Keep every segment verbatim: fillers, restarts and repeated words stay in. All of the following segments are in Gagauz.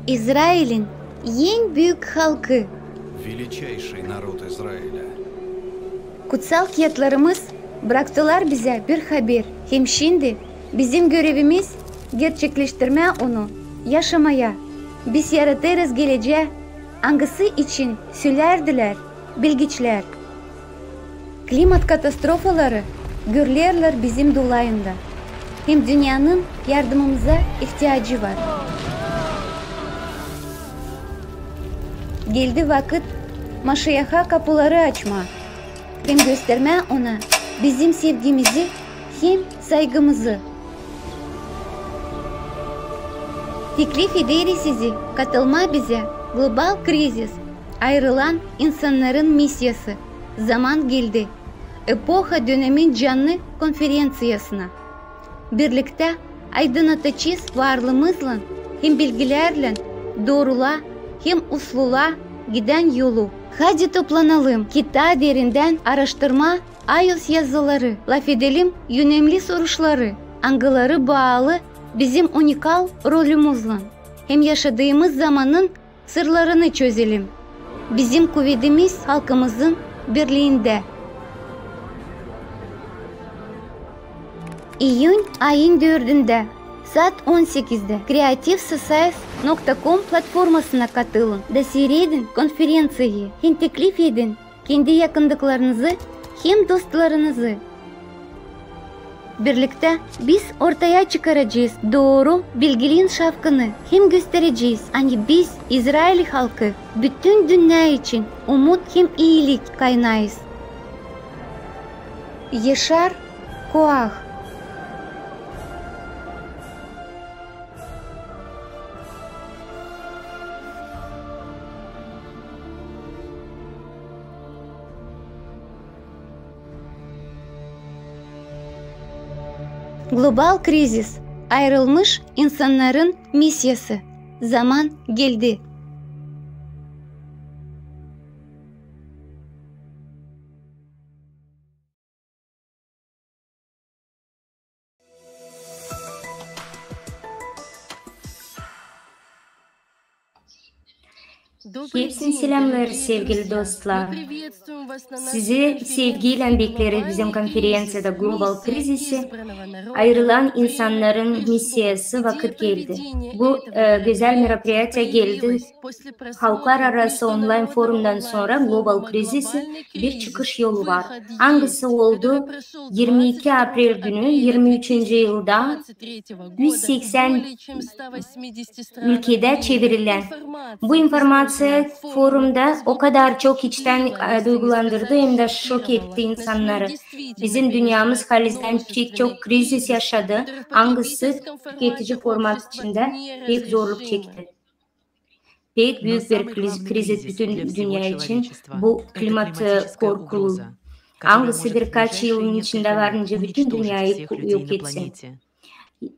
İzrailin en büük halkı. Величайший народ Израиля. Kutsal kiyatlarımız braktılar bizä bir haber, hem şindi bizim görevimiz gerçekleştirmää onu, yaşamaya. Biz yaratêrız gelecää, angısı için sölärdilär bilgiçlär. Klimat katastrofaları görülerlär bizim dolayında. Hem dünnenin yardımımıza ihtiyacı var. Geldi vakıt Maşiaha kapuları açmaa hem göstermää ona bizim sevgimizi hem saygımızı. Teklif ederiz sizi katılmaa bizä "Global krizis: ayırılan insannarın missiyası. Zaman geldi" epoha dönemin canlı konferenţiyasına. Birliktä aydınnadıcez varlıımızlan hem bilgilärlän doorulaa hem uslulaa gidän yolu. Hadi toplanalım, kitaa derindän aaraştırmaa ayuz yazıları, lafedelim önemli soruşları, angıları baalı bizim unikal rolümüzlän hem yaşadıımız zamanın sırlarını çözelim. Bizim kuvedimiz halkımızın birliindä. İyün ayın dördündä saat on sekizdä kreativ society nokta kom platformasına katılın da siiredin konferenţiyayı hem teklif edin kendi yakındıklarınızı hem dostlarınızı. Birliktä biz ortaya çıkaracez dooru bilgilin şafkını hem gösterecez, ani biz, İzrail halkı, bütün dünnä için umut hem iilik kaynaayız. Yişar Koah. Global krizis: ayırılmış insannarın missiyası. Zaman geldi. Hepsini selämlêêrız, sevgili dostlar. Sizi sevgiylän bekleeriz bizim konferenţiyada "Global krizisi: ayırılan insannarın missiyası. Vakıt geldi". Bu, e, gözäl meropriyatiya geldi halklararası onlayn-forumdan sora "Global krizisi: bir çıkış yolu var", angısı oldu irmi iki aprel günü irmi üçüncü yılda üz seksän ülkedä çevirilän. Bu informaţiya forumda o kadar çok içtän, e, duygulandırdı hem dä şok etti insannarı. Bizim dünnämiz halizdän pek çok krizis yaşadı, angısı tüketici format içindä pek zorluk çekti. Pek büük bir kriz-, krizis bütün dünnä için bu klimat, e, korkulu, angısı birkaç yılın içindä var nicä bütün dünneyi ku-, yok etsin.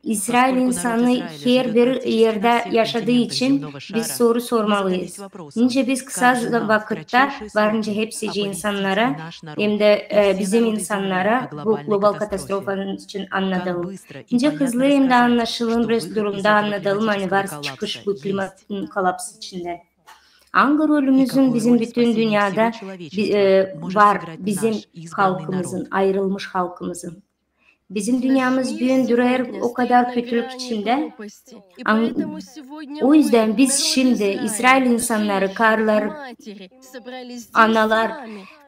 İsrail insanı herbir erdä yaşadıı için biz soru sormalıyız. Nicä biz kısa za-, vakıtta var nicä hepsicii insannara hem dä, e, bizim insannara bu global katastrofanın için annadalım. Nicä hızlı hem dä annaşılır bir durumda annadalım, ani var çıkış bu klimatın kollaps içindä. Angı rolümüzün bizim bütün dünnedä bi-, e, var bizim halkımızın, ayırılmış halkımızın. Bizim dünnemiz büün durêr o kadar kötülük içindä. An-, o üzdän biz şindi, İsrail insannarı, karılar, analar,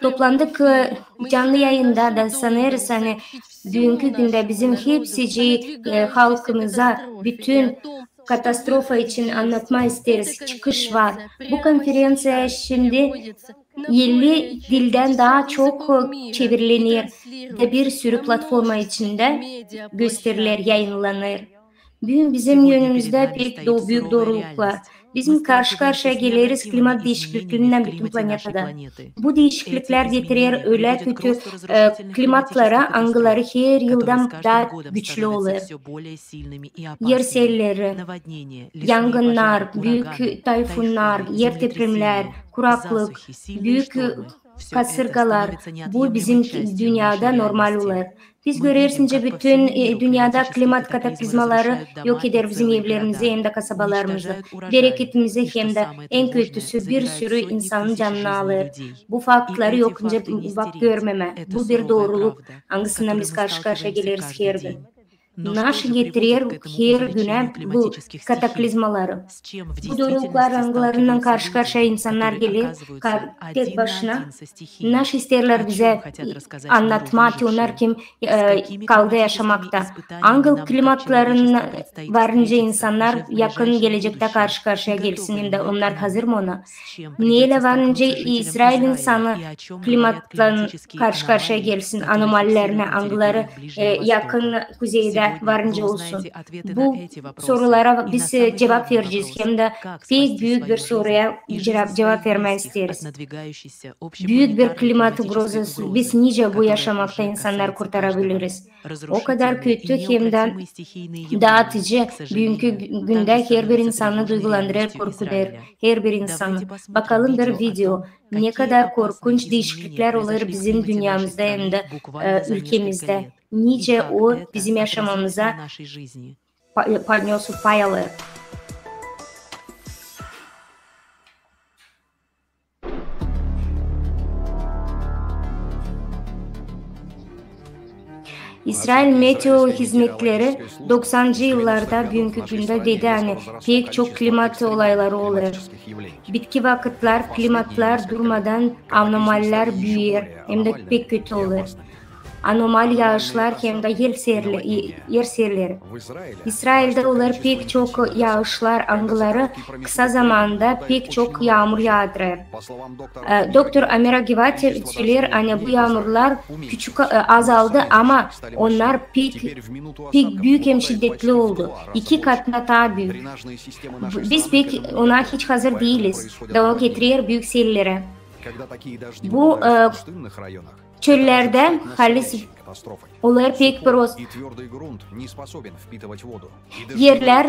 toplandık, e, canlı yayında da sanêrız, ani büünkü gündä bizim hepsicii, e, halkımıza bütün katastrofa için annatmaa isteeriz, çıkış var. Bu konferenţiya şindi elli dildän taa çok çevirilenir da bir sürü platforma içindä gösteriler, yayınlanêr. Büün bizim önümüzdä pek do-, büük dooruluklar. Biz karşı-karşıya geleriz klimat diişikliklerinnän bütün planetada. Bu diişikliklär getirer ölä kötü, e, klimatlara, angıları her yıldan taa güçlü olêr. Erselleri, yangınnar, büük tayfunnar, erdepremlär, kuraklık, büük, e, kasırgalar, bu bizim dünnedä normal olêr. Biz göreriz, nicä bütün dünnedä klimat kataklizmaları yok eder bizim evlerimizi hem dä kasabalarımızı, bereketimizi hem dä, en kötüsü, bir sürü insanın canını alêr. Bu faktları yok nicä bak görmemää. Bu bir dooruluk, angısınnan biz karşı-karşıya geleriz her gün. Naşı getirer her günä bu kataklizmaları. Bu dooruluklar, angılarınnan karşı-karşıya insannar geler, tek başına. Naşı isteerlär bizä annatmaa, te onnar kim kaldı yaşamakta. Angı klimatların var nicä insannar yakın gelecektä karşı-karşıya gelsin, hem dä onnar hazır mı ona? Neylän var nicä İsrail insanı klimatlan karşı-karşıya gelsin, anomalilerinä, angıları yakın kuzeydä var nicä olsun. Bu sorulara biz cuvap verecez, hem dä pek büük bir soruya cuvap vermää isteeriz. Büük bir klimat ugrozası, biz nicä bu yaşamakta insannar kurtara bileriz? O kadar kötü hem dä daatıcı büünkü gündä her bir insanı duygulandırêr, korkudêr, her bir insanı. Bakalım bir video, ne kadar korkunç diişikliklär olêr bizim dünnemizdä hem dä ülkemizdä. Nicä o bizim yaşamamıza pa- pay alêr. İsrail meteo hizmetleri doksancı yıllarda büünkü gündä dedi, ani pek çok klimat olayları olêr. Bitki vakıtlar, klimatlar durmadan anomalilär büüyer, hem dä pek kötü olêr. Anomal yaaşlar hem dä er serleri. İsraildä olêr pek çok yaaşlar, angıları kısa zamanda pek çok yaamur yaadırêr. Doktor Amira Givati söleer, ani bu yaamurlar küçük azaldı, ama onnar pek, pek büük hem şiddetli oldu. İki katına taa büük. Biz pek ona hiç hazır diiliz. Da o getirer büük sellerä. Bu çöllerdä halis olêr pek prost. Erlär,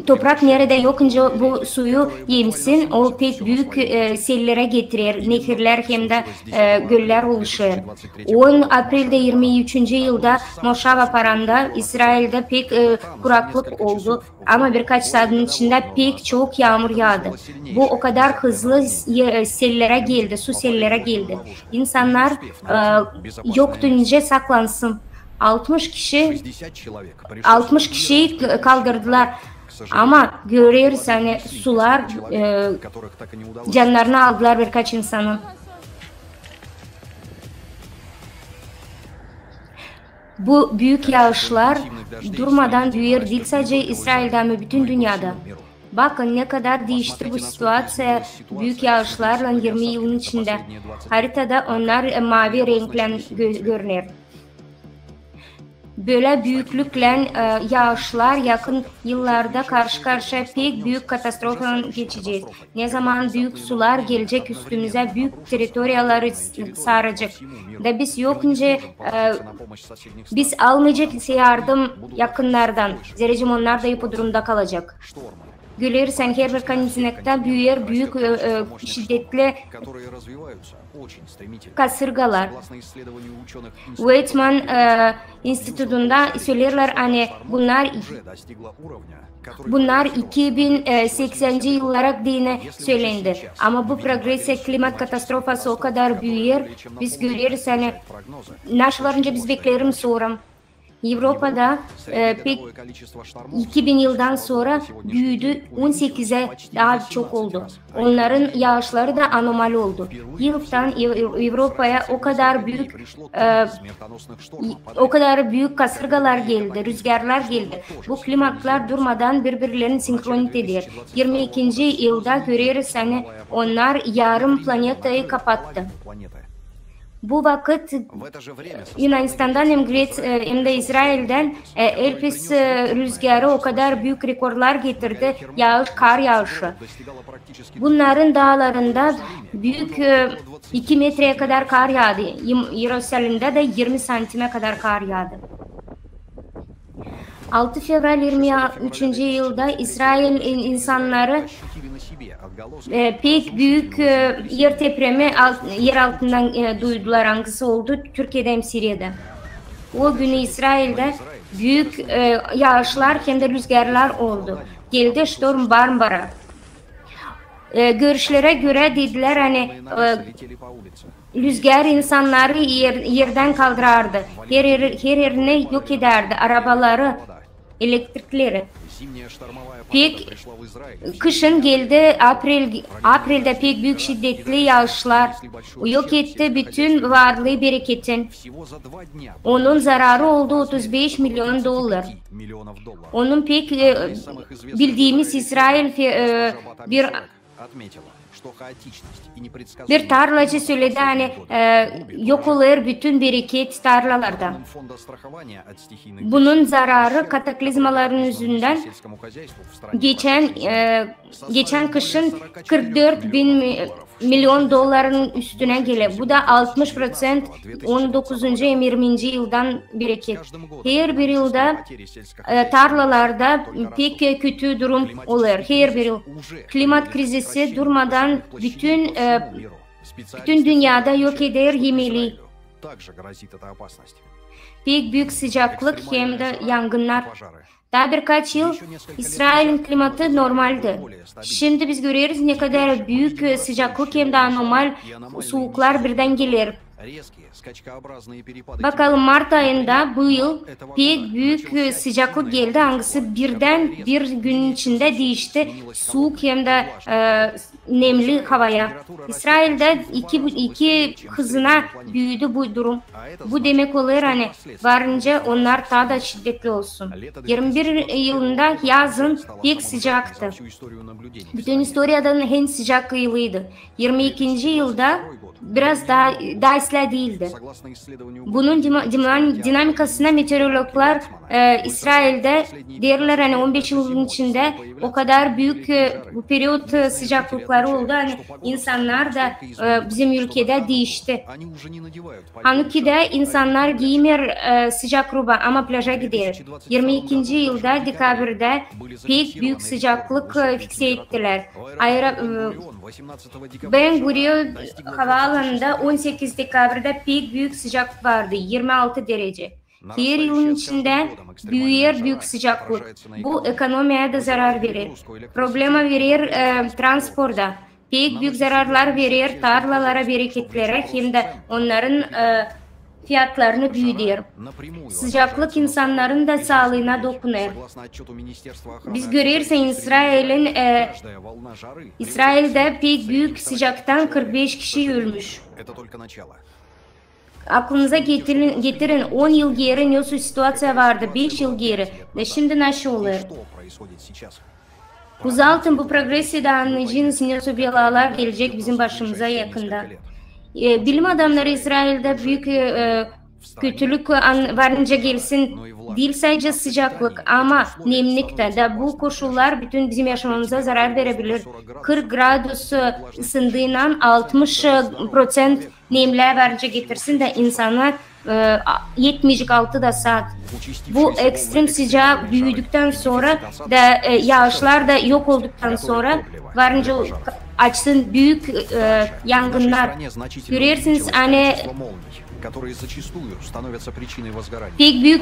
toprak neredä yok nicä bu suyu emsin, o pek büük sellerä getirer, nehirlär hem dä göllär oluşêr. On apreldä irmi üçüncü yılda Moşava Paranda İsraildä pek kuraklık oldu. Ama birkaç saatın içindä pek çok yaamur yaadı. Bu o kadar hızlı sellerä geldi, su sellerä geldi. İnsannar yoktu nicä saklansın. Altmış kişi, altmış kişiyi kaldırdılar. Ama göreriz, ani sular cannarını aldılar birkaç insanın. Bu büük yaaşlar durmadan büüyer diil sade İsraildä, ama bütün dünnedä. Bakın, ne kadar diişti bu situaţiya büük yaaşlarlan irmi yılın içindä. Haritada onnar maavi renklän görüner. Bölä büüklüklän yaaşlar yakın yıllarda karşı-karşıya pek büük katastrofalan geçecez. Ne zaman büük sular gelecek üstümüzä, büük territoriyaları saracek. Da biz yok nicä, biz almayacez yardım yakınnardan. Zerä onnar da ipodromda kalacek. Göreriz, ani her bir kontinentta büüyer büük şiddetli kasırgalar. Weizmann institutunda söleerlär, ani bunnar, bunnar iki bin seksänci yıllara deyni sölendi. Ama bu progresiya, klimat katastrofası o kadar büüyer, biz göreriz, ani naşı var nicä biz bekleyerim sora. Evropada pek iki bin yıldan sora büüdü, on sekizä taa çok oldu. Onnarın yaaşları da anomal oldu. Yıldan Evropaya o kadar büük, o kadar büük kasırgalar geldi, rüzgarlar geldi. Bu klimatlar durmadan biri-birlerini sinhronit eder. İrmi ikinci yılda göreriz, ani onnar yarım planetayı kapattı. Bu vakıt Yunanistandan hem Gre-, hem dä İsraildän el pis rüzgarı o kadar büük rekordlar getirdi, yaaş, kar yaaşı. Bunnarın daalarında büük, iki metreyä kadar kar yaadı. İm-, İerusalimdä dä irmi santimä kadar kar yaadı. Altı fevral irmi üçüncü yılda İsrail in-, insannarı E, pek büük, e, er tepremi alt-, er altından, e, duydular, angısı oldu Türkiyedä hem Siriyada. O günü İsraildä büük, e, yaaşlar hem dä lüzgarlar oldu. Geldi ştorm Barbara. E, görüşlerä görä dedilär, ani, e, lüzgar insannarı er-, erdän kaldırardı. Her, her, her erini yok edärdi. Arabaları, elektrikleri. Pek kışın geldi aprel, apreldä pek büük şiddetli yaaşlar. Yok etti bütün varlıı, bereketin. Onun zararı oldu otuz beş milyon dolar. Onun pek, e, bildiimiz İsrail fe-, e, bir Bir tarlacı söledi, ani, e, yok olêr bütün bereket tarlalarda. Bunun zararı kataklizmaların üzündän geçän, e, geçän kışın kırk dört bin mi-, milyon doların üstünä geler. Bu da altmış proţent on dokuzuncu hem irminci yıldan bereket. Her bir yılda e, tarlalarda pek kötü durum olêr. Her bir yıl klimat krizisi durmadan bütün, e, bütün dünnedä yok eder yemeli. Pek büük sıcaklık hem dä yangınnar. Taa birkaç yıl İsrailin klimatı normaldi. Şindi biz göreriz, ne kadar büük, e, sıcaklık hem dä anomal suuklar birdän geler. Bakalım, mart ayında bu yıl pek büük, e, sıcaklık geldi, angısı birdän bir günün içindä diişti suuk hem dä, e, nemli havaya. İsraildä iki, iki hızına büüdü bu durum. Bu demek olêr, ani varınca onnar taa da şiddetli olsun. İrmi bir yılında yazın pek sıcaktı. Bütün istoriyadan en sıcak yılıydı. İrmi ikinci yılda biraz taa, taa islää diildi. Bunun dima-, dima-, dinamikasına meteorologlar, e, İsraildä deerlär, ani on beş yılın içindä o kadar büük, e, bu periyot, e, sıcaklıkları oldu, ani insannar da, e, bizim ülkedä diişti. Hanukidä insannar giimer, e, sıcak ruba, ama plaja gider. İrmi ikinci yılda dekabrda pek büük sıcaklık, e, fikse ettilär. Aero-, e, Ben Gurion havaalanında on sekiz dekabrda pek büük sıcaklık vardı, irmi altı derece. Her yılın içindä büüyer büük sıcaklık. Bu ekonomiyaya da zarar verer. Problema verer, e, transporta. Pek büük zararlar verer tarlalara, bereketlerä hem dä onnarın, e, fiyatlarını büüder. Sıcaklık insannarın da saalıına dokuner. Biz göreriz, İsrailin, e, İsraildä pek büük sıcaktan kırk beş kişi ölmüş. Aklınıza getirin, getirin, on yıl geeri ne o situasiya vardı, beş yıl geeri. Da şindi nasıl olêr? Uzaltın bu progressiyi da annayacınız, ne o belalar gelecek bizim başımıza yakında. E, bilim adamnarı İsraildä büük, e, kötülük an-, varınca gelsin, diil sadecä sıcaklık, ama nemlik tä. Da bu koşullar bütün bizim yaşamamıza zarar verebilir. Kırk gradus, e, ısındıynan altmış, e, proţent nemlää varınca getirsin da insannar, e, a-, etmeyecek altı da saat. Bu ekstrem sıcaa büüdüktän sora da, e, yaaşlar da yok olduktan sora varınca açsın büük, e, yangınnar. Görersiniz, ani pek büük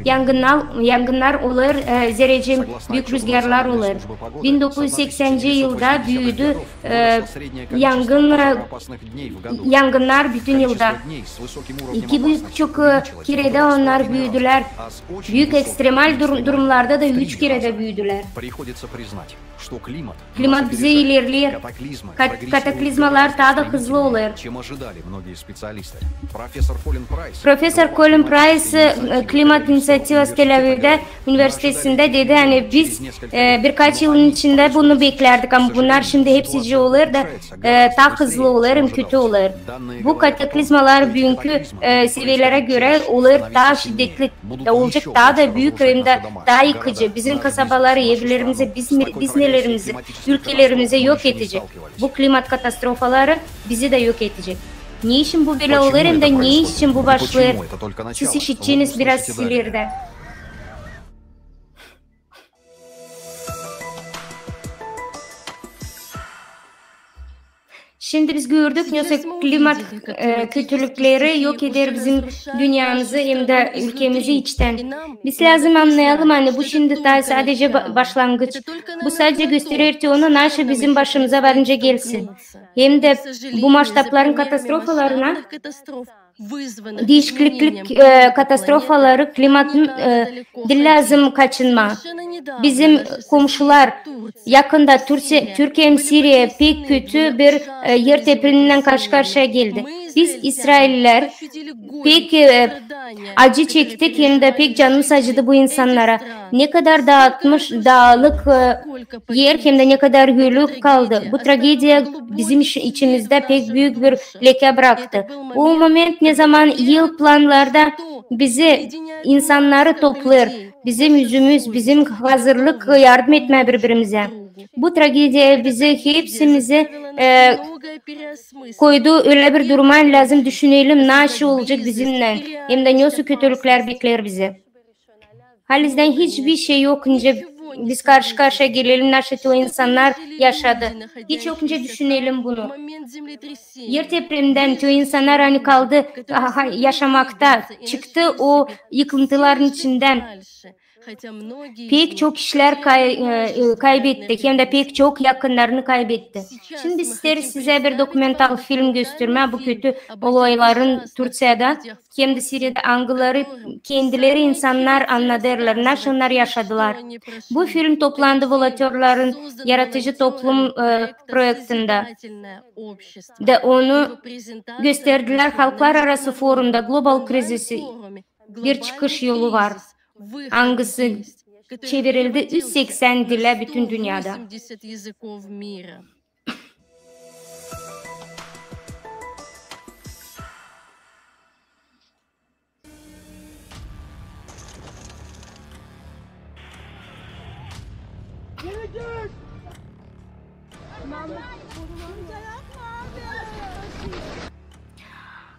yangınnar, yangınnar olêr, e, zerä büük rüzgarlar olêr. Bin dokuz üz seksänci yılda büüdü, e, yangın, e, yangınnar bütün yılda. İki buçuk, e, keredä onnar büüdülär. Büük ekstremal durum-, durumlarda da üç keredä büüdülär. Klimat bizi ilerleer. Kat-, kataklizmalar taa da hızlı olêr. Professor Kolin Prays, e, klimat inisiativası Tel-Avivdä universitetindä dedi, ani biz, e, birkaç yılın içindä bunu beklärdik, ama bunnar şindi hepsicii olêr da, e, taa hızlı olêr hem kötü olêr. Bu kataklizmalar büünkü, e, seviyelerä görä olêr taa şiddetli. Da olacek taa da büük hem dä taa yıkıcı. Bizim kasabaları, evlerimizi, biz, biz nelerimizi, ülkelerimizi yok edecek. Bu klimat katastrofaları bizi dä yok edecek. Ne için bu bölä olêr hem dä ne için bu başlêêr? Siz işideceniz biraz ilerdä. Şindi biz gördük, nasıl klimat e, kötülükleri yok eder bizim dünyamızı hem de ülkemizi içten. Biz lääzım annayalım, ani bu şindi taa sadece ba- başlangıç. Bu sadece gösterer te onu, nasıl bizim başımıza varınca gelsin. Hem de bu maştabların katastrofalarına diişiklik e, katastrofaları, klimatın e, diil lääzım kaçınma. Bizim komşular yakında Türse- Türkiye hem Siriya pek kötü bir e, yer depreminden karşı karşıya geldi. Biz İsraillilär pek e, acı çektik hem de pek canımız acıdı bu insannara. Ne kadar dağıtmış, daalık e, yer hem de ne kadar ölü kaldı. Bu tragediya bizim iç- içimizdä pek büük bir lekä braktı. O moment ne zaman yıl planlarda bizi, insannarı toplêêr, bizim üzümüz, bizim hazırlık yardım etmää biri-birimizä. Bu tragediya bizi hepsimizi e, koydu ölä bir duruma, lääzım düşünelim, nasıl olacek bizimnän, hem dä ne kötülüklär bekleer bizi. Halizdän hiçbir şey yok, nicä biz karşı-karşıya gelelim, nasıl te o insannar yaşadı. Hiç yok, nicä düşünelim bunu. Yer depremindän te o insannar, ani kaldı, ha- ha- yaşamakta, çıktı o yıkıntıların içindän. Pek çok kişilär kay- e, e, kaybetti, hem dä pek çok yakınnarını kaybetti. Şindi biz isteeriz sizä bir dokumental film göstermää bu kötü olayların Türsiyada hem dä Siriyada, angıları kendileri insannar annadêrlar, nasıl onnar yaşadılar. Bu film toplandı volontörların yaratıcı toplum e, proektindä. Da onu gösterdilär halklararası forumda, Global Krizisi, bir çıkış yolu var, angısı çevirildi üz seksän dilä bütün dünnedä.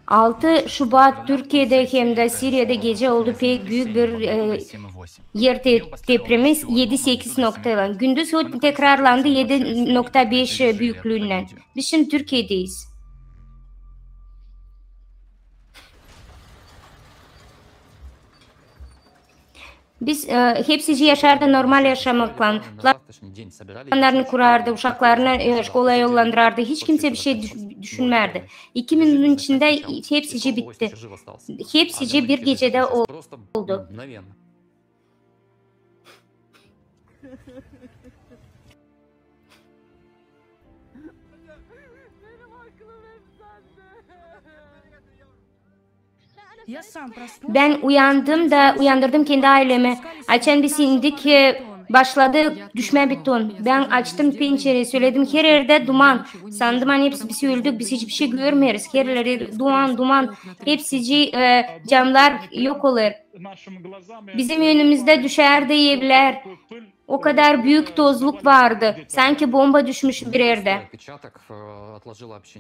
Altı Şubat Türkiyedä hem dä Siriyada gecä oldu pek büük bir e, yer te- depremi, edi sekiz noktaylan. Gündüz o tekrarlandı edi nokta beş büüklüünnän. Biz şindi Türkiyedeyiz. Biz e, hepsicii yaşardı normal yaşamaklan. Planlarını kurardı, uşaklarını e, şkolaya yollandırardı. Hiç kimsä bir şey düş- düşünmärdi. İki minutun içindä hepsicii bitti. Hepsicii bir gecedä ol- oldu. Bän uyandım da uyandırdım kendi aylemi. Açan biz indik, e, başladı düşmää beton. Bän açtım pençereyi, söledim, her erdä duman. Sandım, ani hepsi biz öldük, biz hiçbir şey görmeeriz. Her erdä duman, duman. Hepsicii e, camnar yok olêr. Bizim önümüzdä düşärdi evlär. O kadar büük tozluk vardı, sanki bomba düşmüş bir erdä.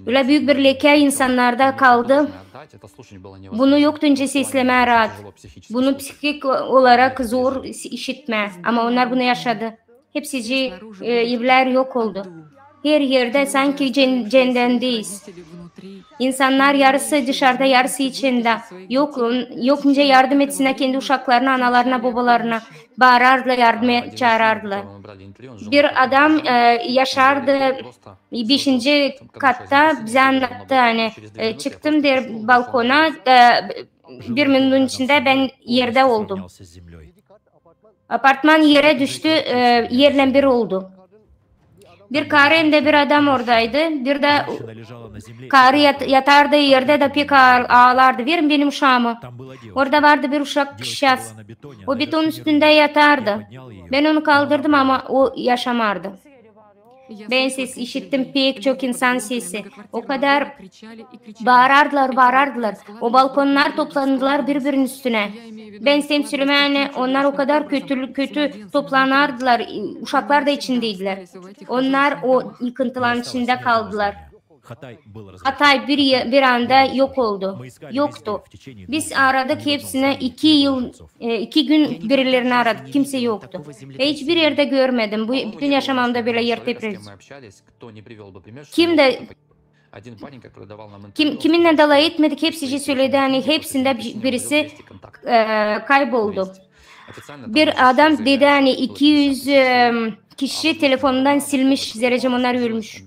Ölä büük bir lekä insannarda kaldı. Bunu yoktu nicä seslemää raat. Bunu psihik olarak zor işitmää. Ama onnar bunu yaşadı. Hepsicii e, evlär yok oldu. Her erdä sanki cen- cendändeyiz. İnsannar yarısı dışarda, yarısı içindä. Yok, yok nicä yardım etsinnär kendi uşaklarına, analarına, bobalarına. Baarardılar, yardıma çaarardılar. Bir adam e, yaşardı beşinci katta, bizä annattı, ani e, çıktım, deer, balkona, e, bir minutun içindä bän erdä oldum. Apartman erä düştü, e, erlän bir oldu. Bir karı hem dä bir adam oradaydı. Bir dä karı yat- yatardı erdä da pek aal- aalardı. Verin benim uşaamı. Orada vardı bir uşak kızçaaz. O beton üstündä yatardı. Bän onu kaldırdım, ama o yaşamardı. Bän ses işittim, pek çok insan sesi. O kadar baarardılar, baarardılar. O balkonnar toplandılar biri-birinin üstünä. Bän isteerim sölemää, ani onnar o kadar kötü, kötü toplanardılar, uşaklar da içindeydilär. Onnar o yıkıntıların içindä kaldılar. Hatay bir, bir anda yok oldu. Yoktu. Biz aradık hepsinä iki yıl, e, iki gün birilerini aradık. Kimsä yoktu. Ve hiçbir erdä görmedim. Bu bütün yaşamamda bölä yer depremi. Kim dä Kim, kiminnän dä alay etmedik, hepsicii söledi, ani hepsindä bi-, birisi, e, kayboldu. Bir adam dedi, ani iki üz, e, kişi telefonundan silmiş, zerä onnar ölmüş.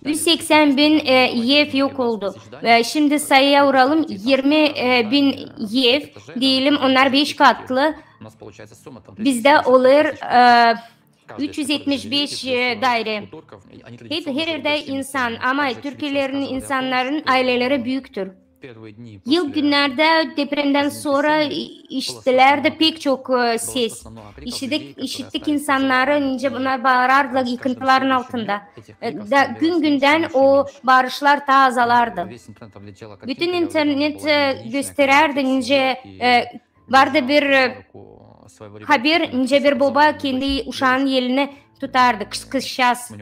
Üz seksän bin, e, ev yok oldu. E, şindi sayıya uralım, irmi, e, bin ev, deyelim, onnar beş katlı. Bizdä olêr, e, üç üz etmiş beş, e, daire. Hep, her erdä insan, ama türkiyelerin insannarın ayleleri büüktür. İlk günnerdä depremdän sora i-, işittilär dä pek çok, e, ses. İşittik, işittik insannarı, nicä bunnar baarardılar yıkıntıların altında. E, da gün-gündän o baarışlar taa azalardı. Bütün internet, e, gösterärdi, nicä, e, vardı bir, e, haber, nicä bir boba kendi uşaanın elini tutardı, kız-, kızçaaz.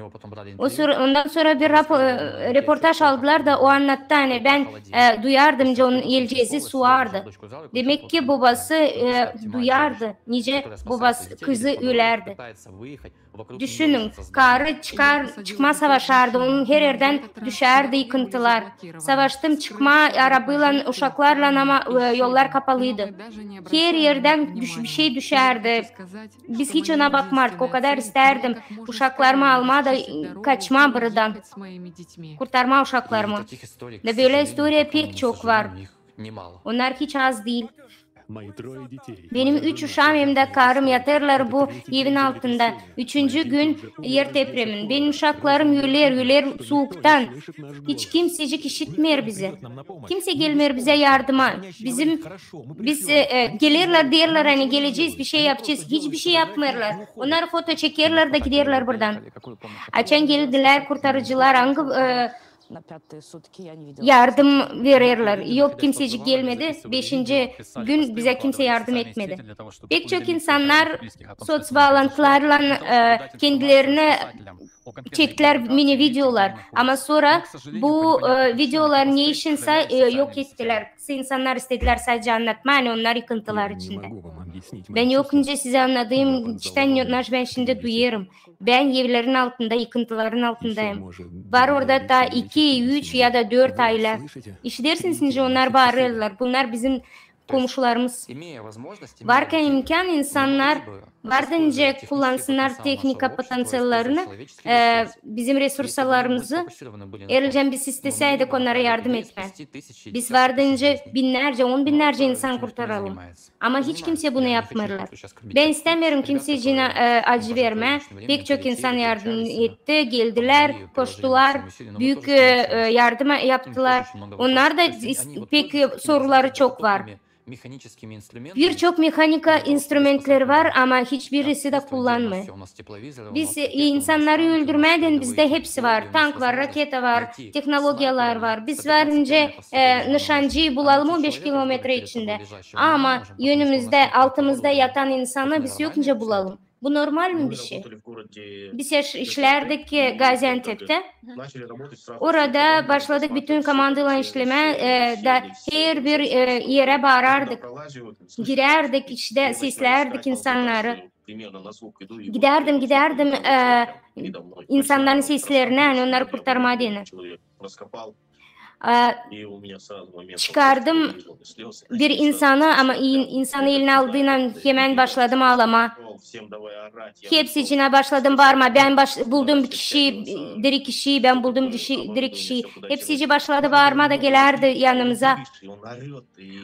O sora, ondan sora bir rapo-, e, reportaj aldılar da o annattı, ani bän, e, duyardım, nicä onun elceezi suardı. Demäk ki, bobası, e, duyardı, nicä bobası, kızı ölärdi. Düşünün, karı çıkar, çıkmaa savaşardı, onun her erdän düşärdi yıkıntılar. Savaştım çıkmaa, arabaylan uşaklarlan, ama, e, yollar kapalıydı. Her erdän düş-, bir şey düşärdi. Biz hiç ona bakmardık, o kadar istärdim uşaklarımı almaa da, e, kaçmaa buradan. Kurtarmaa uşaklarımı. Da bölä istoriya pek çok var. Onnar hiç az diil. Benim üç uşaam hem dä karım yatêrlar bu evin altında. Üçüncü gün er depremin. Benim uşaklarım öler, öler suuktan. Hiç kimsecik işitmeer bizi. Kimsey gelmeer bizä yardıma. Bizim, biz, e, e, gelerlär, deerlär, ani gelecez, bir şey yapacez. Hiçbir şey yapmêêrlar. Onnar foto çekerlär da giderlär buradan. Açan geldilär kurtarıcılar, angı, e, yardım vererlär. Yok, kimsecik gelmedi. Beşinci gün bizä kimsey yardım etmedi. Pek çok insannar soţ baalantılarlan, e, kendilerini çektilär mini videolar. Ama sora bu, e, videolar ne işinsä, e, yok ettilär. Kısa insannar istedilär sadecä annatmaa, ani onnar yıkıntılar içindä. Bän yok nicä sizä annadayım, çitän ne, naş bän şindi duyêrım. Bän evlerin altında, yıkıntıların altındayım. Var orada taa iki, üç ya da dört aylä. İşidersiniz, nicä onnar baarêrlar. Bunnar bizim komuşularımız. Varkan imkan, insannar, vardı nicä kullansınnar tehnika potenţiallarını, e, bizim resurslarımızı. Erlecän biz istesäydik onnara yardım etmää. Biz vardı nicä binnärcä, on binnärcä insan kurtaralım. Ama hiç kimsey bunu yapmêêrlar. Bän istämeerim kimsecii, e, acı vermää. Pek çok insan yardım etti, geldilär, koştular, büük, e, e, yardım yaptılar. Onnar da is-, pek, e, soruları çok var. Bir çok mehanika instrumentleri var, ama hiçbirisi dä kullanmêêr. Biz, e, insannarı öldürmää deyni bizdä hepsi var. Tank var, raketa var, tehnologiyalar var. Biz var nicä, e, nışancıyı bulalım on beş kilometra içindä. Ama önümüzdä, altımızda yatan insanı biz yok nicä bulalım. Bu normal mi bir şey? Biz yaş-, işlärdik, e, Gazianteptä. Orada başladık bütün komandaylan işlemää, e, da herbir, e, erä baarardık. Girärdik içindä, seslärdik insannarı. Gidärdim, gidärdim, e, insannarın seslerinä, ani onnarı kurtarmaa deyni. E, çıkardım bir insanı, ama in-, insanı elinä aldıynan hemen başladım aalamaa. Hepsicinä başladım baarmaa: "Bän baş-, buldum bir kişi, diri kişi, bän buldum dişi, diri kişi." Hepsicii başladı baarmaa da gelärdi yanımıza.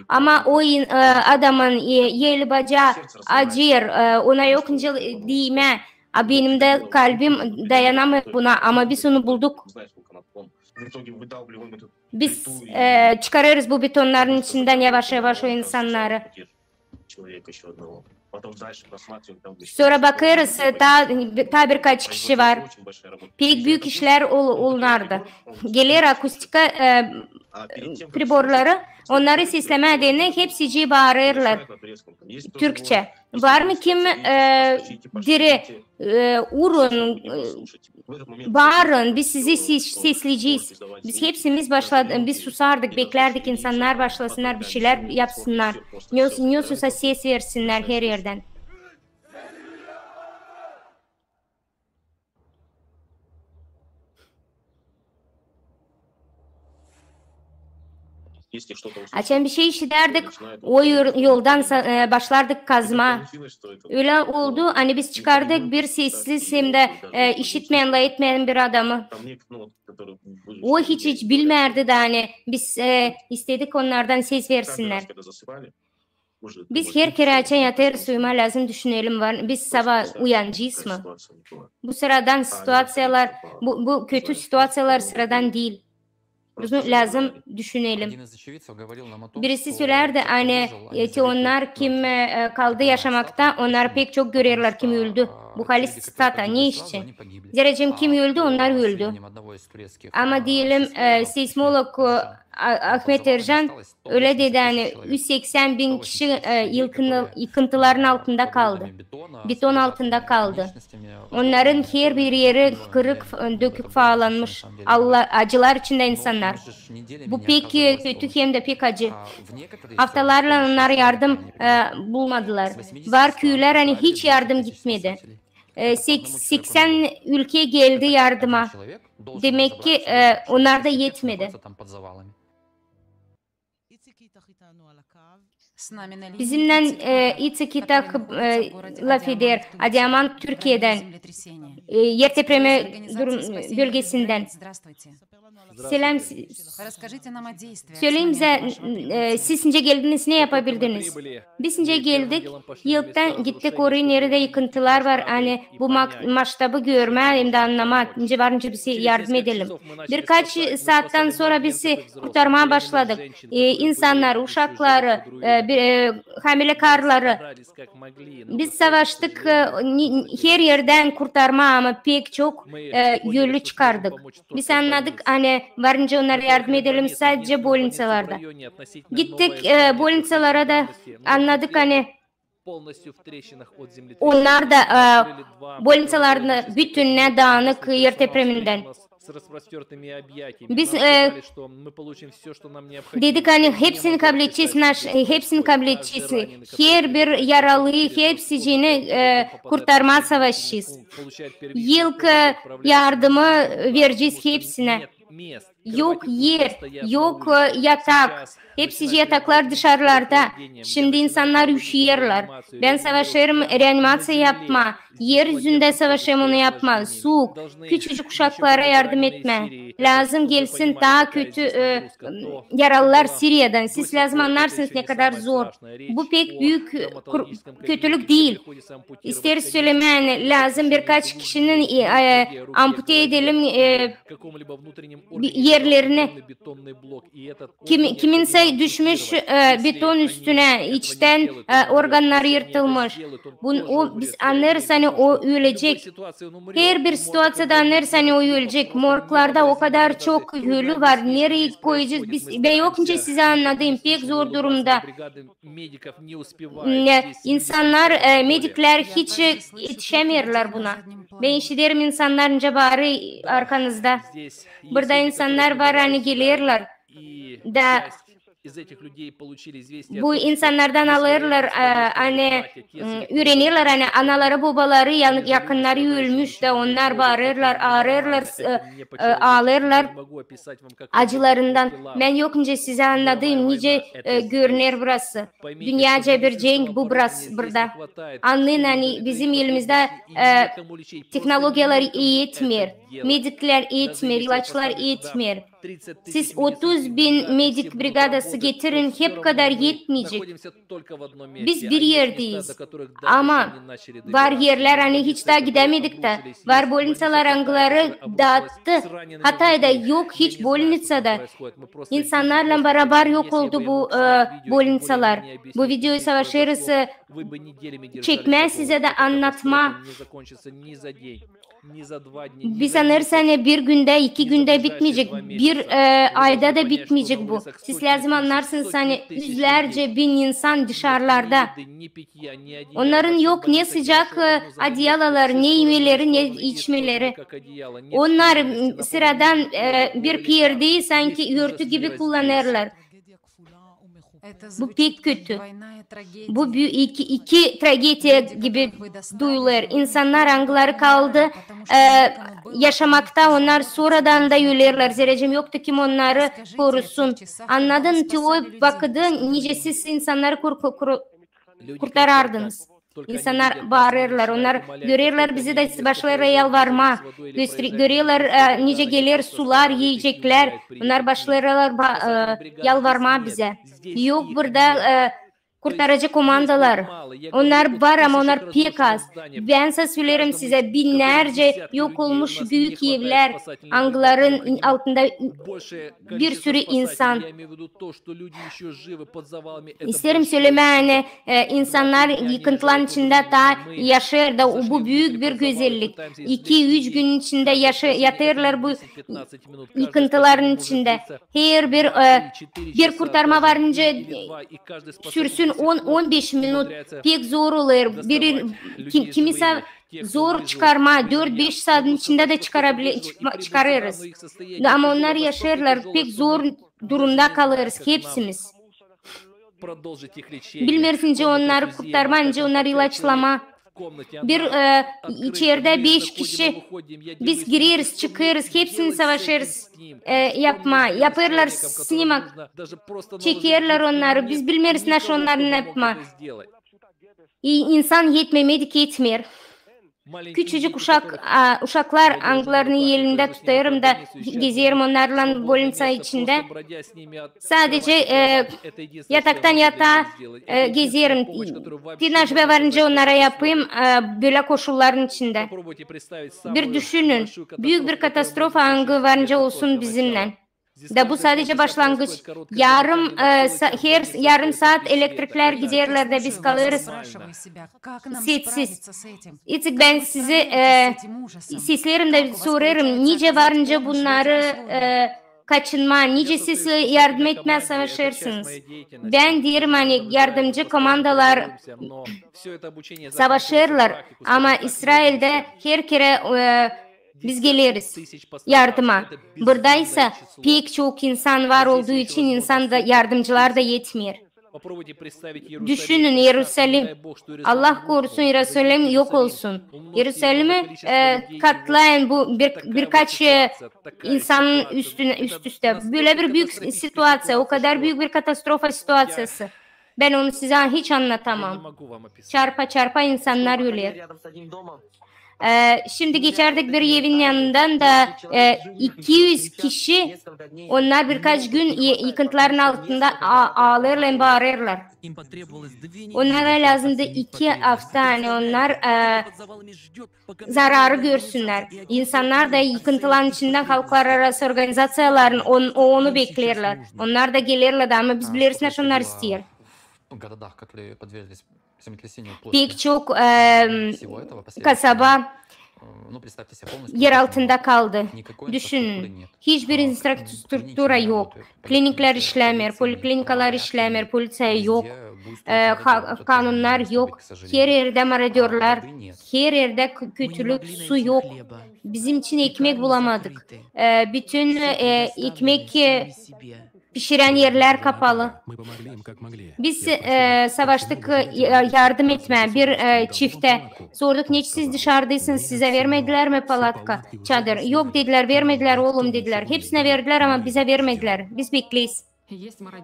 Ama o in-, e, adamın, e, eli bacaa acıyêr, e, ona yok nicä, e, diymää. A benim dä kalbim dayanamêêr buna, ama biz onu bulduk. Biz, e, çıkarêrız bu betonnarın içindän yavaş-yavaş o insannarı. Sora bakêrız, e, taa, taa birkaç kişi var. Pek büük işlär ol-, olunardı. Geler akustika, e, priborları, onnarı seslemää deyni hepsicii baarêrlar türkçä. Var mı kim, e, diri, e, urun, e, baarın, biz sizi ses-, sesleyecez. Biz hepsimiz başladı-, biz susardık, beklärdik insannar başlasınnar, bir şeylär yapsınnar. Ne, ne olsa ses versinnär her erdän. Açan bir şey işidärdik, o yoldan başlardık kazmaa. Ölä oldu, ani biz çıkardık bir sessiz hem dä işitmeyän, lafetmeyän bir adamı. O hiç, hiç bilmärdi da, ani biz istedik onnardan ses versinnär. Biz her kerä açan yatêrız uyumaa, lääzım düşünelim, var, biz sabaa uyanacez mı? Bu sıradan situaţiyalar, bu, bu kötü situaţiyalar sıradan diil. Bunu lääzım düşünelim. Birisi sölärdi, ani te onnar, kim kaldı yaşamakta, onnar pek çok görerlär, kim öldü. Bu halis ţitata, ne için? Zerä kim öldü, onnar öldü. Ama deyelim, seysmolog Ahmet Ercan ölä dedi, ani üz seksän bin kişi yıkıntıların altında kaldı. Beton altında kaldı. Onnarın herbir eri kırık, dökük, faalanmış. Acılar içindä insannar. Bu pek kötü hem dä pek acı. Aftalarlan onnar yardım bulmadılar. Var küülär, ani hiç yardım gitmedi. Seksän ülke geldi yardıma. Demäk ki, onnara da etmedi. Bizimnän İtsa Kitak lafeder, Adiyaman, Türkiyedän, ertepremi bölgesindän. Seläm. Söleyin bizä, siz nicä geldiniz, ne yapabildiniz? Biz nicä geldik, yılktan gittik orayı, neredä yıkıntılar var, ani bu maştabı görmää hem dä annamaa, nicä var nicä biz yardım edelim. Birkaç saattan sora biz kurtarmaa başladık. İnsannar, uşakları, hamilekärleri. Biz savaştık her erdän kurtarmaa, ama pek çok ölü çıkardık. Biz annadık, ani var nicä onnara yardım edelim sadecä bolniţalarda. Gittik bolniţalara da, annadık, ani onnar da, bolniţalar da bütünnä daanık ertepremindän. Biz dedik, ani hepsini kabledecez, naş, hepsini kabledecez. Herbir yaralıyı, hepsicini kurtarmaa savaşacez. İlk yardımı verecez hepsinä. Yok er, yok yatak. Hepsici yataklar dışarılarda. Şindi insannar üşüyerlär. Bän savaşêrım reanimaţiya yapmaa. Er üzündä savaşêrım onu yapmaa. Suuk. Küçücük uşaklara yardım etmää. Lääzım gelsin taa kötü yaralılar Siriyadan. Siz lääzım annarsınız, ne kadar zor. Bu pek büük kötülük diil. İsteeriz sölemää, ani lääzım birkaç kişinin ampute edelim erlerini. Kiminsä düşmüş beton üstünä, içtän organnarı yırtılmış. Biz annêêrız, ani o ölecek. Herbir situaţiyada annêêrız, ani o ölecek. Morglarda o kadar çok ölü var. Nereyi koyacez? Biz, bän yok nicä sizä annadayım, pek zor durumda. İnsannar, mediklär hiç etişämeerlär buna. Bän işiderim, insannar nicä baarêr arkanızda. Burada insannar var, ani gelerlär da bu insannardan alêrlar, ani üürenerlär, ani anaları, bobaları, yakınnarı ölmüş da onnar baarêrlar, aarêrlar, aalêrlar acılarından. Bän yok nicä sizä annadayım, nicä görüner burası. Dünyaca bir cenk bu burası, burada. Annayın, ani bizim elimizdä tehnologiyalar etmeer, mediklär etmeer, ilaçlar etmeer. Siz otuz bin medik brigadası getirin, hep kadar etmeyecek. Biz bir erdeyiz. Ama var erlär, ani hiç taa gidämedik da. Var bolniţalar, angıları daattı. Hatayda yok hiç bolniţa da. İnsannarlan barabar yok oldu bu bolniţalar. Bu videoyu savaşêrız çekmää sizä dä annatmaa. Biz annêêrız, ani bir gündä, iki gündä bitmeyecek, bir ayda da bitmeyecek bu. Siz lääzım annarsınız, ani üzlärcä bin insan dışarılarda. Onnarın yok ne sıcak adiyalaları, ne imeleri, ne içmeleri. Onnar sıradan bir perde, sanki örtü gibi kullanêrlar. Bu pek kötü. Bu iki, iki tragediya gibi duyulêr. İnsannar, angıları kaldı e, yaşamakta, onnar sonradan da ölerlär. Zerä yoktu kim onnarı korusun. Annadın, te o vakıdı nicä siz insannarı kur- kur- kurtarardınız. İnsannar baarêrlar, onnar görerlär bizi dä başlêêrlar yalvarmaa. Göster- görerlär e, nicä geler sular, iyeceklär. Onnar başlêêrlar ba- e, yalvarmaa bizä. Yok burada e, kurtarıcı komandalar. Onnar var, ama onnar pek az. Bän sä söleerim sizä, binnärcä yok olmuş büük evlär, angıların altında bir sürü insan. İsteerim sölemää, ani e, insannar yıkıntıların içindä taa yaşêêr da, bu büük bir gözellik. İki-üç gün içindä yaşa- yatêrlar bu yıkıntıların içindä. Herbir e, bir kurtarma varınca e, sürsün on, on beş minut, pek zor olêr. Bir kim- kimisä zor çıkarmaa, dört-beş saatın içindä dä çıkarabile- çıkma- çıkarêrız. Ama onnar yaşêêrlar, pek zor durumda kalêrız hepsimiz. Bilmeeriz nicä onnarı kurtarmaa, nicä onnarı ilaçlamaa. Bir e, içerdä beş kişi, biz gireriz, çıkêrız, hepsini savaşêrız e, yapmaa. Yapêrlar snimak, çekerlär onnarı. Biz bilmeeriz, naşey onnarı yapmaa. İ- insan etmemedik etmeer. Küçücük uşak, a, uşaklar, angılarını elindä tutêrım da gezerim onnarlan bolnitsa içindä. Sadecä e, yataktan yataa e, gezerim. Te naşey bän varınca onnara yapayım e, bölä koşulların içindä. Bir düşünün, büük bir katastrofa, angı varınca olsun bizimnän. Da bu sadecä başlangıç. Yarım e, sa- her yarım saat elektriklär giderlär da biz kalêrız sessiz. İçin bän sizi e, sesleerim da sorêrım, nicä varınca bunnarı e, kaçınmaa, nicä siz yardım etmää savaşêrsınız. Bän deerim, ani yardımcı komandalar savaşêrlar, ama İsraildä her kerä e, biz geleriz yardıma. Buradaysä pek çok insan var olduu için insan da, yardımcılar da etmeer. Düşünün, İerusalim. Allah korusun, İerusalim yok olsun. İerusalimi e, katlayın bu bir, birkaç e, insanın üstüne, üst üsttä. Bölä bir büük situaţiya, o kadar büük bir katastrofa situaţiyası. Bän onu sizä hiç annadamam. Çarpa-çarpa insannar öler. E, şindi geçärdik bir evin yanından da e, iki üz kişi, onnar birkaç gün yıkıntıların altında a- ağlêêrlar hem baarêrlar. Onnara lääzımdı iki afta, ani onnar e, zararı görsünnär. İnsannar da yıkıntıların içindän halklararası organizaţiyaların on- onu bekleerlär. Onnar da gelerlär da, ama biz bileriz, ne onnar isteer. Pek çok e, kasaba er altında kaldı. Düşünün, hiçbir infrastruktura yok. Kliniklär işlämeer, poliklinikalar işlämeer, poliţiya yok, e, ha- kanunnar yok. Her erdä marodörlar, her erdä kö- kötülük, su yok. Bizim için ekmek bulamadık. E, bütün e, ekmek e, pişirän erlär kapalı. Biz e, savaştık e, yardım etmää bir e, çiftä. Sorduk, neçin siz dışarıdaysınız, sizä vermedilär mi palatka, çadır? Yok, dedilär, vermedilär, oolum, dedilär. Hepsinä verdilär, ama bizä vermedilär. Biz bekleriz.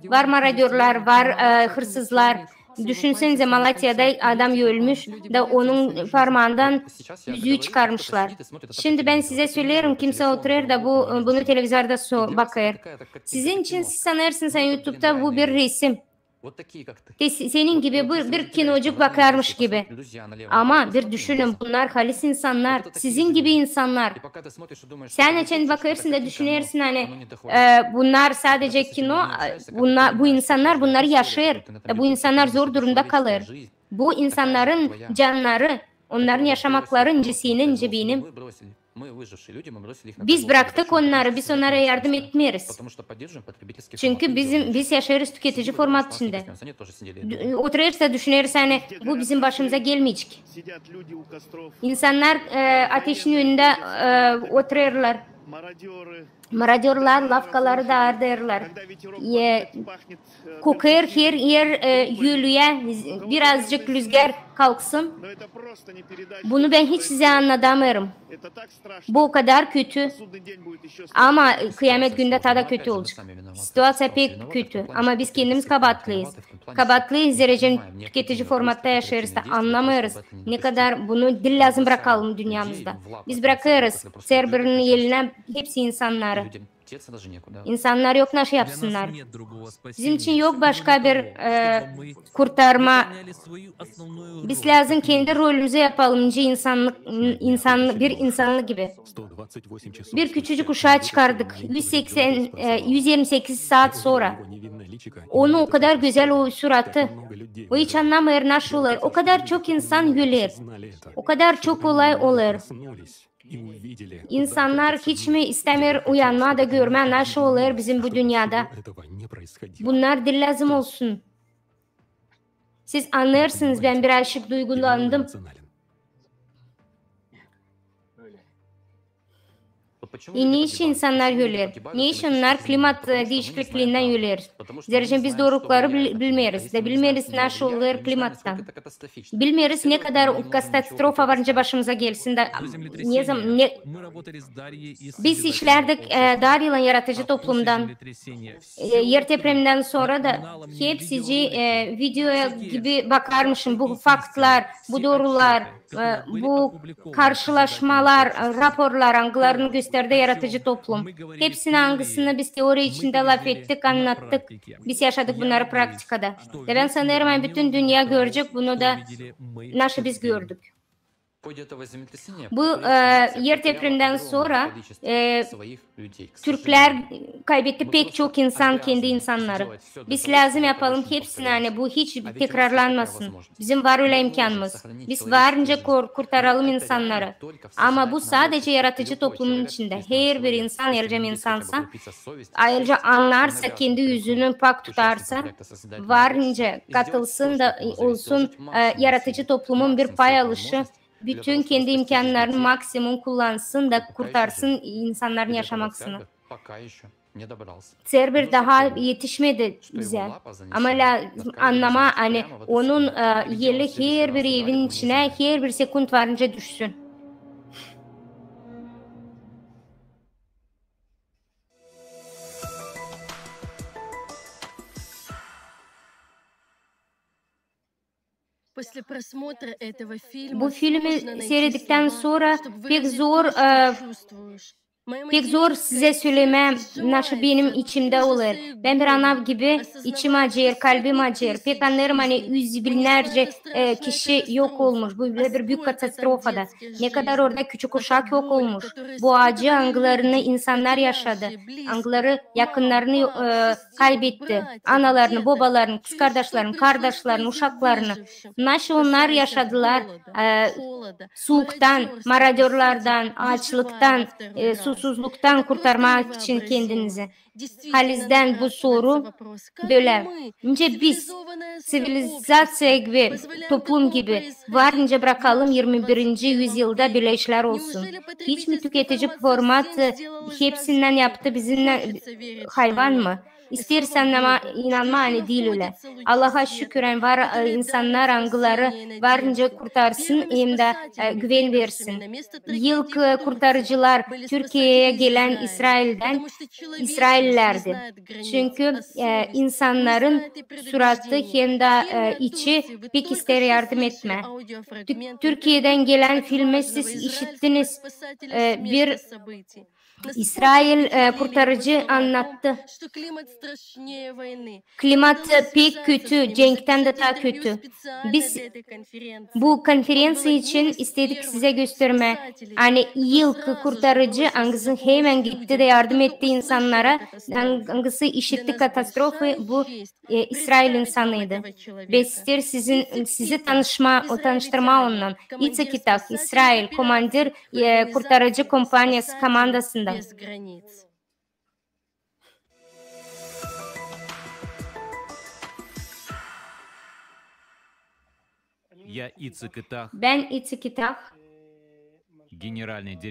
Var marodörlar, var e, hırsızlar. Düşünsenize, Malatiyada adam ölmüş da onun parmaandan üzüü çıkarmışlar. Şindi bän sizä söleerim, kimsä oturêr da bu, bunu televizorda so- bakêr. Sizin için siz sanêrsınız, ani YouTube'da bu bir resim. Te se- senin gibi bir, bir kinocuk bakarmış gibi. Ama bir düşünün, bunnar halis insannar, sizin gibi insannar. Sän açan bakêrsın da düşünersin, ani e, bunnar sadecä kino, e, bunna- bu insannar, bunnar yaşêêr. E, bu insannar zor durumda kalêr. Bu insannarın cannarı, onnarın yaşamakları, nicä senin, nicä benim. Biz braktık onnarı, biz onnara yardım etmeeriz. Çünkü bizim, biz yaşêêrız tüketici format içindä. Oturêrız da düşüneriz, ani bu bizim başımıza gelmeyecek. İnsannar e, ateşin önündä e, oturêrlar. Marodörlar lafkaları dardêrlar. E, kokêr her er, e, ölüyä, birazcık lüzgär kalksın. Bunu bän hiç sizä annadamêêrım. Bu o kadar kötü. Ama kıyamet gündä taa da kötü olacek. Situaţiya pek kötü. Ama biz kendimiz kabaatlıyız. Kabaatlıyız, zerä tüketici formatta yaşêêrız da annamêêrız, ne kadar bunu diil lääzım brakalım dünnemizdä. Biz brakêrız, herbirinin elinä hepsi insannarı. İnsannar yok, naşey yapsınnar? Bizim için yok başka bir, e, kurtarma. Biz lääzım kendi rolümüzü yapalım, nicä insannık, insan, bir insannık gibi. Bir küçücük uşaa çıkardık, üz seksen, e, üz irmi sekiz saat sora. Onu o kadar gözäl o suratı. O hiç annamêêr, naşey olêr. O kadar çok insan öler. O kadar çok olay olêr. İnsannar hiç mi istämeer uyanmaa da görmää, naşey olêr bizim bu dünnedä. Bunnar diil lääzım olsun. Siz annêêrsınız, bän birazcık duygulandım. E, neçin insannar öler? Neçin onnar klimat, e, diişikliindän öler? Zerä tüm biz doorulukları bil-, bilmeeriz. Da bilmeeriz, naşey olêr klimattan. Bilmeeriz, ne kadar katastrofa var nicä başımıza gelsin da, ne zaman, ne... Biz işlärdik, e, Daryalan yaratıcı toplumdan. E, er depremdän sora da hepsicii, e, video gibi bakarmışım. Bu faktlar, bu doorular, e, bu karşılaşmalar, e, raporlar, angılarını gösterdi yaratıcı toplum. Hepsini, angısını biz teoriya içindä lafettik, annattık. Biz yaşadık bunnarı praktikada. Da bän sanêrım, ani bütün dünnä görecek bunu da, naşı biz gördük. Bu, e, er depremdän sora, e, türklär kaybetti pek çok insan, kendi insannarı. Biz lääzım yapalım hepsini, ani bu hiç tekrarlanmasın. Bizim var ölä imkanımız. Biz var nicä kor-, kurtaralım insannarı. Ama bu sadecä yaratıcı toplumun içindä. Herbir insan, elcä insansa, elcä annarsa, kendi üzünü pak tutarsa, var nicä katılsın da, e, olsun, e, yaratıcı toplumun bir pay alışı, bütün kendi imkannarını maksimum kullansın da kurtarsın insannarın yaşamasını. Herbir daha etişmedi bizä. Ama lääzım annamaa, ani onun, e, eli herbir evin içinä, herbir sekund var nicä düşsün. Bu filmi siirediktän sora pek zor, e, pek zor sizä sölemää, naşı benim içimdä olêr. Bän bir ana gibi, içim acıyêr, kalbim acıyêr. Pek annêêrım, ani üz binnärcä, e, kişi yok olmuş bu bölä bir büük katastrofada. Ne kadar orada küçük uşak yok olmuş. Bu acı, angılarını insannar yaşadı, angıları yakınnarını, e, kaybetti, analarını, bobalarını, kızkardaşlarını, kardaşlarını, uşaklarını. Naşı onnar yaşadılar, e, suuktan, marodörlardan, aaçlıktan, e, susuzluktan kurtarmak için kendinizi. Halizdän bu soru bölä. Nicä biz, ţivilizaţiya gibi, toplum gibi, var nicä brakalım irmi birinci üzyılda bölä işlär olsun? Hiç mi tüketici format, e, hepsindän yaptı bizimnän, e, hayvan mı? İsteersin annama, inanma, ani diil ölä. Allaha şükür, ani var, e, insannar, angıları var nicä kurtarsın hem dä, e, güven versin. İlk, e, kurtarıcılar Türkiyeyä gelän İsraildän, İsraillilärdi. Çünkü, e, insannarın suratı hem dä, e, içi pek isteer yardım etmää. Tü-, Türkiyedän gelän filmi siz işittiniz, e, bir İsrail, e, kurtarıcı annattı. Klimat, e, pek kötü, cenktän dä taa kötü. Biz bu konferenţiya için istedik sizä göstermää, ani ilk kurtarıcı, angısı hemen gitti dä yardım etti insannara, ang-, angısı işitti katastrofayı, bu e, İsrail insanıydı. Biz isteeriz sizin, sizi tanışma, o, tanıştırma ondan. İtsak İtah, İsrail, komandir, e, kurtarıcı kompaniyası, komandasından. Я Ицек Итах. Bän İtsak İtah.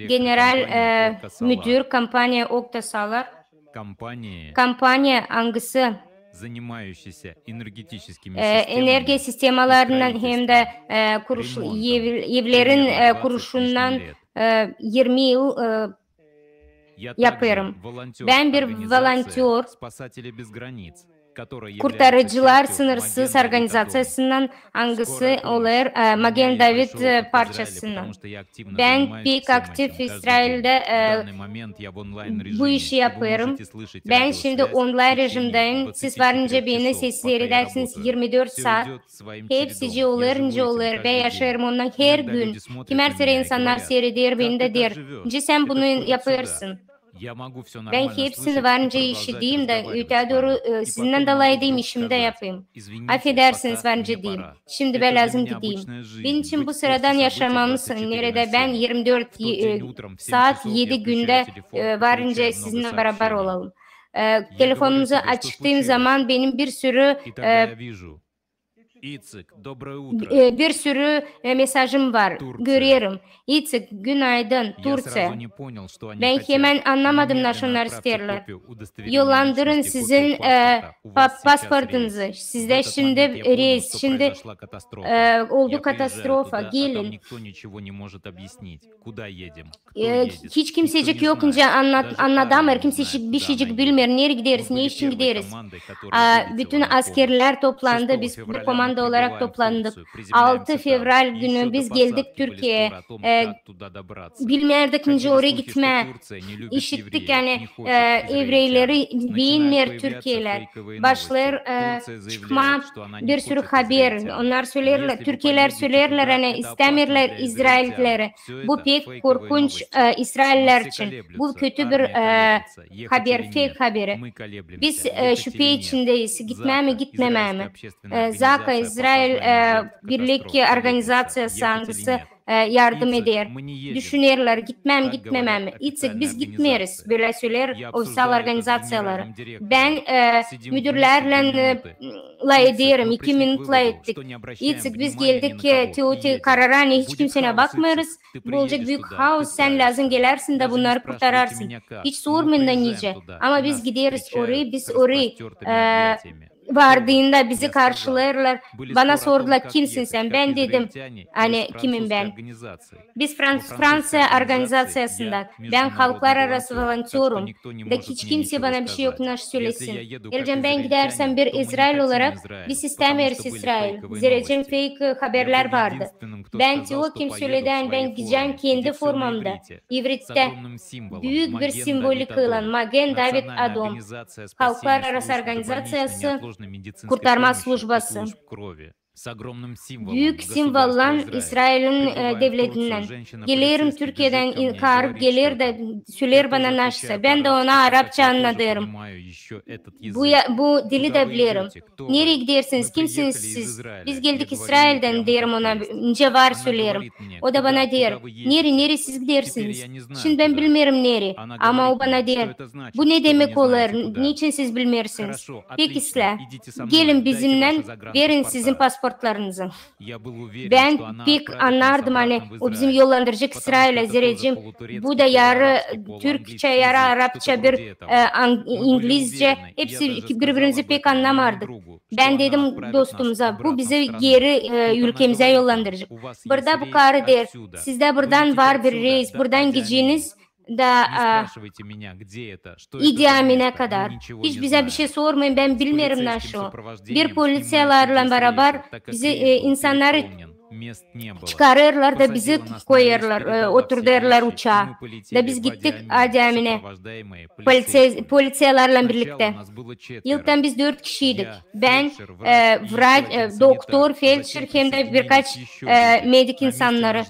general e, müdür kompaniya Okta Solar, kompaniya, angısı e, energiya sistemalarından hem dä e, kuruş, ev, evlerin e, kuruluşundan e, irmi yıl e, yapêrım. Bän bir volontör, Kurtarıcılar Sınırsız organizaţiyasından, angısı olêr e, Magen David e, parçasından. Bän pek aktiv İsraildä e, bu işi yapêrım. Bän şindi onlayn rejimdäyim. Siz varınca beni seyredersiniz irmi dört saat. Hepsicii olêr, nicä olêr. Bän yaşêêrım ondan her gün. Kimär sürä insannar seyreder beni dä deer: "Nicä sän bunu yapêrsın?" Bän hepsini varınca işideyim dä, öteyä dooru e, sizinnän dä alay edeyim, işimi dä yapayım. Afedersiniz, varınca deyim. Şindi bän lääzım gideyim. Benim için bu sıradan yaşamamız, neredä bän irmi dört e, saat edi gündä e, varınca sizinnän barabar olalım. E, telefonunuzu açtığım zaman benim bir sürü e, e, bir sürü e, mesajım var. Görerim. İtsik, günaydın, Turţiya. Bän hemen annamadım, naşo onnar isteerlär. Yollandırın sizin e, pa- pasportunuzu. Sizdä şindi reys, şindi e, oldu katastrofa. Gelin. E, hiç kimsecik yok, nicä annat, annadamêêr, kimsecik bişeycik bilmeer, nereyi gideriz, ne için gideriz. A, bütün askerlär toplandı, biz bir komanda olarak toplandık. Altı fevral günü biz geldik Türkiyeyä. E, bilmärdik, nicä orayı gitmää. İşittik, ani e, evreyleri beenmeer türkiyeelär. Başlêêr e, çıkmaa bir sürü haber. Onnar söleerlär, türkiyeelär söleerlär, ani istämeerlär izraillileri. Bu pek korkunç e, izrailliler için. Bu kötü bir e, haber, fake haberi. Biz e, şüpe içindeyiz, gitmää mi, gitmemää mi? E, Zaka, İzrail e, Birlik organizaţiyası, angısı e, yardım eder. Düşünerlär, gitmää mi, gitmemää mi? İtsik, biz gitmeeriz, bölä söleer ofisial organizaţiyaları. Bän e, müdürlärlän e, lafederim, iki minut lafettik. İtsik, biz geldik e, te o te karara, ani hiç kimseyi bakmêêrız. Bu olacek büük haos, sän lääzım gelersin dä bunnarı kurtararsın. Hiç sormayın da nicä. Ama biz gideriz orayı, biz orayı e, vardığında bizi karşılêêrlar. Bana sordular, kimsin sän? Bän dedim, ani kimim bän. Biz Frans-, Franţiya organizaţiyasından. Bän halklararası volontörüm. Da hiç kimsey bana bişey yok naşo sölesin. Eer bän gidärsem bir İzrail olarak, biz istämeeriz İzrail. Zerä fake haberlär vardı. Bän te o kim söledi, ani bän gidecäm kendi formamda, ivrittä. Büük bir simvolikaylan, Magen David Adom, halklararası organizaţiyası, kurtarma slujbası. Büük simvollan İsrailin e, devletinnän. Gelerim Türkiyedän, in-, karı geler dä söleer bana naşsa. Bän dä ona arapça annadêrım. Bu, ya, bu dili dä bilerim. Nereyi gidersiniz? Kimsiniz siz? Biz geldik İsraildän, deerim ona, nicä var söleerim. O da bana deer, nereyi, nereyi siz gidersiniz? Şindi bän bilmeerim nereyi. Ama o bana deer, bu ne demek olêr? Neçin siz bilmeersiniz? Pek islää. Gelin bizimnän, verin sizin pasportlarınızı. Bän pek annardım, ani o bizi yollandıracek İsrailä, zerä bu da yarı türkçä, yarı arapça bir e, an-, ingilizcä, hepsi iki-, biri-birimizi pek annamardık. Bän dedim dostumuza, bu bizi geeri e, ülkemizä yollandıracek. Burada bu karı deer, sizdä buradan var bir reys, buradan gideceniz da e, İdi Aminä kadar. Hiç bizä bişey sormayın, bän bilmeerim naşo. Bir poliţiyalarlan barabar bizi e, insannarı çıkarêrlar da bizi koyêrlar, e, oturdêrlar uçaa. Da biz gittik Adi Aminä poliţiya-, poliţiyalarlan birliktä. İlktän biz dört kişiydik. Bän, e, vraç, e, doktor, feldşer hem dä birkaç e, medik insannarı.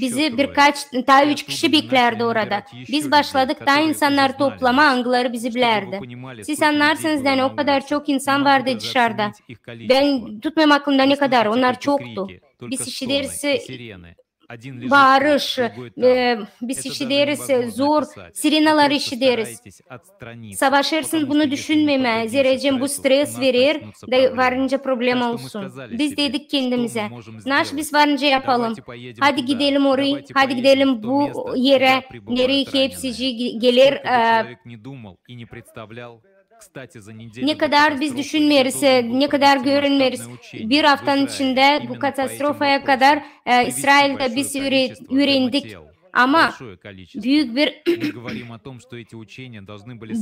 Bizi birkaç, taa üç kişi beklärdi orada. Biz başladık taa insannarı toplamaa, angıları bizi bilärdi. Siz annarsınız, ani o kadar çok insan vardı dışarda. Bän tutmêêrım aklımda ne kadar, onnar çoktu. Biz işideriz e, baarış, e, biz işideriz, e, zor sirenaları işideriz. Savaşêrsın bunu düşünmemää, zerä bu stres verer, da varınca problema olsun. Biz dedik kendimizä, naşı biz varınca yapalım. Hadi gidelim orayı, hadi gidelim bu erä, nereyi hepsicii ge-, geler, e, ne kadar biz düşünmeeriz, e, ne kadar görünmeeriz. Bir aftanın içindä bu katastrofaya kadar, e, İsraildä biz üre-, üürendik. Ama büük bir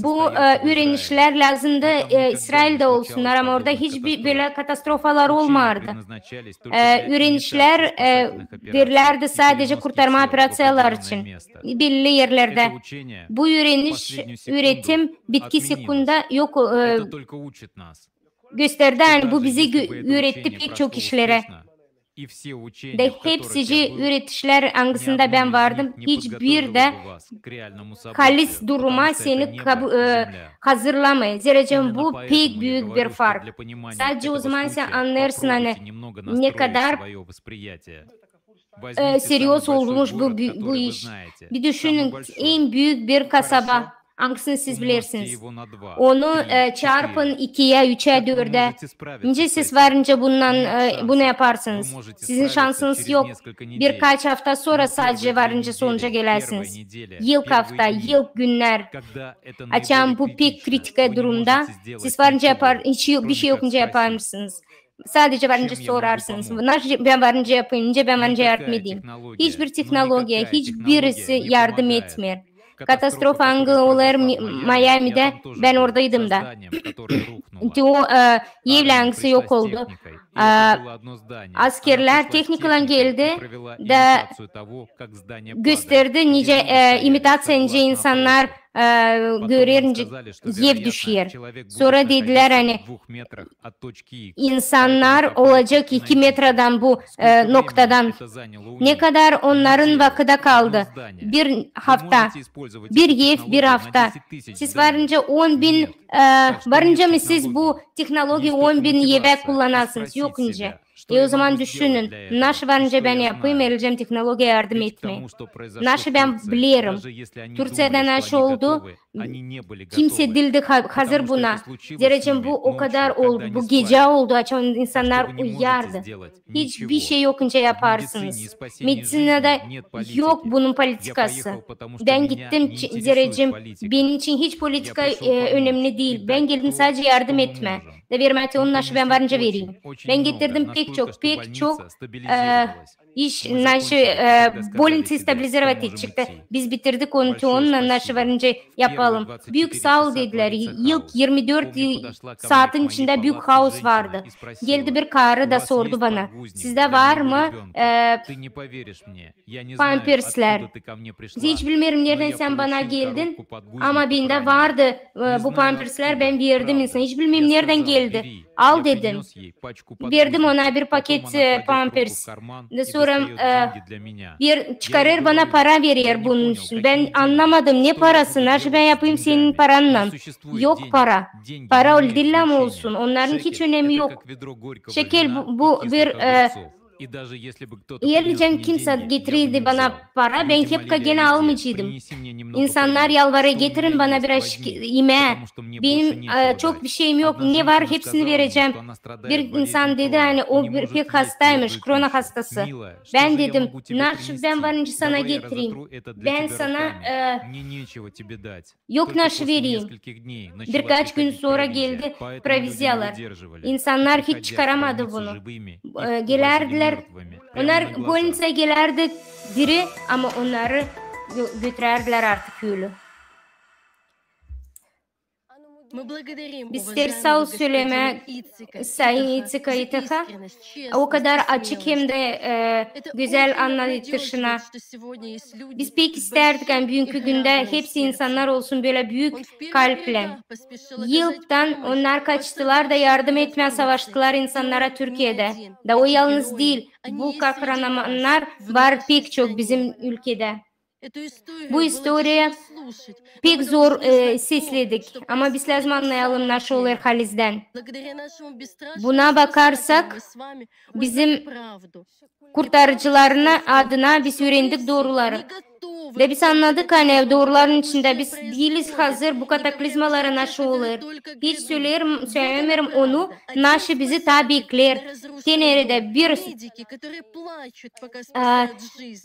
bu, e, üürenişlär lääzımdı, e, İsraildä olsunnar, ama orada hiç bir bölä katastrofalar olmardı. E, üürenişlär, e, verilärdi sadecä kurtarma operaţiyalar için belli erlerdä. Bu üüreniş, üüretim bitki sekunda yok, e, gösterdi, ani bu bizi gö-, üüretti pek çok işlerä. Da hepsicii üürenişlär, angısında bän vardım, hiçbir dä halis duruma seni kabu-, e, hazırlamêêr. Zerä bu pek büük bir fark. Sadecä ozaman sän annêêrsın, ani ne kadar, e, serioz olmuş bu, bu, bu iş. Bir düşünün, en büük bir kasaba, angısını siz bilersiniz. Onu, e, çarpın ikiyä, üçä, dördä. Nicä siz varınca bundan, e, bunu yaparsınız? Sizin şansınız yok. Birkaç afta sora sadecä varınca sonuca gelärsiz. İlk afta, ilk günnär. Açan bu pek kritik durumda, siz varınca yapar, hiç yok, bir şey yokunca yapamêêrsınız. Sadecä varınca sorarsınız, naşı bän varınca yapayım, nicä bän varınca yardım edeyim. Hiçbir tehnologiya, hiçbirisi yardım etmeer. Katastrofa, angı olêr Mi-, Miamidä, bän oradaydım da. Te o, e, evlär, angısı yok oldu. E, askerlär tehnikalan geldi da gösterdi, nicä, e, imitaţiya, nicä insannar, e, görer, nicä ev düşer. Sora dedilär, ani insannar olacek iki metradan bu, e, noktadan. Ne kadar onnarın vakıdı kaldı? Bir afta. Bir ev, bir afta. Siz varınca on bin, e, varınca mı siz bu tehnologiya on bin evä kullanasınız? Yok nicä. E, ozaman düşünün, naşı varınca bän yapayım, elecäm tehnologiya yardım etmää. Naşı bän bilerim. Turţiyada naşı oldu, kimsey diildi ha-, hazır buna. Zerä bu o kadar oldu, bu gecä oldu, açan insannar uyardı. Hiçbir şey yokunca yaparsınız. Mediţinada yok bunun politikası. Bän gittim, zerä benim için hiç politika, e, önemli diil. Bän geldim sadecä yardım etmää. Da vermää te onu, naşı bän varınca vereyim. Bän getirdim pek çok, pek çok, e, iş, naşı, e, bolniţayı stabilizirovat ettik. Biz bitirdik onu, te onunnan naşı varınca yapalım. Büük saa ol dedilär. İlk irmi dört saatın içindä büük haos vardı. Geldi bir karı da sordu bana, sizdä var mı, e, pamperslär? Hiç bilmeerim, neredän sän bana geldin, ama bendä vardı, e, bu pamperslär, bän verdim insana. Hiç bilmeerim, neredän geldi. Al, dedim. Verdim ona bir paket, e, pampers. Da sora, e, bir çıkarêr, bana para verer bunun için. Bän annamadım, ne parası, naşı bän yapayım senin parannan? Yok para. Para ol diil, ama olsun. Onnarın hiç önemi yok. Şekel bu, bu bir, e, eer nicä kimsä getireydi bana para, bän hepka genä almayaceydım. İnsannar yalvarêr, getirin bana biraz şik-, imää. Benim, e, çok bir şeyim yok. Ne var, hepsini verecäm. Bir insan dedi, ani o bir pek hastaymış, krona hastası. Bän dedim, naşı bän varınca sana getireyim? Bän sana, e, yok naşı vereyim. Birkaç gün sora geldi proviziyalar. İnsannar hiç çıkaramadı bunu. E, gelärdilär, onnar bolniţaya gelärdi diri, ama onnarı gö-, götürärdilär artık ölü. Biz isteeriz saa ol sölemää sayın İtsika İtaka. O kadar açık hem dä, e, gözäl annadışına. Biz pek istärdik, ani büünkü gündä hepsi insannar olsun bölä büük kalplän. Yıldan onnar kaçtılar da yardım etmää savaştılar insannara Türkiyedä. Da o yalnız diil. Bu kahramannar var pek çok bizim ülkedä. Bu istoriya pek zor e, sesledik, ama biz lääzım annayalım, naşı olêr halizdän. Buna bakarsak, bizim kurtarıcılarını adına biz üürendik dooruları. Da biz annadık, ani dooruların içindä biz diiliz hazır bu kataklizmalara, naşı olêr. Hiç söleerim, sölemeyim onu, naşı bizi taa bekleer. Te neredä bir, e,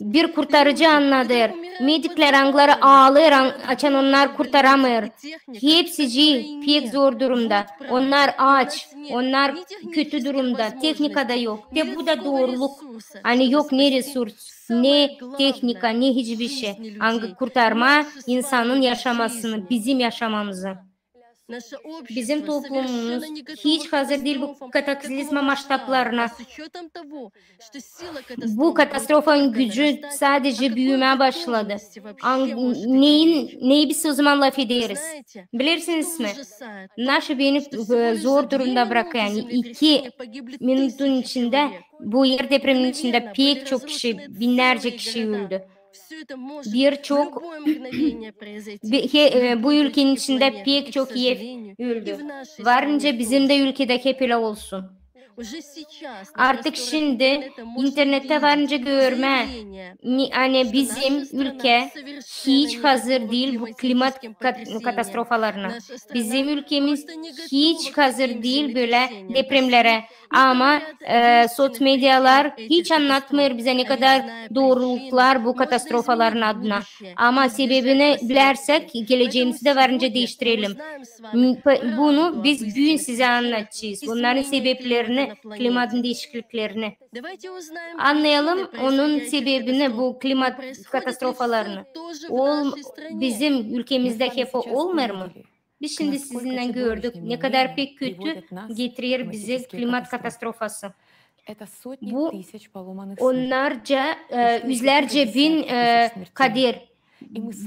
bir kurtarıcı annadêr. Mediklär, angıları aalêêr, an-, açan onnar kurtaramêêr. Hepsicii pek zor durumda. Onnar aç, onnar kötü durumda. Tehnika da yok. Te bu da dooruluk. Ani yok ne resurs, ne tehnika, ne hiçbir şey, angı kurtarmaa insanın yaşamasını, bizim yaşamamızı. Bizim toplumumuz hiç hazır diil bu kataklizma maştablarına. Bu katastrofanın gücü sadece büümää başladı. An-, neyin, neyi biz o zaman lafederiz? Bilersiniz mi? Naşı beni e, zor durumda bırakêr. Yani iki minutun içindä bu er depremin içindä pek çok kişi, binnärcä kişi öldü. Bir çok, bi-, he, e, bu ülkenin içindä pek çok ev öldü. Varınca bizim dä ülkedä hep ölä olsun. Artık şindi internettä varınca görmää, ani bizim ülkä hiç hazır diil bu klimat kat-, katastrofalarına. Bizim ülkemiz hiç hazır diil bölä depremnerä. Ama e, soţmedialar hiç annatmêêr bizä ne kadar dooruluklar bu katastrofaların adına. Ama sebebini bilärsäk, geleceemizi dä varınca diiştirelim. M-, pe-, bunu biz büün sizä annadacez. Onnarın sebeplerini, klimatın diişikliklerini. Annayalım onun sebebini, bu klimat katastrofalarını. Ol-, bizim ülkemizdä hep o olmêêr mı? Biz şindi sizinnän gördük, ne kadar pek kötü getirer bizä klimat katastrofası. Bu onnarca, e, üzlärcä bin, e, kader.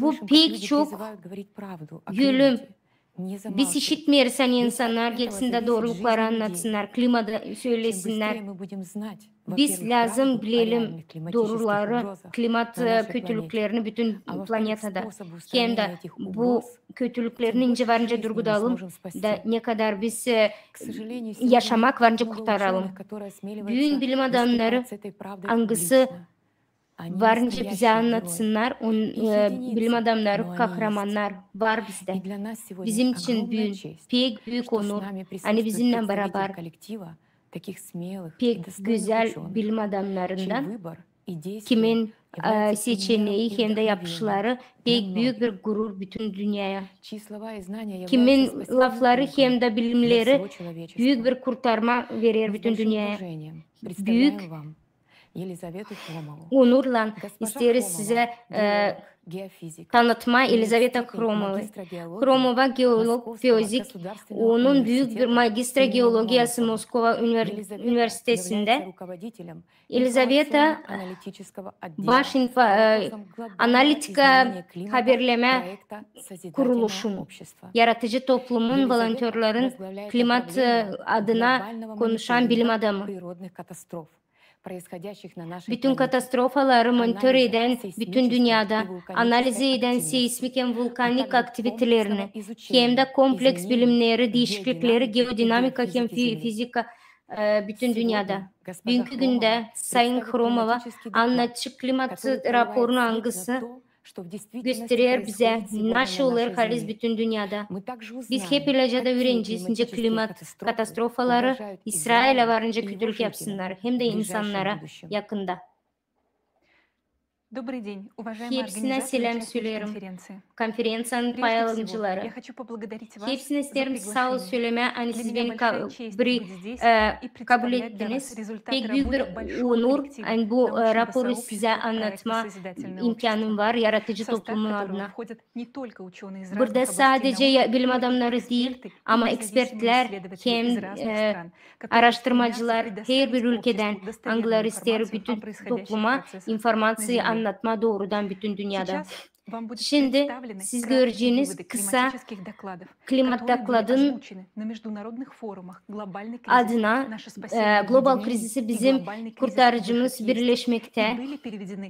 Bu pek çok ölüm. Biz işitmeeriz, ani insannar gelsin dä doorulukları annatsınnar, klimatı söylesinnär. Biz lääzım bilelim dooruları, klimat, e, kötülüklerini bütün planetada. Hem dä bu kötülüklerini nicä varınca durgudalım da ne kadar biz, e, yaşamak varınca kurtaralım. Büün bilim adamnarı, angısı varınca bizä annatsınnar, on-, e, bilim adamnarı, kahramannar var bizdä. Bizim için büün pek büük onur, ani bizimnän barabar pek gözäl bilim adamnarından, kimin, e, seçeneyi hem dä yapışları pek büük bir gurur bütün dünneyä. Kimin lafları hem dä bilimleri büük bir kurtarma verer bütün dünneyä. Büük onurlan isteeriz sizä, e, tanıtmaa Elizaveta Hromovayı. Hromova geolog, fizik, onun büük bir magistra geologiyası Moskova üniver-, universitetindä. Elizaveta baş infa-, e, analitika haberlemä kuruluşunun, yaradıcı toplumun, volontörların, klimat, e, adına konuşan bilim adamı. Bütün katastrofaları monitör edän bütün dünnedä, analiz edän seismik hem vulkanik aktivitelerini, hem dä kompleks bilimleri, diişiklikleri, geodinamika hem fi-, fizika, e, bütün dünnedä. Büünkü gündä sayın Hromova annadacek klimat raporunu, angısı gösterer bizä, naşı olêr haliz bütün dünnedä. Biz hep ilecä dä üürenecez, nicä klimat katastrofaları İsrailä varınca kötülük yapsınnar, hem dä insannara yakında. Hepsinä seläm söleerim, konferenţiyanın paylanıcıları. Hepsinä isteerim saa ol sölemää, ani siz beni ka-, biri, e, kabul ettiniz. Pek büük bir onur, ani bu, e, raporu sizä annatma imkanım var yaradıcı toplumun adına. Burada sadece bilim adamnarı diil, ama ekspertlär hem, e, araştırmacılar herbir ülkedän, angıları isteer bütün topluma informaţiya annatma doorudan bütün dünnedä. Şindi siz göreceniz kısa klimat dokladın adına, e, global krizisi bizim kurtarıcımız birleşmektä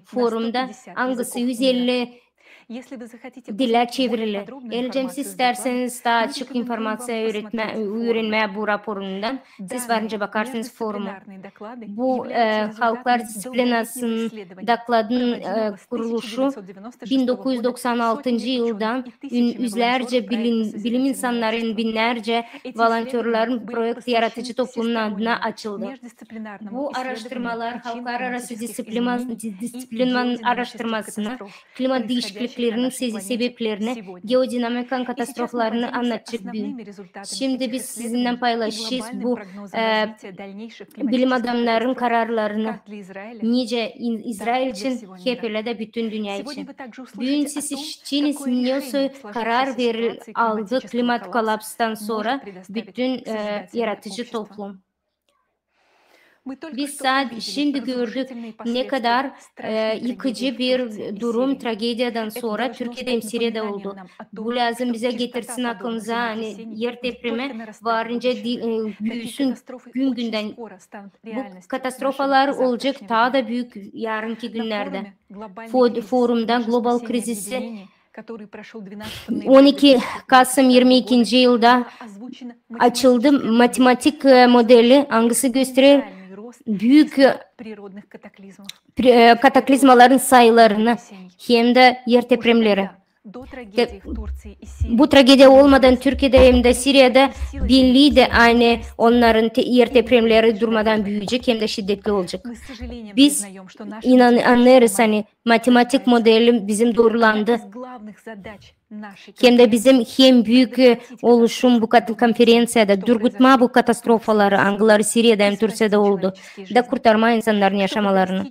forumda, angısı üz elli dilä çevirili. Eer siz istärseniz taa açık informaţiya üürenmää bu raporundan, siz varınca bakarsınız forumu. Bu, e, halklar disţiplinasının dokladın, e, kuruluşu bin dokuz üz doksan altıncı yıldan ün-, üzlärcä bilin-, bilim insannarının, binnärcä volontörların proekti yaratıcı toplumun adına açıldı. Bu araştırmalar halklararası disţiplina-, disţiplinanın araştırmasını, klimat diişikliklerinin se-, sebeplerini, geodinamikanın katastrofalarını annadacek büün. Şindi biz sizinnän paylaşacez bu, e, bilim adamnarının kararlarını, nicä İ-, İzrail için, hem ölä dä bütün dünnä için. Büün siz işittiniz, nesoy karar veril-, aldı klimat kollapstan sora bütün, e, yaratıcı toplum. Biz sade şindi gördük, ne kadar, e, yıkıcı bir durum tragediyadan sora Türkiyedä hem Siriyada oldu. Bu lääzım bizä getirsin aklımıza, ani erdepremi varınca di-, e, büüsün gün-gündän. Bu katastrofalar olacek taa da büük yarınki günnerdä. Fo-, forumda global krizisi on iki kasım irmi ikinci yılda açıldı matematik, e, modeli, angısı gösterer büük, e, pri-, e, kataklizmaların sayılarını hem dä erdepremleri. Te-, bu tragediya olmadan Türkiyedä hem dä Siriyada belliydi, ani onnarın te-, erdepremleri durmadan büüyecek hem dä şiddetli olacek. Biz inan-, annêêrız, ani matematik modeli bizim doorulandı. Hem dä bizim en büük, e, oluşum bu kad-, konferenţiyada durgutmaa bu katastrofaları, angıları Siriyada hem Türkiyedä oldu, da kurtarmaa insannarın yaşamalarını.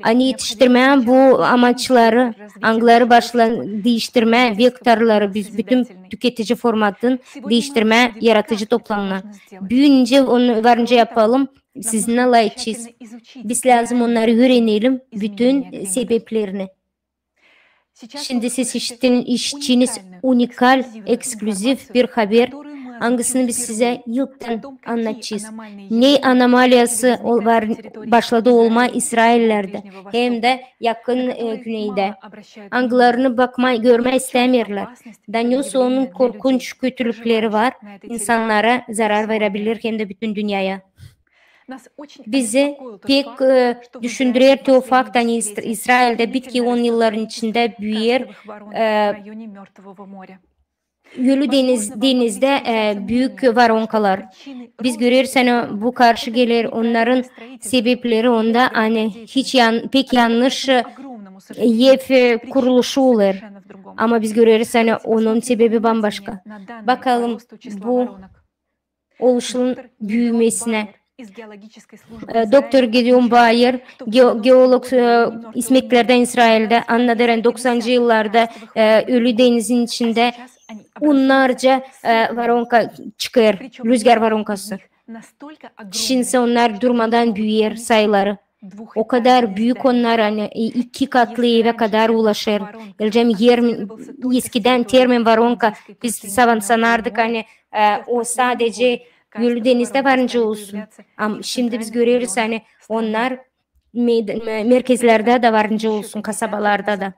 Ani etiştirmää bu amaçları, angıları başla-, diiştirmää vektorları, büü-, bütün tüketici formatın diiştirmää yaratıcı toplumuna. Büün nicä onu varınca yapalım, sizinnän lafedecez. Biz lääzım onnarı üürenelim, bütün sebeplerini. Şindi siz işitin-, işittiniz unikal, eksklüziv bir haber, angısını biz sizä ilktän annadacez. Ne anomaliyası ol-, var, başladı olmaa İsraillerdä hem dä Yakın, e, Güneydä. Angılarını bakmaa, görmää istämeerlär. Da nesoy onun korkunç kötülükleri var, insannara zarar verebilir hem dä bütün dünneyä. Bizi pek, e, düşündürer te o fakt, ani İs-, İsraildä bitki on yılların içindä büüyer, e, Ölü deniz, denizdä, e, büük varonkalar. Biz göreriz, ani bu karşı geler, onnarın sebepleri onda, ani hiç yan-, pek yannış, e, ev, e, kuruluşu olêr. Ama biz göreriz, ani onun sebebi bambaşka. Bakalım, bu oluşunun büümesinä. E, doktor Gideon Bayer, geo-, geolog, e, ismeklerdän İsraildä, annadêr, ani doksancı yıllarda, e, Ölü denizin içindä onnarca, e, varonka çıkêr, rüzgär varonkası. Şindi ise onnar durmadan büüyer sayıları. O kadar büük onnar, ani, e, iki katlı evä kadar ulaşêr. Elcem, eskidän termin varonka, biz savan sanardık, ani, e, o sadece Ölü denizdä varınca olsun. Ama şindi biz göreriz, ani onnar me-, me-, merkezlerdä dä varınca olsun, kasabalarda da.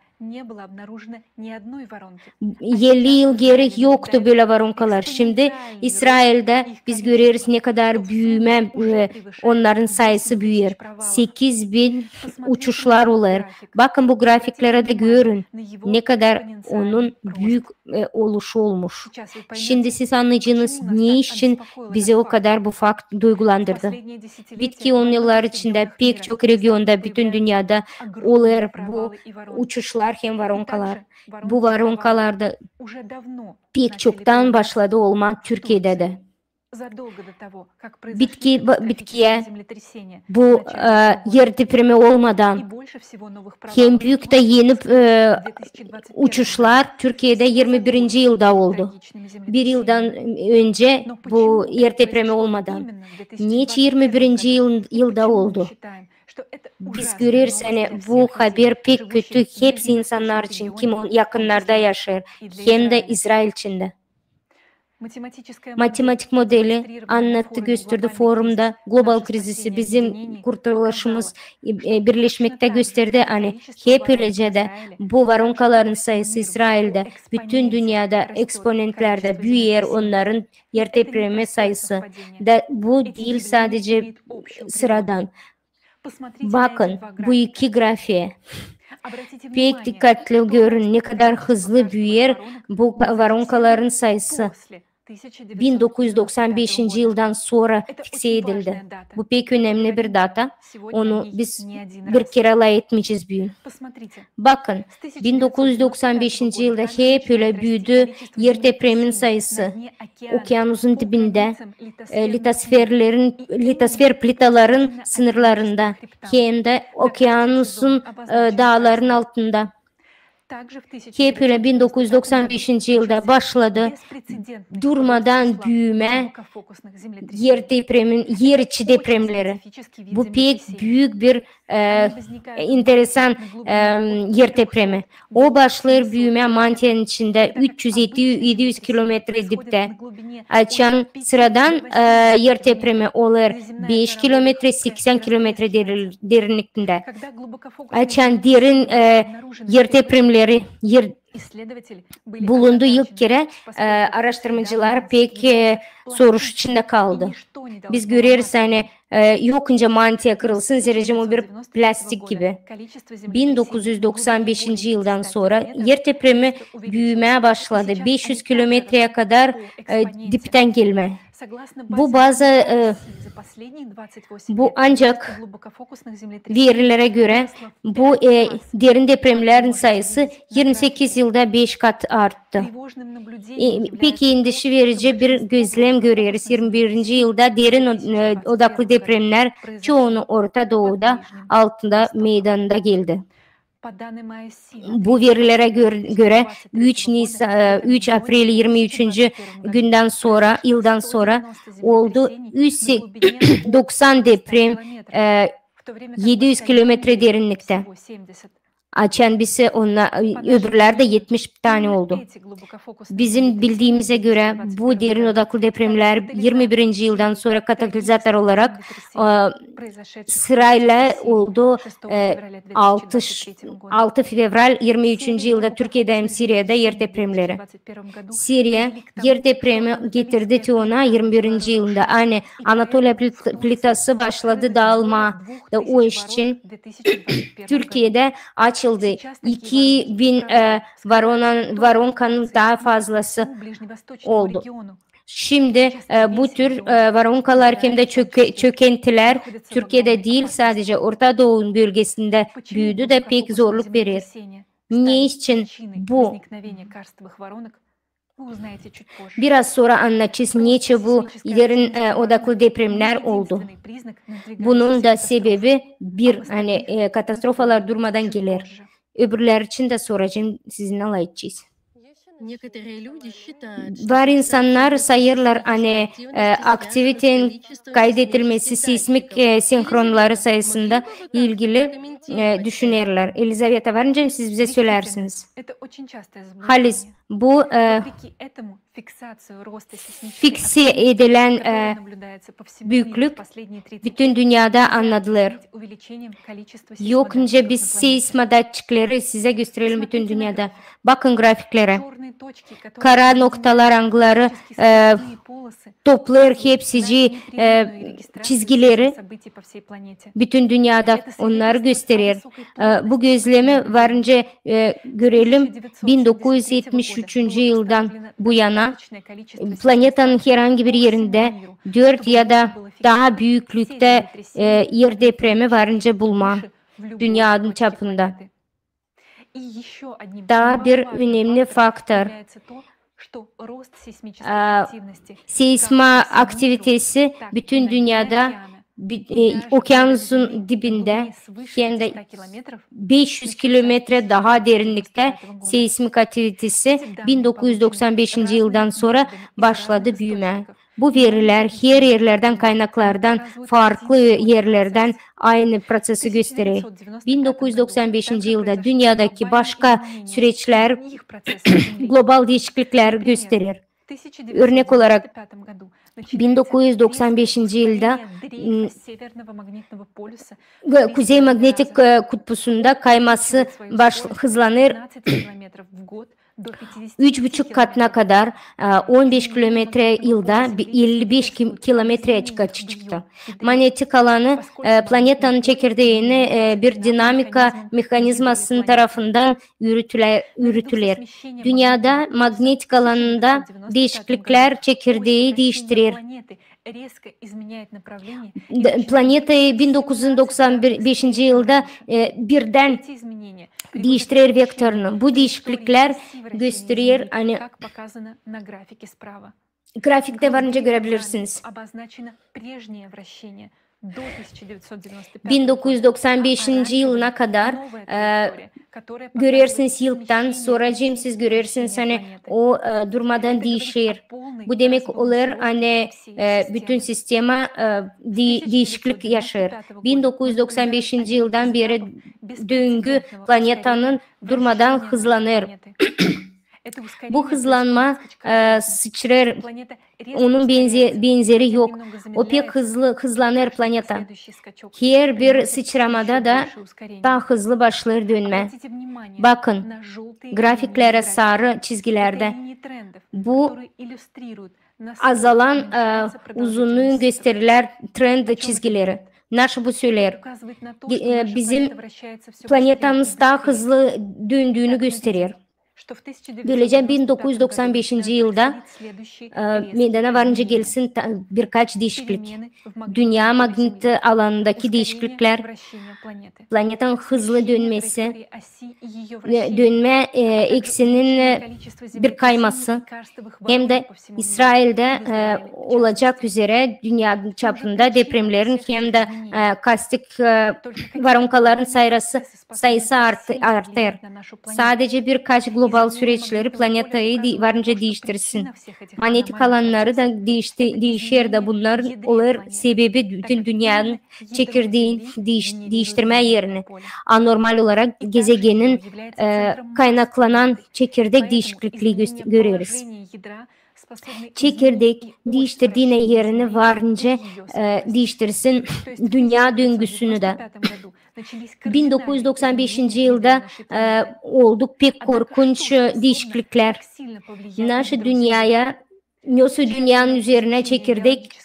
Elli yıl geri yoktu bölä varonkalar. Şindi İsraildä biz göreriz, ne kadar büümä, e, onnarın sayısı büüyer. Sekiz bin uçuşlar olêr. Bakın bu grafiklerä dä, görün, ne kadar onun büük e, oluşu olmuş. Şindi siz annayacınız, ne için bizi o kadar bu fakt duygulandırdı. Bitki on yıllar içindä pek çok regionda, bütün dünnedä olêr bu uçuşlar hem varonkalar. Bu varonkalar da pek çoktan başladı olmaa Türkiyedä dä. Bitki, ba-, bitkiyä bu, e, er depremi olmadan hem büük tä eni, e, uçuşlar Türkiyedä irmi birinci yılda oldu. Bir yıldan öncä bu er depremi olmadan. Neçin irmi birinci yıl, yılda oldu? Biz göreriz, ani bu haber pek kötü hepsi insannar için, kim o yakınnarda yaşêêr, hem dä İzrail için dä. Matematik modeli annattı, gösterdi forumda global krizisi, bizim kurtuluşumuz, e, e, birleşmektä gösterdi, ani hep ölecä dä bu varonkaların sayısı İzraildä, bütün dünnedä eksponentlerdä büüyer onnarın erdepremi sayısı. Da bu diil sadece sıradan. Bakın bu iki grafiä. Pek dikkatlı görün, ne kadar hızlı büüyer bu varonkaların sayısı. Bin dokuz üz doksan beşinci yıldan sora fikse edildi. Bu pek önemli bir data. Onu biz bir kerä alay etmeyecez büün. Bakın, bin dokuz üz doksan beşinci yılda hep ölä büüdü erdepremin sayısı. Okeanuzun dibindä, e, litosferlerin, litosfer plitaların sınırlarında, hem dä okeanuzun, e, daaların altında. Hep ölä bin dokuz üz doksan beşinci yılda başladı durmadan büümä erdepremin, er içi depremleri. Bu pek büük bir, e, enteresan, e, erdepremi. O başlêêr büümä mantiyanın içindä üç üz, edi üz kilometre diptä. Açan sıradan, e, erdepremi olêr beş kilometre, seksän kilometre deri-, derinliktä. Açan derin, e, erdepremleri, er bulundu ilk kerä, e, araştırmacılar pek, e, soruş içindä kaldı. Biz göreriz, ani, e, yok nicä mantiya kırılsın, zerä o bir plastik gibi. Bin dokuz üz doksan beşinci yıldan sora erdepremi büümää başladı. Beş üz kilometreyä kadar, e, diptän gelmää. Bu bazı, e, bu ancak verilerä görä, bu, e, derin depremlerin sayısı irmi sekiz yılda beş kat arttı. E, pek endişä verici bir gözlem göreriz. Irmi birinci yılda derin o-, e, odaklı depremnär çounu Orta Dooda altında meydanda geldi. Bu verilerä gör-, görä üç Nis-, e, üç aprel irmi üçüncü gündän sora, yıldan sora oldu üz doksan deprem, e, edi üz kilometre derinliktä. Açan bizä onnarı, öbürleri dä etmiş tanä oldu. Bizim bildiimizä görä, bu derin odaklı depremnär irmi birinci yıldan sora katalizator olarak, e, sıraylan oldu, e, altı, altı fevral irmi üçüncü yılda Türkiyedä hem Siriyada erdepremleri. Siriya erdepremi getirdi te ona irmi birinci yılında. Ani Anatoliya plit-, plitası başladı daalmaa da o iş için Türkiyedä açıldı iki bin, e, varonan-, varonkanın taa fazlası oldu. Şindi, e, bu tür, e, varonkalar hem dä çöke-, çökentilär Türkiyedä diil, sadece Orta Doğu bölgesindä büüdü da pek zorluk verer. Ne için bu? Biraz sora annadacez, neçin bu derin, e, odaklı depremnär oldu. Bunun da sebebi bir, ani, e, katastrofalar durmadan geler. Öbürleri için dä soracam, sizinnän alay edecez. Var insannar sayêrlar, ani, e, aktivitenin kaydetilmesi seismik, e, sinhronları sayısında ilgili, e, düşünerlär. Elizaveta, var nicä siz bizä sölärsiniz? Halis, bu, e, fikse edilän, e, büüklük bütün dünnedä annadılêr. Yok nicä biz seisma datçikleri sizä gösterelim bütün dünnedä. Bakın grafiklerä. Kara noktalar, angıları, e, toplêêr hepsicii, e, çizgileri bütün dünnedä, onnarı gösterer. E, bu gözlemi var nicä, e, görelim bin dokuz üz etmiş üçüncü yıldan bu yana planetanın herhangi bir erindä dört ya da taa büüklüktä, e, erdepremi var nicä bulmaa dünnenin çapında. Taa bir önemli faktor. A, seisma aktivitesi bütün dünnedä, bi-, e, okeanuzun dibindä, hem dä beş üz kilometre taa derinliktä seismik aktivitesi bin dokuz üz doksan beşinci yıldan sora başladı büümää. Bu verilär her erlerdän, kaynaklardan, farklı erlerdän aynı prosesi gösterer. Bin dokuz üz doksan beşinci yılda dünnedäki başka süreçlär global diişikliklär gösterer. Örnek olarak, bin dokuz üz doksan beşinci yılda, m, Kuzey magnetik, e, kutbusunda kayması baş-, hızlanêr üç buçuk katına kadar, e, on beş kilometre yılda bi-, elli beş kim-, kilometreyä çıka-, çıktı. Mannetik alanı, e, planetanın çekirdeeni, e, bir dinamika mehanizmasının tarafından ürütüle-, ürütüler. Dünnedä magnetik alanında diişikliklär çekirdeyi diiştirer. Planetayı bin dokuz üz doksan beşinci yılda, e, birdän diiştirer vektorunu. Bu diişikliklär gösterer, ani grafiktä varınca görebilirsiniz. Bin dokuz üz doksan beşinci yılına kadar, e, görersiniz yıldan sora, hem siz görersiniz, ani o, e, durmadan diişer. Bu demek olêr, ani, e, bütün sistema, e, di-, diişiklik yaşêêr. Bin dokuz üz doksan beşinci yıldan beri döngü planetanın durmadan hızlanêr. Bu hızlanma, e, sıçrêr, onun benze-, benzeri yok. O pek hızlı hızlanêr planeta. Herbir sıçramada da taa hızlı başlêêr dönmää. Bakın, grafiklerä sarı çizgilerdä. Bu azalan, e, uzunnuun göstererlär trend çizgileri. Naşı bu söleer? Ge-, e, bizim planetamız taa hızlı döndüünü gösterer. Bölecä bin dokuz üz doksan beşinci yılda, e, meydana varınca gelsin ta-, birkaç diişiklik. Dünnä magnetik alanındaki diişikliklär, planetanın hızlı dönmesi, e, dönmä, e, eksinin, e, bir kayması, hem dä İsraildä, e, olacak üzerä dünnä çapında depremnerin hem dä, e, kastik, e, varonkaların sayısı sayısı art-, artêr. Sadece birkaç global süreçleri planetayı di-, varınca diiştirsin. Mannetik alannarı da diişti-, diişer da bunnar olêr sebebi bütün dünnenin çekirdeeni diiş-, diiştirmä erini. Anormal olarak gezegenin, e, kaynaklanan çekirdek diişikliklii göst-, göreriz. Çekirdek diiştirdiinä erini varınca, e, diiştirsin dünnä döngüsünü dä. Bin dokuz üz doksan beşinci yılda, e, oldu pek korkunç, e, diişikliklär. Naşı dünneyi, nasıl dünnenin üzerinä çekirdek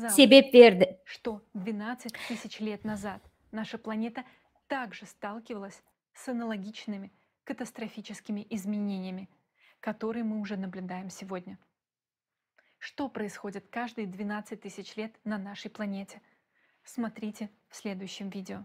sebep verdi. Что двенадцать тысяч лет назад наша планета также сталкивалась с аналогичными катастрофическими изменениями, которые мы уже наблюдаем сегодня. Что происходит каждые двенадцать тысяч лет на нашей планете? Смотрите в следующем видео.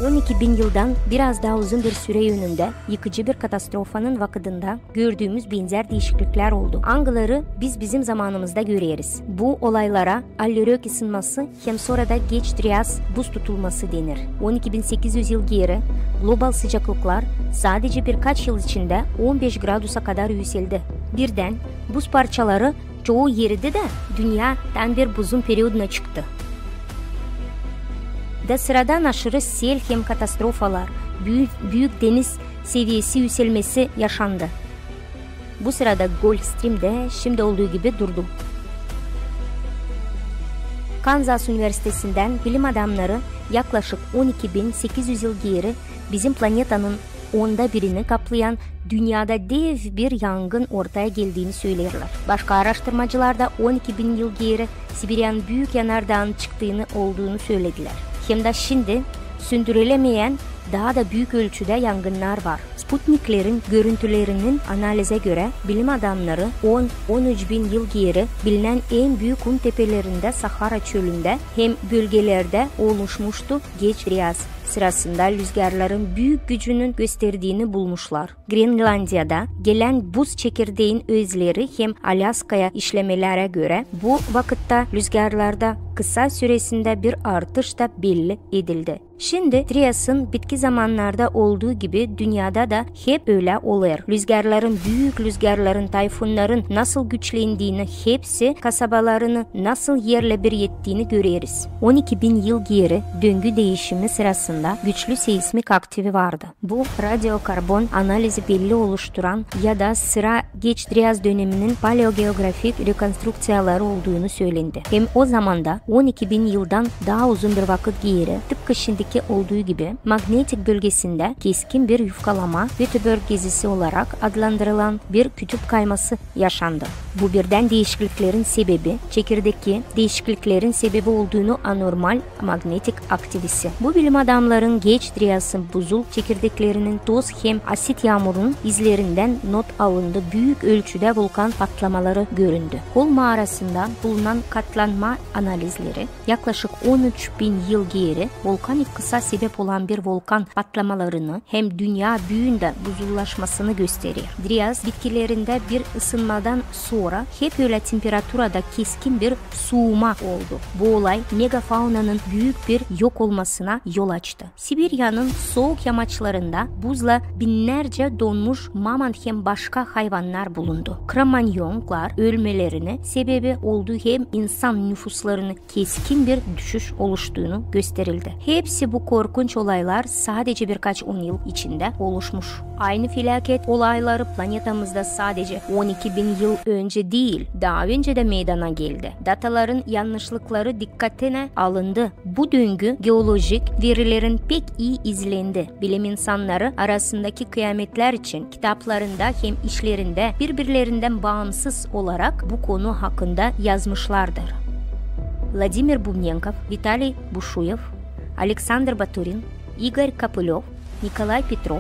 On iki bin yıldan biraz taa uzun bir sürä önündä yıkıcı bir katastrofanın vakıdında gördüümüz benzär diişikliklär oldu. Angıları biz bizim zamanımızda göreriz. Bu olaylara Alliörök ısınması hem sora da Geç Trias buz tutulması denir. On iki bin sekiz üz yıl geeri global sıcaklıklar sadece birkaç yıl içindä on beş gradusa kadar üüseldi. Birdän buz parçaları çoyu eridi dä dünnä tam bir buzun perioduna çıktı. Da sıradan aşırı sel hem katastrofalar, büü-, büük deniz seviyesi üüselmesi yaşandı. Bu sırada Golf Stream dä şindi olduu gibi durdu. Kanzas Universitesindän bilim adamnarı yaklaşık on iki bin sekiz üz yıl geeri bizim planetanın onda birini kaplayan dünnedä dev bir yangın ortaya geldiini söleerlär. Başka araştırmacılar da on iki bin yıl geeri Sibiryanın büük yanardaanın çıktıını olduunu söledilär. Hem dä şindi söndürülemeyän taa da büük ölçüdä yangınnar var. Sputniklerin görüntülerinin analizä görä, bilim adamnarı on, on üç bin yıl geeri bilinän en büük kum tepelerindä Sahara çölündä hem bölgelerdä oluşmuştu Geç Trias. sırasında lüzgarların büük gücünün gösterdiini bulmuşlar. Grenlandiyada gelän buz çekirdeyin özleri hem Alyaskaya işlemelere görä, bu vakıtta lüzgarlarda kısa süresindä bir artış da belli edildi. Şindi Triasın bitki zamannarda olduu gibi dünnedä dä hep ölä olêr. Lüzgarların, büük lüzgarların, tayfunnarın nasıl güçlendiini, hepsi kasabalarını nasıl erlä bir ettiini göreriz. On iki bin yıl geeri döngü diişimi sırasında güçlü seismik aktivi vardı. Bu radiokarbon analizi belli oluşturan ya da sıra geç Trias döneminin paleogeografik rekonstrukţiyaları olduunu sölendi. Hem o zamanda on iki bin yıldan taa uzun bir vakıt geeri, tıpkı şindiki olduu gibi, magnetik bölgesindä keskin bir yufkalama, Göteborg gezisi olarak adlandırılan bir kütüp kayması yaşandı. Bu birdän diişikliklerin sebebi, çekirdeki diişikliklerin sebebi olduunu anormal magnetik aktivisi. Bu bilim adamların geç Triasın buzul çekirdeklerinin toz hem asit yaamurunun izlerindän not alındı, büük ölçüdä vulkan patlamaları göründü. Kol maarasında bulunan katlanma analizleri, yaklaşık on üç bin yıl geeri vulkanik kısa sebep olan bir vulkan patlamalarını hem dünnä büündä buzullaşmasını gösterer. Trias bitkilerindä bir ısınmadan sora hep ölä temperaturada keskin bir suuma oldu. Bu olay megafaunanın büük bir yok olmasına yol açtı. Sibiryanın souk yamaçlarında buzla binnärcä donmuş mamont hem başka hayvannar bulundu. Kro-manyonlar ölmelerinin sebebi oldu hem insan nufuslarının keskin bir düşüş oluştuunu gösterildi. Hepsi bu korkunç olaylar sadece birkaç on yıl içindä oluşmuş. Aynı felâket olayları planetamızda sadece on iki bin yıl öncä diil, taa öncä dä meydana geldi. Dataların yannışlıkları dikkatına alındı. Bu döngü geolojik verilerin pek ii izlendi. Bilim insannarı arasındaki kıyametlär için kitaplarında hem işlerindä biri-birlerindän baamsız olarak bu konu hakkında yazmışlardır. Vladimir Bubnenkov, Vitaliy Buşuev, Aleksandr Baturin, İgor Kopılöv, Nikolay Petrov,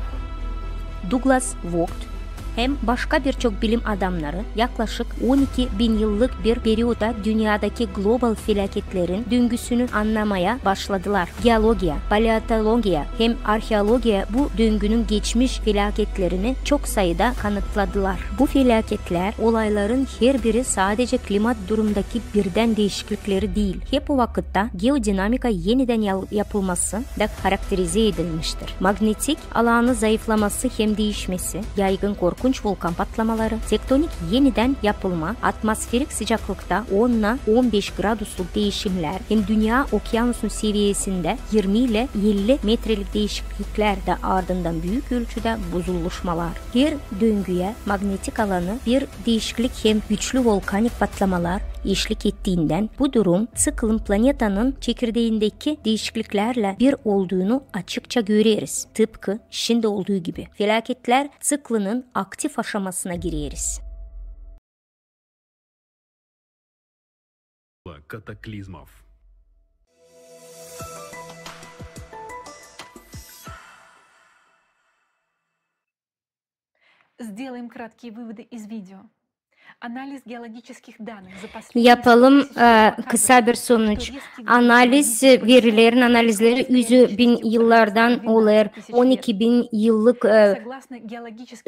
Duglas Vogt hem başka birçok bilim adamnarı yaklaşık on iki bin yıllık bir periodta dünnedäki global felâketlerin döngüsünü annamaya başladılar. Geologiya, paleontologiya hem arheologiya bu döngünün geçmiş felâketlerini çok sayıda kanıtladılar. Bu felâketlär, olayların herbiri sadece klimat durumdaki birdän diişiklikleri diil, hep o vakıtta geodinamika enidän yal-, yapılması da karakterize edilmiştir. Magnetik alanı zayıflaması hem diişmesi, yaygın korkunç vulkan patlamaları, tektonik enidän yapılma, atmosferik sıcaklıkta onnan on beş gradusluk diişimlär hem dünnä okyanusun seviyesindä irmi ilä elli metrelik diişikliklär da ardından büük ölçüdä buzuluşmalar. Her döngüyä magnetik alanı bir diişiklik hem güçlü vulkanik patlamalar eşlik ettiindän bu durum ţiklın planetanın çekirdeindeki diişikliklärlä bir olduunu açıkça göreriz. Tıpkı şindi olduu gibi. Felâketlär ţiklının aktiv aşamasına gireriz. Kataklizmov. Сделаем краткие выводы из видео. Анализ геологических данных за последние Yapalım, e, kısa bir sonuç. Analiz, e, verilerin analizleri üz bin yıllardan olêr, on iki bin yıllık, e,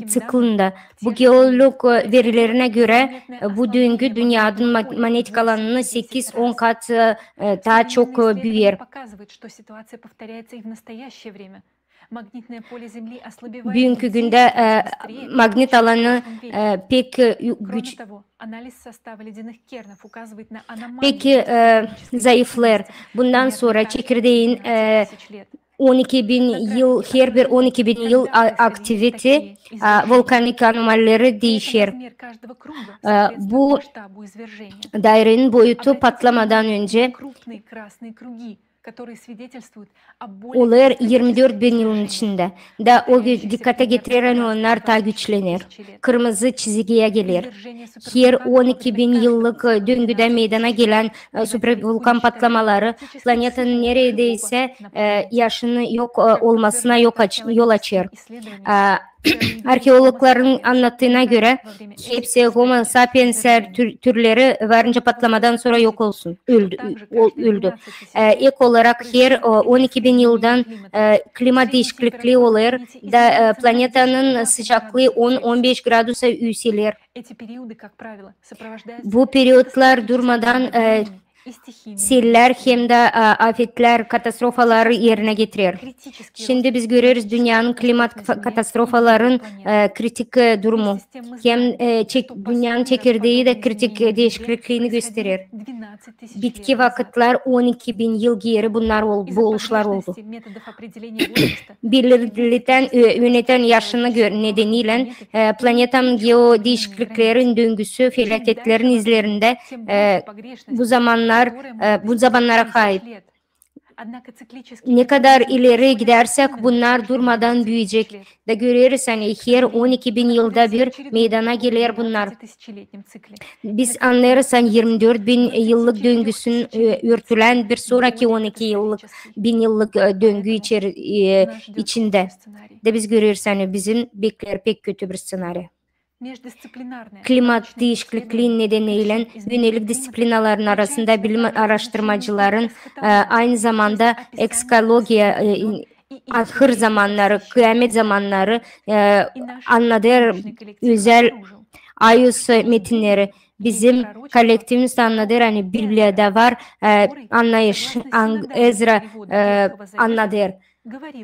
ţiklında. Bu geolog, e, verilerinä görä, e, bu döngü dünnenin ma-, magnetik alanını sekiz-on kat, e, e, taa çok, e, büüyer. Büünkü gündä, e, magnet alanı, e, pek, e, gü-, güç-, pek, e, zayıflêêr. Bundan sora çekirdeyin, e, on iki bin yıl, herbir on iki bin yıl a-, aktivite, e, vulkanik anomalileri diişer. E, bu dairenin boyutu patlamadan öncä olêr irmi dört bin yılın içindä. Da o gü-, dikkata getirerän onnar taa güçlener. Kırmızı çizgiyä geler. Her on iki bin yıllık, e, döngüdä meydana gelän, e, supervulkan patlamaları planetanın neredeysä, e, yaşını yok, e, olmasına yok aç-, yol açêr. E, Arheologların annattıına görä, hepsi Homo sapienser tür-, türleri varınca patlamadan sora yok olsun, öldü, o, öldü. E, ek olarak her, o, on iki bin yıldan, e, klimat diişikliklii olêr da, e, planetanın sıcaklıı on, on beş gradusa üüseler. Bu periodlar durmadan, e, seller hem dä, e, afetlär, katastrofaları erinä getirer. Şindi biz göreriz dünnenin klimat ka-, katastrofaların, e, kritik, e, durumu. Hem, e, çek-, dünnenin çekirdei dä kritik, e, diişiklikliini gösterer. Bitki vakıtlar on iki bin yıl geeri bunnar ol-, bu oluşlar oldu. Belirlän, ö-, önetän yaşını gö-, nedeniylän, e, planetanın geodiişikliklerin döngüsü felaketlerin izlerindä, e, bu zamannar, e, bu zamannara ait. Ne kadar ileri gidärsäk, bunnar durmadan büüyecek. Da göreriz, ani her on iki bin yılda bir meydana geler bunnar. Biz annêêrız, ani yirmi dört bin yıllık döngüsün, e, örtülän bir sonraki on iki yıllık, bin yıllık, e, döngü içeri-, e, içindä. Da biz göreriz, ani bizi bekleer pek kötü bir sţenariy. Klimat diişiklikliin nedeniylän yönelik disţiplinaların arasında bilim aaraştırmacıların, e, aynı zamanda ekskologiya, e, in-, ahır zamannarı, kıyamet zamannarı, e, annadêr özäl ayus metinneri. Bizim kollektivimiz dä annadêr, ani Bibliyada var, e, annayış, ang-, Ezra, e, annadêr.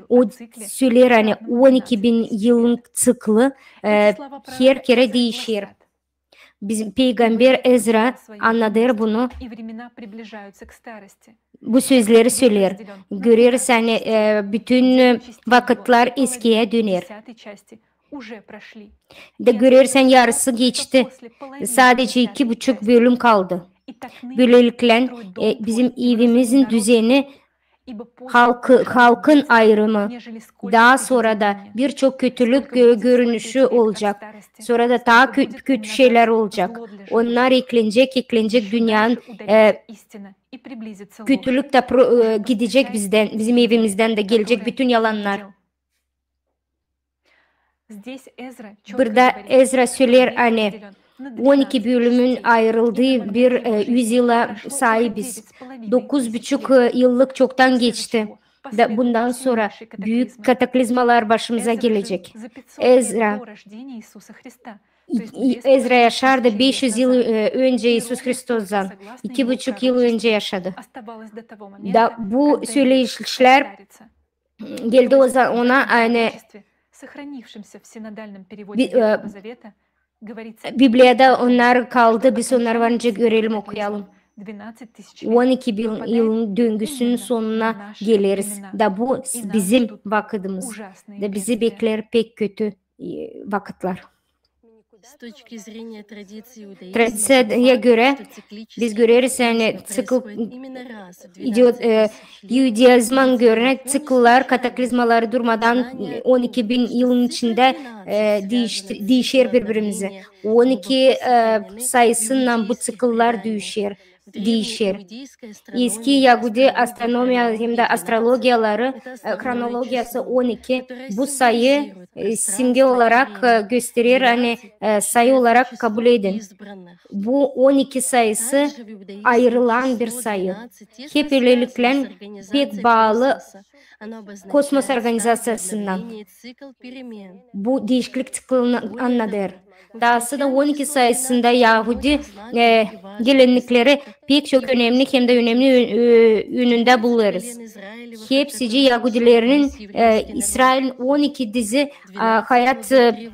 O söleer, ani on iki bin yılın ţiklı, e, her kerä diişer. Bizim peygamber Ezra annadêr bunu. Bu sözleri söleer. Göreriz, ani, e, bütün, e, vakıtlar eskiyä döner. Da görersin, yarısı geçti. Sadece iki buçuk bölüm kaldı. Bölelikle, e, bizim evimizin düzeni halkı, halkın ayırımı, taa sora da birçok kötülük gö-, görünüşü olacek. Sora da taa kö-, kötü şeylär olacek. Onnar eklenecek, eklenecek dünnenin, e, kötülük dä pro-, e, gidecek bizdän, bizim evimizdän dä gelecek bütün yalannar. Burada Ezra söleer, ani on iki bölümün ayırıldıı bir, e, üz yıla saabiz. Dokuz buçuk, e, yıllık çoktan geçti. Da bundan sora büük kataklizmalar başımıza gelecek. Ezra, Ezra yaşardı beş üz yıl, e, önce İisus Hristostan. İki buçuk yıl önce yaşadı. Da bu söleşilär geldi o za-, ona, ani Bi-, e, Bibliyada onnar kaldı, biz onnarı varınca görelim, okuyalım. On iki bin yılın döngüsünün sonuna geleriz. Da bu bizim vakıdımız. Da bizi bekleer pek kötü, e, vakıtlar. Tradiţiyaya görä biz göreriz, ani ţikl, idiot, e, iudeizmdan görä ţikllar, kataklizmaları durmadan on iki bin yılın içindä, e, diişti-, diişer biri-birimizi. On iki, e, sayısınnan bu ţikllar diişer, diişer. Eski yahudi astronomiya hem dä astrologiyaları, e, hronologiyası on iki, bu sayı, e, simge olarak, e, gösterer, ani, e, sayı olarak kabul edin. Bu on iki sayısı ayırılan bir sayı. Hep bölelikle pek baalı kosmos organizaţiyasından. Bu diişiklik ţiklini annadêr. Daası da on iki sayısında yahudi, e, gelenekleri pek çok önemli hem dä önemli ö-, ö-, önündä bulêrız. Hepsicii yahudilerin, e, İsrailin on iki dizi, e, hayat, e,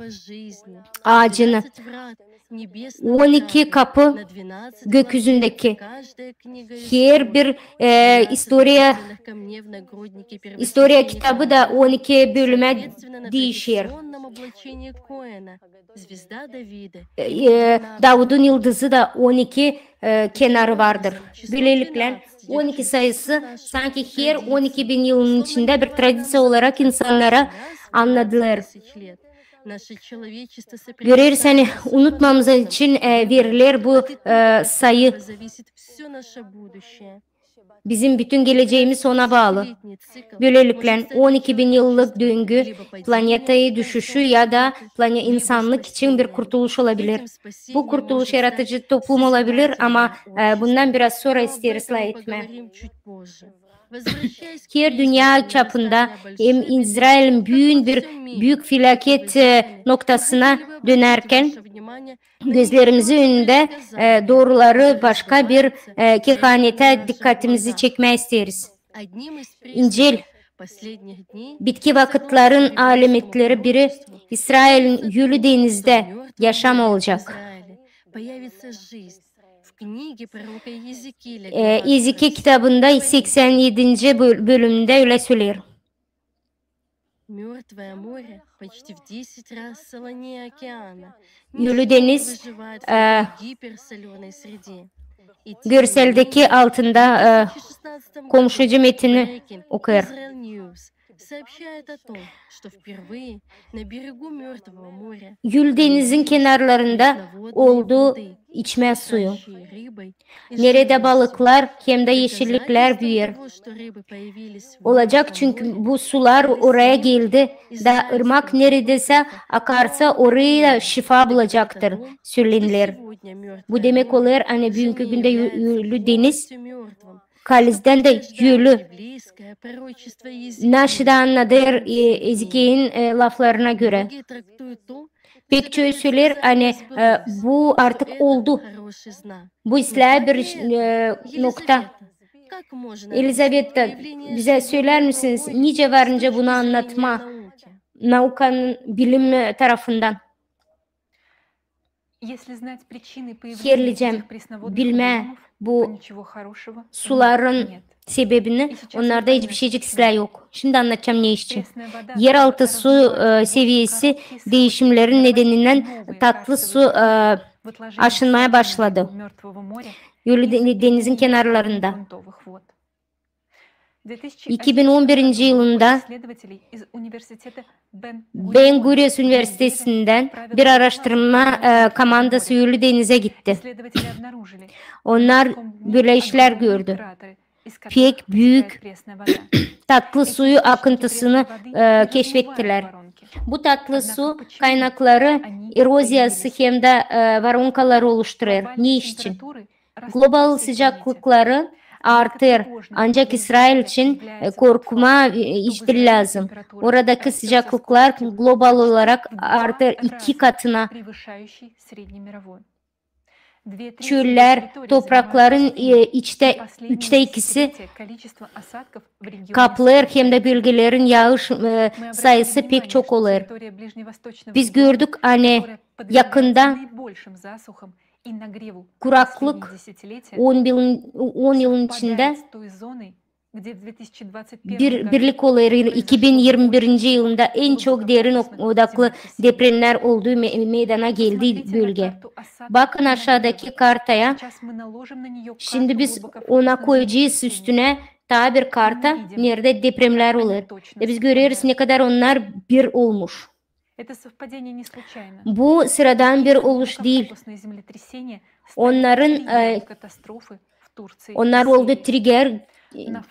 aacını, on iki kapı gökyüzündeki, herbir, e, istoriya, istoriya kitabı da on iki bölümä diişer. E, Davudun yıldızı da on iki, e, kenarı vardır. Bölelikle, on iki sayısı sanki her on iki bin yılın içindä bir tradiţiya olarak insannara annadılêr. Göreriz, ani unutmamamız için, e, veriler bu, e, sayı. Bizim bütün geleceemiz ona baalı. Bölelikle, on iki bin yıllık döngü, planetayı düşüşü ya da plane-, insannık için bir kurtuluş olabilir. Bu kurtuluş yaratıcı toplum olabilir, ama, e, bundan biraz sora isteeriz lafetmää. Her dünnä çapında hem İsrailin büün bir büük felâket, e, noktasına dönärkän, gözlerimizin önündä, e, dooruları başka bir, e, kehanetä dikkatimizi çekmää isteeriz. İncil, bitki vakıtların alametleri biri İsrailin Ölü denizdä yaşam olacak. E, Ezekiel kitabında seksen edinci böl-, bölümündä ölä söleer. Ölü deniz, e, görseldeki altında, e, komşucu metini okuyêr. Ölü denizin kenarlarında oldu içmä suyu. Neredä balıklar hem dä yeşilliklär büüyer. Olacak, çünkü bu sular oraya geldi, da ırmak neredäsä akarsa, orayı da şifa bulacaktır, sölenilär. Bu demek olêr, ani büünkü gündä Ü-, Ölü deniz halizdän dä ölü. Naşi da annadêr, e, Ezekielin, e, laflarına görä. Pek çoyu söleer, ani, e, bu artık oldu. Bu islää bir, e, nokta. Elizaveta, bizä sölär misiniz, nicä var nicä bunu annatmaa naukanın, bilim, e, tarafından? Herlicem bilmää bu suların sebebini, onnarda hiçbir şeycik islää yok. Şindi annadacam ne için. Eraltı su, e, seviyesi diişimnerin nedenindän tatlı su, e, aşınmaya başladı Ölü de-, denizin kenarlarında. İki bin on birinci yılında Ben Gurion Üniversitesindän bir araştırma, e, komandası Ölü denizä gitti. Onnar bölä işlär gördü. Pek büük tatlı suyu akıntısını, e, keşfettilär. Bu tatlı su kaynakları eroziyası hem dä, e, voronkaları oluşturêr. Ne için? Global sıcaklıkları artır, ancak İsrail için, e, korkmaa, e, hiç diil lääzım. Oradakı sıcaklıklar global olarak artır iki katına. Çöllär, toprakların, e, içtä, üçtä ikisi kaplêêr, hem dä bölgelerin yaağış, e, sayısı pek çok olêr. Biz gördük, ani yakında kuraklık on yılın, on yılın içindä bir birlik olêr. İki bin irmi birinci yılında en çok derin o-, odaklı depremnär olduu me-, meydana geldi bölge. Bakın aşaadakı kartaya. Şindi biz ona koyacez üstünä taa bir karta, neredä depremnär olêr. Da biz göreriz, ne kadar onnar bir olmuş. Bu sıradan bir oluş diil. Onnarın, e, onnar oldu trigger, e,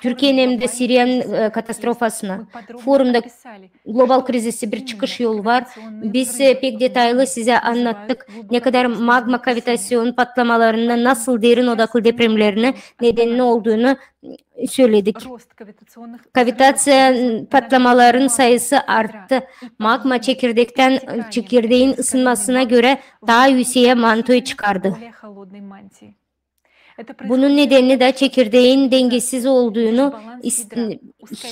Türkiyenin hem dä Siriyanın, e, katastrofasına. Forumda global krizisi bir çıkış yolu var. Biz, e, pek detaylı sizä annattık, ne kadar magma kavitaţiyon patlamalarında nasıl derin odaklı depremlerini nedenini olduunu söledik. Kavitaţiya patlamaların sayısı arttı. Magma çekirdektän, çekirdeyin ısınmasına görä taa üüseyä mantoyu çıkardı. Bunun nedeni dä çekirdeyin dengesiz olduunu, is-,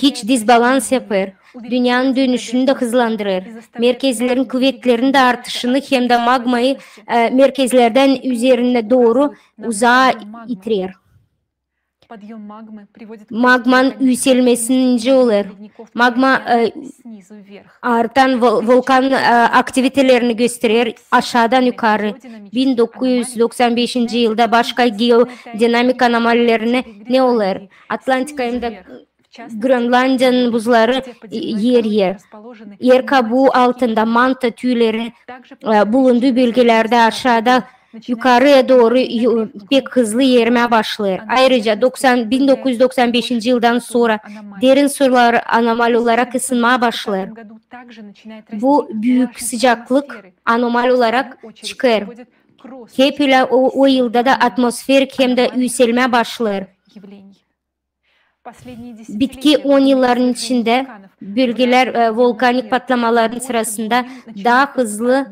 hiç disbalans yapêr. Dünnenin dönüşünü dä hızlandırêr. Merkezlerin kuvetlerini dä artışını hem dä magmayı, e, merkezlerdän üzerinä dooru uzaa itirer. Magmanın üüselmesini nicä olêr? Magma, e, artan vul-, vulkan, e, aktivitelerini gösterer aşaadan yukarı. Bin dokuz üz doksan beşinci yılda başka geodinamika anomalilerini ne olêr? Atlantika hem dä Grenlandiyanın buzları, e, eriyer. Er kabuu altında manta tüüleri, e, bulunduu bölgelerdä aşaada yukarıya dooru yu-, pek hızlı erimää başlêêr. Ayırıca doksan, bin dokuz üz doksan beşinci yıldan sora derin sular anomal olarak ısınmaa başlêêr. Bu büük sıcaklık anomal olarak çıkêr. Hep ölä o, o yılda da atmosferik hem dä üüselmää başlêêr. Bitki on yılların içindä bölgelär, e, vulkanik patlamaların sırasında taa hızlı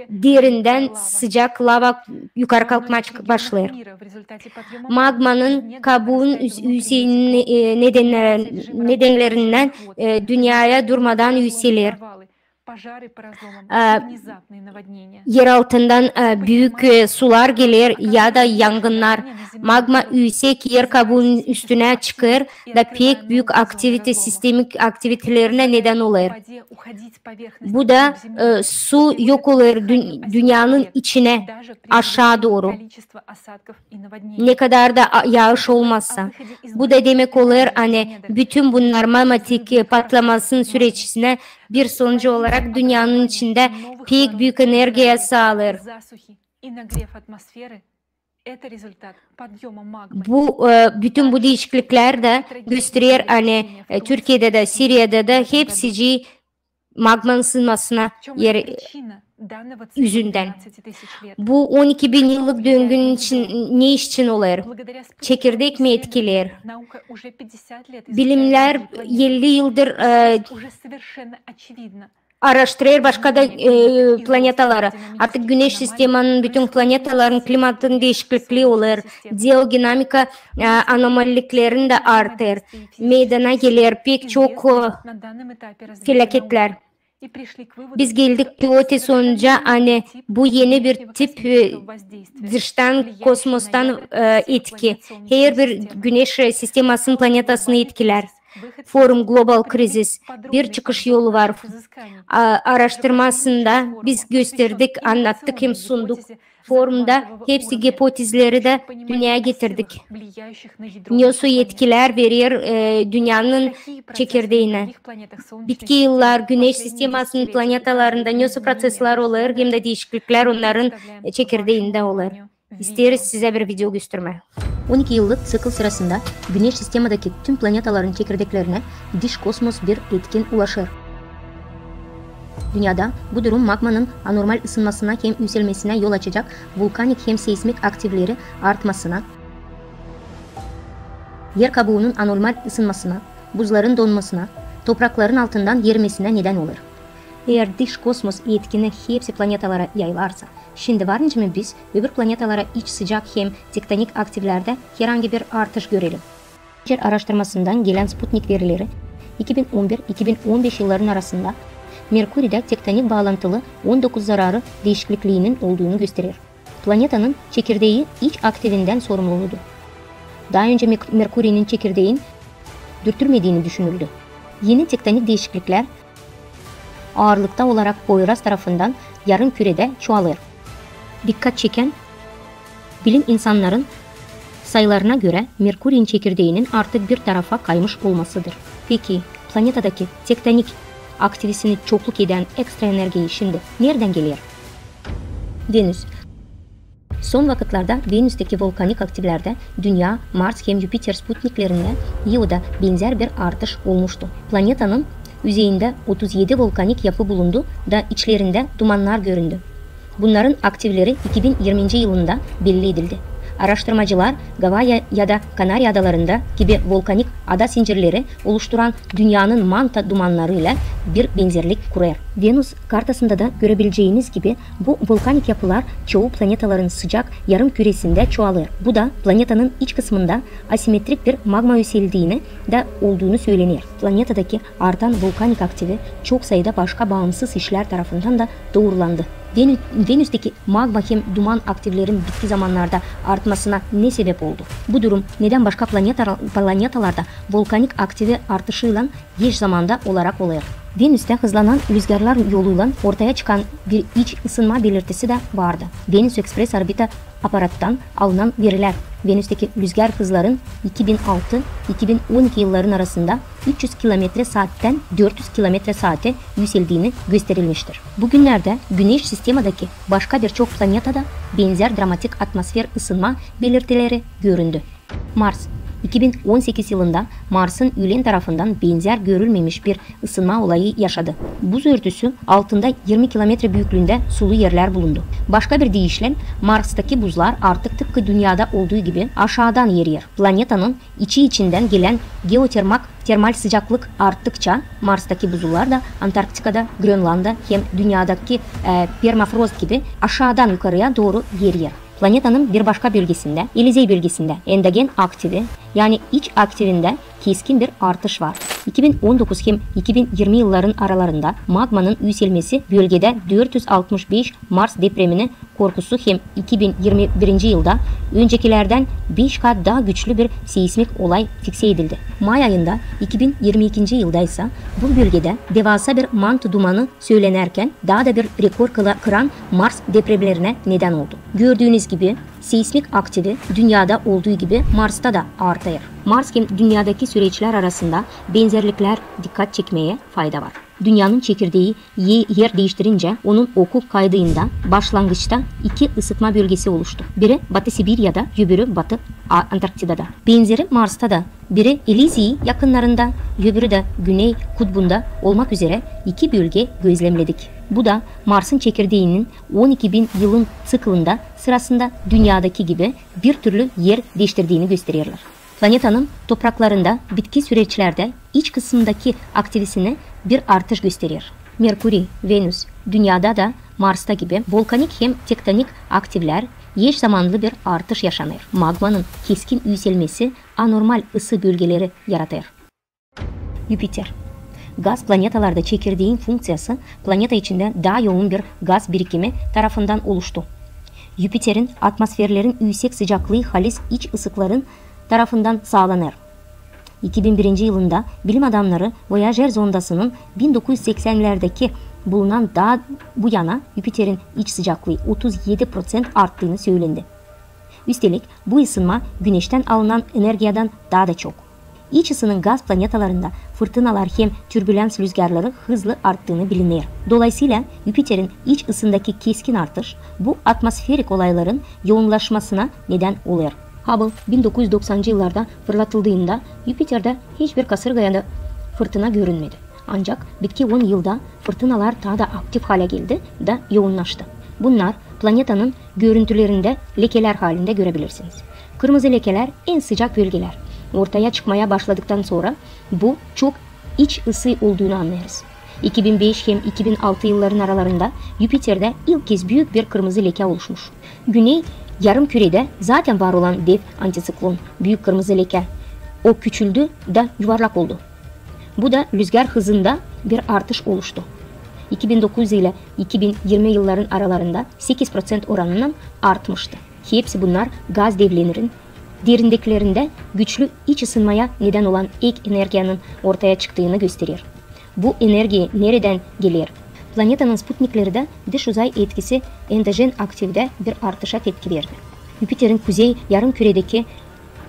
derindän sıcak lava yukarı kalkmaa çık-, başlêêr. Magmanın kabuun üz-, üüsemenin, e, nedenlär-, nedenlerindän, e, dünneyä durmadan üüseler. E, eraltından, e, büük, e, sular geler ya da yangınnar. Magma üüsek er kabuunun üstünä çıkêr da pek büük aktivite, sistemik aktivitelerinä neden olêr. Bu da, e, su yok olêr dün-, dünnenin içinä, aşaa dooru. Ne kadar da a-, yaaş olmasa. Bu da demek olêr, ani bütün bunnar magmatik, e, patlamasının süreçinä bir sonucu olarak dünnenin içindä pek büük energiya saalêr. Bu, e, bütün bu diişikliklär dä gösterer, ani, e, Türkiyedä dä, Siriyada da hepsicii magmanın ısınmasına er-, üzündän. Bu on iki bin yıllık döngünün için, ne için olêr? Çekirdek mi etkileer? Bilimlär elli yıldır, e, aaraştırêr başka da, e, planetaları. Artık Güneş sistemanın, bütün planetaların klimatın diişiklikleri olêr. Geodinamika, e, anomaliklerin dä artır. Meydana geler pek çok, e, felâketlär. Biz geldik te o te sonuca, ani bu eni bir tip, e, dıştan, kosmostan, e, etki. Herbir Güneş sistemasının planetasını etkilär. Forum Global Krizis. Bir çıkış yolu var. A-, aaraştırmasında biz gösterdik, annattık hem sunduk. Forumda hepsi gipotezleri dä dünneyä getirdik. Nesoy etkilär verer, e, dünnenin çekirdeginä. Bitki yıllar, Güneş sistemasının planetalarında nesoy proseslär olêr, hem dä diişikliklär onnarın, e, çekirdegindä olêr. İsteeriz sizä bir video göstermää. On iki yıllık ţikl sırasında Güneş sistemadakı tüm planetaların çekirdeklerinä dış kosmos bir etkin ulaşêr. Dünnedä bu durum magmanın anormal ısınmasına hem üüselmesinä yol açacak vulkanik hem seizmik aktivleri artmasına, er kabuunun anormal ısınmasına, buzların donmasına, toprakların altından erimesinä neden olêr. Eer dış kosmos etkini hepsi planetalara yayılarsa, şindi var nicä mi biz öbür planetalara iç sıcak hem tektonik aktivlerdä herangı bir artış görelim? Nacer aaraştırmasından gelän Sputnik verileri, iki bin on bir, iki bin on beş yılların arasında Merkuriyda tektonik baalantılı on dokuz zararı diişikliinin olduunu gösterer. Planetanın çekirdegi iç aktivindän sorumluydu. Taa öncä Mek-, Merkuriynin çekirdegin dürtülmediini düşünüldü. Eni tektonik diişikliklär aarlıkta olarak Poyraz tarafından yarımküredä çoğalêr. Dikkat çekän, bilim insannarın sayılarına görä, Merkuriynin çekirdeginin artık bir tarafa kaymış olmasıdır. Peki, planetadakı tektonik aktivitesini çokluk edän ekstra energiya şindi neredän geler? Venüs. Son vakıtlarda Venüstekı vulkanik aktivlerdä Dünnä, Mars hem Yupiter sputniklerindä Ioda benzär bir artış olmuştu. Planetanın üzeyindä otuz edi vulkanik yapı bulundu da içlerindä dumannar göründü. Bunnarın aktivleri iki bin irminci yılında belli edildi. Aaraştırmacılar Gavayi ya da Kanari adalarında gibi vulkanik ada zincirleri oluşturan Dünnänın manta dumannarıylan bir benzerlik kurêr. Venüs kartasında da görebileceniz gibi, bu vulkanik yapılar çoyu planetaların sıcak yarımküresindä çoğalêr. Bu da planetanın iç kısmında asimetrik bir magma üüseldiini dä olduunu sölener. Planetadakı artan vulkanik aktivi çok sayıda başka baamsız işlär tarafından da doorulandı. Venü-, Venüstekı magma hem duman aktivlerin bitki zamannarda artmasına ne sebep oldu? Bu durum nedän başka planeta-, planetalarda vulkanik aktivi artışıylan eş zamanda olarak olêr? Venüstä hızlanan lüzgarlar yoluylan ortaya çıkan bir iç ısınma belirtisi dä vardı. Venüs Ekspress orbita aparattan alınan verilär Venüstäki lüzgar hızların iki bin altı, iki bin on iki yılların arasında üç üz kilometre saattän dört üz kilometre saate üüseldiini gösterilmiştir. Bugünnerdä Güneş sistemadakı başka birçok planetada benzär dramatik atmosfer ısınma belirtileri göründü. Mars. İki bin on sekiz yılında Marsın üülen tarafından benzär görülmemiş bir ısınma olayı yaşadı. Buz örtüsü altında yirmi kilometre büüklüündä sulu erlär bulundu. Başka bir diişlän, Marstakı buzlar artık tıpkı Dünnedä olduu gibi aşaadan eriyer. Planetanın içi-içindän gelän geotermak, termal sıcaklık arttıkça Marstakı buzullar da Antarktikada, Grönlanda hem Dünnedäki, e, permafrost gibi aşaadan yukarıya dooru eriyer. Planetanın bir başka bölgesindä, Elizey bölgesindä, endogen aktivi, yani iç aktivindä keskin bir artış var. İki bin on dokuz hem iki bin yirmi yılların aralarında magmanın üüselmesi bölgedä dört üz altmış beş Mars depremini korkusu hem iki bin yirmi birinci yılda öncekilerdän beş kat taa güçlü bir seismik olay fikse edildi. May ayında iki bin yirmi ikinci yılda isä bu bölgedä devasa bir mantı dumanı söölänärkän taa da bir rekor kıla-, kıran Mars depremlerinä neden oldu. Gördüünüz gibi, seismik aktivi Dünnedä olduu gibi Marsta da artır. Mars hem Dünnedäki süreçlär arasında benzärliklär dikkat çekmeye fayda var. Dünnenin çekirdeyi ye-, er deiştirincä, onun oku kaydıında başlangıçta iki ısıtma bölgesi oluştu. Biri Batı Sibiryada, öbürü Batı A-, Antarktidada. Benzeri Marsta da, biri Elizey yakınnarında, öbürü dä Güney kutbunda olmak üzerä iki bölge gözlemledik. Bu da Marsın çekirdeinin on iki bin yılın ţiklında sırasında Dünnedäki gibi bir türlü er deiştirdiini göstererlär. Planetanın topraklarında bitki süreçlerdä iç kısımdaki aktivisini bir artış gösterer. Merkuriy, Venüs, Dünnedä dä Marsta gibi volkanik hem tektonik aktivlär eş zamanlı bir artış yaşanêr. Magmanın keskin üüselmesi anormal ısı bölgeleri yaratêr. Yupiter. Gaz planetalarda çekirdeyin funkţiyası planeta içindä taa yoğun bir gaz birikimi tarafından oluştu. Yupiterin atmosferlerin üüsek sıcaklıı halis iç ısıkların tarafından saalanêr. İki bin birinci yılında bilim adamnarı Voyager zondasının bin dokuz üz seksänlerdeki bulunan taa bu yana Yupiterin iç sıcaklıı otuz edi proţent arttıını söölendi. Üstelik, bu ısınma Güneştän alınan energiyadan taa da çok. İç ısının gaz planetalarında fırtınalar hem türbülens lüzgarları hızlı arttıını biliner. Dolaysıyla Yupiterin iç ısındaki keskin artış bu atmosferik olayların yoğunlaşmasına neden olêr. Hubble bin dokuz üz doksancı yıllarda fırlatıldıında Yupiterdä hiçbir kasırga ya da fırtına görünmedi. Ancak bitki on yılda fırtınalar taa da aktiv halä geldi da yoğunlaştı. Bunnar planetanın görüntülerindä lekelär halindä görebilirsiniz. Kırmızı lekelär en sıcak bölgelär. Ortaya çıkmaya başladıktan sora bu çok iç ısı olduğunu annêêrız. İki bin beş hem iki bin altı yılların aralarında Yupiterdä ilk kez büük bir kırmızı lekä oluşmuş. Güney yarımküredä zaten var olan dev antisiklon, büük kırmızı lekä, o küçüldü da yuvarlak oldu. Bu da lüzgar hızında bir artış oluştu. İki bin dokuz ile iki bin yirmi yılların aralarında sekiz proţent oranınnan artmıştı. Hepsi bunnar gaz devlerin derindeklerindä güçlü iç ısınmaya neden olan ek energiyanın ortaya çıktıını gösterer. Bu energiya neredän geler? Planetanın sputnikleri dä dış uzay etkisi endojen aktivdä bir artışa tepki verdi. Yupiterin kuzey yarımküredeki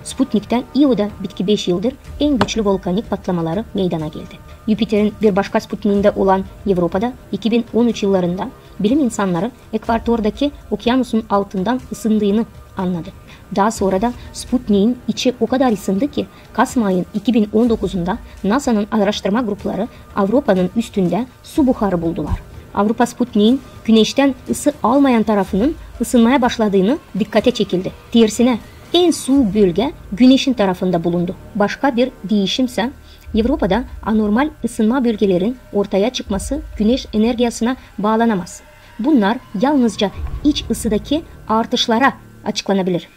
Sputniktän Ioda bitki beş yıldır en güçlü volkanik patlamaları meydana geldi. Yupiterin bir başka Sputniindä olan Evropada iki bin on üç yıllarında bilim insannarı ekvatordaki okyanusun altından ısındıını annadı. Taa sora da Sputniin içi o kadar ısındı ki, kasım ayın iki bin on dokuzunda NASAnın araştırma grupları Avropanın üstündä su buharı buldular. Avropa Sputniin Güneştän ısı almayan tarafının ısınmaya başladıını dikkate çekildi. Tersinä, en suuk bölgä Güneşin tarafında bulundu. Başka bir diişimsä, Evropada anormal ısınma bölgelerin ortaya çıkması Güneş energiyasına baalanamaz. Bunnar yalnızca iç ısıdaki artışlara açıklanabilir.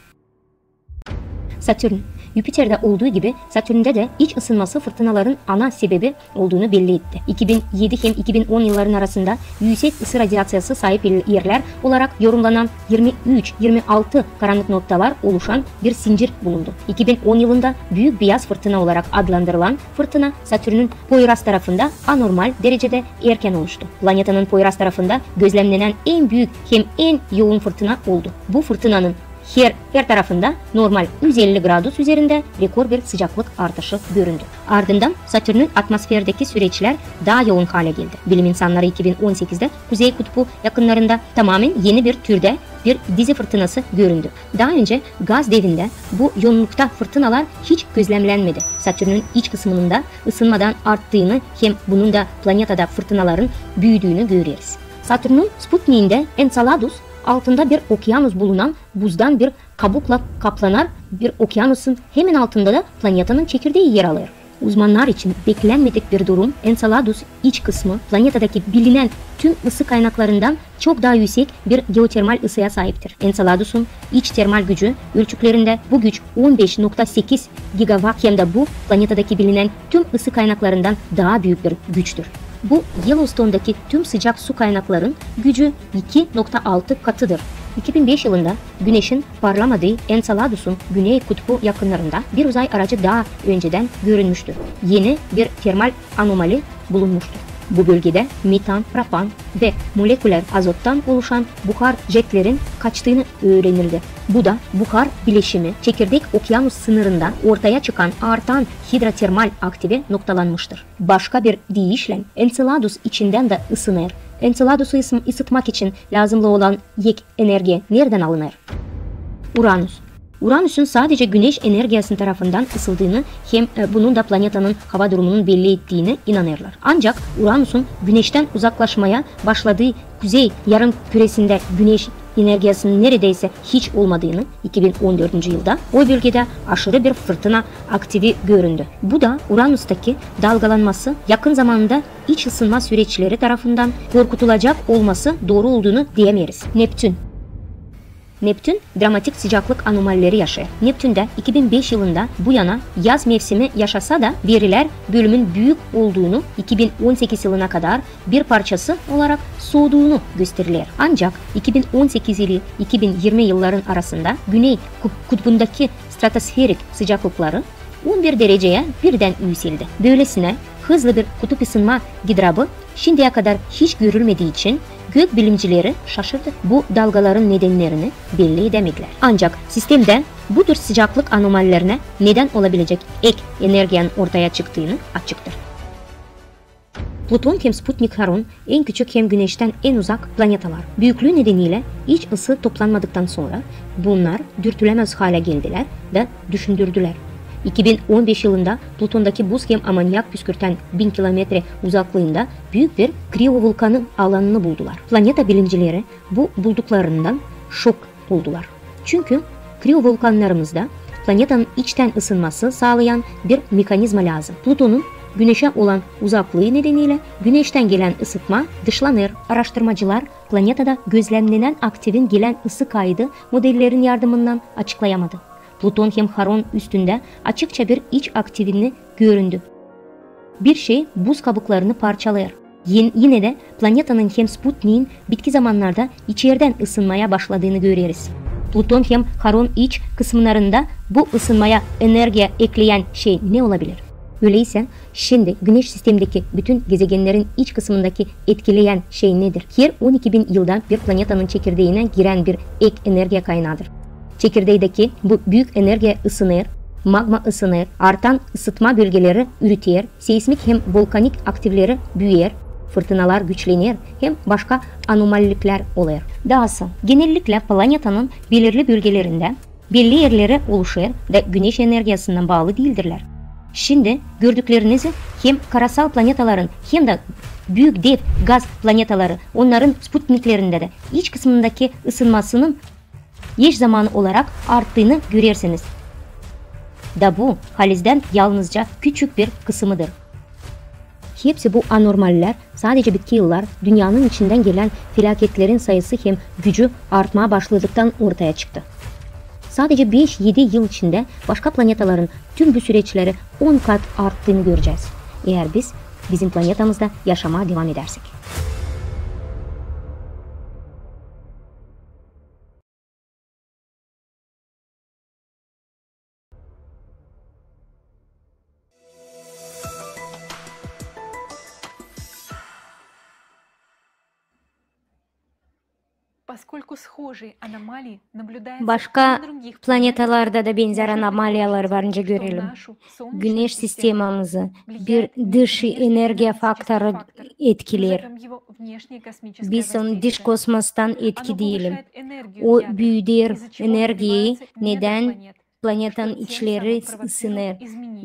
Satürn. Yupiterdä olduu gibi, Satürndä dä iç ısınması fırtınaların ana sebebi olduğunu belli etti. İki bin edi hem iki bin on yılların arasında üüsek ısı radiaţiyası saip el-, erlär olarak yorumlanan irmi üç, irmi altı karannık noktalar oluşan bir sincir bulundu. İki bin on yılında Büük Biyaz Fırtına olarak adlandırılan fırtına Satürnün poyraz tarafında anormal derecedä erkän oluştu. Planetanın poyraz tarafında gözlemlenen en büük hem en youn fırtına oldu. Bu fırtınanın her, her tarafında normal üz elli gradus üzerindä rekor bir sıcaklık artışı göründü. Ardından Satürnün atmosferdäki süreçlär taa youn hale geldi. Bilim insannarı iki bin on sekizdä Kuzey Kutbu yakınlarında tamamen eni bir türdä bir dizi fırtınası göründü. Taa öncä gaz devindä bu younlukta fırtınalar hiç gözlemlenmedi. Satürnün iç kısmının da ısınmadan arttıını hem bunun da planetada fırtınaların büüdüünü göreriz. Satürnün Sputniindä Enceladus altında bir okeanus bulunan buzdan bir kabukla kaplanar bir okeanusun hemen altında da planetanın çekirdeyi er alêr. Uzmannar için beklenmedik bir durum, Enceladus iç kısmı planetadaki bilinän tüm ısı kaynaklarından çok taa üüsek bir geotermal ısıya saiptir. Enceladus'un iç termal gücü ölçüklerindä bu güç on beş nokta sekiz gigawatt hem dä bu planetadaki bilinän tüm ısı kaynaklarından taa büük bir güçtür. Bu Yellowstone'daki tüm sıcak su kaynakların gücü iki nokta altı katıdır. İki bin beş yılında Güneşin parlamadıı Enceladus'un Güney Kutbu yakınlarında bir uzay aracı taa öncedän görünmüştür. Eni bir termal anomali bulunmuştur. Bu bölgedä metan, propan ve molekülär azottan oluşan buhar jetlerin kaçtıını üürenildi. Bu da buhar bileşimi çekirdek okeanus sınırında ortaya çıkan artan hidrotermal aktivi noktalanmıştır. Başka bir deyişlän, Enceladus içindän dä ısınêr. Enceladus'u ısın-, ısıtmak için lääzımlı olan ek energiya neredän alınêr? Uranus. Uranus'un sadecä güneş energiyası tarafından ısıldıını hem, e, bunun da planetanın hava durumunun belli ettiini inanêrlar. Ancak Uranus'un güneştän uzaklaşmaya başladıı kuzey yarımküresindä güneş energiyasının neredeysä hiç olmadıını, iki bin on dördüncü yılda o bölgedä aşırı bir fırtına aktivi göründü. Bu da Uranus'taki dalgalanması yakın zamanda iç ısınma süreçleri tarafından korkutulacak olması dooru olduğunu deyämeeriz. Neptün. Neptün dramatik sıcaklık anomalleri yaşêêr. Neptündä iki bin beş yılında bu yana yaz mevsimi yaşasa da, verilär bölümün büük olduğunu, iki bin on sekiz yılına kadar bir parçası olarak sooduunu gösterer. Ancak iki bin on sekiz ili iki bin irmi yılların arasında Güney kut-, kutbundaki stratosferik sıcaklıkları on bir dereceyä birdän üüseldi. Böylesinä hızlı bir kutup ısınma gidrabı şindiyä kadar hiç görülmedii için gökbilimcileri şaşırdı. Bu dalgaların nedennerini belli edämedilär. Ancak sistemdä bu tür sıcaklık anomalilerinä neden olabilecek ek energiyanın ortaya çıktıını açıktır. Pluton hem Sputnik Haron en küçük hem Güneştän en uzak planetalar. Büüklüü nedeniilä iç ısı toplanmadıktan sora bunnar dürtülämäz halä geldilär da düşündürdülär. İki bin on beş yılında Plutondaki buz hem amonyak püskürtän bin kilometre uzaklıında büük bir kriovulkanı alanını buldular. Planeta bilimcileri bu bulduklarından şok oldular. Çünkü kriovulkannarımızda planetanın içtän ısınması saalayan bir mehanizma lääzım. Plutonun Güneşä olan uzaklıı nedeniilä Güneştän gelän ısıtma dışlanêr. Araştırmacılar planetada gözlemlenän aktivin gelän ısı kaydı modellerin yardımından açıklayamadı. Pluton hem Haron üstündä açıkça bir iç aktivini göründü. Bir şey buz kabuklarını parçalêêr. Yin-, yinedä planetanın hem Sputniin bitki zamannarda içerdän ısınmaya başladıını göreriz. Pluton hem Haron iç kısımnarında bu ısınmaya energiya ekleyän şey ne olabilir? Öleysä, şindi Güneş sistemdeki bütün gezegennerin iç kısımındaki etkileyän şey nedir? Her on iki bin yılda bir planetanın çekirdeyinä girän bir ek energiya kaynaadır. Çekirdeydeki bu büük energiya ısınêr, magma ısınêr, artan ısıtma bölgeleri ürüter, seismik hem volkanik aktivleri büüyer, fırtınalar güçlener hem başka anomalilikler olêr. Daası, genellikle planetanın belirli bölgelerindä belli erleri oluşêr da Güneş energiyasına baalı diildirlär. Şindi gördüklerinizi hem karasal planetaların, hem dä büük dev gaz planetaları, onnarın sputniklerindä dä iç kısmındaki ısınmasının eş zamanı olarak arttıını görersiniz. Da bu halizdän yalnızca küçük bir kısımıdır. Hepsi bu anormallär sadecä bitki yıllar dünnenin içindän gelän felaketlerin sayısı hem gücü artmaa başladıktan ortaya çıktı. Sadece beş-edi yıl içindä başka planetaların tüm bu süreçleri on kat arttıını görecez, eer biz bizim planetamızda yaşamaa devam edärsek. Başka planetalarda da benzär anomaliyalar varınca görelim. Güneş sistemamızı bir dış energiya faktoru etkileer. Biz onu dış kosmostan etki deyelim. O büüder energiyayı, nedän planetanın içleri ısınêr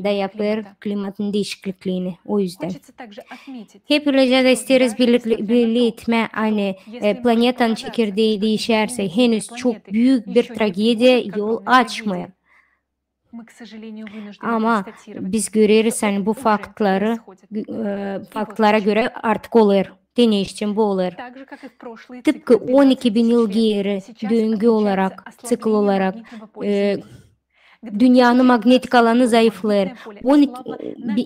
da yapêr klimatın diişikliklerini o üzdän. Hep ölecä dä isteeriz belli etmää, ani planetanın çekirdeyi diişärsä, henüz çok büük bir tragediya yol açmêêr. Ama biz göreriz, ani bu faktları, faktlara görä artık olêr. Te ne için bu olêr? Tıpkı on iki bin yıl geeri döngü olarak, ţikl olarak, dünnenin magnetik alanı zayıflêêr.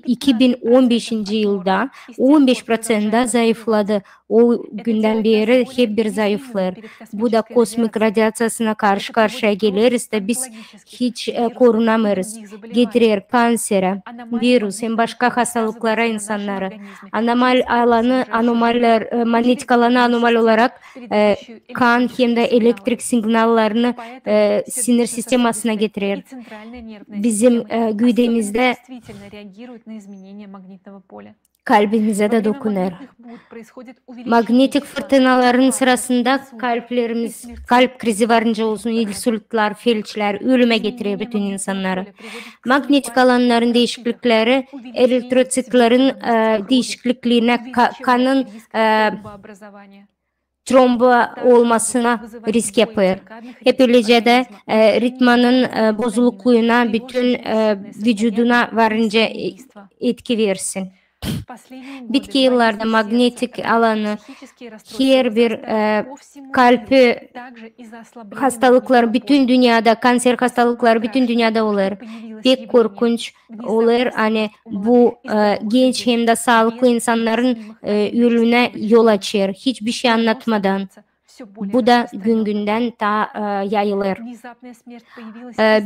İki bin on beşinci yılda on beş proţentä zayıfladı. O gündän beeri hep bir zayıflêêr. Bu da kosmik radiaţiyasına karşı-karşıya geleriz da biz hiç korunamêêrız. Getirer kanserä, virus hem başka hastalıklara insannarı. Anomal alanı, anomaller, magnetik alanı anomal olarak kan hem dä elektrik signallarını sinir sistemasına getirer. Bizim güüdemizdä, kalbimizä dä dokunêr. Magnetik fırtınaların sırasında kalplerimiz, kalp krizi varınca olsun, insultlar, felçlär, ölümä getirer bütün insannarı. Magnetik alanların diişiklikleri eritroţitlerin diişikliklerine, kanın tromba olmasına risk yapêr. Hep ölecä dä ritmanın bozulukluuna bütün vücuduna varınca etki versin. Bitki yıllarda magnetik alanı herbir kalp hastalıkları bütün dünnedä, kanser hastalıkları bütün dünnedä olêr. Pek korkunç olêr, ani bu genç hem dä saalıklı insannarın ölümünä yol açêr. Hiçbir şey annatmadan. Bu da gün-gündän taa yayılêr.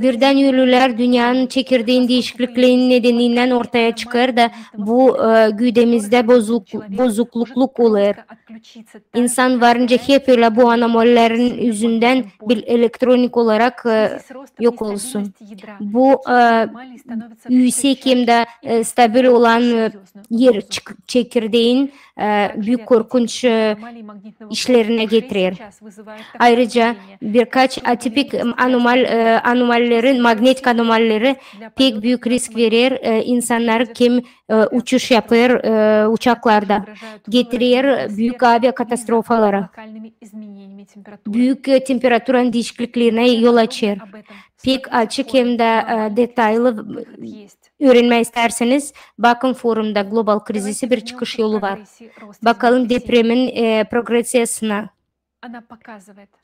Birdän ölülär dünnenin çekirdeyin diişikliklerinin nedeninnän ortaya çıkêr da bu güüdemizdä bozukluk olêr. İnsan varınca hep ölä bu anomallerin üzündän bir elektronik olarak yok olsun. Bu üüsek hem dä stabil olan er çekirdeyin büük korkunç işlerinä getirer. Ayrıca birkaç atipik anomal, anomalleri, magnetik anomalleri pek büük risk verer insannarı, kim uçuş yapêr uçaklarda. Getirer büük aviakatastrofalara. Büük temperaturanın diişikliklerine yol açêr. Pek açık hem dä detaylı üürenmää istärseniz, bakın forumda "Global krizisi: bir çıkış yolu" var. Bakalım depremin progresiyasına.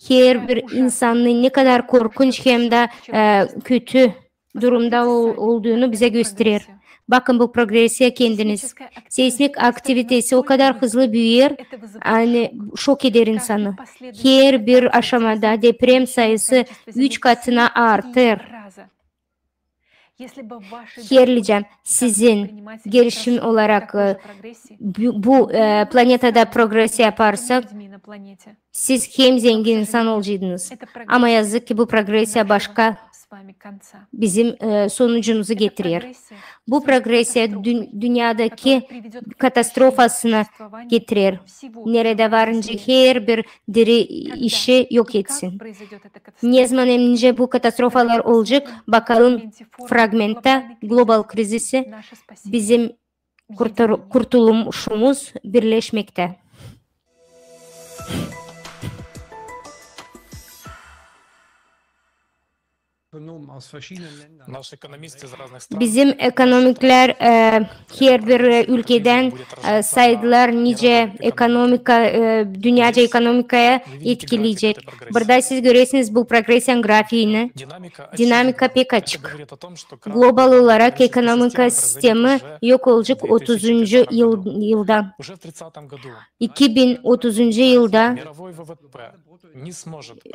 Herbir insanın ne kadar korkunç hem dä kötü durumda olduunu bizä gösterer. Bakın bu progresiya kendiniz. Seysmik aktivitesi o kadar hızlı büüyer, ani şok eder insanı. Herbir aşamada deprem sayısı üç katına artır. Herlicä sizin gelişim olarak bu planetada progresiya yaparsa, siz hem zengin insan olacaydınız. Ama yazık ki bu progresiya başka bizim sonucumuzu getirer. Bu progresiya dünnedäki katastrofasını getirer. Neredä varınca herbir diri işi yok etsin. Ne zaman hem nicä bu katastrofalar olacek, bakalım fragmentta "Global krizisi: bizim kurtuluşumuz birleşmektä". Bizim ekonomiklär, e, herbir, e, ülkedän, e, saydılar, nicä ekonomika, e, dünnäcä ekonomikaya etkileyecek. Burada siz görersiniz bu progressiyanın grafiini. Dinamika pek açık. Global olarak ekonomika sistemi yok olacek otuzuncu yıl, yıldan. İki bin otuzuncu yılda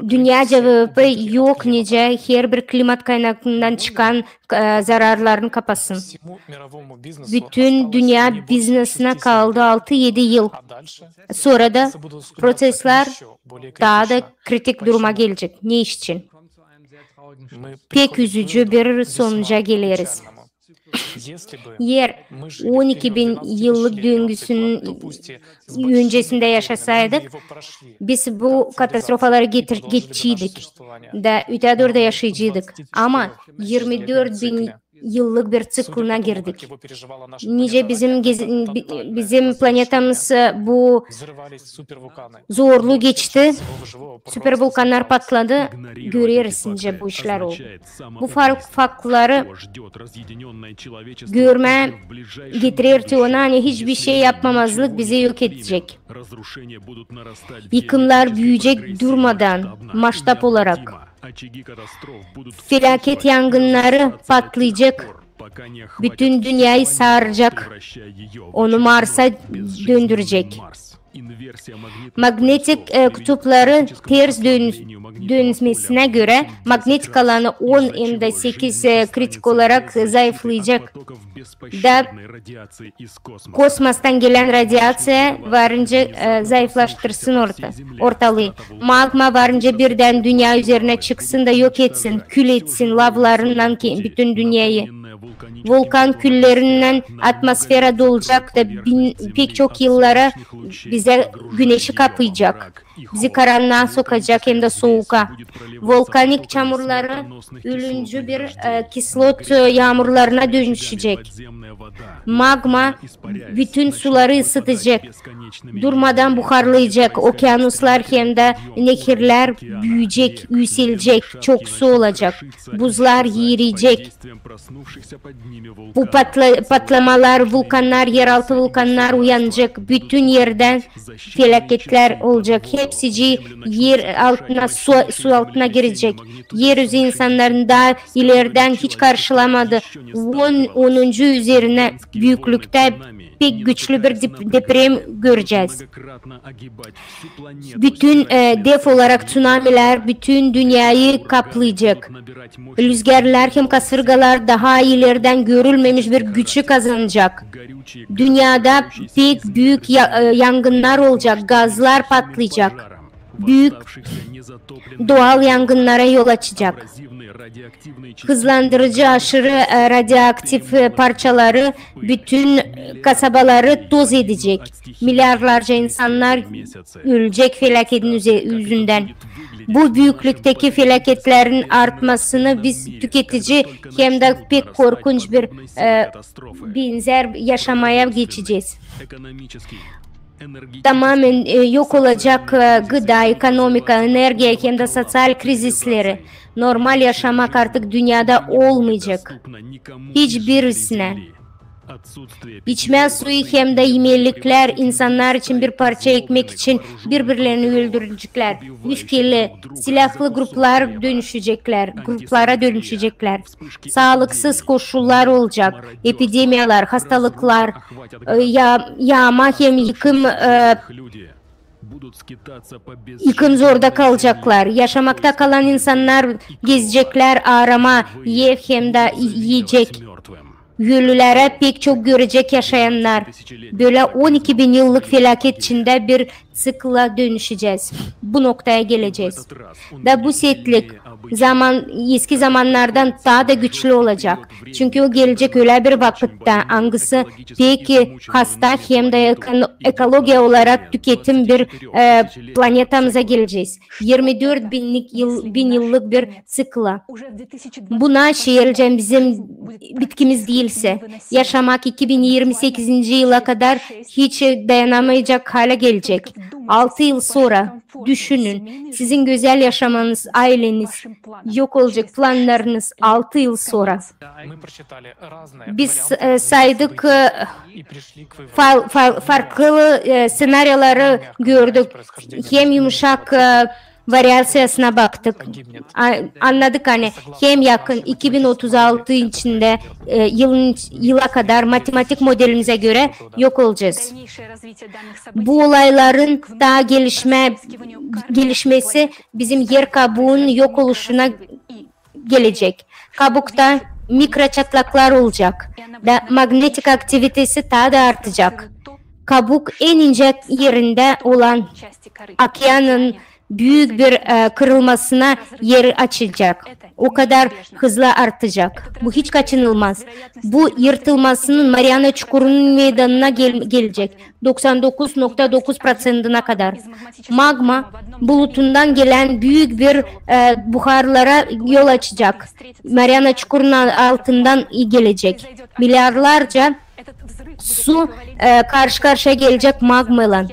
dünnäcä V V P yok nicä herbir klimat kaynakından çıkan, e, zararlarını kapasın. Bütün dünnä biznesinä kaldı altı-edi yıl. Sora da proseslär taa da kritik duruma gelecek. Ne iş için? Pek üzücü bir sonuca geleriz. Eer on iki bin yıllık döngüsünün öncesindä yaşasaydık, biz bu katastrofaları getir-, geçeceydik. Da ötedooru da yaşayaceydık. Ama irmi dört bin yıllık bir ţiklına girdik. Nicä bizim gez-, bi-, bizim planetamız, e, bu zorluu geçti. Supervulkannar patladı. Göreriz, nicä bu işlär oldu. Bu fak-, faktları görmää getirer te ona, ani hiçbir şey yapmamazlık bizi yok edecek. Yıkımnar büüyecek durmadan, masştab olarak. Felâket yangınnarı patlayacek. Bütün dünnäyi saracek. Onu Marsa döndürecek. Magnetik, e, kutupları ters dön-, dönmesinä görä magnetik alanı on hem dä sekiz, e, kritik olarak zayıflayacek. Da kosmostan gelän radiaţiya varınca, e, zayıflaştırsın orta-, ortalıı. Magma varınca birdän dünnä üzerinä çıksın da yok etsin, kül etsin lavlarınnan ki-, bütün dünnäyi. Vulkan küllerinnän atmosfera dolacek da bin-, pek çok yıllara bizä güneşi kapayacek. Bizi karannaa sokacek hem dä suuka. Vulkanik çamurları ölüncü bir, e, kislot, e, yaamurlarına dönüşecek. Magma bütün suları ısıtacek. Durmadan buharlayacek. Okeanuslar hem dä nehirlär büüyecek, üüselecek, çok su olacek. Buzlar eriyecek. Bu patla-, patlamalar, vulkannar, eraltı vulkannar uyanacek. Bütün erdän felâketlär olacek. Hepsicii er altına, su, su altına girecek. Erüzü insannarın taa ilerdän hiç karşılamadı. On, onuncu üzerinä büüklüktä pek güçlü bir dep-, deprem görecez. Bütün, e, dev olarak tsunamilär bütün dünnäyi kaplayacek. Lüzgärlär hem kasırgalar taa ilerdän görülmemiş bir gücü kazanacek. Dünnedä pek büük ya-, e, yangınnar olacek, gazlar patlayacek. Büük doğal yangınnara yol açacek. Hızlandırıcı aşırı, e, radioaktiv, e, parçaları bütün, e, kasabaları toz edecek. Milyarlarca insannar ölecek felâketin üze-, üzündän. Bu büüklükteki felâketlerin artmasını biz tüketici hem dä pek korkunç bir, e, benzär yaşamaya geçecez. Tamamen, e, yok olacek, e, gıda, ekonomika, energiya hem dä soţial krizisleri. Normal yaşamak artık dünnedä olmayacek. Hiçbirisinä. İçmä suyu hem dä imeliklär insannar için bir parça ekmek için biri-birlerini öldüreceklär. Üfkeli, silahlı gruplar dönüşeceklär, gruplara dönüşeceklär. Saalıksız koşullar olacek, epidemiyalar, hastalıklar, e, ya-, yaama hem yıkım, e, yıkım zorda kalaceklar. Yaşamakta kalan insannar gezeceklär arama ev hem dä i-, iyecek. Ölüleri pek çok görecek yaşayannar. Bölä on iki bin yıllık felâket içindä bir ţikla dönüşecez. Bu noktaya gelecez. Da bu setlik zaman, eski zamannardan taa da güçlü olacek. Çünkü o gelecek ölä bir vakıtta, angısı pek hasta hem dä eko-, ekologiya olarak tüketim bir, e, planetamıza gelecez. İrmi dört binlik yıl, bin yıllık bir ţikla. Bu naşey, elbetcä, bizim bitkimiz diil. ise, yaşamak iki bin yirmi sekizinci yıla kadar hiç dayanamayacak hale gelecek. Altı yıl sonra, düşünün, sizin gözäl yaşamanız, ayleniz yok olacak, planlarınız altı yıl sonra. Biz e, saydık e, far- far- farklı e, senaryoları gördük. Hem yumuşak e, variaţiyasına baktık. A- Annadık, ani hem yakın iki bin otuz altı içindä, e, yılın iç- yıla kadar matematik modelimizä görä yok olacez. Bu olayların taa gelişmä gelişmesi bizim er kabuun yok oluşuna gelecek. Kabukta mikroçatlaklar olacak da magnetik aktivitesi taa da artacak. Kabuk en incä erindä olan okeanın büük bir e, kırılmasına er açacak. O kadar hızlı artacak. Bu hiç kaçınılmaz. Bu yırtılmasının Mariana Çukurunun meydanına gel- gelecek. Doksan dokuz nokta dokuz proţentına kadar. Magma bulutundan gelän büük bir e, buharlara yol açacak. Mariana Çukurunun altından gelecek. Milyarlarca su e, karşı karşıya gelecek magmaylan.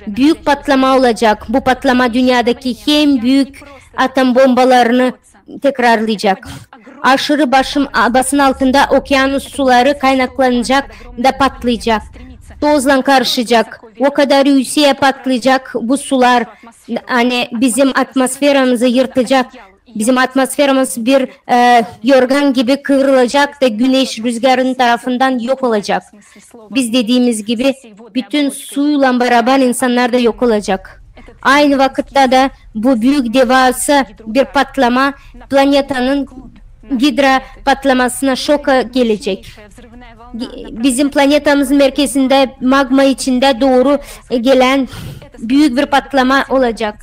Büük patlama olacak. Bu patlama dünnedäki en büük atom bombalarını tekrarlayacak. Aşırı başım, basın altında okyanus suları kaynaklanacak da patlayacak. Tozlan karışacak. O kadar üüseyä patlayacak bu sular, ani bizim atmosferamızı yırtacak. Bizim atmosferamız bir e, yorgan gibi kıvrılacak da güneş rüzgarın tarafından yok olacak. Biz dediimiz gibi bütün suylan barabar insannar da yok olacak. Aynı vakıtta da bu büük devasa bir patlama planetanın gidro patlamasına şoka gelecek. Bizim planetamızın merkezindä magma içindä dooru e, gelän büük bir patlama olacak.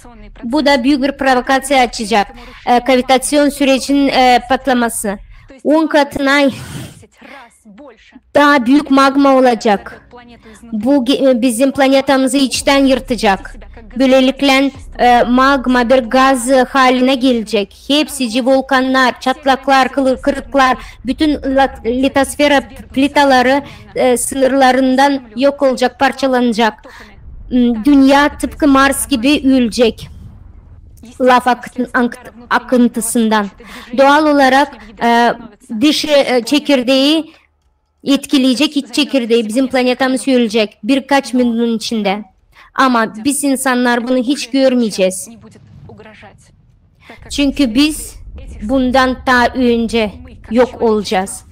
Bu da büük bir provokaţiya açacak. E, kavitaţiyon sürecinin e, patlaması. On katına taa büük magma olacak. Bu ge- e, bizim planetamızı içtän yırtacak. Bölelikle e, magma bir gaz e, halinä gelecek. Hepsicii volkannar, çatlaklar, kılı- kırıklar, bütün lat- litosfera plitaları e, sınırlarından yok olacak, parçalanacak. M, Dünnä tıpkı Mars gibi ölecek. Lav akıntı- ankıt- akıntısından. Doğal olarak e, dış e, çekirdeyi etkileyecek iç çekirdeyi, bizim planetamız ölecek birkaç minutun içindä. Ama biz insannar bunu hiç görmeyecez. Çünkü biz bundan taa önce yok olacez.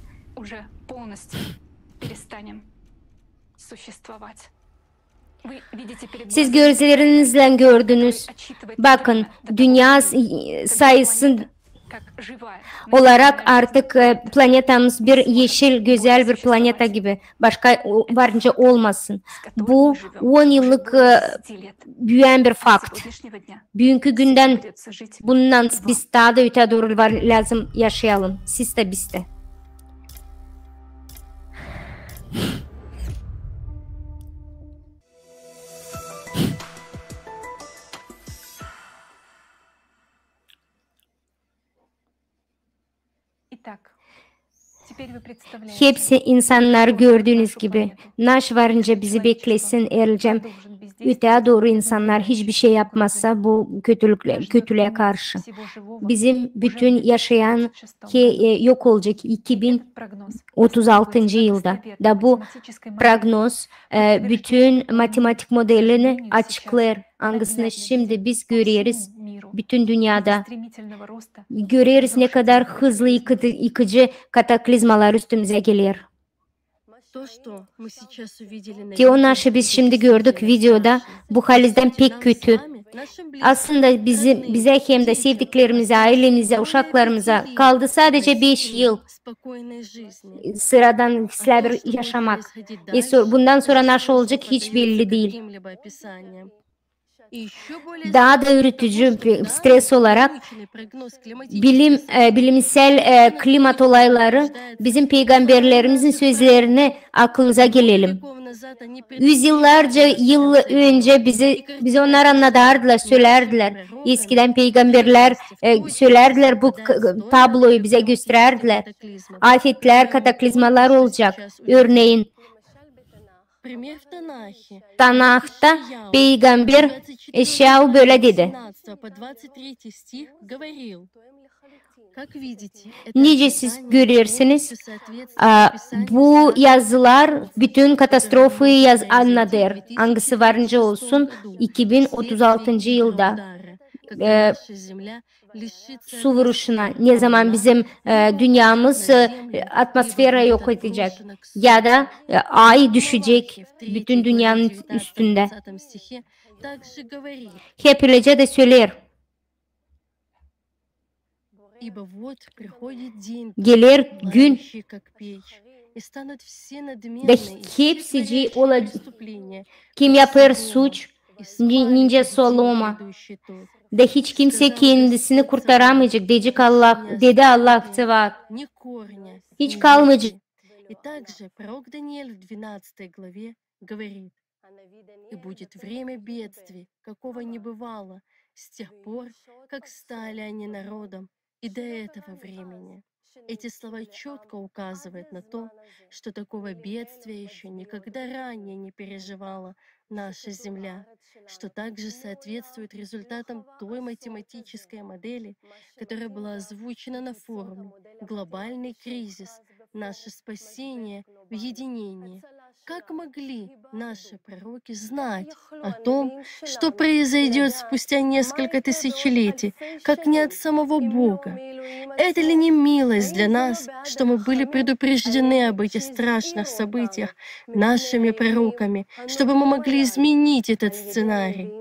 Siz gözlerinizlän gördünüz. Bakın, dünnä s- sayısı olarak artık e, planetamız bir eşil, gözäl bir planeta gibi. Başka o- varınca olmasın. Bu on yıllık e, büyüyen bir fakt. Büünkü gündän bundan biz taa da öteyä dooru var, lääzım yaşayalım. Siz dä, biz dä. Hepsi insannar, gördüünüz gibi, naş varınca bizi beklesin, erlecem öteyä dooru insannar hiçbir şey yapmasa bu kötülükle, kötülüä karşı. Bizim bütün yaşayan ki e, yok olacak iki bin otuz altıncı yılda. Da bu prognoz e, bütün matematik modelini açıklêêr, angısını şindi biz göreriz bütün dünnedä. Göreriz, ne kadar hızlı yıkıdı- yıkıcı kataklizmalar üstümüzä geler. Te o, naşı biz şindi gördük videoda, bu halizdän pek kötü. Aslında bizim, bizä hem dä sevdiklerimizä, aylemizä, uşaklarımıza kaldı sadece beş yıl sıradan, islää bir yaşamak. E, so- bundan sora naşı olacak, hiç belli diil. Taa da ürkütücü bir stres olarak bilim, e, bilimsel e, klimat olayları bizim peygamberlerimizin sözlerini aklımıza gelelim. Üz yıllarca yıl önce bizi, bizi onnar annadardılar, sölärdilär. Eskidän peygamberlär, e, sölärdilär, bu k-, tabloyu bizä gösterärdilär. Afetlär, kataklizmalar olacak. Örneyin, Tanahta peygamber Eşyau bölä dedi. Nicä siz görersiniz, a, bu yazılar bütün katastrofayı yaz-, annadêr, angısı var nicä olsun, iki bin otuz altıncı yılda, e, su vuruşuna, ne zaman bizim, e, dünnemiz, e, atmosfera yok edecek, ya da, e, ay düşecek bütün dünnenin üstündä. Hep ölecä dä söleer. Geler gün, da hepsicii olacek, kim yapêr suç, ni-, nicä soloma. Da hiç kimsey kendisini kurtaramayacek, deyecek Allah, dedi Allah Tsevaot. Hiç kalmayacek. И будет время бедствий, какого не бывало с тех пор, как стали они народом, и до этого времени. Эти слова чётко указывают на то, что такого бедствия ещё никогда ранее не переживала наша Земля, что также соответствует результатам той математической модели, которая была озвучена на форуме. Глобальный кризис, наше спасение в единении. Как могли наши пророки знать о том, что произойдёт спустя несколько тысячелетий, как не от самого Бога? Это ли не милость для нас, что мы были предупреждены об этих страшных событиях нашими пророками, чтобы мы могли изменить этот сценарий?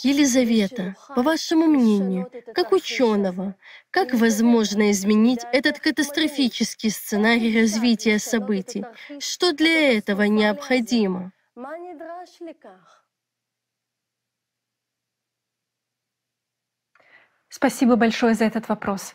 Елизавета, по вашему мнению, как учёного, как возможно изменить этот катастрофический сценарий развития событий? Что для этого необходимо? Спасибо большое за этот вопрос.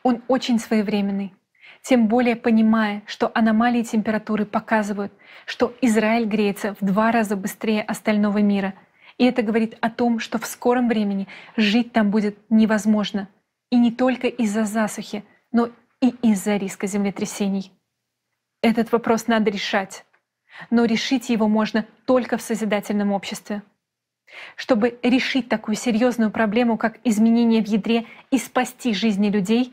Он очень своевременный. Тем более понимая, что аномалии температуры показывают, что Израиль греется в два раза быстрее остального мира. И это говорит о том, что в скором времени жить там будет невозможно. И не только из-за засухи, но и из-за риска землетрясений. Этот вопрос надо решать. Но решить его можно только в созидательном обществе. Чтобы решить такую серьёзную проблему, как изменение в ядре, и спасти жизни людей,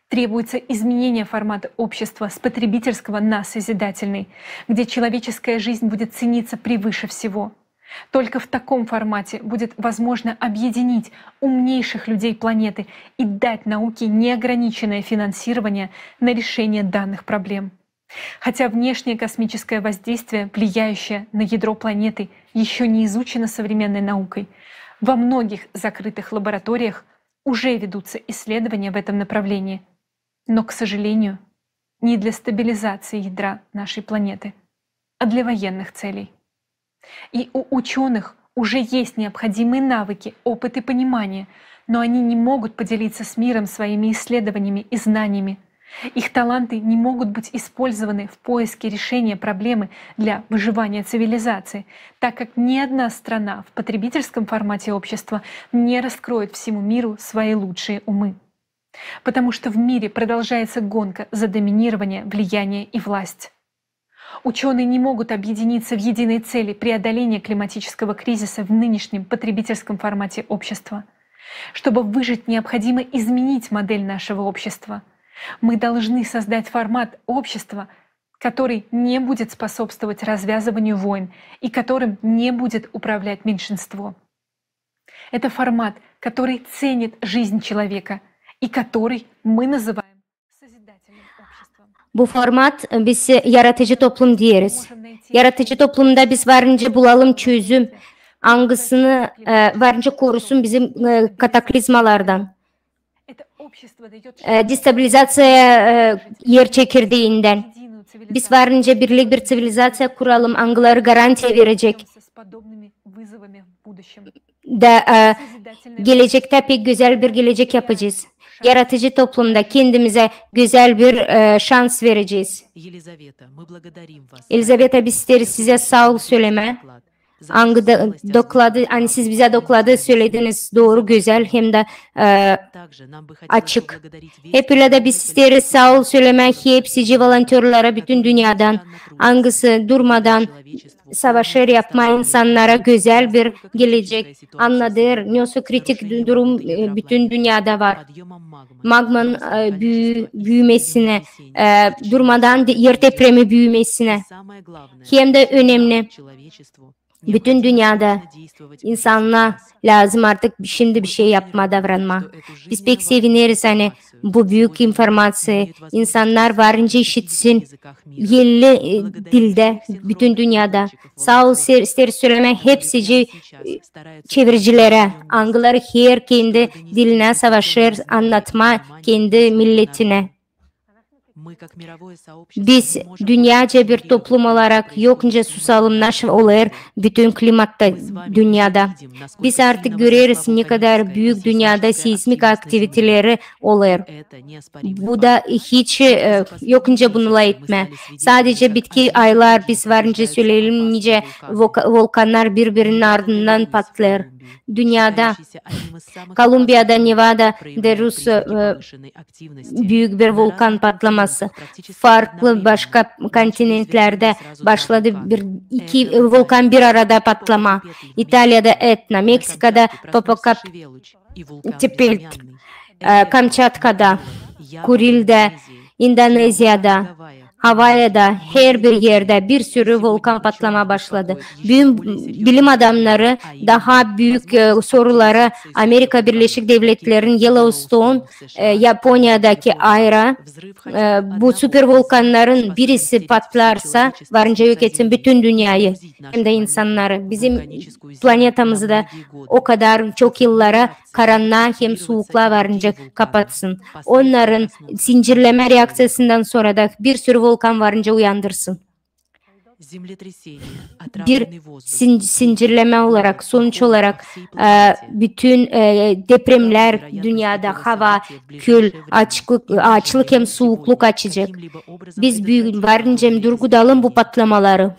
требуется изменение формата общества с потребительского на созидательный, где человеческая жизнь будет цениться превыше всего. Только в таком формате будет возможно объединить умнейших людей планеты и дать науке неограниченное финансирование на решение данных проблем. Хотя внешнее космическое воздействие, влияющее на ядро планеты, ещё не изучено современной наукой, во многих закрытых лабораториях уже ведутся исследования в этом направлении. Но, к сожалению, не для стабилизации ядра нашей планеты, а для военных целей. И у учёных уже есть необходимые навыки, опыт и понимание, но они не могут поделиться с миром своими исследованиями и знаниями. Их таланты не могут быть использованы в поиске решения проблемы для выживания цивилизации, так как ни одна страна в потребительском формате общества не раскроет всему миру свои лучшие умы. Потому что в мире продолжается гонка за доминирование, влияние и власть. Учёные не могут объединиться в единой цели преодоления климатического кризиса в нынешнем потребительском формате общества. Чтобы выжить, необходимо изменить модель нашего общества. Мы должны создать формат общества, который не будет способствовать развязыванию войн и которым не будет управлять меньшинство. Это формат, который ценит жизнь человека и который мы называем созидательным обществом. Bu format, e, biz, e, yaratıcı toplum deyeriz. Yaratıcı toplumda biz varınca bulalım çözüm, angısını, e, varınca korusun bizim, e, kataklizmalardan. E, destabilizaţiya, e, er çekirdeindän. Biz varınca birlik bir ţivilizaţiya kuralım, angıları garantiya verecek. Da, e, gelecektä pek gözäl bir gelecek yapacez. yaratıcı toplumda kendimizä gözäl bir e, şans verecez. Elizaveta, biz isteeriz sizä saa ol sölemää. Angı da, dokladı, ani siz bizä dokladı sölediniz, dooru, gözäl hem dä e, açık. Hep ölä dä biz isteeriz saa ol sölemää hepsicii volontörlara bütün dünneydän, angısı durmadan savaşêr yapmaa insannara gözäl bir gelecek, annadêr, ne kritik du- durum e, bütün dünnedä var. Magmanın e, büü- büümesinä, e, durmadan de- er depremi büümesinä. Hem dä önemli, bütün dünnedä insannar lääzım artık şindi bir şey yapmaa, davranmaa. Biz pek sevineriz, ani bu büük informaţiya insannar varınca işitsin elli e, dildä bütün dünnedä. Saa ol, ser- isteeriz sölemää hepsicii e, çeviricilerä, angıları her kendi dilinä savaşêr annatmaa kendi milletinä. Biz dünnecä bir toplum olarak, yok nicä susalım, nasıl olêr bütün klimatta dünnedä. Biz artık göreriz, ne kadar büük dünnedä seizmik aktiviteleri olêr. Bu da hiç e, yok nicä bunu lafetmää. Sadece bitki aylar biz varınca söleyelim, nicä voka- volkannar bir-birinin ardından patlêêr. Dünnedä, Kolumbiyada, Nevada, Derus e, büük bir volkan patlaması. Farklı başka kontinentlerdä başladı bir iki e, volkan bir arada patlamaa. İtaliyada Etna, Meksikada Popokap- Tepelt, e, Kamçatkada, Kurildä, İndoneziyada, Havayada, her bir erdä bir sürü volkan patlamaa başladı. Büün bilim adamnarı daha büük e, soruları Amerika Birleşik Devletlerinin Yellowstone, e, Yaponiyadakı ayra, e, bu super volkannarın birisi patlarsa, varınca yok etsin bütün dünneyä hem dä insannarı. Bizim planetamızı da o kadar çok yıllara karannaa hem suukluğa varınca kapatsın. Onnarın sincirlemä reakţiyasından sora da bir sürü volkan varınca uyandırsın. Bir sin- sincirlemä olarak, sonuç olarak e, bütün e, depremlär dünnedä, hava, köl, açlık, açlık hem suukluk açacek. Biz büün varınca hem durgudalım bu patlamaları.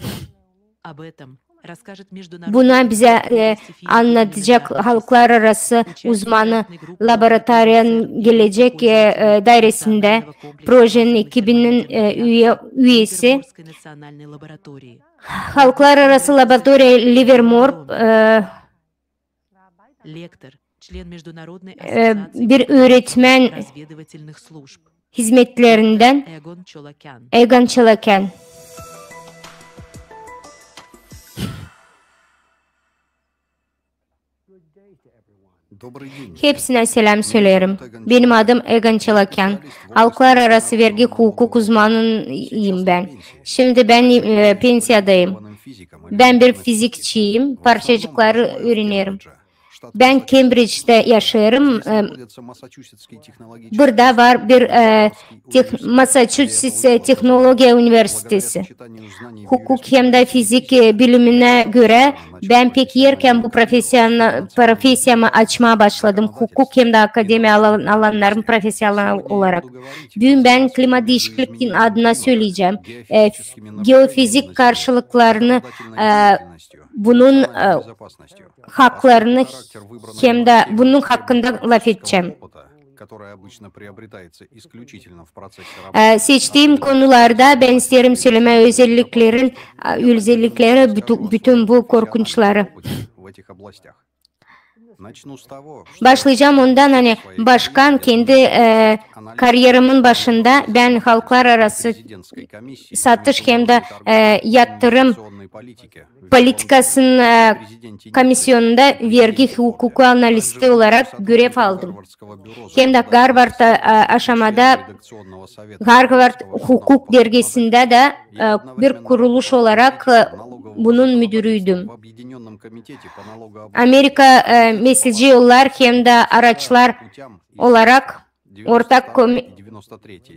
Buna bizä e, annadacek halklararası uzmanı laboratoriyanın gelecek e, e, dairesindä projenin ekibinin e, üye- üyesi. Halklararası laboratoriya Livermore e, e, bir üüretmän hizmetlerindän Egon Çolakan. Hepsinä seläm söleerim. Benim adım Egon Çolakan. Halklararası vergi hukuk uzmanıyım bän. Şindi bän e, pensiyadayım. Bän bir fizikçiyim, parçacıkları üürenerim. Bän Kembriçtä yaşêêrım. E, burada var bir e, teh- Massachusetts e, Tehnologiya Universiteti. Hukuk hem dä fizik e, biliminä görä, bän pek erkän bu profesiyana- profesiyamı açmaa başladım. Hukuk hem dä akademiya alan- alannarın profesional olarak. Büün bän klimat diişiklikin adına söleyecäm. E, geofizik karşılıklarını, e, bunun e, haklarını hem dä bunun hakkında lafedecäm. E, seçtiim konularda bän isteerim sölemää özelliklerin, e, özellikleri, bütün, bütün bu korkunçları. Başlayacam ondan, ani başkan kendi e, karyeramın başında bän halklararası satış hem dä e, yatırım politikasının e, komisiyonunda vergi hukuku analisti olarak görev aldım. Hem dä Garvard e, aşamada Garvard hukuk dergisindä dä e, bir kuruluş olarak e, bunun müdürüydüm. Amerika e, mesceci yollar hem dä araçlar olarak ortak komi-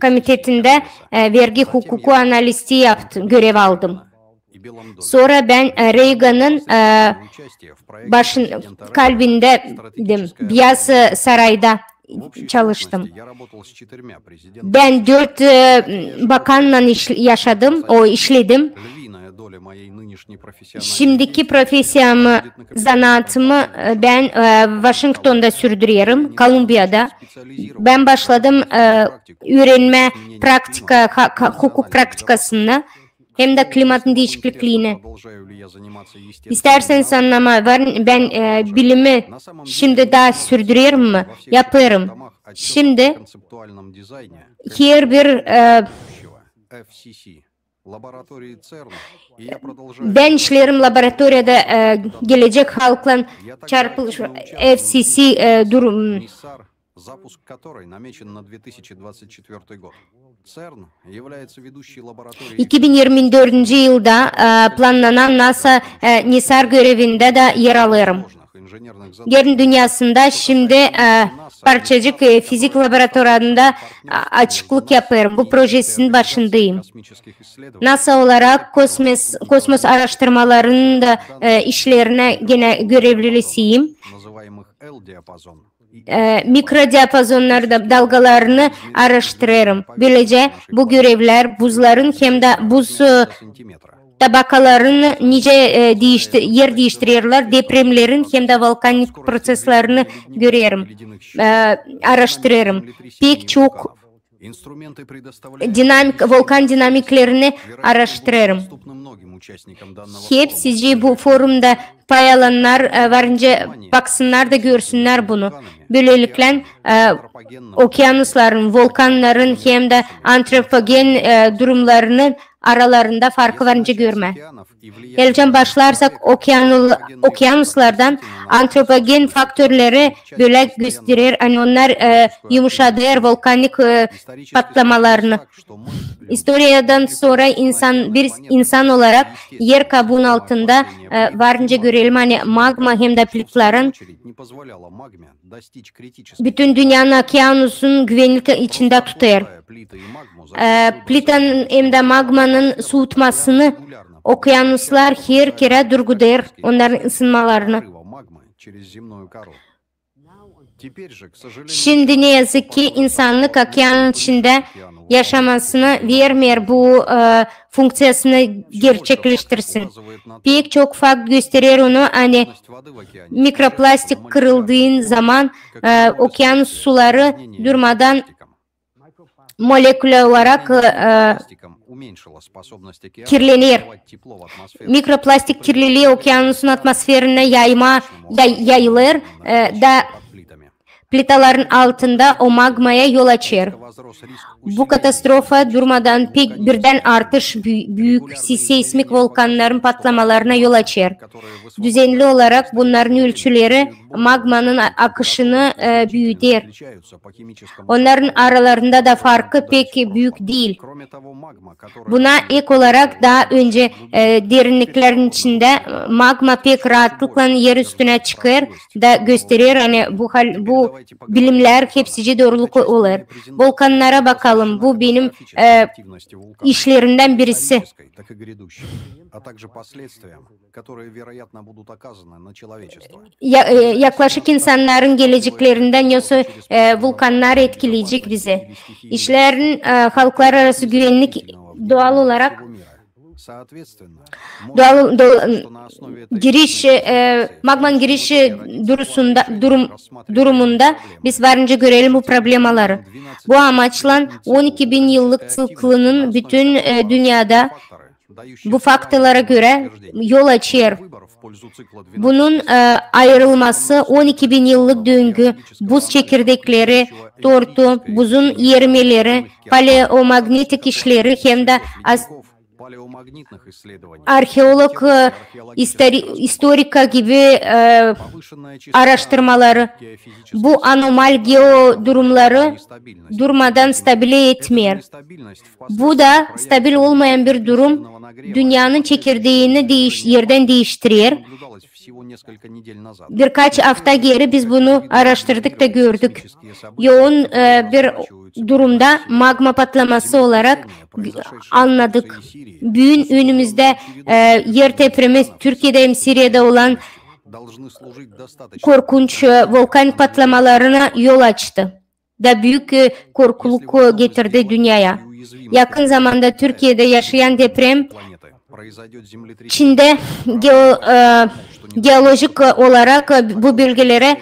komitetindä e, vergi hukuku analisti yaptım, görev aldım. Sora bän e, Reaganın e, başın kalbindäydim, Beyaz e, Sarayda çalıştım. Bän dört e, bakannan iş, yaşadım, o işledim. Şimdiki profesiyamı, zanaatımı e, bän e, Vaşingtonda sürdürerim, Kolumbiyada. Bän başladım e, üürenmää praktika, ha, ha, hukuk praktikasını hem dä klimatın diişikliini. İstärseniz annamaa, var, bän e, bilimi şindi taa sürdürerim mi? Yapêrım. Şindi herbir e, bän işleerim laboratoriyada e, gelecek halklan çarpılış, F C C e, durum. İki bin irmi dördüncü yılda e, plannanan NASA e, NISAR görevindä dä er alêrım. Yerin dünnäsindä şindi e, parçacık e, fizik laboratoriyasında a, açıklık yapêrım. Bu projesinin başındayım. NASA olarak kosmos, kosmos araştırmalarının da e, işlerinä genä görevlisiyim. E, mikrodiapazonlarda dalgalarını araştırêrım. Bölecä bu görevlär buzların hem dä buz e, tabakaların nicä e, diişti, er diiştirerlär, depremlerin hem dä vulkanik proseslerini görerim, e, araştırêrım. Pek çok dinamik, vulkan dinamiklerini araştırêrım. Hepsicii bu forumda pay alannar e, varınca baksınnar da görsünnär bunu. Bölelikle e, okeanusların, vulkannarın hem dä antropogen e, durumlarının aralarında farkı varınca görmää. Elcan başlarsak okeanul, okeanuslardan, antropogen faktörleri bölä gösterer, ani onnar e, yumuşadêr vulkanik e, patlamalarını. İstoriyadan sora insan, bir insan olarak er kabuun altında e, varınca görelim, ani magma hem dä plitaların bütün dünnänın okeanusun güvenlik içindä tutêr. E, plitanın hem dä magmanın suutmasını okeanuslar her kerä durgudêr, onnarın ısınmalarını. Şindi ne yazık ki insannık okeanın içindä yaşamasını vermeer bu e, funkţiyasını gerçekleştirsin. Pek çok fakt gösterer onu, ani mikroplastik kırıldıın zaman e, okeanus suları durmadan molekülä olarak e, kirlener. Mikroplastik kirlilii okeanusun atmosferinä yayma, yay, yayılêr e, da plitaların altında o magmaya yol açêr. Bu katastrofa durmadan pek birdän artış bü, büük seysmik vulkannarın patlamalarına yol açêr. Düzenli olarak bunnarın ölçüleri magmanın a, akışını e, büüder. Onnarın aralarında da farkı pek büük diil. Buna ek olarak taa önce e, derinniklerin içindä magma pek raatlıklan er üstünä çıkêr da gösterer, ani bu hal, bu bilimlär hepsicii dooruluk olêr. Vulkannara bakalım, bu benim e, işlerimdän birisi. Ya, e, yaklaşık insannarın geleceklerindä, yosa e, vulkannar etkileyecek bizi. İşlerin e, halklararası güvenlik doğal olarak doğal, do, giriş, e, magmanın girişi durusunda, durum, durumunda biz varınca görelim bu problemaları. Bu amaçlan on iki bin yıllık ţıklının bütün e, dünnedä bu faktorlara görä yol açêr. Bunun e, ayırılması on iki bin yıllık döngü, buz çekirdekleri, tortu, buzun erimeleri, paleomagnetik işleri hem dä as, arheolog e, istori, istorika gibi e, araştırmaları. Bu anomal geodurumları durmadan stabile etmeer. Bu da stabil olmayan bir durum dünnänın çekirdeeni diiş, erdän diiştirer. Birkaç afta geeri biz bunu araştırdık da gördük. Yoon e, bir durumda magma patlaması olarak annadık. Büün önümüzdä e, er tepremi Türkiyedä hem Siriyada olan korkunç e, vulkan patlamalarına yol açtı. Da büük e, korkuluk e, getirdi dünyaya. Yakın zamanda Türkiye'de yaşayan deprem içinde geo, e, geolojik olarak e, bu bölgelere,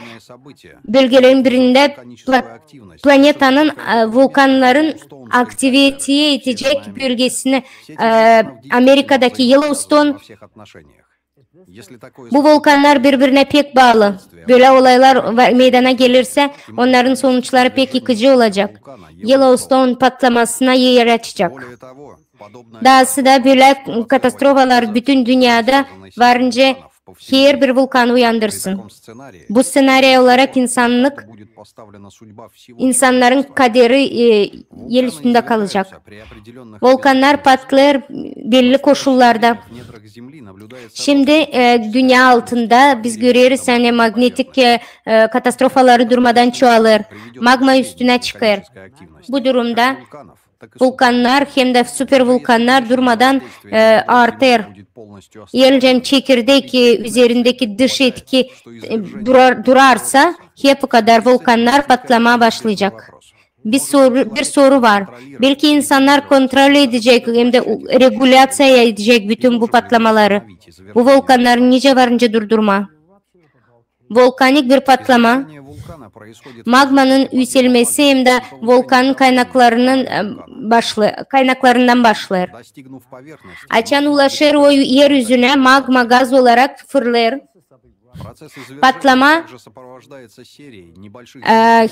bölgelerin birinde pla, planetanın e, vulkanların aktivite edecek bölgesini e, Amerika'daki Yellowstone. Bu vulkanlar birbirine pek bağlı. Böyle olaylar meydana gelirse, onların sonuçları pek yıkıcı olacak. Yellowstone patlamasına yer açacak. Dahası da böyle katastrofalar bütün dünyada varınca her bir vulkan uyandırsın. Bu senaryo olarak insanlık, insanların kaderi e, el üstünde kalacak. Vulkanlar patlêêr belli koşullarda. Şimdi e, dünya altında biz göreriz, ani magnetik e, e, katastrofaları durmadan çoğalêr. Magma üstünä çıkêr. Bu durumda vulkannar hem dä supervulkannar durmadan e, artır. Elcem çekirdek e, üzerindeki dış etki e, durar, durarsa, hep o kadar vulkannar patlamaa başlayacak. Bir soru, bir soru var. Belki insannar kontrol edecek hem dä regulyaţiya edecek bütün bu patlamaları. Bu vulkannarı nicä varınca durdurmaa? Vulkanik bir patlama, magmanın üüselmesi hem dä vulkanın kaynaklarının e, başlı, kaynaklarından başlêêr. Açan ulaşêr o er üzünä, magma gaz olarak fırlêêr. Patlama e,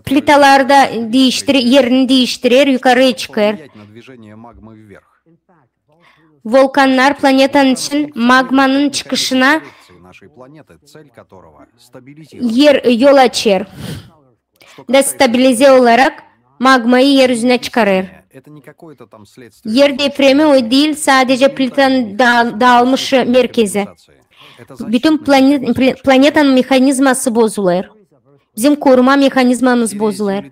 plitalarda diiştirer, erini diiştirer, yukarı çıkêr. Vulkannar planetanın için magmanın çıkışına er yol açêr. Da stabilize olarak magmayı er üzünä çıkarêr. Er depremi o diil sadece plitanın da, daalmış merkezi. Bütün planet, planetanın mehanizması bozulêr. Bizim koruma mehanizmamız bozulêr.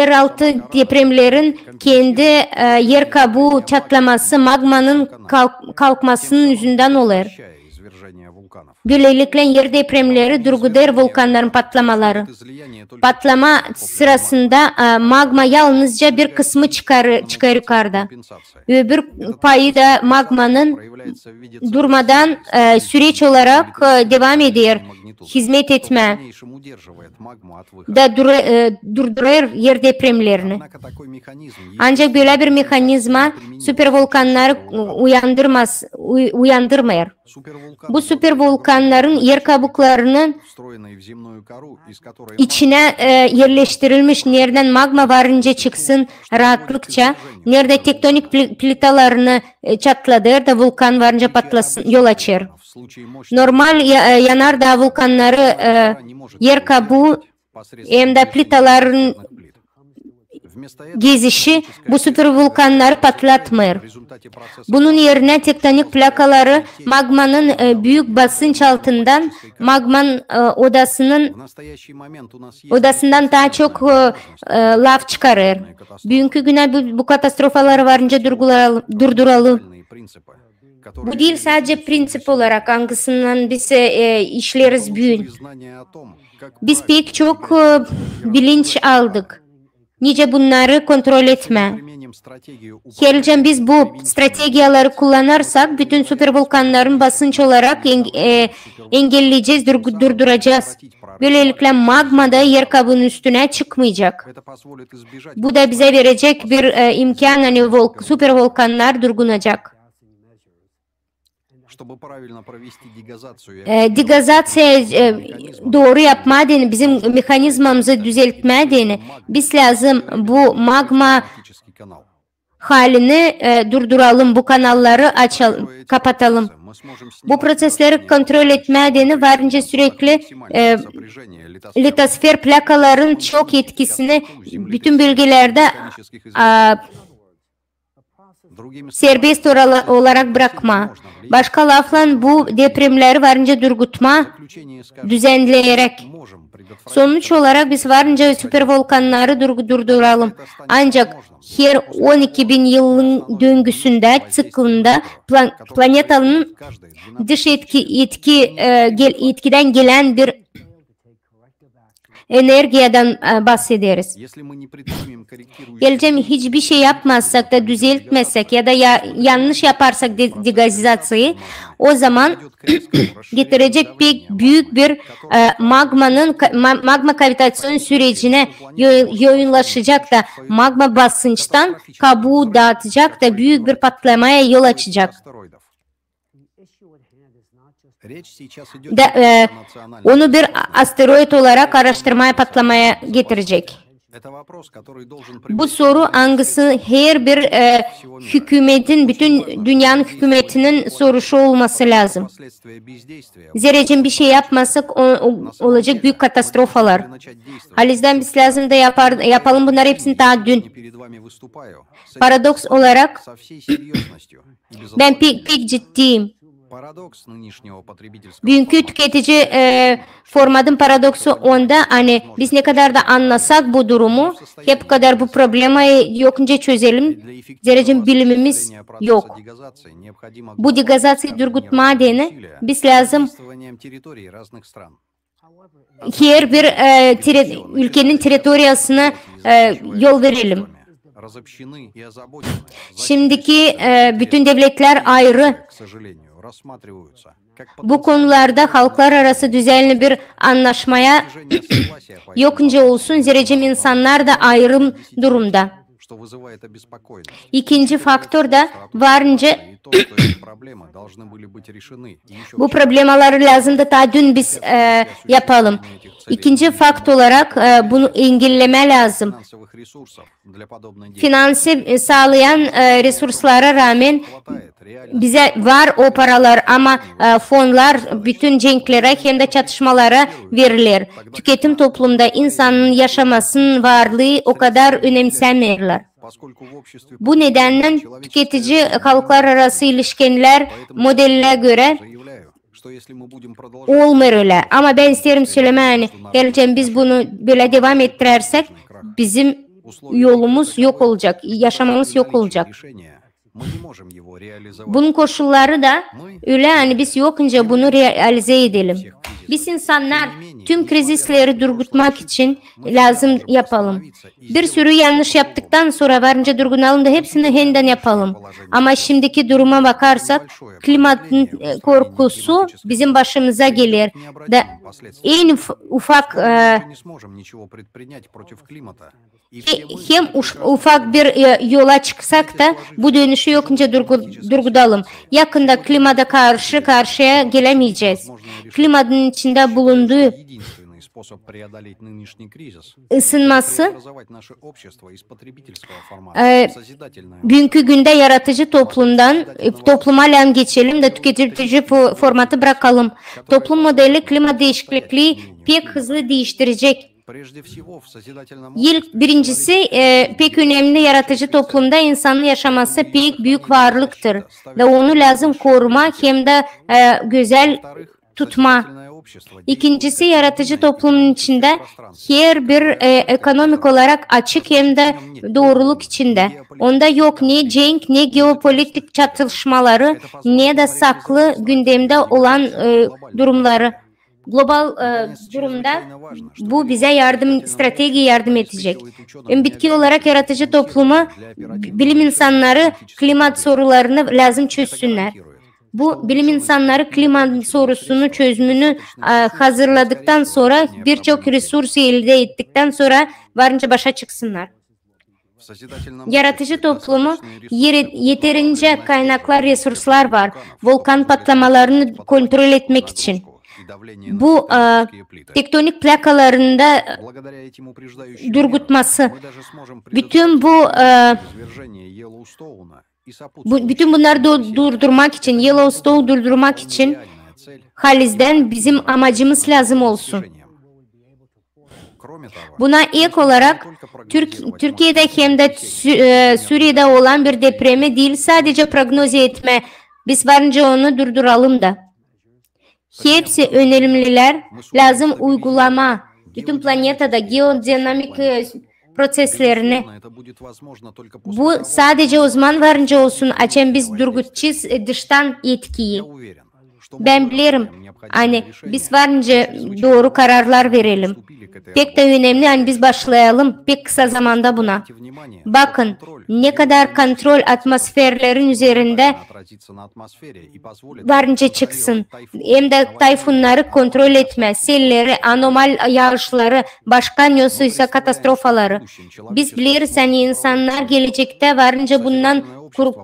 Eraltı depremlerin kendi e, er kabuu çatlaması magmanın kalk, kalkmasının üzündän olêr. Bölelikle er depremleri durgudêr vulkannarın patlamaları. Patlama sırasında e, magma yalnızca bir kısmı çıkar, çıkar yukarıda. Öbür payı da magmanın durmadan e, süreç olarak e, devam eder hizmet etmää da dur, e, durdurêr er depremlerini. Ancak bölä bir mehanizma supervulkannarı uyandırmaz, uy, uyandırmêêr. Bu supervulkannarın er kabuklarının içinä e, erleştirilmiş, neredän magma varınca çıksın raatlıkça, neredä tektonik pli, plitalarını e, çatladêr da vulkan varınca patlasın, yol açêr. Normal ya, e, yanardaa vulkannarı e, er kabuu hem dä plitaların gezişi bu supervulkannarı patlatmêêr. Bunun erinä tektonik plakaları magmanın e, büük basınç altından magmanın e, odasının odasından taa çok e, e, laf çıkarêr. Büünkü günä bu, bu katastrofaları varınca durgula, durduralım. Bu diil sadece prinţip olarak, angısından biz e, işleriz büün. Biz pek çok e, bilinç aldık. Nicä bunnarı kontrol etmää. Herliim biz bu strategiyaları kullanarsak, bütün supervulkannarın basınç olarak en, e, engelleyecez, dur, durduracez. Bölelikle magma da er kabuunun üstünä çıkmayacak. Bu da bizä verecek bir e, imkan, ani vol, supervulkannar durgunacak. E, degazaţiya e, dooru yapmaa deyni, bizim mehanizmamızı düzeltmää deyni, biz lääzım bu magma halini e, durduralım, bu kanalları açalım, kapatalım. Bu prosesleri kontrol etmää deyni varınca sürekli e, litosfer plakaların çok etkisini bütün bölgelerdä a, serbest orala-, olarak bırakma. Başka laflan, bu depremleri varınca durgutma, düzenleyerek. Sonuç olarak biz varınca süpervolkannarı dur-, durduralım. Ancak her on iki bin yılın döngüsündä, tsiklindä plan-, planetanın dış etki, etki, e, gel-, etkidän gelän bir energiyadan, e, bahsederiz. Gelecek hiçbir şey yapmazsak da düzeltmezsek ya da ya-, yannış yaparsak de-, degazizaţiyayı, o zaman getirecek pek büük bir, e, magmanın ka-, ma-, magma kavitaţiyon sürecinä yo-, yoyunlaşacek da magma basınçtan kabuğu daatacek da büük bir patlamaya yol açacek. Da, e, onu bir asteroid olarak araştırmaya, patlamaya getirecek. Bu soru, angısı her bir, e, hükümetin, bütün dünyanın hükümetinin soruşu olması lääzım. Zerä bir şey yapmasak, o, o, olacek büük katastrofalar. Halizdän biz lääzım da yapar, yapalım bunnarı hepsini taa dün. Paradoks olarak, bän pek, pek ciddiyim. Büünkü tüketici, e, formatın paradoksu onda, ani biz ne kadar da annasak bu durumu, hep kadar bu problemayı yokunca çözelim, zerä bilimimiz yok. Bu degazizaţiyayı durgutmaa deyni biz lääzım her bir, e, teri-, ülkenin territoriyasına, e, yol verelim. Şindiki, e, bütün devletlär ayrı. Bu konularda halklararası düzenli bir annaşmaya yokunca olsun, zerä insannar da ayrı durumda. İkinci faktor da varınca bu problemaları lääzım da taa dün biz, e, yapalım. İkinci fakt olarak, e, bunu engellemää lääzım. Finansı, e, saalayacak, e, resurslara raamen bizä var o paralar, ama, e, fonlar bütün cenklerä hem dä çatışmalara veriler. Tüketim toplumda insanın yaşamasının varlıı o kadar önemsämeerlär. Bu nedändän tüketici halklararası ilişkinlär modelinä görä olmêêr ölä. Ama bän isteerim sölemää, ani gelecek biz bunu bölä devam ettirärsek, bizim yolumuz yok olacek, yaşamamız yok olacek. Bunun koşulları da ölä, ani biz yokunca bunu realize edelim. Biz insannar tüm krizisleri durgutmak için lääzım yapalım. Bir sürü yannış yaptıktan sora varınca durgunalım da hepsini hendän yapalım. Ama şindiki duruma bakarsak, klimatın, e, korkusu bizim başımıza geler. Da en uf-, ufak, e, he-, hem uf-, ufak bir, e, yola çıksak da bu dönüşü yokunca durgu-, durgudalım. Yakında klimata karşı karşıya gelämeyecez. Klimatın içindä bulundu ısınması, e, büünkü gündä yaratıcı toplumdan, e, topluma lääzım geçelim da tüketici fo-, formatı brakalım. Toplum modeli klimat diişikliini pek hızlı diiştirecek. İlk birincisi, e, pek önemli yaratıcı toplumda insanın yaşaması pek büük varlıktır. Da onu lääzım koruma hem dä, e, gözäl tutma. İkincisi, yaratıcı toplumun içindä her bir, e, ekonomik olarak açık hem dä dooruluk içindä. Onda yok ne cenk, ne geopolitik çatışmaları, ne dä saklı gündemdä olan, e, durumları. Global, e, durumda bu bizä yardım, strategiya yardım edecek. Hem bitki olarak yaratıcı toplumu, bi-, bilim insannarı klimat sorularını lääzım çözsünnär. Bu bilim insannarı klimat sorusunu çözümünü, e, hazırladıktan sora, birçok resursu eldä ettiktan sora varınca başa çıksınnar. Yaratıcı toplumu yeri-, yeterince kaynaklar, resurslar var vulkan patlamalarını kontrol etmek için. Bu, e, tektonik plakalarında durgutması, bütün bu, e, bu, bütün bunnarı du-, durdurmak için, Yellowstone durdurmak için halizdän bizim amacımız lääzım olsun. Buna ek olarak Türk, Türkiye'de hem de Sü- e, Suriye'de olan bir depremi diil sadece prognoz etmää, biz varınca onu durduralım da. Hepsi önemlilär, lääzım uygulamaa bütün planetada geodinamik e, proseslerini. Bu sadece ozaman varınca olsun, açan biz durgudacez e, dıştan etkiyi. Bän bilerim, ani biz varınca dooru kararlar verelim. Pek dä önemli, ani biz başlayalım pek kısa zamanda buna. Bakın, ne kadar kontrol atmosferlerin üzerindä varınca çıksın. Hem dä tayfunnarı kontrol etmää, selleri, anomal yaışları, başka nesoysa katastrofaları. Biz bileriz, ani insannar gelecektä varınca bundan kur-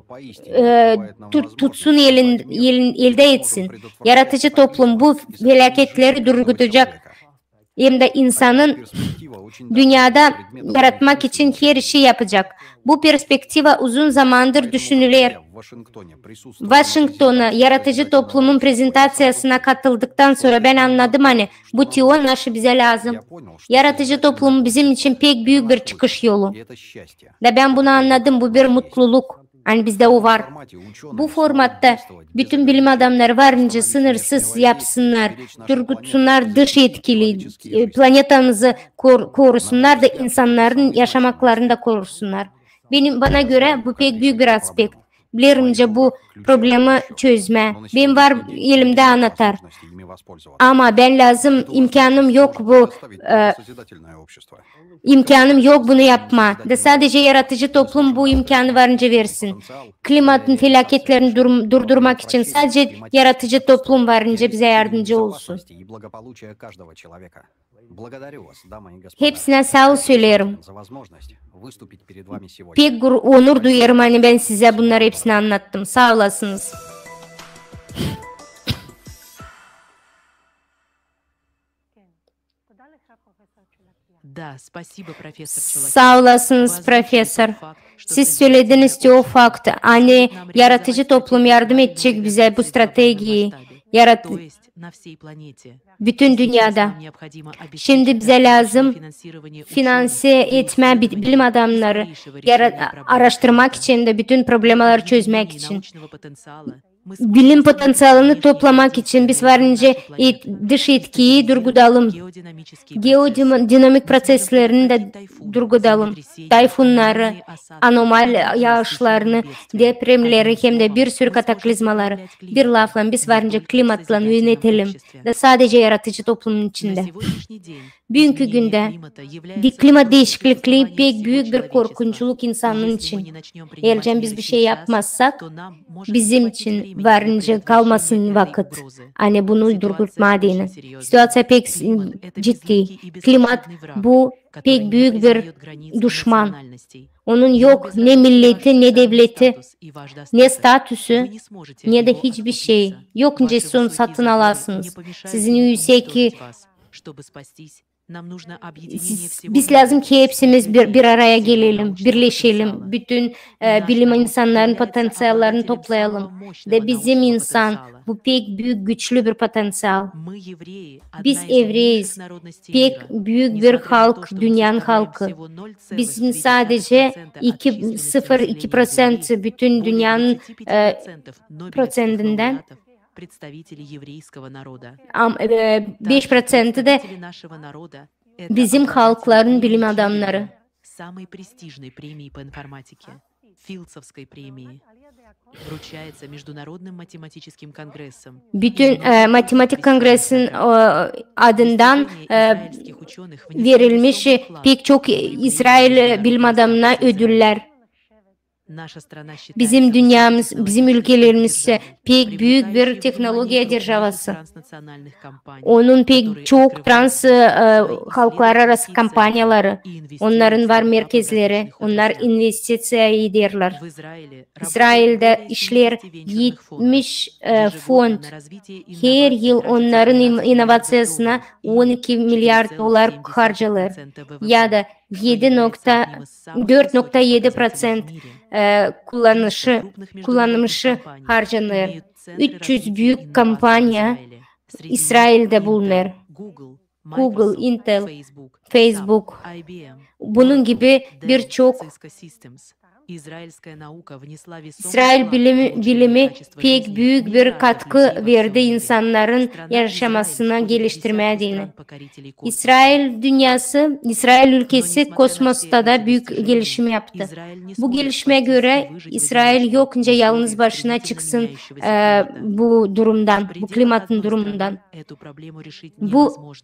e, tut- tutsun elin- elin- eldä etsin. Yaratıcı toplum bu felaketleri durgudacek. Hem dä insanın dünnedä yaratmak için her işi yapacek. Bu perspektiva uzun zamandır düşünüler. Vaşingtonda yaratıcı toplumun prezentaţiyasına katıldıktan sora bän annadım, ani bu teori naşı bizä lääzım. Yaratıcı toplum bizim için pek büük bir çıkış yolu. Da bän bunu annadım, bu bir mutluluk. Ani bizdä o var. Bu formatta bütün bilim adamnarı varınca sınırsız yapsınnar, durgutsunnar dış etkili, e, planetamızı kor- korusunnar da insannarın yaşamaklarını da korusunnar. Benim, bana görä bu pek büük bir aspekt. Bilerim, nicä bu problemi çözmää. Benim var elimdä anatar. Ama bän lääzım, imkanım yok bu, e, imkanım yok bunu yapmaa. Da sadece yaratıcı toplum bu imkanı varınca versin. Klimatın felaketlerini dur- durdurmak için sadece yaratıcı toplum varınca bizä yardımcı olsun. Hepsinä saa ol söleerim. Pek gur- onur duyêrım, ani bän sizä bunnarı hepsini annattım. Saa olasınız. Saa olasınız, profesor. Siz sölediniz te o fakt, ani yaratıcı toplum yardım edecek bizä bu strategiyayı yarat- bütün dünnedä. Şindi bizä lääzım finanse etmää bi- bilim adamnarı, yara- araştırmak için dä bütün problemaları çözmäk için. Bilim potenţialını toplamak için biz varınca et- dış etkiyi durgudalım. Geodinamik proseslerini dä durgudalım. Tayfunnarı, anomal yaışlarını, depremleri hem dä bir sürü kataklizmaları. Bir laflan biz varınca klimatlan yönetelim. Da sadece yaratıcı toplumun içindä. Büünkü gündä de- klimat diişikliklii pek büük bir korkunçluk insanın için. Eer biz bir şey yapmazsak, bizim için varınca kalmasın vakıt, ani bunu durgutmaa deyni. Situaţiya pek s- ciddi. Klimat bu pek büük bir duşman. Onun yok ne milleti, ne devleti, ne statüsü, ne dä hiçbir şey. Yok nicä siz onu satın alasınız. Sizin üüsek Siz- biz lääzım ki hepsimiz bir, bir araya gelelim, birleşelim, bütün e, bilim insannarın potenţiallarını toplayalım. Da bizim insan, bu pek büük, güçlü bir potenţial. Biz evreyiz, pek büük bir halk, dünnenin halkı. Bizim sadece iki, sıfır iki proţent bütün dünnenin e, proţentindän. Am, e, beş proţenti dä bizim halkların bilim adamnarı. Bütün e, matematik kongresin e, adından e, verilmiş e, pek çok İsrail e, bilim adamına ödüller. Bizim dünnemiz, bizim ülkelerimiz pek büük bir tehnologiya державası. Onun pek çok trans e, halklararası kompaniyaları, onnarın var merkezleri, onnar investiţiya ederlär. İsraildä işleer etmiş e, fond. Her yıl onnarın in- inovaţiyasına on iki milliard dolar harcanêr. Ya da edi nokta, dört nokta edi proţent e, kullanışı, kullanılmışı harcanêr. Üç üz büük kompaniya İsraildä bulunêr. Google, Intel, Facebook, bunun gibi bir çok İsrail bilimi, bilimi pek büük bir katkı verdi insannarın yaşamasına, geliştirmää deyni. İsrail dünyası, İsrail ülkesi kosmosta da büük gelişim yaptı. Bu gelişmää görä İsrail yok nicä yalnız başına çıksın, e, bu durumdan, bu klimatın durumundan. Bu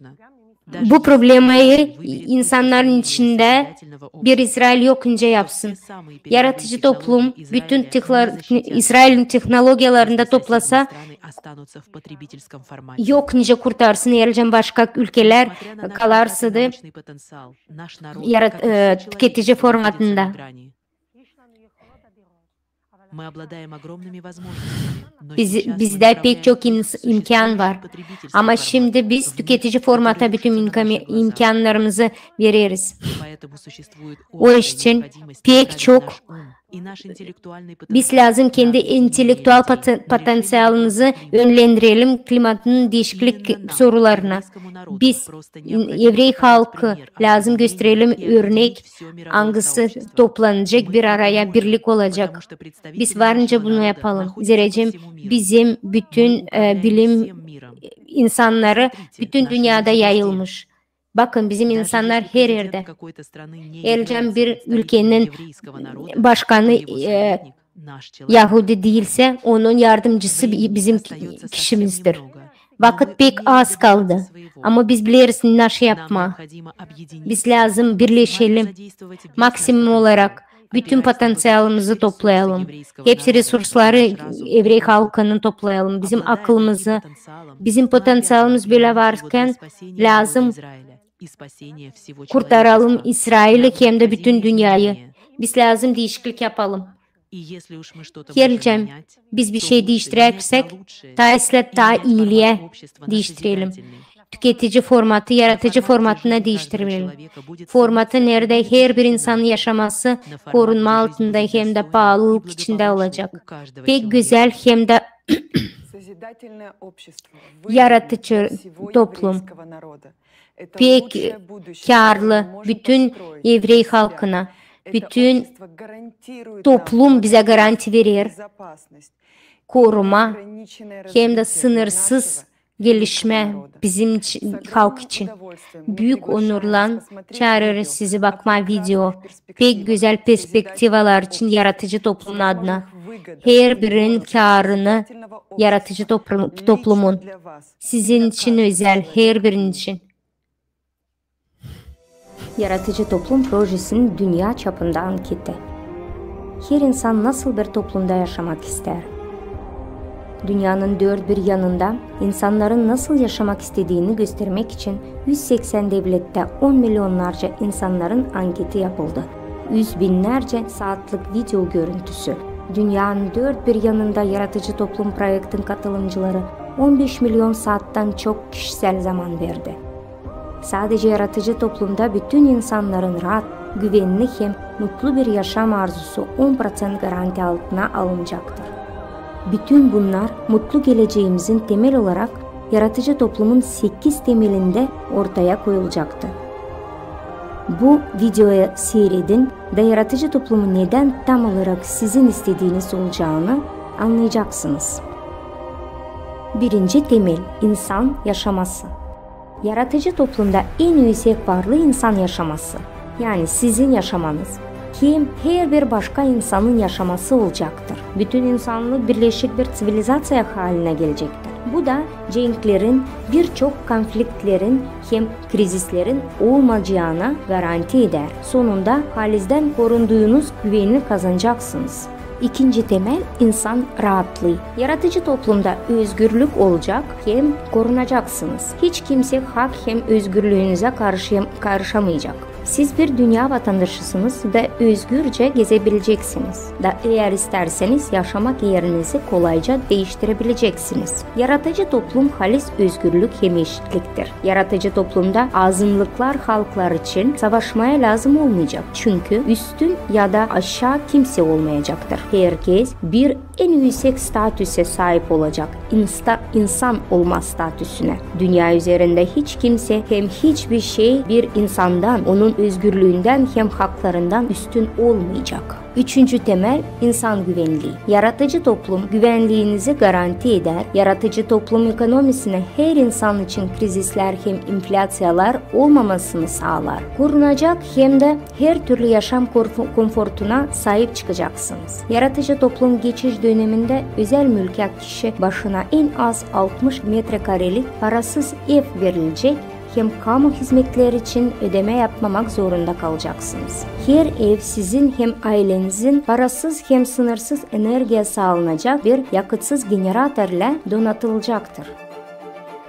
Bu problemayı insannarın içindä bir İsrail yok nicä yapsın. Yaratıcı toplum bütün tehlo-, İsrailin tehnologiyalarında toplasa, yok nicä kurtarsın, eer başka ülkelär kalarsa da yarat-, e, tüketici formatında. Biz, bizdä pek çok ins-, imkan var. Ama şindi biz tüketici formata bütün imka-, imkannarımızı vereriz. O iş için pek çok biz lääzım kendi intellektual poten-, potenţialımızı önlendirelim klimatın diişiklik sorularına. Biz, evrey halkı, lääzım gösterelim örnek, angısı toplanacek bir araya, birlik olacek. Biz var nicä bunu yapalım. Zerä bizim bütün, e, bilim insannarı bütün dünnedä yayılmış. Bakın, bizim insannar her erdä. Eer bir ülkenin başkanı, e, yahudi diilsä, onun yardımcısı bi-, bizim ki-, kişimizdir. Vakıt pek az kaldı. Ama biz bileriz, nasıl yapmaa. Biz lääzım birleşelim. Maksimum olarak bütün potenţialımızı toplayalım. Hepsi resursları evrey halkının toplayalım. Bizim akılımızı, bizim potenţialımız bölä varkan, lääzım kurtaralım İsraili hem dä bütün dünneyä. Biz lääzım diişiklik yapalım. Herliim, biz bir şey diiştirärsek, taa islää taa iiliyä diiştirelim. Tüketici formatı yaratıcı formatına diiştirelim. Formatı, neredä herbir insanın yaşaması korunma altında hem dä paalılık içindä olacek. Pek gözäl hem dä yaratıcı toplum. Pek kärli bütün evrey halkına, bütün toplum bizä garanti verer, koruma hem dä sınırsız gelişmä bizim için, halk için. Büük onurlan çaarêrız sizi bakmaa video. Pek gözäl perspektivalar için yaratıcı toplumun adına. Herbirin kärını yaratıcı toplu-, toplumun. Sizin için özäl, herbirin için. Yaratıcı toplum projesinin dünnä çapında anketi. Her insan nasıl bir toplumda yaşamak isteer? Dünnenin dört bir yanında insannarın nasıl yaşamak istediini göstermek için üz seksän devlettä on milyonnarca insannarın anketi yapıldı. Üz binnärcä saatlık video görüntüsü. Dünnenin dört bir yanında yaratıcı toplum proektin katılımcıları on beş milyon saattan çok kişisel zaman verdi. Sadece yaratıcı toplumda bütün insannarın raat, güvenli hem mutlu bir yaşam arzusu on proţent garanti altına alınacaktır. Bütün bunnar mutlu geleceemizin temel olarak yaratıcı toplumun sekiz temelindä ortaya koyulacaktı. Bu videoyu siiredin da yaratıcı toplumu nedän tam olarak sizin istediiniz olacağını annayacaksınız. Birinci temel, insan yaşaması. Yaratıcı toplumda en üüsek varlıı insan yaşaması, yani sizin yaşamanız, hem herbir başka insanın yaşaması olacaktır. Bütün insannık birleşik bir ţivilizaţiya haliinä gelecektir. Bu da cenklerin, bir çok konfliktlerin hem krizislerin olmayacağına garanti eder. Sonunda halizdän korunduunuz güveni kazanacaksınız. İkinci temel, insan raatlıı. Yaratıcı toplumda özgürlük olacak hem korunacaksınız. Hiç kimsä hak hem özgürlüünüzä karışam-, karışamayacak. Siz bir dünnä vatandaşısınız da özgürcä gezebileceksiniz. Da eer istärseniz, yaşamak erinizi kolayca diiştirebileceksiniz. Yaratıcı toplum halis özgürlük hem eşitliktir. Yaratıcı toplumda azınlıklar halklar için savaşmaya lääzım olmayacak. Çünkü üstün ya da aşaa kimsä olmayacaktır. Herkez bir en üüsek statüse saip olacak, insta- insan olma statüsünä. Dünnä üzerindä hiç kimsä hem hiçbir şey bir insandan, onun özgürlüündän hem haklarından üstün olmayacak. Üçüncü temel, insan güvenlii. Yaratıcı toplum güvenliinizi garanti eder. Yaratıcı toplum ekonomisinä her insan için krizislär hem inflâţiyalar olmamasını saalar. Korunacak hem dä her türlü yaşam korfu- konfortuna saip çıkacaksınız. Yaratıcı toplum geçiş dönemindä özel mülkä kişi başına en az altmış metrekarelik parasız ev verilecek hem kamu hizmetleri için ödemä yapmamak zorunda kalacaksınız. Her ev sizin hem aylenizin parasız hem sınırsız energiya saalanacak bir yakıtsız generator ile donatılacaktır.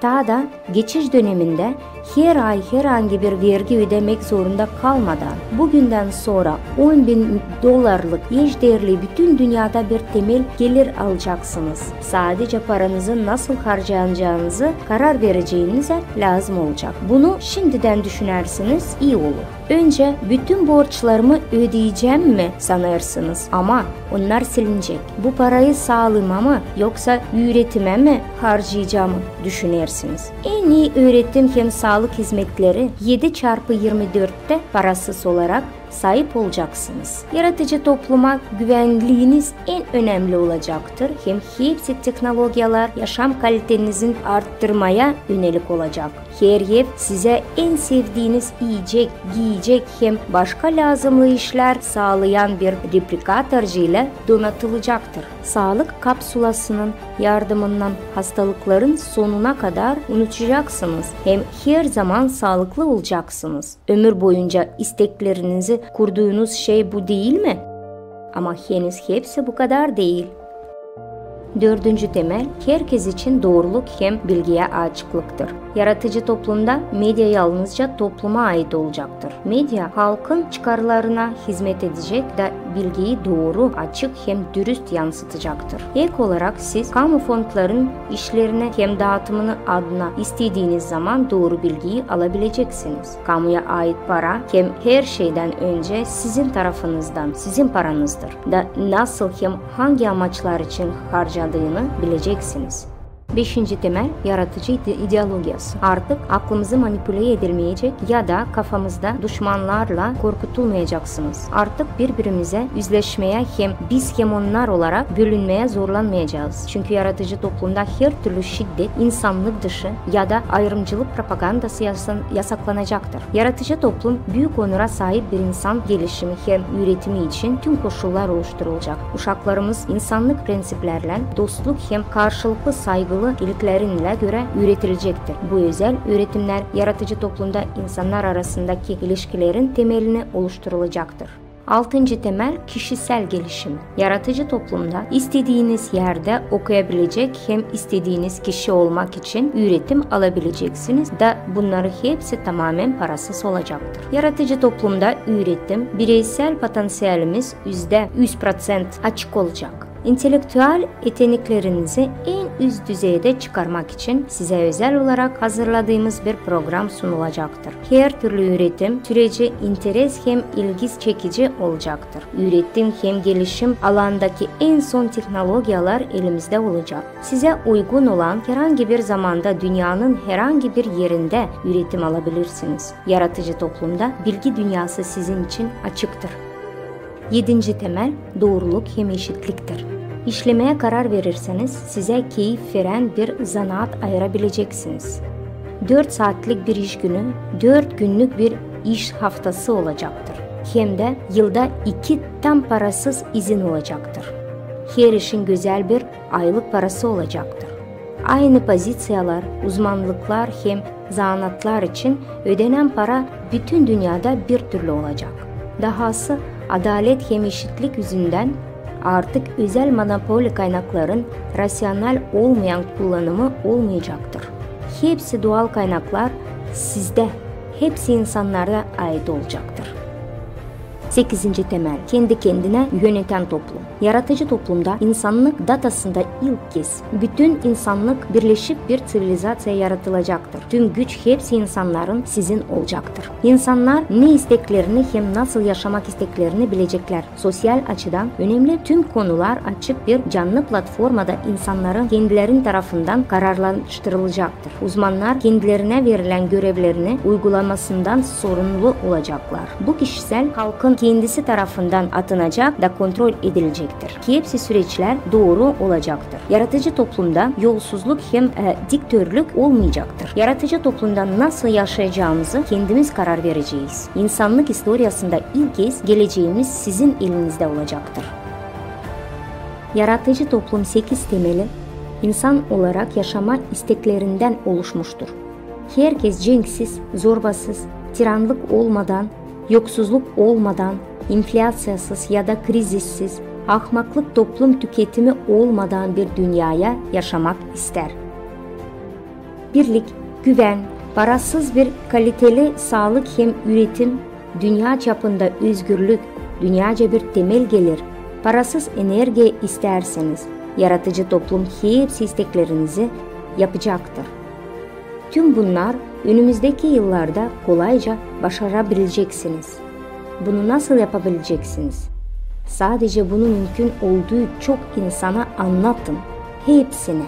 Taa da geçiş dönemindä her ay herhangi bir vergi ödemäk zorunda kalmadan, bugündän sora on bin dolarlık eşdeerli bütün dünnedä bir temel gelir alacaksınız. Sadece paranızı nasıl harcayacağınızı karar vereceeniz lääzım olacak. Bunu şindidän düşünerseniz, ii olur. Öncä bütün borçlarımı ödeyecäm mi sanêrsınız, ama onnar silinecek. Bu parayı saalıma mı, yoksa üüretimä mi harcayacamı düşünersiniz. En ii üüretim hem saalık hizmetleri edi çarpı irmi dörttä parasız olarak saip olacaksınız. Yaratıcı topluma güvenliiniz en önemli olacaktır, hem hepsi tehnologiyalar yaşam kalitenizin arttırmaya yönelik olacak. Her ev sizä en sevdiiniz iyecek, giyecek hem başka lääzımlı işlär saalayan bir replikatorcı ile donatılacaktır. Saalık kapsulasının yardımından hastalıkların sonuna kadar unutucaksınız hem her zaman saalıklı olacaksınız. Ömür boyunca isteklerinizi kurduunuz şey bu diil mi? Ama henüz hepsi bu kadar diil. Dördüncü temel, herkez için dooruluk hem bilgiyä açıklıktır. Yaratıcı toplumda media yalnızca topluma ait olacaktır. Media halkın çıkarlarına hizmet edecek da bilgiyi dooru, açık hem dürüst yansıtacaktır. Ek olarak siz kamu fondların işlerini hem daatımını adına istediiniz zaman dooru bilgiyi alabileceksiniz. Kamuya ait para hem her şeydän öncä sizin tarafınızdan, sizin paranızdır. Da nasıl hem hangi amaçlar için harcadıını bileceksiniz. Beşinci temel, yaratıcı ide- ideologiyası. Artık aklımızı manipule edilmeyecek ya da kafamızda duşmanlarla korkutulmayacaksınız. Artık birbirimizä üzleşmeyä hem biz hem onnar olarak bölünmeyä zorlanmayacağız. Çünkü yaratıcı toplumda her türlü şiddet, insanlık dışı ya da ayırımcılık propagandası yasan- yasaklanacaktır. Yaratıcı toplum büük onura saip bir insan gelişimi hem üüretimi için tüm koşullar oluşturulacak. Uşaklarımız insanlık prinsiplerinden, dostluk hem karşılıklı saygılı iliklerin ile görä üüretilecektir. Bu özel üüretimnär yaratıcı toplumda insannar arasındaki ilişkilerin temelini oluşturulacaktır. Altıncı temel, kişisel gelişimi. Yaratıcı toplumda istediiniz erdä okuyabilecek hem istediiniz kişi olmak için üüretim alabileceksiniz da bunnarı hepsi tamamen parasız olacaktır. Yaratıcı toplumda üüretim, bireysel potansiyelimiz üzdä üz proţent açık olacak. İntellektual eteneklerinizi en üst düzeydä çıkarmak için sizä özel olarak hazırladıımız bir program sunulacaktır. Her türlü üüretim süreci interes hem ilgi çekici olacaktır. Üüretim hem gelişim alandaki en son tehnologiyalar elimizdä olacak. Sizä uygun olan herhangi bir zamanda dünnenin herhangi bir erindä üüretim alabilirsiniz. Yaratıcı toplumda bilgi dünnesi sizin için açıktır. Edinci temel, dooruluk hem eşitliktir. İşlemeyä karar verirseniz, sizä keyif verän bir zanaat ayırabileceksiniz. Dört saatlik bir iş günü, dört günnük bir iş haftası olacaktır. Hem dä yılda iki tam parasız izin olacaktır. Her işin gözäl bir aylık parası olacaktır. Aynı poziciyalar, uzmanlıklar hem zanaatlar için ödenän para bütün dünnedä bir türlü olacak. Dahası, adalet hem eşitlik üzündän artık özel monopoli kaynakların raţional olmayan kullanımı olmayacaktır. Hepsi dual kaynaklar sizdä, hepsi insannara ait olacaktır. Sekizinci temel, kendi-kendinä yönetän toplum. Yaratıcı toplumda insannık datasında ilk kez bütün insannık birleşip bir ţivilizaţiya yaratılacaktır. Tüm güç hepsi insannarın sizin olacaktır. İnsannar ne isteklerini hem nasıl yaşamak isteklerini bileceklär. Soţial açıdan önemli tüm konular açık bir canlı platformada insannarın kendilerinin tarafından kararlaştırılacaktır. Uzmannar kendilerinä verilän görevlerini uygulamasından sorumlu olacaklar. Bu kişisel halkın kendisi tarafından atanacak da kontrol edilecektir. Hepsi süreçlär dooru olacaktır. Yaratıcı toplumda yolsuzluk hem, e, diktörlük olmayacaktır. Yaratıcı toplumda nasıl yaşayacağımızı kendimiz karar vereceğiz. İnsannık istoriyasında ilk kez geleceğimiz sizin elinizdä olacaktır. Yaratıcı toplum sekiz temeli insan olarak yaşama isteklerindän oluşmuştur. Herkez cenksiz, zorbasız, tirannık olmadan, yoksuzluk olmadan, inflyaţiyasız ya da krizissiz, ahmaklık toplum tüketimi olmadan bir dünyaya yaşamak istär. Birlik, güvän, parasız bir kaliteli saalık hem üretim, dünya çapında özgürlük, dünyaca bir temel gelir, parasız energiya istärseniz, yaratıcı toplum hepsi isteklerinizi yapacaktır. Tüm bunnar önümüzdeki yıllarda kolayca başarabileceksiniz. Bunu nasıl yapabileceksiniz? Sadece bunu mümkün olduu çok insana annatın. Hepsinä.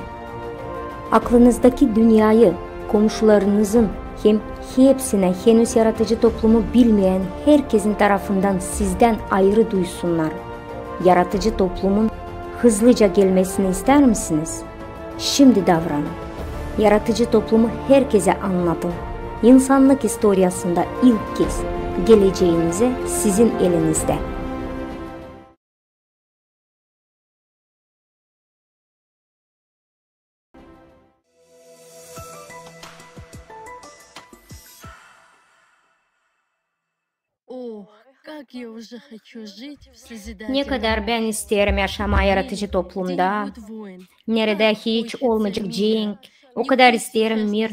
Aklınızdaki dünyayı, komşularınızın hem hepsinä henüz yaratıcı toplumu bilmeyän herkezin tarafından sizdän ayırı duysunnar. Yaratıcı toplumun hızlıca gelmesini istär misiniz? Şindi davranın. Yaratıcı toplumu herkezä annatın. İnsannık istoriyasında ilk kez geleceenizi sizin elinizdä. Ne kadar bän isteerim yaşamaa yaratıcı toplumda, neredä hiç olmayacek cenk. O kadar isteerim mir,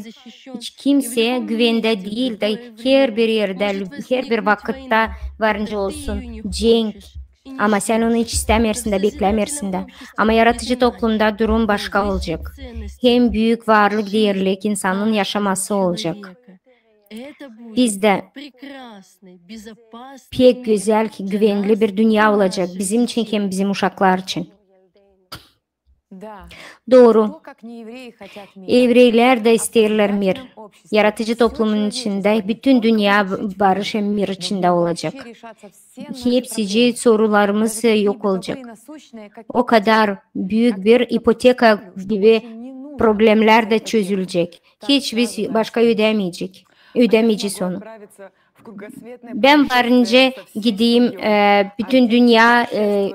hiç kimsä güvendä diil da herbir erdä, herbir vakıtta varınca olsun cenk. Ama sän onu hiç istämersin dä, beklämersin dä. Ama yaratıcı toplumda durum başka olacek. Hem büük varlık, deerlik, insanın yaşaması olacek. Bizdä pek gözäl, güvenli bir dünya olacek bizim için hem bizim uşaklar için. Dooru. Evreyler dä isteerlär mir. Yaratıcı toplumun içindä bütün dünya barış hem mir içindä olacek. Hepsicii sorularımız yok olacek. O kadar büük bir ipoteka gibi problemlär dä çözülecek. Hiç biz başka ödämeyecek, ödämeyecez onu. Bän varınca gideyim, e, bütün dünya, e,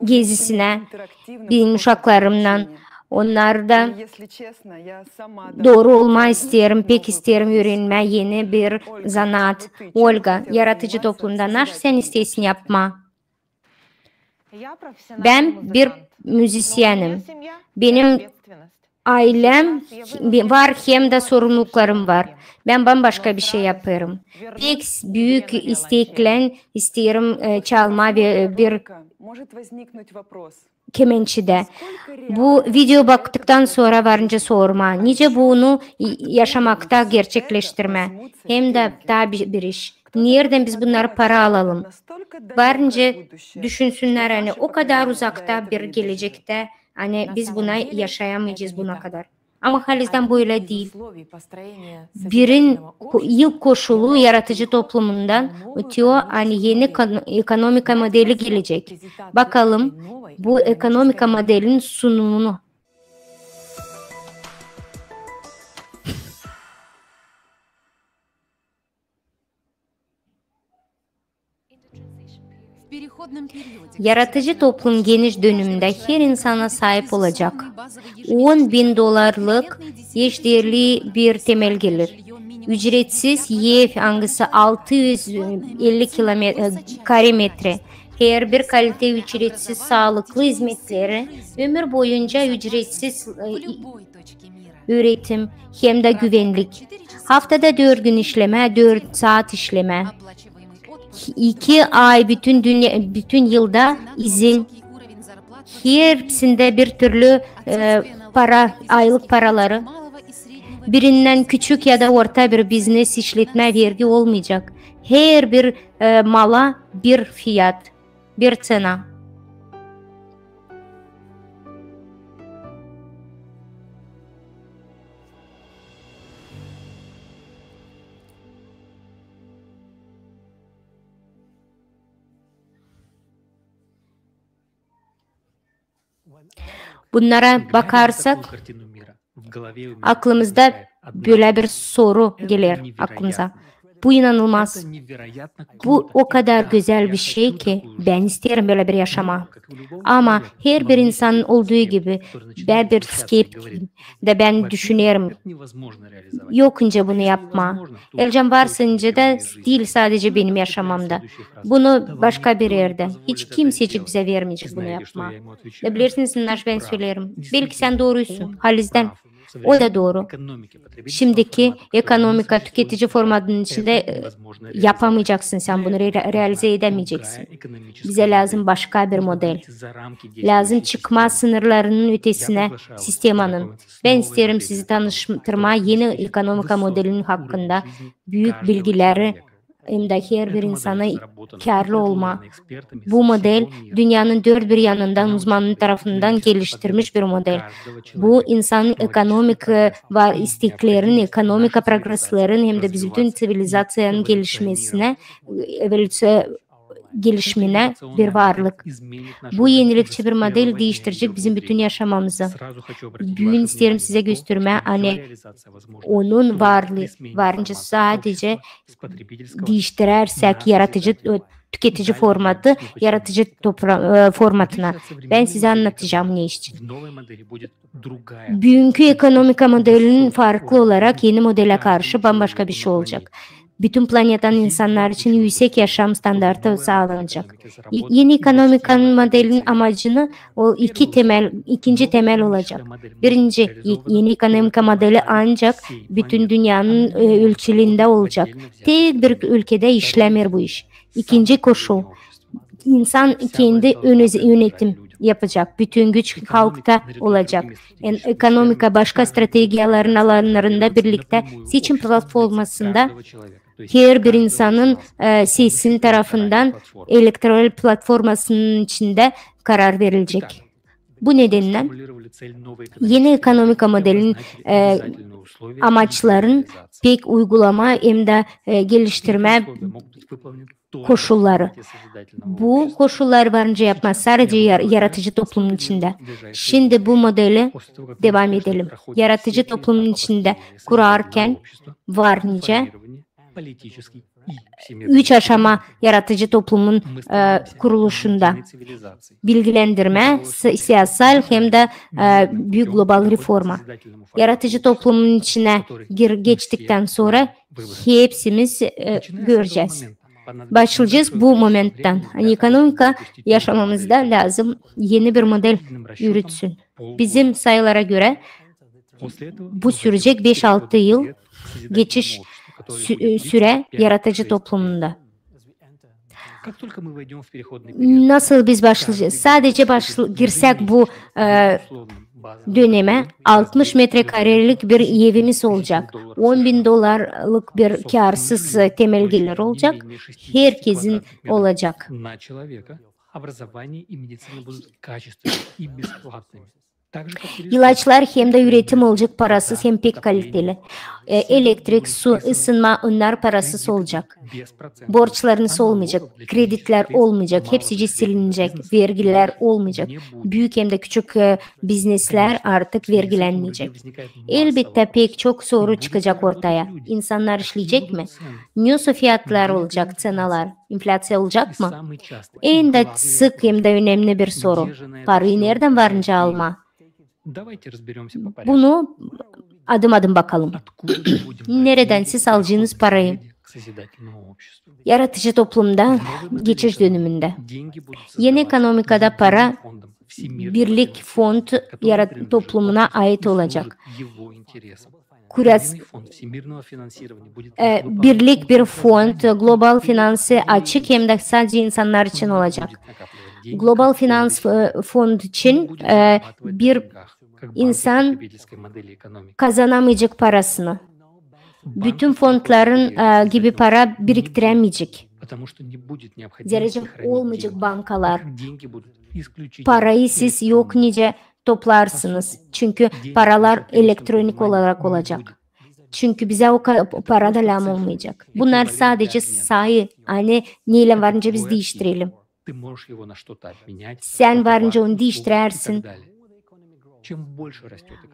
gezisinä benim uşaklarımnan. Onnar da dooru olmaa isteerim, pek isteerim üürenmää eni bir zanaat. Olga, yaratıcı toplumda nasıl sän isteersin yapmaa? Bän bir müzisyenim. Benim aylem var hem dä sorumluluklarım var. Bän bambaşka bir şey yapêrım. Pek büük isteklän isteerim, e, çalmaa ve, e, bir kemençedä. Bu video baktıktan sora varınca sormaa, nicä bunu yaşamakta gerçekleştirmää. Hem dä taa bir, bir iş. Neredän biz bunnarı para alalım? Varınca düşünsünnär, ani o kadar uzakta bir gelecektä, ani biz buna yaşayamayacez buna kadar. Ama halizdän bölä diil. Birin ko-, ilk koşulu yaratıcı toplumundan ötüyor, ani eni kon-, ekonomika modeli gelecek. Bakalım, bu ekonomika modelinin sunumunu. Yaratıcı toplum geniş dönümündä her insana saip olacek. On bin dolarlık eşdeerli bir temel gelir. Ücretsiz ev, angısı altı üz elli kilomet-, e, kare metre. Herbir kalite ücretsiz saalıklı izmetleri, ömür boyunca ücretsiz, e, üretim hem dä güvenlik. Haftada dört gün işlemää, dört saat işlemää. iki ay bütün dünya, bütün yılda izin. Hepsindä bir türlü e, para, aylık paraları. Birindän küçük ya da orta bir biznes işletmä vergi olmayacak. Herbir e, mala bir fiyat, bir tsena. Bunnara bakarsak, aklımızda bölä bir soru geler aklımıza. Bu inanılmaz. Bu o kadar gözäl bir şey ki, bän isteerim bölä bir yaşamaa. Ama herbir insanın olduu gibi, bän bir skeptikim da bän düşünerim, yok nicä bunu yapmaa. Elcam varsa nicä dä diil sadecä benim yaşamamda. Bunu başka bir erdä. Hiç kimsecik bizä vermeyecek bunu yapmaa. Da bilersiniz, naşı bän söleerim. Belki sän doorusun, halizdän. O da dooru. Şindiki ekonomika tüketici formatının içindä e, yapamayacaksın sän bunu, re- realize edämeyeceksin. Bizä lääzım başka bir model. Lääzım çıkmaa sınırlarının ötesinä sistemanın. Bän isteerim sizi tanıştırmaa eni ekonomika modelinin hakkında. Büük bilgileri hem dä herbir insana kärli olmaa. Bu model dünnenin dört bir yanından uzmanın tarafından geliştirmiş bir model. Bu insanın ekonomik e, var isteklerin, ekonomika progreslerin hem dä biz bütün ţivilizaţiyanın gelişmesinä, evolüţiya gelişiminä bir varlık. Bu enilikçi bir model diiştirecek bizim bütün yaşamamızı. Büün isteerim sizä göstermää, ani onun varlıı, varınca sadecä diiştirärsek yaratıcı, ö, tüketici formatı yaratıcı topra- e, formatına. Bän sizä annadacam ne için. Büünkü ekonomika modelinin farklı olarak eni modelä karşı bambaşka bir şey olacak. Bütün planetanın insannar için üüsek yaşam standartı saalanacak. E- eni ekonomika modelinin amacını o iki temel, ikinci temel olacak. Birinci, e- eni ekonomika modeli ancak bütün dünnenin e, ölçülerindä olacak. Tek bir ülkedä işlämeer bu iş. İkinci koşul, insan kendi ön- yönetim yapacak. Bütün güç halkta olacak. En- ekonomika başka strategiyaların alanlarında birliktä seçim platformasında herbir insanın e, sesinin tarafından elektoral platformasının içindä karar verilecek. Bu nedendän eni ekonomika modelinin e, amaçların pek uygulamaa hem dä e, geliştirmää koşulları. Bu koşulları varınca yapmaa sadecä yar- yaratıcı toplumun içindä. Şindi bu modeli devam edelim. Yaratıcı toplumun içindä kurarkan var nicä üç aşama yaratıcı toplumun e, kuruluşunda. Bilgilendirmä, si- siyasal hem dä e, büük global reforma. Yaratıcı toplumun içinä gir- geçtiktän sora hepsimiz e, görecez. Başlayacez bu momenttän. Ani ekonomika yaşamamızda lääzım eni bir model üretsün. Bizim sayılara görä bu sürecek beş-altı yıl geçiş sü- e, sürä yaratıcı toplumunda. Nasıl biz başlayacez? Sadecä başl- girsäk bu e, dönemä, altmış metrekarelik bir evimiz olacak, on bin dolarlık bir kârsız e, temel gelir olacak, herkesin olacak. İlaçlar hem dä üretim olacak parasız hem pek kaliteli. E, elektrik, su, ısınma, onnar parasız olacak. Borçlarınız olmayacak, kreditlär olmayacak, hepsicii silinecek, vergilär olmayacak. Büük hem dä küçük e, bizneslär artık vergilenmeyecek. Elbettä, pek çok soru çıkacak ortaya. İnsannar işleyecek mi? Nesoy fiyatlar olacak, tsenalar? İnflyaţiya olacak mı? En dä sık hem dä önemli bir soru. Parayı neredän var nicä almaa? Bunu adım-adım bakalım. Neredän siz alacınız parayı? Yaratıcı toplumda, geçiş dönemindä. Eni ekonomikada para birlik fond yarat- toplumuna ait olacak. Kuras, e, birlik bir fond, global finansı açık hem dä sadecä insannar için olacak. Global finans, e, fond için, e, bir insan kazanamayacek parasını. Bütün fondların, e, gibi para biriktiremeyecek. Zerä olmayacek bankalar. Parayı siz yok nicä toplarsınız. Çünkü paralar elektronik olarak olacak. Çünkü bizä o ka-, para da lääzım olmayacek. Bunnar sadecä sayı, ani neylän var nicä biz diiştirelim. Sän var nicä onu diiştirersin.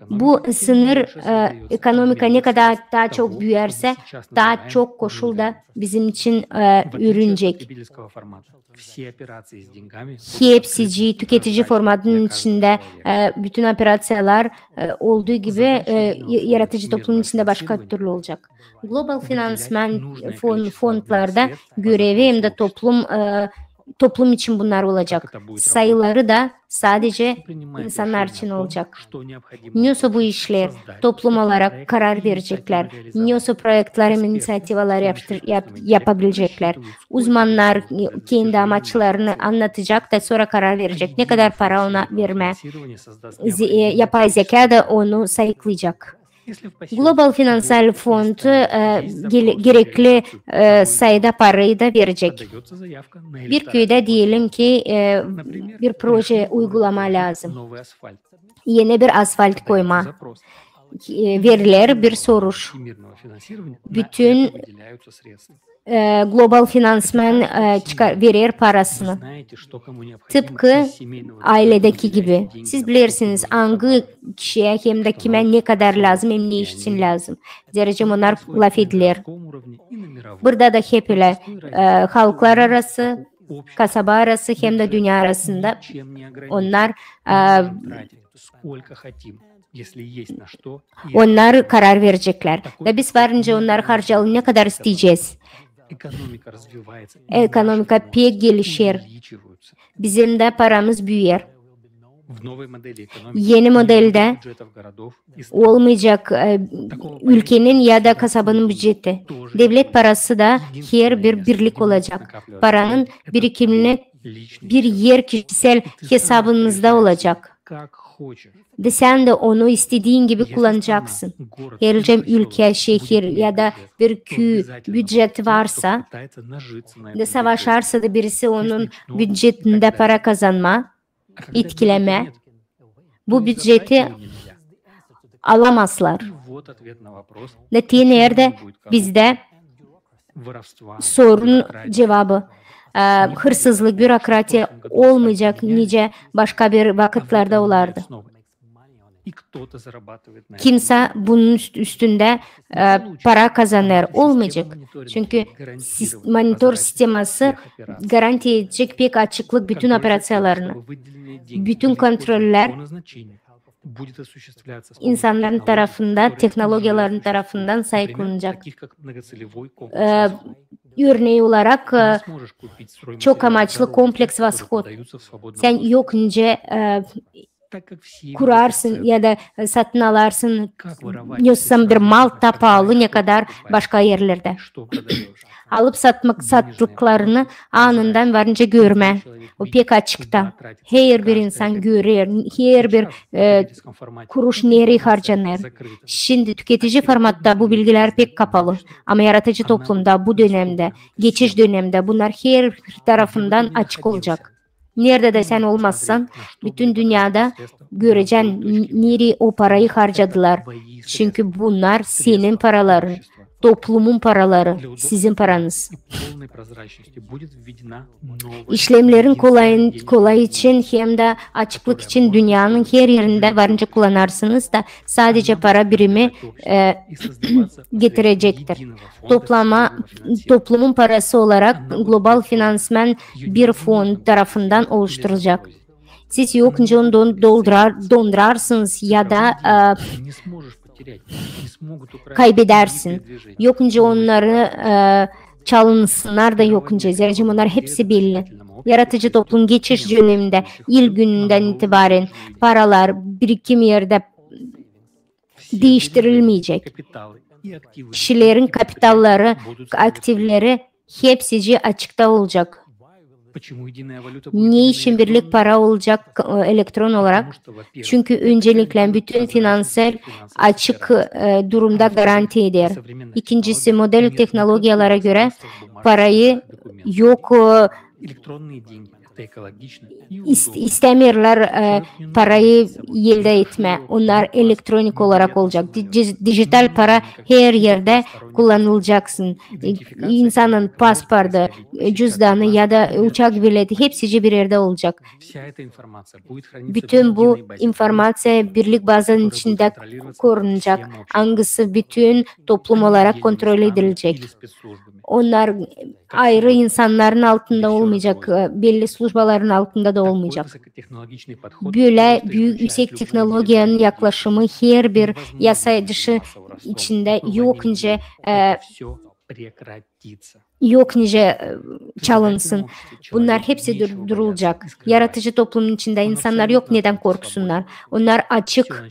Bu sınır, e, ekonomika ne kadar taa çok büüyärsä, taa çok koşul da bizim için, e, üürenecek. Hepsicii tüketici formatının içindä, e, bütün operaţiyalar, e, olduu gibi, e, yaradıcı toplumun içindä başka türlü olacak. Global finansman fon-, fondlarda görevi hem dä toplum, e, toplum için bunnar olacak. Sayıları da sadecä insannar için olacak. Ne olsa bu işlär toplum olarak karar vereceklär. Ne olsa proektleri hem iniţiativaları yaptır-, yap-, yapabileceklär. Uzmannar, e, kendi amaçlarını annadacek da sora karar verecek, ne kadar para ona vermää. Ze-, e, yapay zekâ da onu sayıklayacak. Global finansal fond, e, gele-, gerekli, e, sayıda parayı da verecek. Bir küüdä deyelim ki, e, bir proje uygulamaa lääzım. Eni bir asfalt koymaa. E, veriler bir soruş. Bütün, e, global finansman, e, çıkar, verer parasını. Tıpkı ayledeki gibi. Siz bilersiniz, angı kişiyä hem dä kimä ne kadar lääzım hem ne iş için lääzım. Zerä onnar lafedilär. Burada da hep ölä, e, halklar arası, kasaba arası hem dä dünnä arasında onnar, e, onnar karar vereceklär. Da biz var nicä onnarı harcayalım, ne kadar isteyecez. Ekonomika pek gelişer. Bizim dä paramız büüyer. Eni modeldä olmayacak, e, ülkenin ya da kasabanın büceti. Devlet parası da herbir birlik olacak. Paranın birikimini bir er kişisel hesabınızda olacak. Da sän dä onu istediin gibi kullanacaksın. Herliim ülkä, şehir ya da bir küü büceti varsa, da savaşarsa da birisi onun bücetindä para kazanmaa, etkilemää, bu büceti alamazlar. Da te neredä bizdä sorun cuvabı. E, hırsızlık, bürokratiya olmayacak, nicä başka bir vakıtlarda olardı. Kimsä bunun üst-, üstündä, e, para kazanêr. Olmayacak. Çünkü sis-, monitor sisteması garantiya edecek pek açıklık bütün operaţiyalarını. Bütün kontrollär insannarın tarafından, tehnologiyaların tarafından sayıklanacak. E, örneği olarak, e, çok amaçlı kompleks Восход. Sän yok nicä, e, kurarsın ya da satın alarsın, ne olsa bir mal taa paalı, ne kadar başka erlerdä. Alıp satmak, sattıklarını anından var nicä görmää. O pek açıkta. Herbir insan görer, herbir, e, kuruş nereyi harcanêr. Şindi tüketici formatta bu bilgilär pek kapalı. Ama yaradıcı toplumda, bu dönemdä, geçiş dönemdä bunnar herbir tarafından açık olacak. Neredä dä sän olmasan, bütün dünnedä görecän, n-, nereyi o parayı harcadılar. Çünkü bunnar senin paraların, toplumun paraları, sizin paranız. İşlemlerin kolayın, kolayı için hem dä açıklık için dünnenin her erindä var nicä kullanarsınız da sadecä para birimi, e, getirecektir. Toplama, toplumun parası olarak global finansman bir fond tarafından oluşturulacak. Siz yok nicä onu don-, doldurar, dondurarsınız ya da, e, kaybedersin. Yok nicä onnarı, e, çalınsınnar da yok nicä. Zerä onnar hepsi belli. Yaradıcı toplum geçiş dönemindä, ilk günündän itibaren paralar, birikim erdä diiştirilmeyecek. Kişilerin kapitalları, aktivleri hepsicii açıkta olacak. Ne için birlik para olacak, e, elektron olarak? Çünkü öncelikle bütün finansal açık, e, durumda garanti eder. İkincisi, modern tehnologiyalara göre parayı yok, e, ist- istämeerlär, e, parayı elde etmää. Onnar elektronik olarak olacak. Di- di- dijital para her erdä kullanılacaksın. E, insanın pasportu, e, cüzdanı ya da uçak bileti hepsicii bir erdä olacak. Bütün bu informaţiya birlik bazanın içindä korunacak, angısı bütün toplum olarak kontrol edilecek. Onnar ayrı insannarın altında olmayacak, e, belli službaların altında da olmayacak. Bölä büük, üüsek tehnologiyanın yaklaşımı herbir yasayıcı içindä yok nicä, e, yok nicä, e, çalınsın. Bunnar hepsi dur- durulacak. Yaratıcı toplumun içindä insannar yok nedän korksunnar. Onnar açık.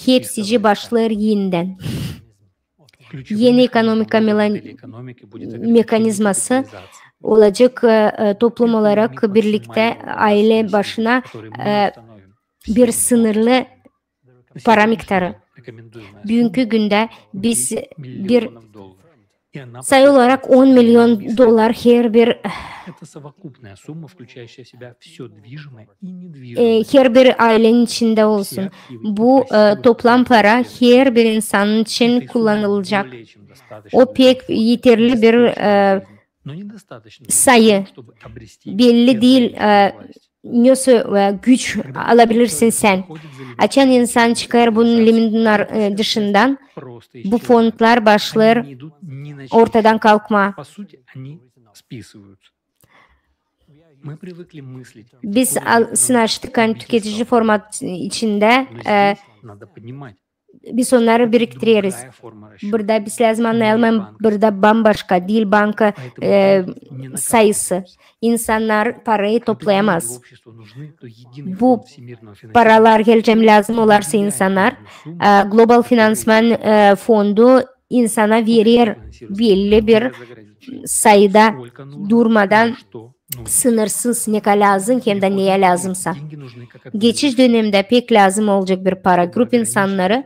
Hepsicii başlêêr enidän. Eni ekonomika melan- mekanizması olacek, e, e, toplum olarak birliktä aylä başına, e, bir sınırlı para miktarı. Büünkü gündä biz bir sayı olarak on million dolar herbir, e, herbir aylenin içindä olsun. Bu, e, toplam para herbir insan için kullanılacak. O pek yeterli bir, e, sayı. Belli diil, e, nesoy, e, güç alabilirsin sän. Açan insan çıkêr bunun limitin, e, dışından, bu fondlar başlêêr ortadan kalkmaa. Biz al- sınaştık, ani tüketici format içindä, e, biz onnarı biriktireriz. Burada biz lääzım annayalım, ani burada bambaşka diil banka, e, sayısı. İnsannar parayı toplayamaz. Bu paralar gelecek lääzım olarsa insannar, e, global finansman, e, fondu insana verer belli bir sayıda durmadan sınırsız, ne kadar lääzım, hem dä neyä lääzımsa. Geçiş dönemindä pek lääzım olacek bir para. Grup insannarı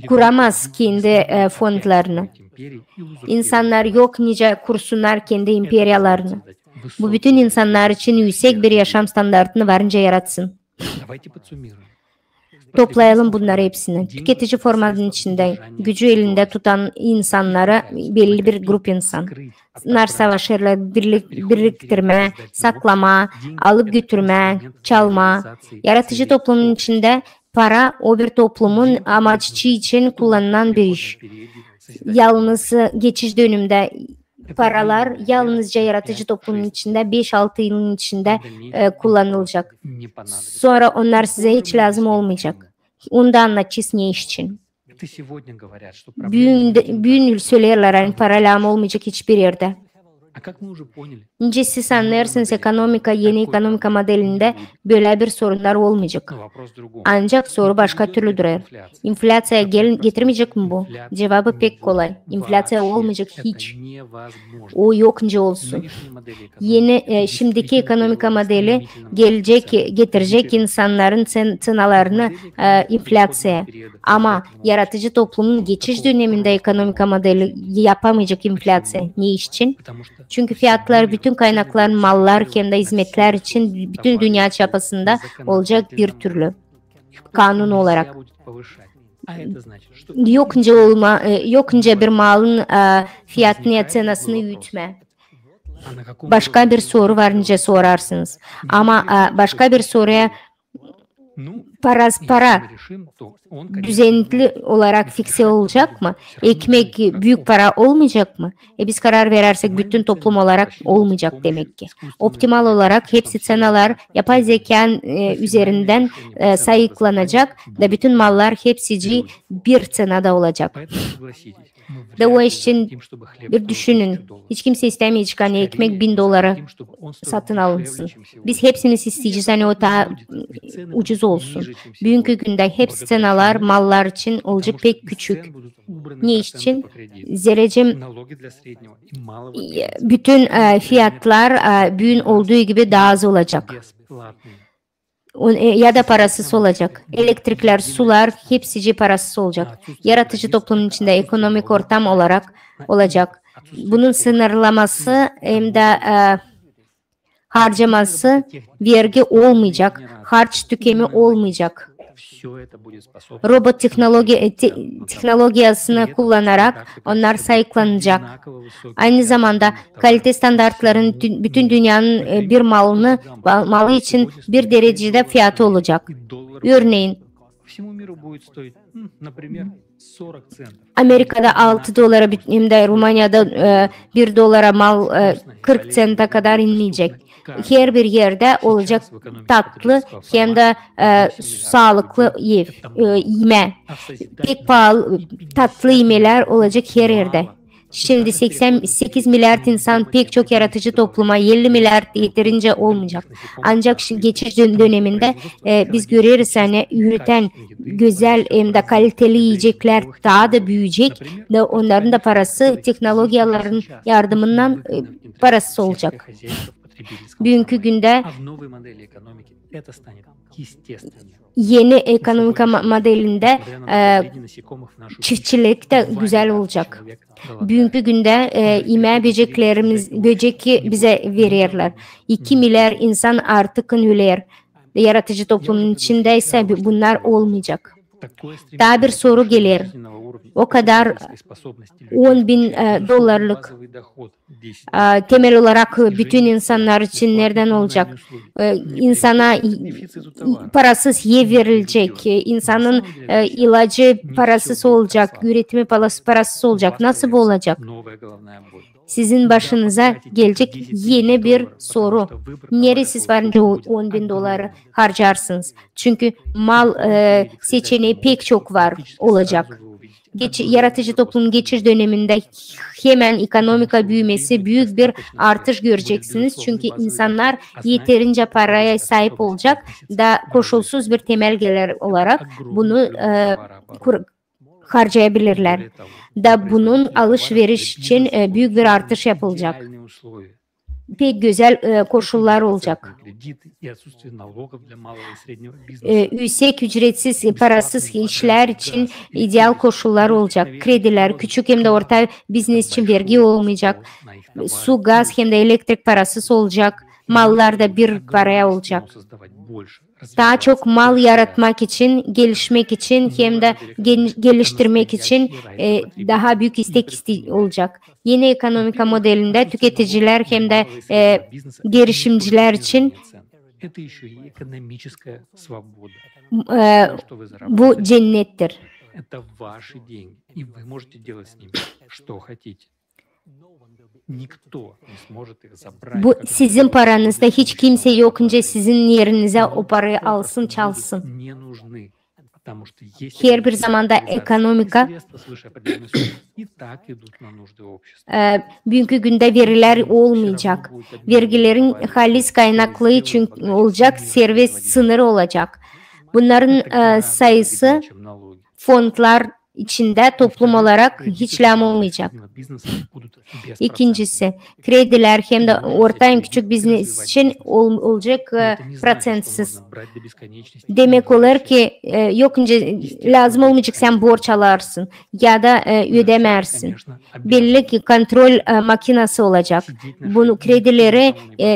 kuramaz kendi, e, fondlarını. İnsannar yok nicä kursunnar kendi imperiyalarını. Bu bütün insannar için üüsek bir yaşam standartını var nicä yaratsın. Toplayalım bunnarı hepsini. Tüketici formatın içindä gücü elindä tutan insannarı belli bir grup insan. Onnar savaşêrlar birlik- biriktirmää, saklamaa, alıp götürmää, çalmaa. Yaratıcı toplumun içindä para o bir toplumun amacı için kullanılan bir iş. Yalnız, e, geçiş dönemindä paralar yalnızca yaratıcı toplumun içindä beş-altı yılın içindä, e, kullanılacak. Sora onnar sizä hiç lääzım olmayacak. Onu da annadacez ne iş için. Büün, büün söleerlär, ani para lääzım olmayacek hiçbir erdä. Nicä siz annêêrsınız, ekonomika, eni ekonomika modelindä bölä bir sorunnar olmayacek. Ancak soru başka türlü durêr. İnflyaţiya gel- getirmeyecek mi bu? Cuvabı pek kolay. İnflyaţiya olmayacek hiç. O yok nicä olsun. Eni, e, şimdiki ekonomika modeli gelecek, getirecek insannarın sen- ţenalarını, e, inflyaţiyaya. Ama yaratıcı toplumun geçiş dönemindä ekonomika modeli yapamayacek inflyaţiya. Ne iş için? Çünkü fiyatlar, bütün kaynaklar, mallar, hem dä izmetlär için bütün dünnä çapasında olacek bir türlü kanun olarak. Yok nicä olma, e, yok nicä bir malın, e, fiyatını, ţenasını üütmää. Başka bir soru var, nicä sorarsınız. Ama, e, başka bir soruya para, para düzenli olarak fikse olacek mı? Ekmek büük para olmayacek mı? E, biz karar verersek, bütün toplum olarak olmayacek demek ki. Optimal olarak hepsi ţenalar yapay zekanın, e, üzerindän, e, sayıklanacek da bütün mallar hepsicii bir ţenada olacek. Da o iş için bir düşünün. Hiç kimsey istämeyecek, ani ekmek bin dolara satın alınsın. Biz hepsimiz isteyecez, ani o taa ucuz olsun. Büünkü gündä hepsi ţenalar mallar için olacek pek küçük. Ne için? Zerä bütün fiyatlar büün olduğu gibi taa az olacek. Ya da parasız olacek. Elektriklär, sular, hepsicii parasız olacek. Yaratıcı toplumun içindä ekonomik ortam olarak olacek. Bunun sınırlaması hem dä harcaması, vergi olmayacek, harç tükemi olmayacek. Robot tehnologiyasını kullanarak onnar sayıklanacek. Aynı zamanda kalite standartların bütün dünnenin bir malını, malı için bir derecedä fiyatı olacek. Örneyin, Amerikada altı dolara hem dä Rumaniyada bir dolara mal kırk ţentä kadar inmeyecek. Herbir erdä olacek tatlı hem dä saalıklı ev, imä. Pek paalı, tatlı imelär olacek her erdä. Şindi seksän sekiz milliard insan, pek çok yaratıcı topluma, elli milliard eterincä olmayacek. Ancak geçiş dönemindä biz göreriz, ani üretän gözäl hem dä kaliteli iyeceklär taa da büüyecek, da onnarın da parası tehnologiyaların yardımından parasız olacek. Büünkü gündä eni ekonomika modelindä çiftçilik tä gözäl olacek. Büünkü gündä imä böceklerimiz, böceki bizä vererlär. İki milliard insan artık öler. Yaratıcı toplumun içindä isä bunnar olmayacek. Taa bir soru geler. O kadar on bin dolarlık temel olarak bütün insannar için neredän olacek? İnsana parasız ev verilecek, insanın ilacı parasız olacek, üretimi parasız olacek. Nasıl bu olacek? Sizin başınıza gelecek eni bir soru. Nereyi siz varınca on bin doları harcarsınız? Çünkü mal seçeneyi pek çok var olacek. Yaratıcı toplumun geçiş dönemindä hemän ekonomika büümesi, büük bir artış göreceksiniz. Çünkü insannar eterincä paraya saip olacek da koşulsuz bir temel gelir olarak bunu harcayabilirlär. Da bunun alış-veriş için büük bir artış yapılacek. Pek gözäl koşullar olacek. Üüsek ücretsiz, parasız işlär için ideal koşullar olacek. Kredilär, küçük hem dä orta biznes için vergi olmayacek. Su, gaz hem dä elektrik parasız olacek. Mallar da bir paraya olacek. Taa çok mal yaratmak için, gelişmek için hem dä geliştirmek için taa büük istek olacek. Eni ekonomika modelindä tüketicilär hem dä girişimcilär için bu cennettir. Bu sizin paranızda, hiç kimsey yok nicä sizin erinizä o parayı alsın, çalsın. Herbir zamanda ekonomika büünkü gündä verilär olmayacek. Vergilerin halis kaynaklı için olacek, serbest sınır olacek. Bunnarın sayısı fondlar içindä toplum olarak hiç lääm olmayacek. İkincisi, kredilär hem dä orta hem küçük biznes için olacek proţentsiz. Demek olêr ki, yok nicä, lääzım olmayacek, sän borç alarsın ya da ödämärsin. Belli ki kontrol makinası olacek. Bunu, kredileri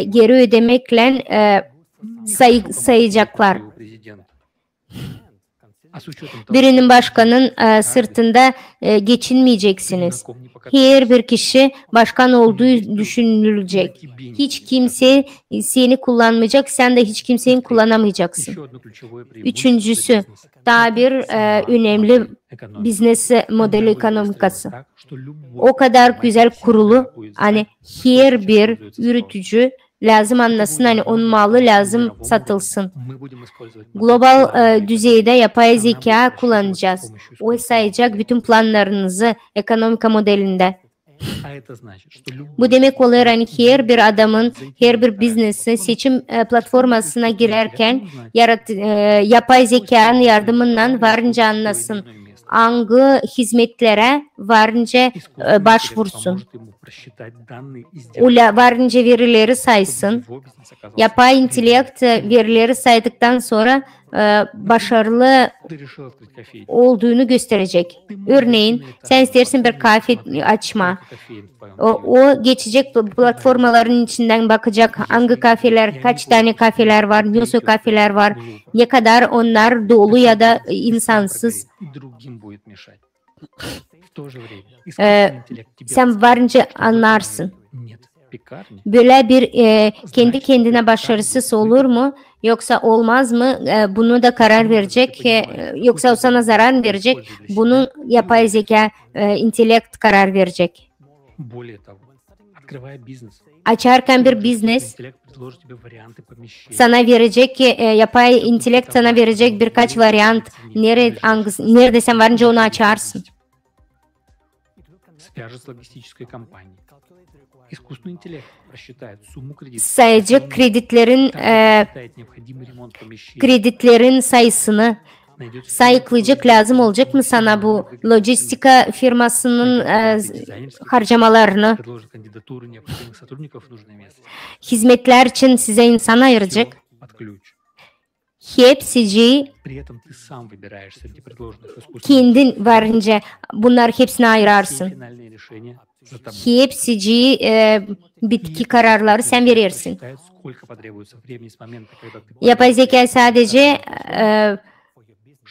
geri ödemeklän sayaceklar. Birinin başkanın sırtında geçinmeyeceksiniz. Herbir kişi başkan olduğu düşünülecek. Hiç kimsey seni kullanmayacak, sän dä hiç kimseyi kullanamayacaksın. Üçüncüsü, taa bir önemli biznes modeli ekonomikası. O kadar gözäl kurulu, ani herbir üretücü lääzım annasın, ani onun malı lääzım satılsın. Global düzeydä yapay zekaa kullanacez. O sayacek bütün plannarınızı ekonomika modelindä. Bu demek olêr, ani herbir adamın, herbir biznesi seçim e, platformasına girärkän yarat, e, yapay zekanın yardımından varınca annasın, angı hizmetlerä varınca e, başvursun. Öle varınca verileri saysın. Yapay intellekt e, verileri saydıktan sora e, başarılı olduğunu gösterecek. Örnein, sän isteersin bir kafe açmaa. O, o geçecek pl-, platformaların içindän bakacek, angı kafeler, kaç tane kafeler var, ne soy kafeler var, ne kadar onnar dolu ya da e, insansız. E, sän varınca annarsın. Bölä bir e, kendi-kendinä başarısız olur mu, yoksa olmaz mı, e, bunu da karar verecek, e, yoksa o sana zarar mı verecek, bunu yapay zeka, e, intellekt karar verecek. Açarkan bir biznes, sana verecek, e, yapay intellekt sana verecek birkaç variant, nere-, angısı, neredä sän varınca onu açarsın. Sayacek kreditlerin, e, kreditlerin sayısını, sayıklayacek, lääzım olacek mı sana bu logistika firmasının e, harcamalarını, hizmetlär için sizä insan ayıracek. Hepsicii kendin varınca bunnar hepsini ayırarsın. Hepsicii e, bitki kararları sän verersin. Yapay zeka sadece e,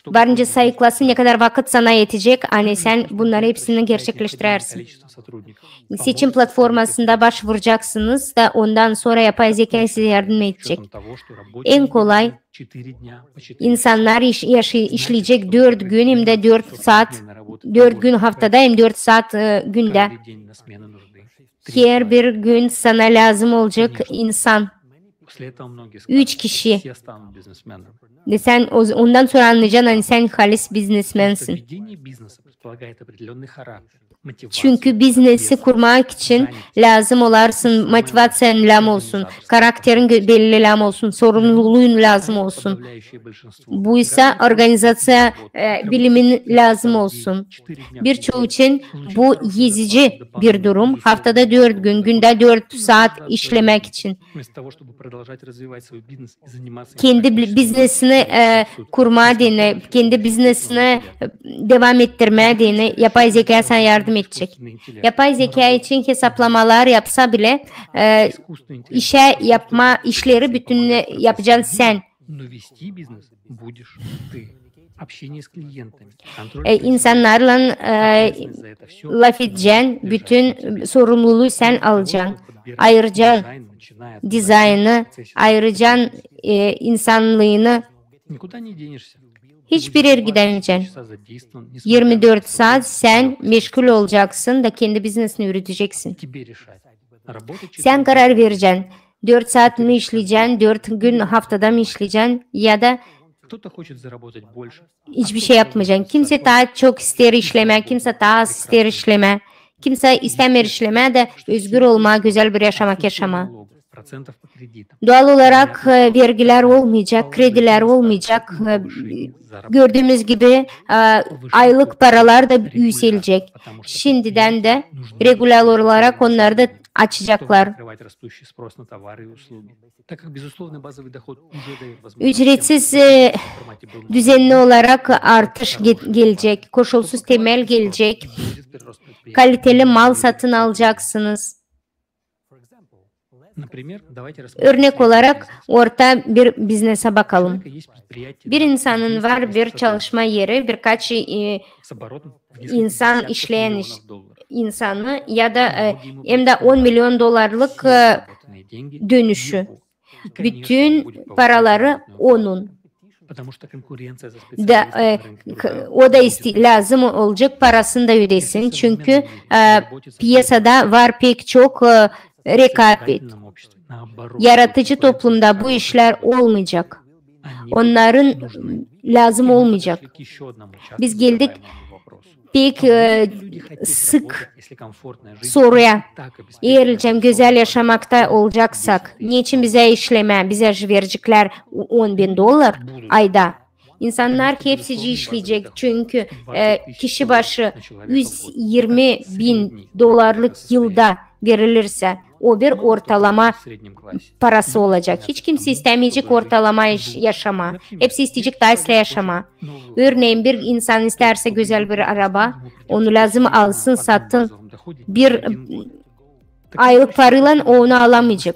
varınca sayıklasın, ne kadar vakıt sana etecek, ani sän bunnarı hepsini gerçekleştirersin. Seçim platformasında başvuracaksınız da ondan sora yapay zeka sizä yardım edecek. En kolay insannar iş, yaşı-, işleyecek dört gün hem dä dört saat, dört gün haftada hem dört saat e, gündä. Herbir gün sana lääzım olacek insan. Üç kişi. Ve sän o-, ondan sora annayacan, ani sän halis biznesmensin. Çünkü biznesi kurmak için lääzım olarsın, motivaţiyan lääzım olsun, karakterin gö-, belli lääzım olsun, sorumluluun lääzım olsun. Bu isä organizaţiya e, bilimin lääzım olsun. Birçoyu için bu ezici bir durum. Haftada dört gün, gündä dört saat işlemäk için. Kendi bi-, biznesini e, kurmaa deyni, kendi biznesini e, devam ettirmää deyni yapay zeka sana yardım edecek. Yapay zeka için hesaplamalar yapsa bile e, işä yapma, işleri bütün yapacan sän. E, insannarlan e, lafedecän, bütün sorumluluu sän alacan. Ayıracan dizaynı, ayıracan e, insannıını. Hiçbir erä gidämeyecän. Yirmi dört saat sän meşgul olacaksın da kendi biznesini üüredeceksin. Sän karar verecän. Dört saat mı işleyecän, dört gün haftada mı işleyecän ya da hiçbir şey yapmayacan. Kimsä taa çok isteer işlemää, kimsä taa az isteer işlemää. Kimsä istämeer işlemää da özgür olmaa, gözäl bir yaşamak yaşamaa. Doğal olarak e, vergilär olmayacak, kredilär olmayacak. E, gördüümüz gibi e, aylık paralar da üüselecek. Şindidän dä regulär olarak onnarı da açacaklar. Ücretsiz e, düzenli olarak artış ge- gelecek, koşulsuz temel gelecek, kaliteli mal satın alacaksınız. Örnek olarak orta bir biznesä bakalım. Bir insanın var bir çalışma eri, birkaç e, insan işleyän iş, insanı ya da e, hem dä on milyon dolarlık e, dönüşü. Bütün paraları onun. Da, e, k- o da isti- lääzım olacak parasını da ödesin. Çünkü e, piyasada var pek çok e, rekabet. Yaratıcı toplumda bu işlär olmayacak. Onnarın lääzım olmayacak. Biz geldik pek e, sık soruya, eer nicä gözäl yaşamakta olacaksak, neçin bizä işlemää, bizä verecekler on bin dolar ayda? İnsannar hepsicii işleyecek, çünkü e, kişi başı üz irmi bin dolarlık yılda verilirsä, o bir ortalama parası olacak. Hiç kimsä istämeyecek ortalama iş, yaşamaa. Hepsi isteyecek taa islää yaşamaa. Örnein, bir insan istärsä gözäl bir araba, onu lääzım alsın, satın. Bir aylık paraylan o onu alamayacek.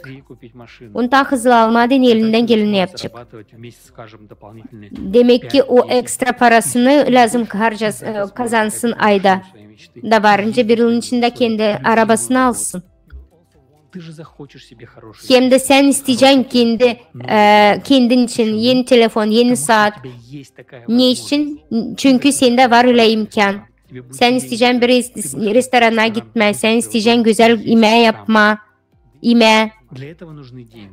Onu taa hızlı almaa deyni elindän geleni yapacek. Demek ki o ekstra parasını lääzım harcas-, e, kazansın ayda. Da varınca bir yılın içindä kendi arabasını alsın. Hem dä sän isteyecän kendi, e, kendin için eni telefon, eni saat. Ne için? Çünkü sendä var ölä imkan. Sän isteyecän bir res-, restorana gitmää, sän isteyecän gözäl imää yapmaa, imää.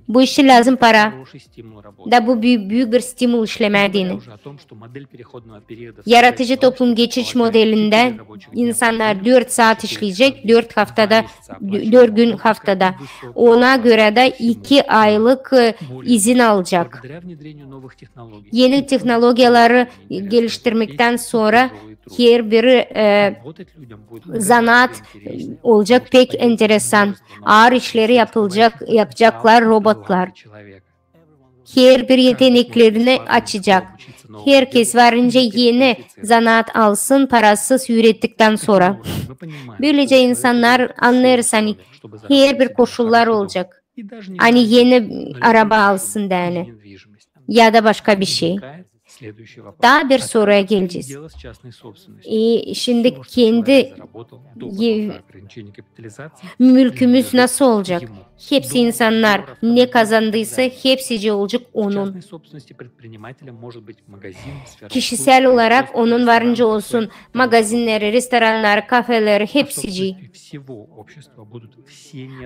Bu için lääzım para. Da bu büü-, büük bir stimul işlemää deyni. Yaratıcı toplum geçiş modelindä insannar dört saat işleyecek, dört haftada, dö-, dört gün haftada. Ona görä dä iki aylık e, izin alacak. Eni tehnologiyaları geliştirmektän sora herbir e, zanaat olacek pek enteresan. Aar işleri yapılacak, yapacaklar robotlar. Herbir yeteneklerini açacak. Herkes varınca eni zanaat alsın, parasız üürettiktän sora. Bölecä insannar annêêrız, ani herbir koşullar olacek. Ani eni araba alsın deyni. Ya da başka bir şey. Taa bir soruya gelecez. E, şindi kendi e, mülkümüz nasıl olacek? Hepsi insannar ne kazandıysa, hepsicii olacek onun. Kişisel olarak onun varınca olsun magazinneri, restorannar, kafeler, hepsicii.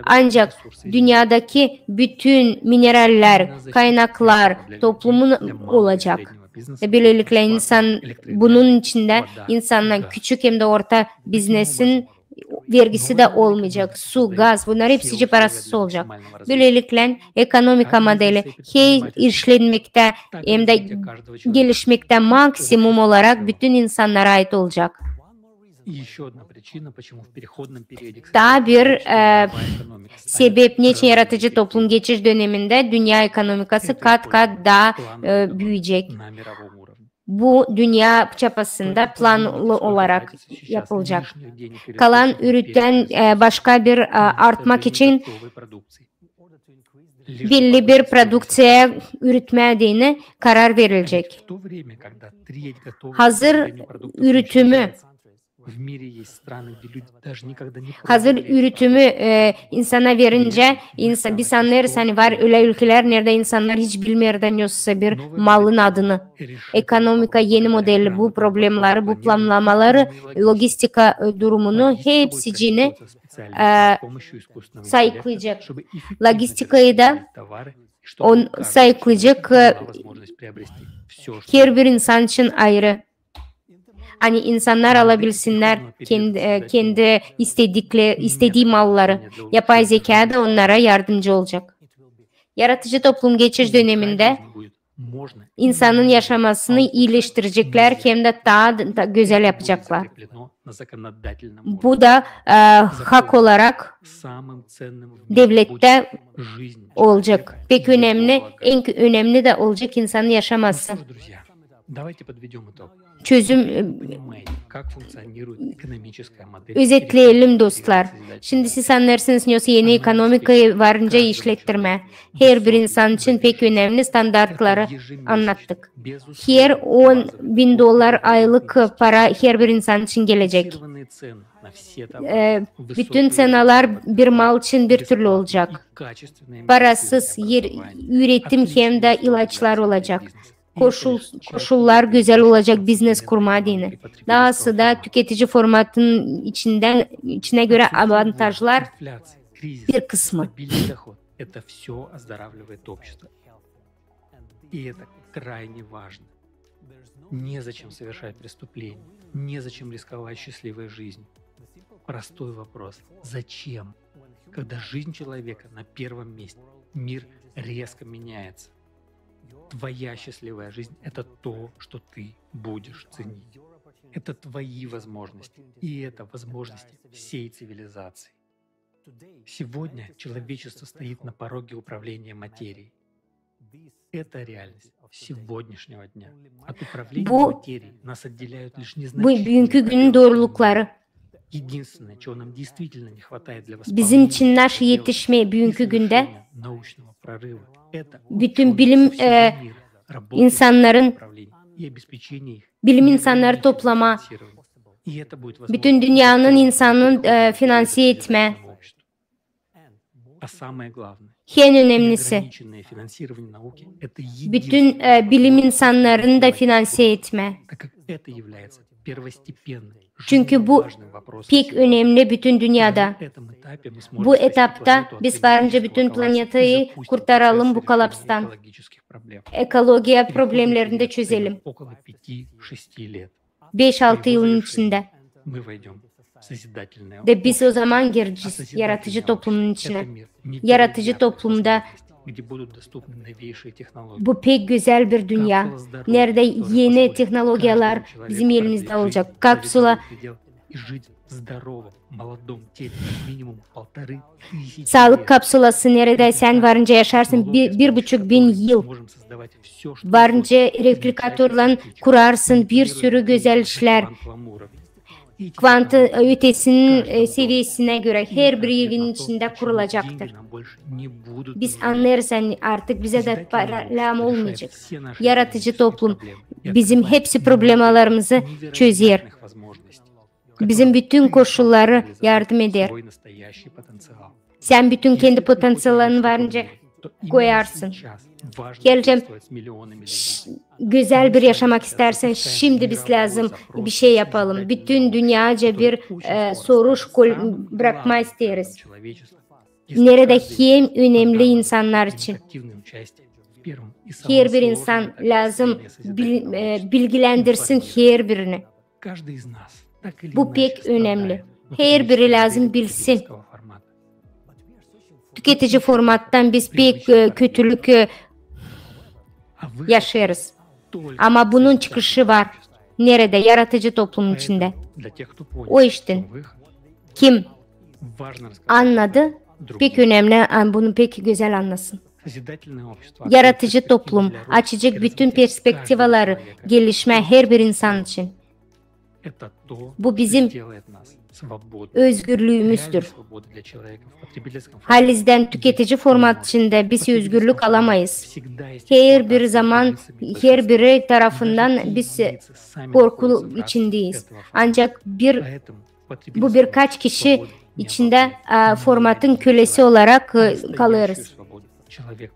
Ancak dünnedäki bütün minerallär, kaynaklar toplumun olacek. E, bölelikle insan, bunun içindä insannar küçük hem dä orta biznesin vergisi dä olmayacek. Su, gaz, bunnar hepsicii parasız olacek. Bölelikle ekonomika modeli, her işlenmektä hem dä gelişmektä maksimum olarak bütün insannara ait olacek. Taa bir e, sebep, neçin yaratıcı toplum geçiş dönemindä dünnä ekonomikası kat-kat taa e, büüyecek. Bu dünnä çapasında planlı olarak yapılacek. Kalan üretän e, başka bir e, artmak için belli bir produkţiya üretmää deyni karar verilecek. Hazır üretimi, hazır üretimi e, insana verincä, insa-, biz annêêrız, ani var ölä ülkelär, neredä insannar hiç bilmeer dä nesosa bir malın adını. Ekonomika, eni modeli, bu problemleri, bu planlamaları, logistika e, durumunu, hepsicini e, sayıklayacek. Logistikayı da on sayıklayacek e, herbir insan için ayrı. Ani insannar alabilsinnär kendi, e, kendi istedikle-, istedii malları. Yapay zekâ da onnara yardımcı olacek. Yaratıcı toplum geçiş dönemindä insanın yaşamasını iileştireceklär hem dä taa da gözäl yapaceklar. Bu da e, hak olarak devlettä olacek. Pek önemli, en önemli dä olacek insanın yaşaması. Çözüm e, özetleyelim, dostlar. Şindi siz annêêrsınız, nesosa eni ekonomikayı varınca işlettirmää. Herbir insan için pek önemli standartları annattık. Her on bin dolar aylık para herbir insan için gelecek. E, bütün ţenalar bir mal için bir türlü olacek. Parasız er-, üretim hem dä ilaçlar olacek. Koşul-, koşullar gözäl olacek biznes kurmaa deyni. Daası da tüketici formatın içindä, içinä görä avantajlar bir kısmı. Это всё оздоравливает общество. И это крайне важно. Незачем совершать преступление, незачем рисковать счастливой жизнью. Простой вопрос. Зачем? Когда жизнь человека на первом месте, мир резко меняется. Твоя счастливая жизнь — это то, что ты будешь ценить. Это твои возможности, и это возможности всей цивилизации. Сегодня человечество стоит на пороге управления материей. Это реальность сегодняшнего дня. От управления материей нас отделяют лишь незначительные пробелы. Bu büünkü günün doorulukları. Bizim için naşı etişmää büünkü gündä, bütün bilim, e, insannarın, bilim insannarı toplamaa, bütün dünnenin insanın, e, finanse etmää. En önemlisi, bütün, e, bilim insannarını da finanse etmää. Çünkü bu pek önemli bütün dünnedä. Bu etapta biz varınca bütün planetayı kurtaralım bu kolapstan. Ekologiya problemnerini dä çözelim. Beş-altı yılın içindä. Da biz o zaman girecez yaratıcı toplumun içinä. Yaratıcı toplumda bu pek gözäl bir dünnä, neredä eni tehnologiyalar bizim elimizdä olacek. Kapsula, saalık kapsulası, neredä sän varınca yaşarsın bir, bir buçuk bin yıl. Varınca replikatorlan kurarsın bir sürü gözäl işlär. Kvant ötesinin, e, seviyesinä görä herbir evin içindä kurulacaktır. Biz annêêrız, ani artık bizä dä para lääzım olmayacek. Yaratıcı toplum bizim hepsi problemalarımızı çözer. Bizim bütün koşulları yardım eder. Sän bütün kendi potenţialını varınca koyarsın. Gelecek, ş-, gözäl bir yaşamak istärsän, şindi biz lääzım bir şey yapalım. Bütün dünneca bir, e, soruş kol-, brakmaa isteeriz. Neredä hem önemli insannar için. Herbir insan lääzım bil-, e, bilgilendirsin herbirini. Bu pek önemli. Herbiri lääzım bilsin. Tüketici formattan biz pek, e, kötülük, e, yaşêêrız. Ama bunun çıkışı var. Neredä? Yaratıcı toplumun içindä. O iştän, kim annadı, pek önemli, a, bunu pek gözäl annasın. Yaratıcı toplum açacek bütün perspektivaları gelişmää herbir insan için. Bu bizim özgürlüümüzdür. Halizdän tüketici format içindä biz özgürlük alamayız. Herbir zaman, herbiri tarafından biz korku içindeyiz. Ancak bir Bu birkaç kişi içindä, e, formatın kölesi olarak, e, kalêrız.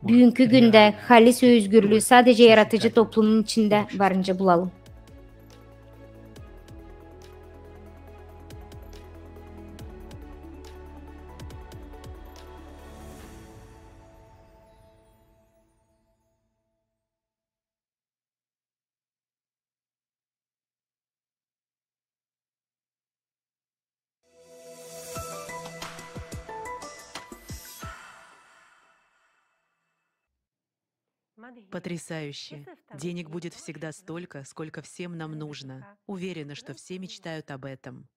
Büünkü gündä halis özgürlüü sadecä yaratıcı toplumun içindä varınca bulalım. Потрясающе. Денег будет всегда столько, сколько всем нам нужно. Уверена, что все мечтают об этом.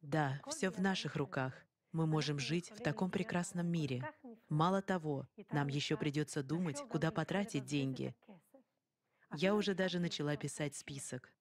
Да, всё в наших руках. Мы можем жить в таком прекрасном мире. Мало того, нам ещё придётся думать, куда потратить деньги. Я уже даже начала писать список.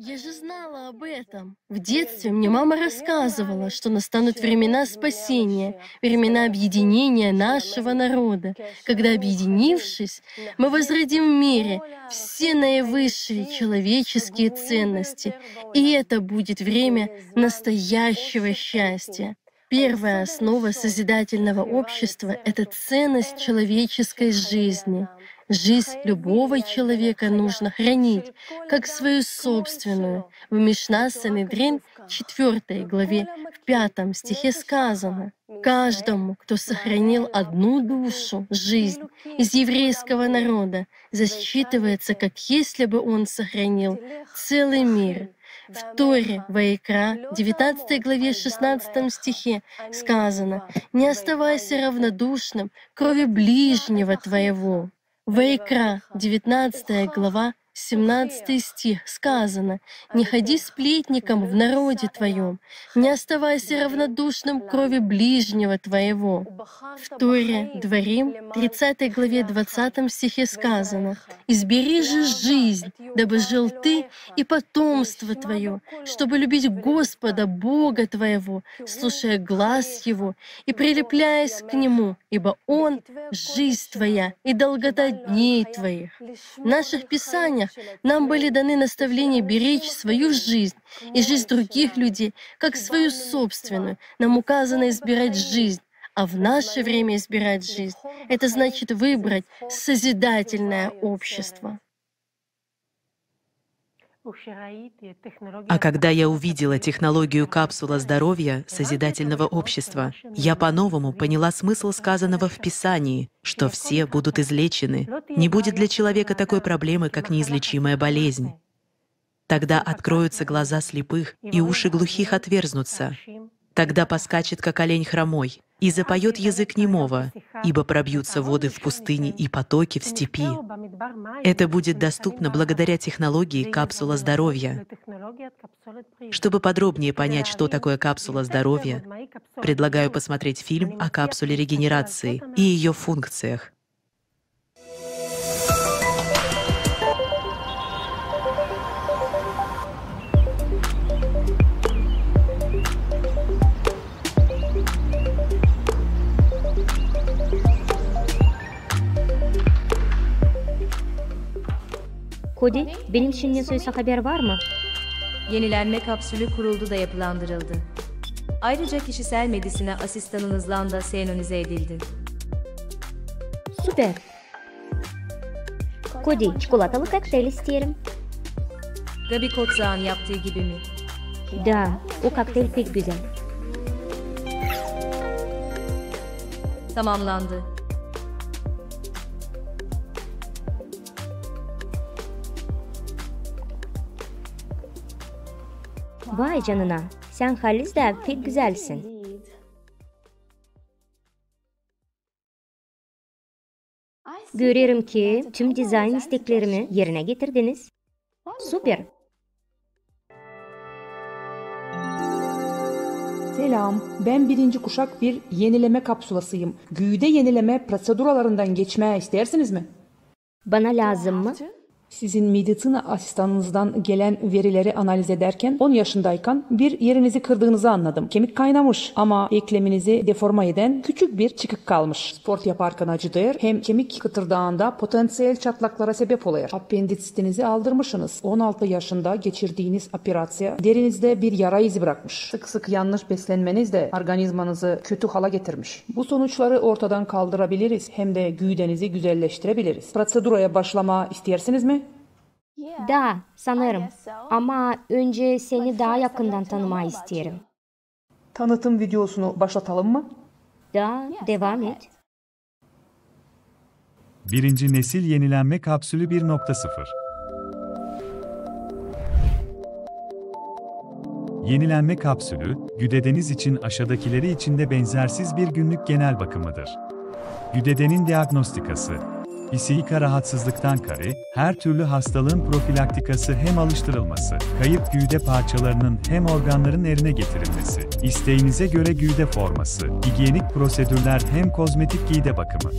Я же знала об этом. В детстве мне мама рассказывала, что настанут времена спасения, времена объединения нашего народа, когда, объединившись, мы возродим в мире все наивысшие человеческие ценности, и это будет время настоящего счастья. Первая основа созидательного общества — это ценность человеческой жизни. Жизнь любого человека нужно хранить, как свою собственную. В Мишна Санедрин, четвёртой главе, в пятом стихе сказано: «Каждому, кто сохранил одну душу, жизнь, из еврейского народа, засчитывается, как если бы он сохранил целый мир». В Торе, Ваикра, девятнадцатой главе, шестнадцатом стихе сказано: «Не оставайся равнодушным к крови ближнего твоего». Ваикра, девятнадцатая глава, семнадцатый стих, сказано: «Не ходи сплетником в народе твоем, не оставайся равнодушным к крови ближнего твоего». В Торе Дворим, тридцатой главе, двадцатом стихе сказано: «Избери же жизнь, дабы жил ты и потомство твое, чтобы любить Господа, Бога твоего, слушая глас Его и прилепляясь к Нему, ибо Он — жизнь твоя и долгота дней твоих». В наших писаниях нам были даны наставления беречь свою жизнь и жизнь других людей, как свою собственную. Нам указано избирать жизнь, а в наше время избирать жизнь — это значит выбрать созидательное общество. А когда я увидела технологию капсула здоровья созидательного общества, я по-новому поняла смысл сказанного в Писании, что все будут излечены. Не будет для человека такой проблемы, как неизлечимая болезнь. Тогда откроются глаза слепых, и уши глухих отверзнутся. Тогда поскачет, как олень, хромой, и запоёт язык немого, ибо пробьются воды в пустыне и потоки в степи. Это будет доступно благодаря технологии капсула здоровья. Чтобы подробнее понять, что такое капсула здоровья, предлагаю посмотреть фильм о капсуле регенерации и её функциях. Kodi, benim için ne soysa haber var mı? Yenilenme kapsülü kuruldu da yapılandırıldı. Ayrıca kişisel medisina asistanınızlan da senkronize edildi. Süper. Kodi, çikolatalı kokteyl isteerim. Gabi Kotsağ'ın yaptığı gibi mi? Da, o kokteyl pek gözäl. Tamamlandı. Vay canına, sän halizdän pek gözälsin. Görerim ki, tüm dizayn isteklerimi erinä getirdiniz. Süper! Selam, bän birinci kuşak bir yenileme kapsulasıyım. Güüde yenilemä proseduralarından geçmää isteersiniz mi? Bana lääzım mı? Sizin medisina asistanınızdan gelän verileri analiz edärkän, on yaşındaykan bir erinizi kırdıınızı annadım. Kemik kaynamış, ama ekleminizi deforma edän küçük bir çıkık kalmış. Sport yaparkan acıdêr, hem kemik kıtırdaanda potansiyel çatlaklara sebep olêr. Apendisitinizi aldırmışınız. On altı yaşında geçirdiiniz operaţiya derinizdä bir yara izi brakmış. Sık-sık yanlış beslenmeniz dä organizmanızı kötü hala getirmiş. Bu sonuçları ortadan kaldırabiliriz hem dä güüdenizi güzelleştirebiliriz. Proseduraya başlamaa isteersiniz mi? Da, sanêrım. Ama önce seni daa yakından tanımaa isteerim. Tanıtım videosunu başlatalım mı? Da, devam et. Birinci nesil yenilenme kapsülü bir nokta sıfır. Yenilenme kapsülü, güdedeniz için aşadakileri içindä benzersiz bir günlük genel bakımıdır. Güdedenin diagnostikası, psiika rahatsızlıktan kari, her türlü hastalığın profilaktikası hem alıştırılması, kayıp güüde parçalarının hem organların erinä getirilmesi, isteinize göre güüde forması, hijyenik prosedürlär hem kozmetik güüde bakımı.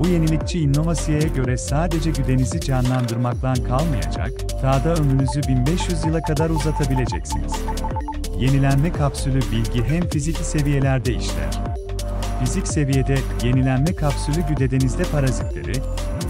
Bu yenilikçi innovaţiyaya göre sadece güdenizi canlandırmaklan kalmayacak, taa da ömrünüzü bin beş üz yıla kadar uzatabileceksiniz. Yenilenme kapsülü bilgi hem fiziki seviyelerdä işleer. Fizik seviyedä yenilenme kapsülü güdedenizde parazitleri,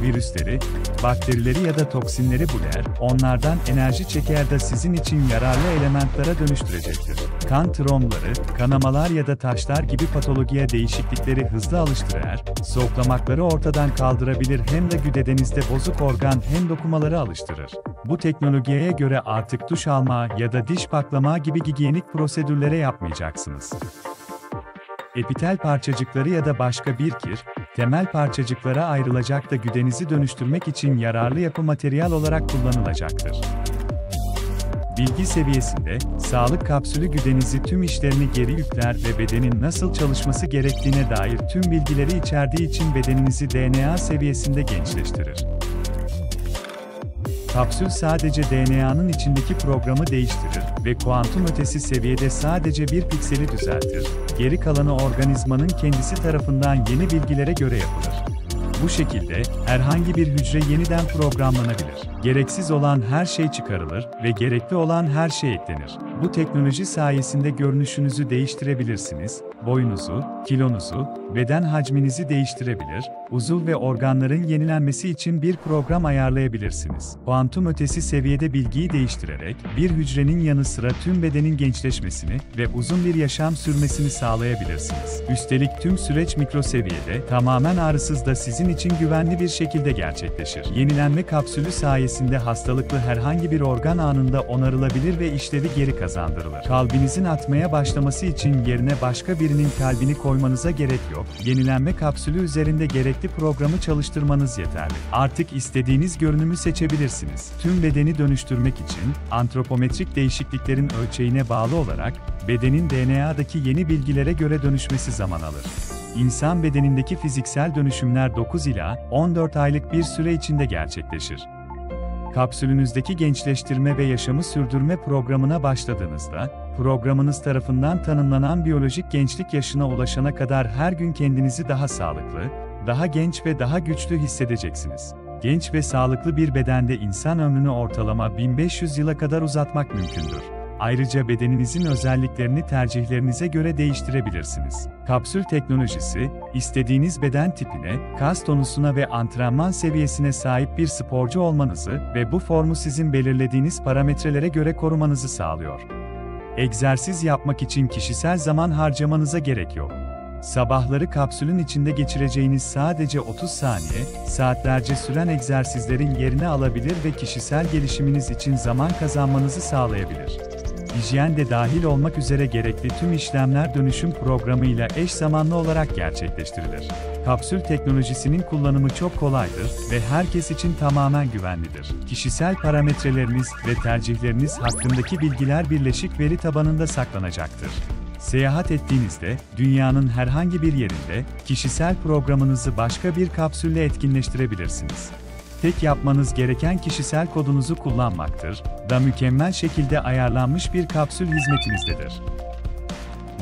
virüsleri, bakterileri ya da toksinleri buler, onlardan enerji çeker da sizin için yararlı elementlere dönüştürecektir. Kan trombları, kanamalar ya da taşlar gibi patolojiye değişiklikleri hızlı alıştırar, soğuklamakları ortadan kaldırabilir hem de güdedenizde bozuk organ hem dokumaları alıştırır. Bu teknolojiyaya göre artık duş alma ya da diş paklama gibi gigiyenik prosedürlere yapmayacaksınız. Epitel parçacıkları ya da başka bir kir, temel parçacıklara ayrılacak da güdenizi dönüştürmek için yararlı yapı materyal olarak kullanılacaktır. Bilgi seviyesinde, sağlık kapsülü güdenizi tüm işlerini geri yükler ve bedenin nasıl çalışması gerektiğine dair tüm bilgileri içerdiği için bedeninizi D N A seviyesinde gençleştirir. Kapsül sadece D N A'nın içindeki programı değiştirir ve kuantum ötesi seviyede sadece bir pikseli düzeltir. Geri kalanı organizmanın kendisi tarafından yeni bilgilere göre yapılır. Bu şekilde herhangi bir hücre yeniden programlanabilir. Gereksiz olan her şey çıkarılır ve gerekli olan her şey eklenir. Bu teknoloji sayesinde görünüşünüzü değiştirebilirsiniz, boyunuzu, kilonuzu, beden hacminizi değiştirebilir, uzuv ve organların yenilenmesi için bir program ayarlayabilirsiniz. Kuantum ötesi seviyede bilgiyi değiştirerek, bir hücrenin yanı sıra tüm bedenin gençleşmesini ve uzun bir yaşam sürmesini sağlayabilirsiniz. Üstelik tüm süreç mikro seviyede, tamamen ağrısız da sizin için güvenli bir şekilde gerçekleşir. Yenilenme kapsülü sayesinde hastalıklı herhangi bir organ anında onarılabilir ve işlevi geri kazandırılır. Kalbinizin atmaya başlaması için yerine başka birinin kalbini koymanıza gerek yok. Yenilenme kapsülü üzerinde gerekli programı çalıştırmanız yeterli. Artık istediğiniz görünümü seçebilirsiniz. Tüm bedeni dönüştürmek için antropometrik değişikliklerin ölçeğine bağlı olarak bedenin D N A'daki yeni bilgilere göre dönüşmesi zaman alır. İnsan bedenindeki fiziksel dönüşümler dokuz ila on dört aylık bir süre içinde gerçekleşir. Kapsülünüzdeki gençleştirme ve yaşamı sürdürme programına başladığınızda, programınız tarafından tanımlanan biyolojik gençlik yaşına ulaşana kadar her gün kendinizi daha sağlıklı, daha genç ve daha güçlü hissedeceksiniz. Genç ve sağlıklı bir bedende insan ömrünü ortalama bin beş yüz yıla kadar uzatmak mümkündür. Ayrıca bedeninizin özelliklerini tercihlerinize göre değiştirebilirsiniz. Kapsül teknolojisi, istediğiniz beden tipine, kas tonusuna ve antrenman seviyesine sahip bir sporcu olmanızı ve bu formu sizin belirlediğiniz parametrelere göre korumanızı sağlıyor. Egzersiz yapmak için kişisel zaman harcamanıza gerek yok. Sabahları kapsülün içinde geçireceğiniz sadece otuz saniye, saatlerce süren egzersizlerin yerini alabilir ve kişisel gelişiminiz için zaman kazanmanızı sağlayabilir. Hijyen de dahil olmak üzere gerekli tüm işlemler dönüşüm programıyla eş zamanlı olarak gerçekleştirilir. Kapsül teknolojisinin kullanımı çok kolaydır ve herkes için tamamen güvenlidir. Kişisel parametreleriniz ve tercihleriniz hakkındaki bilgiler birleşik veri tabanında saklanacaktır. Seyahat ettiğinizde dünyanın herhangi bir yerinde kişisel programınızı başka bir kapsülle etkinleştirebilirsiniz. Tek yapmanız gereken kişisel kodunuzu kullanmaktır da mükemmel şekilde ayarlanmış bir kapsül hizmetinizdedir.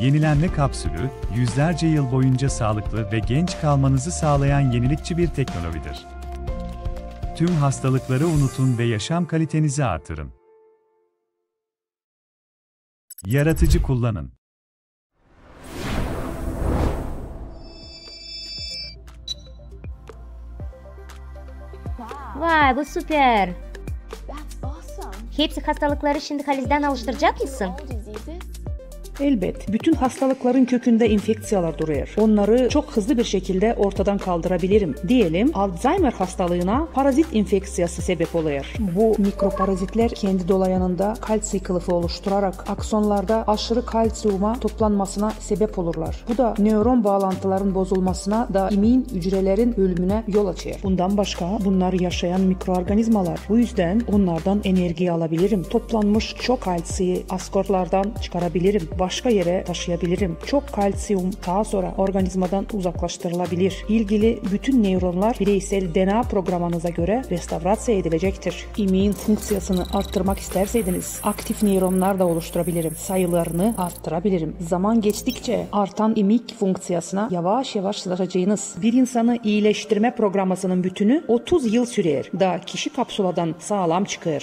Yenilenme kapsülü, yüzlerce yıl boyunca sağlıklı ve genç kalmanızı sağlayan yenilikçi bir teknolojidir. Tüm hastalıkları unutun ve yaşam kalitenizi artırın. Yaratıcı kullanın. Vay, bu süper! Hepsi hastalıkları şimdi halizdän alıştıracak mısın? Elbet, bütün hastalıkların kökünde infekţiyalar durêr. Onnarı çok hızlı bir şekilde ortadan kaldırabilirim. Deyelim, Alzaymer hastalıına parazit infekţiyası sebep olêr. Bu mikroparazitler kendi dolayanında kalţiy kılıfı oluşturarak aksonlarda aşırı kalţiyuma toplanmasına sebep olurlar. Bu da nöron baalantıların bozulmasına da imin ücrelerin ölümünä yol açêr. Bundan başka, bunnar yaşayan mikroorganizmalar. Bu üzdän onnardan energiya alabilirim. Toplanmış çok kalţiyi askorlardan çıkarabilirim. Başka erä taşıyabilirim. Çok kalţiyum taa sora organizmadan uzaklaştırılabilir. İlgili bütün nöronlar bireysel D N A programınıza görä restavraţiya edilecektir. İmin funkţiyasını arttırmak istärseydiniz, aktiv nöronnar da oluşturabilirim. Sayılarını arttırabilirim. Zaman geçtikçä artan imik funkţiyasına yavaş-yavaş alışacınız. Bir insanı iileştirmä programasının bütünü otuz yıl sürer, da kişi kapsuladan saalam çıkêr.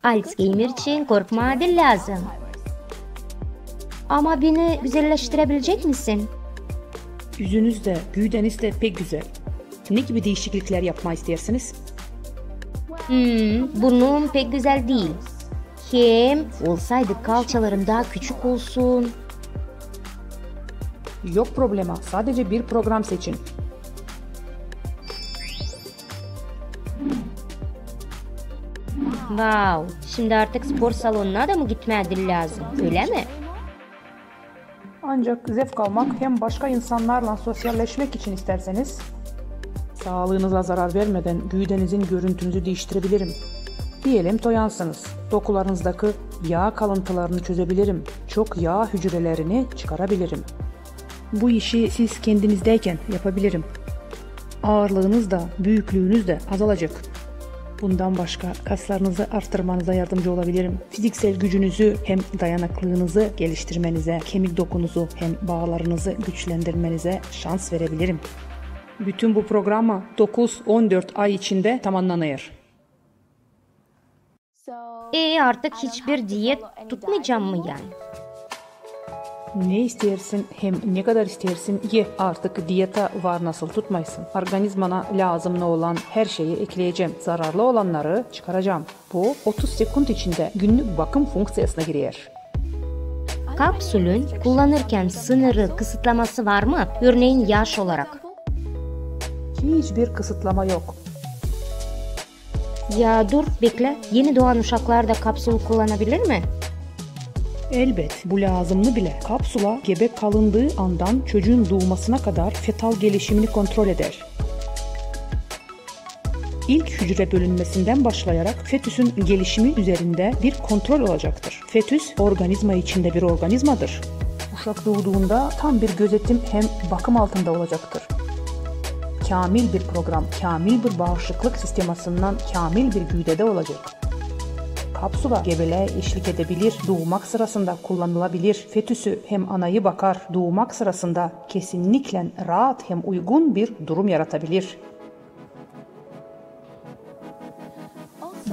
Alzaymer için korkmaa diil lääzım. Ama beni güzelleştirebilecek misin? Üzünüz dä, güüdeniz dä pek güzel. Ne gibi diişikliklär yapmaa isteersiniz? Hmm, burnum pek gözäl diil. Hem olsaydı kalçalarım daa küçük olsun. Yok problema, sadece bir program seçin. Vau, şindi artık spor salonuna da mı gitmää diil lääzım, ölä mi? Ancak zevk almak hem başka insannarlan sosyalleşmek için isterseniz, saalıınıza zarar vermedän güüdenizin görüntünüzü diiştirebilirim. Deyelim, toyansınız. Dokularınızdakı yaa kalıntılarını çözebilirim. Çok yaa hücrelerini çıkarabilirim. Bu işi siz kendinizdäkän yapabilirim. Aarlıınız da, büüklüünüz dä azalacek. Bundan başka, kaslarınızı arttırmanıza yardımcı olabilirim. Fiziksel gücünüzü hem dayanaklınızı geliştirmenizä, kemik dokunuzu hem baalarınızı güçlendirmenizä şans verebilirim. Bütün bu programa dokuz on dört ay içindä tamannanêr. E, artık hiçbir diyet tutmayacam mı yani? Ne isteersin hem ne kadar isteersin ye. Artık diyeta var nasıl tutmaysın. Organizmana lääzımnı olan her şeyi ekleyecäm. Zararlı olannarı çıkaracam. Bu otuz sekund içindä günnük bakım funkţiyasına girer. Kapsülün kullanırkän sınırı, kısıtlaması var mı? Örnein yaş olarak. Hiçbir kısıtlama yok. Ya dur, beklä. Eni doan uşaklar da kapsül kullanabilir mi? Elbet, bu lääzımnı bilä. Kapsula gebe kalındıı andan çocuun duumasına kadar fetal gelişimini kontrol eder. İlk hücre bölünmesindän başlayarak fetüsün gelişimi üzerindä bir kontrol olacaktır. Fetüs, organizma içindä bir organizmadır. Uşak duuduunda tam bir gözetim hem bakım altında olacaktır. Käämil bir program, käämil bir baaşlıklık sistemasından käämil bir güüdedä olacek. Kapsula gebelää eşlik edebilir, duumak sırasında kullanılabilir. Fetüsü hem anayı bakar, duumak sırasında kesinniklän raat hem uygun bir durum yaratabilir.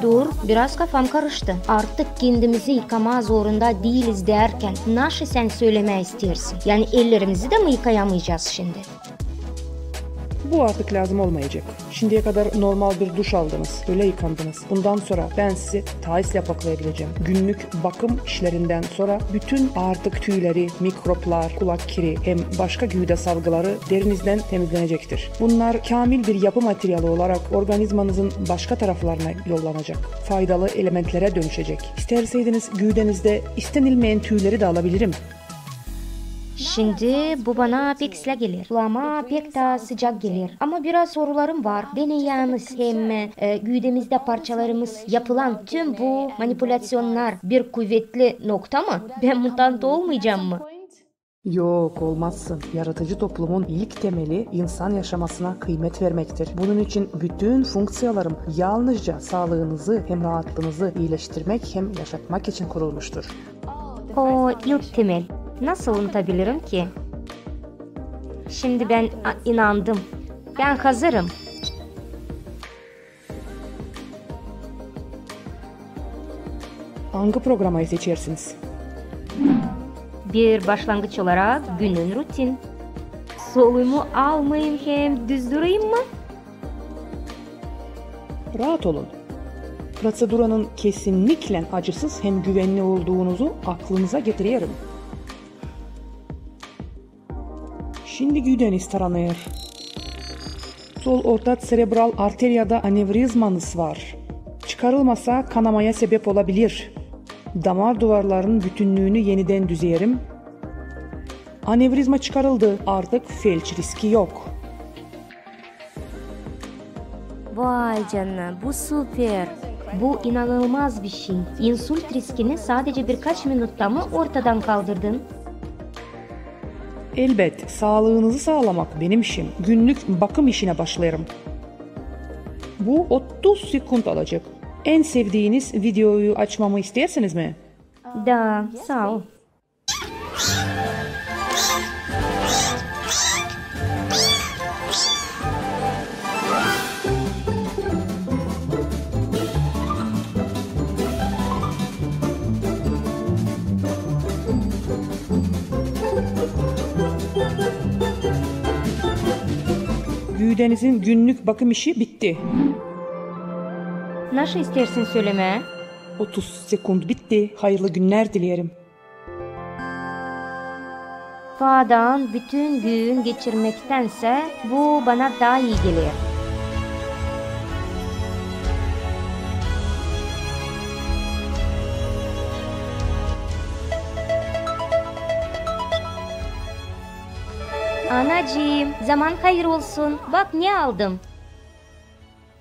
Dur, biraz kafam karıştı. Artık kendimizi yıkamaa zorunda diiliz därkän, naşı sän sölemää isteersin? Yani ellerimizi dä mi yıkayamayacaz şindi? Bu artık lääzım olmayacek. Şindiyä kadar normal bir duş aldınız, ölä yıkandınız. Bundan sora bän sizi taislä paklayabilecäm. Günnük bakım işlerindän sora bütün artık tüüleri, mikroplar, kulak kiri hem başka güüdä salgıları derinizdän temizlenecektir. Bunnar käämil bir yapı materialı olarak organizmanızın başka taraflarına yollanacak. Faydalı elementlerä dönüşecek. İstärseydiniz, güüdenizdä istenilmeyän tüüleri dä alabilirim. Şindi bu bana pek islää geler. Kulaama pek taa sıcak geler. Ama biraz sorularım var. Deneyämiz hem, e, güüdemizdä parçalarımız yapılan tüm bu manipulâţiyonnar bir kuvetli nokta mı? Bän mutant olmayacam mı? Yok, olmazsın. Yaratıcı toplumun ilk temeli insan yaşamasına kıymet vermektir. Bunun için bütün funkţiyalarım yalnızca saalıınızı hem raatlığınızı iileştirmek hem yaşatmak için kurulmuştur. O ilk temel. Nasıl unutabilirim ki? Şindi bän a, inandım. Bän hazırım. Angı programayı seçersiniz? Bir başlanğıç olarak günün rutin. Soluyumu almayım hem düz durayım mı? Raat olun. Proţeduranın kesinniklän acısız hem güvenli olduunuzu aklınıza getirerim. Şindi güüdeniz taranêr. Sol orta serebral arteriyada anevrizmanız var. Çıkarılmasa, kanamaya sebep olabilir. Damar duvarlarının bütünnüünü enidän düzerim. Anevrizma çıkarıldı, artık felç riski yok. Vay canına, bu super! Bu inanılmaz bir şey. İnsult riskini sadece birkaç minutta mı ortadan kaldırdın? Elbet, saalıınızı saalamak benim işim. Günnük bakım işinä başlêêrım. Bu otuz sekund alacek. En sevdiiniz videoyu açmamı isteersiniz mi? Da, saa ol. Denizin günlük bakım işi bitti. Nasıl isteersin sölemää? Otuz sekund bitti. Hayırlı günler dileerim. Faadan bütün gün geçirmektensä bu bana taa ii geler. Anacıım, zaman hayır olsun. Bak ne aldım.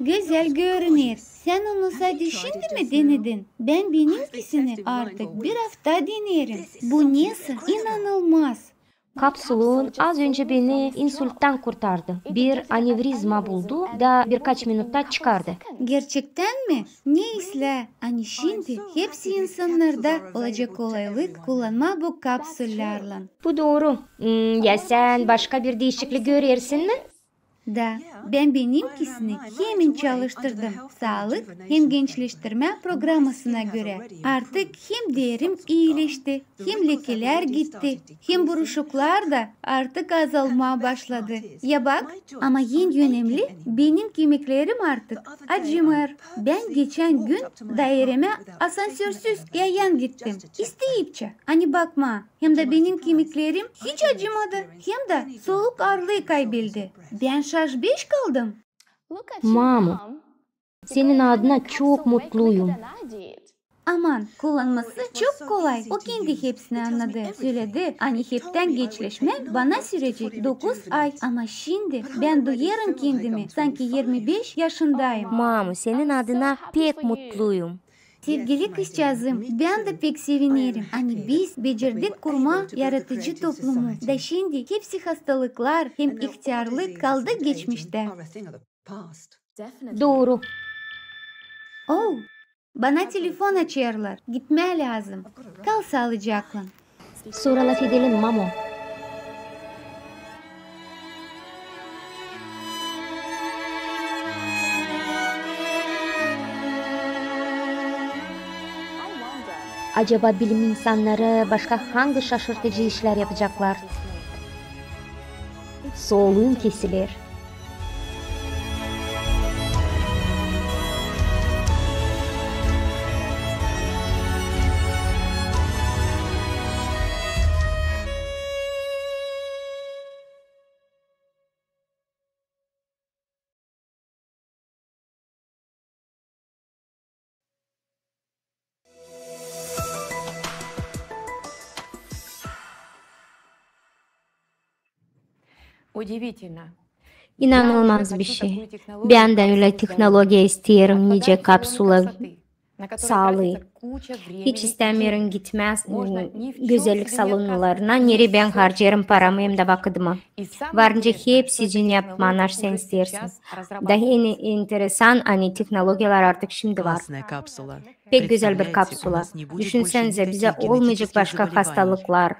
Gözäl görüner. Sän onu sade şindi mi denedin? Bän benimkisini artık bir afta deneerim. Bu nesä? İnanılmaz. Kapsulun az öncä beni insulttan kurtardı. Bir anevrizma buldu da birkaç minutta çıkardı. Gerçektän mi? Ne islää? Ani şindi hepsi insannarda olacek kolaylık kullanmaa bu kapsullärlan. Bu dooru. Hmm, ya sän başka bir diişiklik görersin mi? Da, bän benimkisini hemen çalıştırdım. Saalık hem gençleştirmä programasına görä. Artık hem derim iileşti, hem lekelär gitti, hem buruşuklar da artık azalmaa başladı. Ya bak, ama en önemli, benim kemiklerim artık acımêr. Bän geçän gün dairemä asansörsüz yayan gittim. İsteyipçä, ani bakmaa. Hem dä benim kemiklerim hiç acımadı, hem dä soluk aarlıı kaybeldi. Bän şaş-beş kaldım. Mamu, senin adına çok mutluyum. Aman, kullanması çok kolay. O kendi hepsini annadı, söledi, ani heptän gençleşmää bana sürecek dokuz ay. Ama şindi bän duyêrım kendimi, sanki irmi beş yaşındayım. Mamu, senin adına pek mutluyum. Sevgili kızçaazım, bän dä pek sevinerim, ani biz becerdik kurmaa yaratıcı toplumu. Da şindi hepsi hastalıklar hem ihtärlık kaldı geçmiştä. Dooru. Oo, bana telefon açêrlar. Gitmää lääzım. Kal saalıcaklan. Sora lafedelim, Mamu. Acaba bilim insannarı başka hangı şaşırtıcı işlär yapacaklar? Soluum kesiler. İnanılmaz bir şey. Bän dä ölä tehnologiya isteerim, nicä kapsula saalıı. Hiç istämeerim gitmää gözellik salonlarına, nereyi bän harcêêrım paramı hem dä vakıdımı. Varınca hepsicii yapmaa, ne sän isteersin. Da en enteresan, ani tehnologiyalar artık şindi var. Pek gözäl bir kapsula. Düşünsänizä, bizä olmayacek başka hastalıklar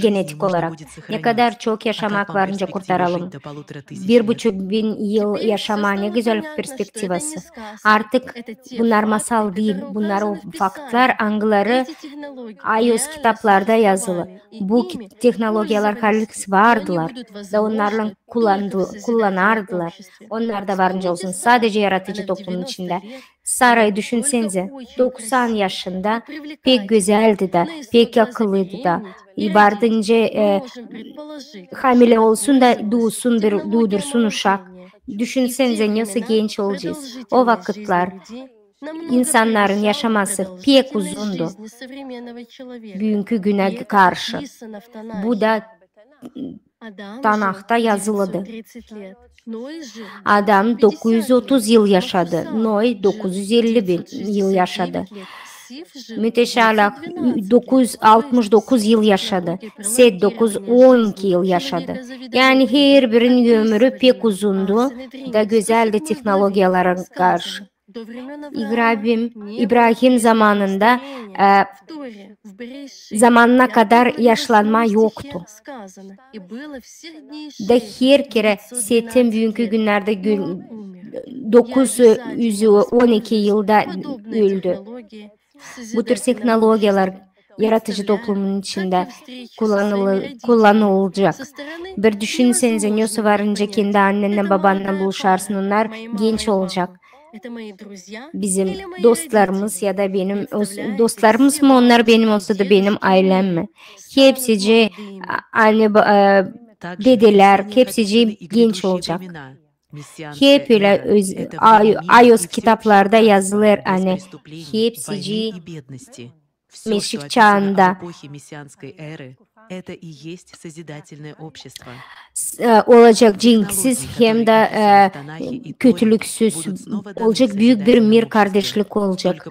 genetik olarak. Ne kadar çok yaşamak varınca kurtaralım. Bir buçuk bin yıl yaşamaa ne gözäl perspektivası. Artık bunnar masal diil, bunnar o faktlar, angıları iOS kitaplarda yazılı. Bu ki-, tehnologiyalar haliks vardılar da onnarlan kullandı-, kullanardılar. Onnar da varınca olsun, sadece yaratıcı toplumun içindä. Sarayı düşünsänizä, doksan yaşında, pek gözäldi da, pek akıllıydı da. Vardı nicä, e, hamilä olsun da duusun bir, duudursun uşak. Düşünsänizä, nesoy genç olacez. O vakıtlar insannarın yaşaması pek uzundu büünkü günä karşı. Bu da Tanahta yazılıdı. Adam dokuz üz otuz yıl yaşadı, Noe dokuz üz elli bin yıl yaşadı. Metuşala dokuz üz altmış dokuz yıl yaşadı, Set dokuz üz on iki yıl yaşadı. Yani herbirinin ömrü pek uzundu da gözäldi tehnologiyalara karşı. İbrahim, İbrahim zamanında, e, zamanına kadar yaşlanma yoktu. Da her kerä Setin büünkü günnerdä gü-, dokuz üz on iki yılda öldü. Bu tür tehnologiyalar yaratıcı toplumun içindä kullanılı-, kullanılacak. Bir düşünseniz, ne varınca kendi annennän, bannannän buluşarsın, onnar genç olacak. Bizim dostlarımız ya da benim öz-, dostlarımız mı onnar benim, olsa da benim aylem mi? Hepsicii, a-, ani ba-, e, dedelär, hepsicii genç olacak. Hep ölä öz-, ay-, ayos kitaplarda yazılêr, ani hepsicii Meşik çaanda s-, e, olacak cenksiz hem dä, e, kötülüksüz, olacak büük bir mir-kardeşlik olacak.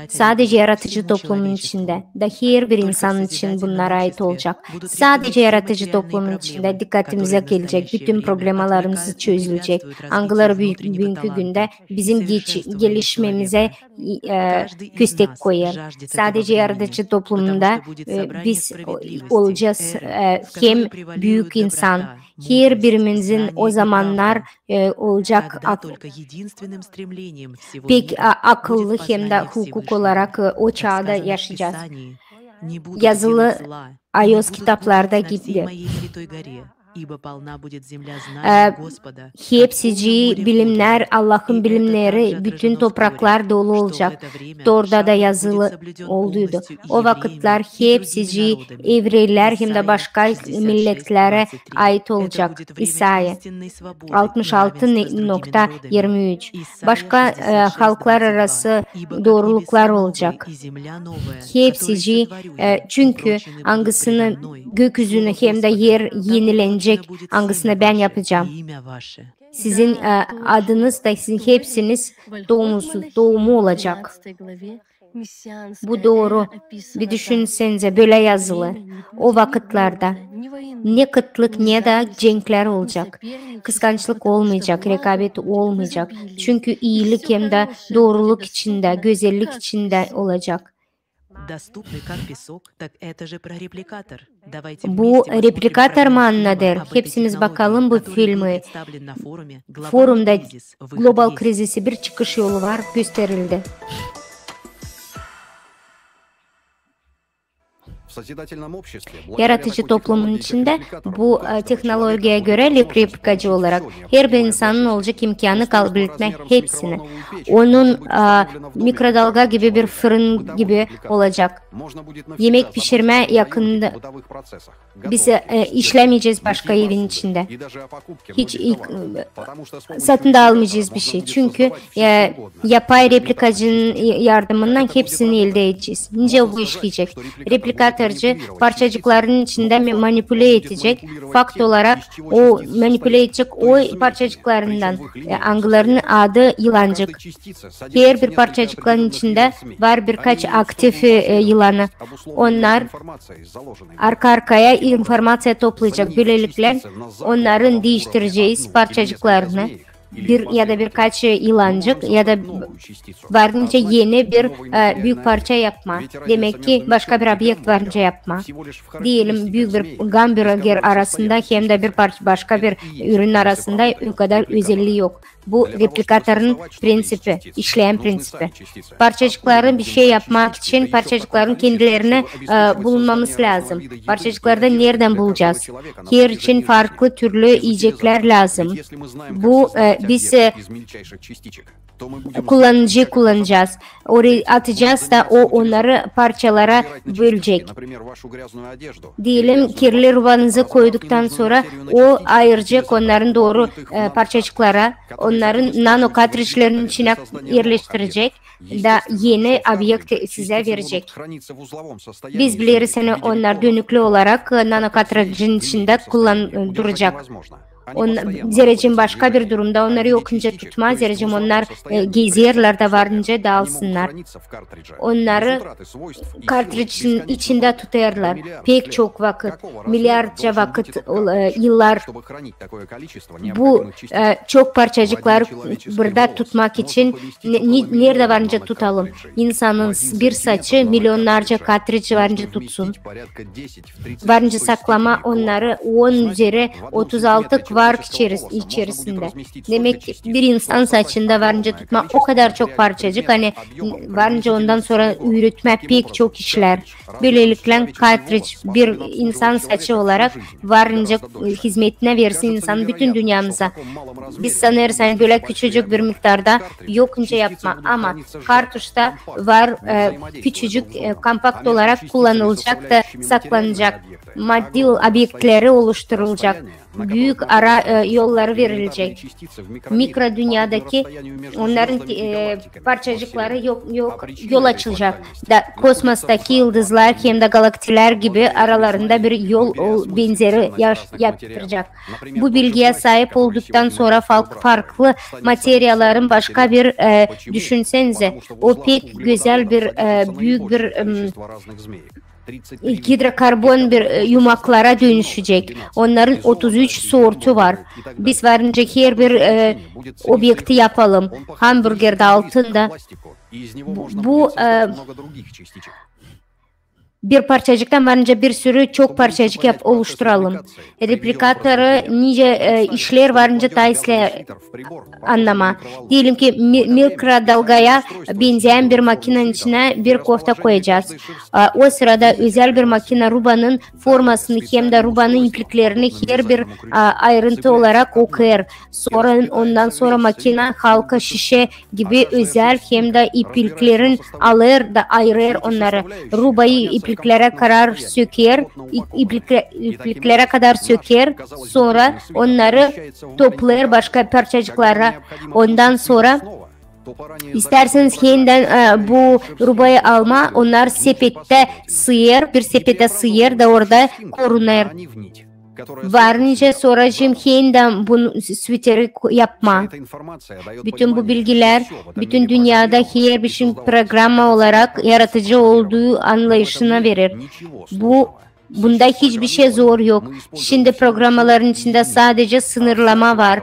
Sadece yaratıcı toplumun içindä. Da herbir insan için bunnar ait olacak. Sadece yaratıcı toplumun içindä dikkatimizä gelecek, bütün problemalarımız çözülecek. Angıları büük, büünkü gündä bizim geç-, gelişmemizä e, köstek koyêr. Sadece yaratıcı toplumunda, e, biz o-, olacez, e, hem büük insan. Herbirimizin o zamannar, e, olacak ak-, pek, a, akıllı hem dä hukuk olarak, e, o çaada yaşayacez. Yazılı ayos kitaplarda gibi. E, hepsicii bilimnär, Allahın bilimneri, bütün topraklar dolu olacak. Torada da yazılı olduydu. O vakıtlar hepsicii evrelär hem dä başka milletlerä ait olacak. İsaya altmış altı nokta yirmi üç. Başka, e, halklar arası dooruluklar olacak. Hepsicii, e, çünkü angısını gökyüzünü hem dä er enilenecek, angısını bän yapacam. Sizin, e, adınız da sizin hepsiniz doğumu olacak. Bu dooru. Bir düşünseniz, bölä yazılı. O vakıtlarda ne kıtlık, ne dä cenklär olacak. Kıskançlık olmayacak, rekabet olmayacak. Çünkü iilik hem dä dooruluk içindä, gözellik içindä olacak. Bu replikator mı annadêr? Hepsimiz bakalım bu filmi. Forumda global krizisi bir çıkış yolu var, gösterildi. Yaratıcı toplumun içindä bu, e, tehnologiyaya görä replikacı olarak herbir insanın olacak imkânı kabletmää hepsini. Onun, e, mikrodalga gibi bir fırın gibi olacak. Yemek pişirmää yakında. Biz, e, işlämeyecez başka evin içindä. Hiç, e, satın da almayacez bişey. Çünkü, e, yapay replikacının yardımından hepsini eldä edecez. Nicä bu işleyecek? Replikatorcı parçacıkların içindä manipülä edecek. Fakt olarak o manipülä edecek o parçacıklarından, e, angılarının adı yılancık. Herbir parçacıkların içindä var birkaç aktiv, e, yılanı. Onnar arka-arkaya informaţiya toplayacek. Bölelikle onnarın diiştirecez parçacıklarını. Bir ya da birkaç yılancık ya da varınca eni bir, e, büük parça yapmaa. Demäk ki, başka bir obyekt varınca yapmaa. Deyelim, büük bir gamburger arasında hem dä bir parça başka bir ürün arasında o kadar özellii yok. Bu replikatorun prinţipi, işleyän prinţipi. Parçacıkların bir şey yapmak için parçacıkların kendilerine, e, bulunmaması lääzım. Parçacıkları da neredän bulacez? Her için farklı türlü iyeceklär lääzım. Bu, e, biz, e, kullanıcı kullanacez. Oraya atacez da o onnarı parçalara bölecek. Deyelim, kirli rubanızı koyduktan sora o ayıracek onnarın dooru, e, parçacıklara, onnarın nano kartridjlerin içinä erleştirecek da eni obyekt sizä verecek. Biz bileriz, ani onnar dönüklü olarak, e, nano kartridjin içindä kullan-, e, duracek. On-, zerä başka bir durumda onnarı yok nicä tutmaa, zerä onnar, e, gezerlär da var nicä daalsınnar. Onnarı kartridjin içindä tutêrlar pek çok vakıt, milliardca vakıt, e, yıllar. Bu, e, çok parçacıkları burada tutmak için ne-, ne-, neredä var nicä tutalım? İnsanın s-, bir saçı milyonnarca kartridj var nicä tutsun. Var nicä saklamaa onnarı on üzeri otuz altı var içeris-, içerisindä. Demäk, bir insan saçında varınca tutmaa o kadar çok parçacık, ani varınca ondan sora üüretmää pek çok işlär. Bölelikle kartric bir insan saçı olarak varınca hizmetinä versin insan bütün dünnemizdä. Biz sanêrız, ani bölä küçücük bir miktarda yokça yapmaa, ama kartuşta var, e, küçücük, e, kompakt olarak kullanılacak da saklanacak. Maddi obyektleri oluşturulacak. Büük ara, e, yolları verilecek. Mikro dünnedäki onnarın, e, parçacıkları yok, yok, yol açılacak. Da kosmostaki yıldızlar hem dä galaktilär gibi aralarında bir yol ol-, benzeri yaş-, yaptıracak. Bu bilgiyä saip olduktan sora fal-, farklı materiyaların başka bir, e, düşünsenize, o pek gözäl bir, e, büük bir, em, hidrokarbon bir, e, yumaklara dönüşecek. Onnarın otuz üç sortu var. Biz varınca herbir, e, obyekti yapalım. Hamburgerdä, altında. Bu, bu, e, bir parçacıktan varınca bir sürü çok parçacık yap-, oluşturalım. Replikatorı nicä, e, işleer varınca taa islää annamaa. Deyelim ki, mi-, mikrodalgaya benzeyän bir makinanın içinä bir kofta koyacez. A, o sırada özäl bir makina rubanın formasını hem dä rubanın ipliklerini herbir, a, ayırıntı olarak okuyêr. Sora, ondan sora makina halka şişä gibi özäl hem dä ipliklerin alêr da ayırêr onnarı. Rubayı ipliklerä kadar söker, ip-, iplikle-, ipliklerä kadar söker, sora onnarı toplêêr başka parçacıklara. Ondan sora istärseniz hendän, e, bu rubayı almaa, onnar sepettä sıyêr, bir sepettä sıyêr da orada korunêr. Var nicä soracam hendän bunu s-, sviteri ko-, yapmaa. Bütün bu bilgilär bütün dünnedä herbir şeyin programma olarak yaradıcı olduu anlayışını verer. Bu, bunda hiçbir şey zor yok. Şindi programmaların içindä sadecä sınırlama var.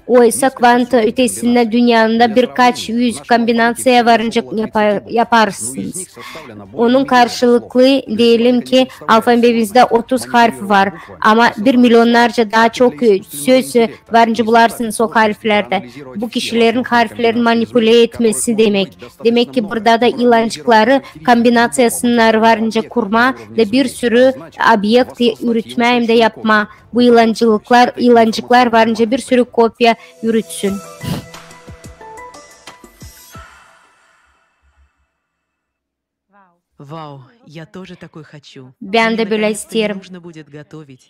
Oysa kvanta ötesindä dünnenin dä birkaç üz kombinaţiya varınca yapa-, yaparsınız. Onun karşılıklı, deyelim ki, alfabemizdä otuz harf var, ama bir milyonnarca taa çok, e, söz, e, varınca bularsınız o harflerdä. Bu kişilerin harflerini manipulä etmesi demäk. Demäk ki, burada da yılancıkları kombinaţiyasını varınca kurmaa da bir sürü obyekt ürütmää hem dä yapmaa. Bu yılancılıklar, yılancıklar varınca bir sürü kopiya ürütsün. Вау, я тоже такой хочу. Bän dä bölä isteerim.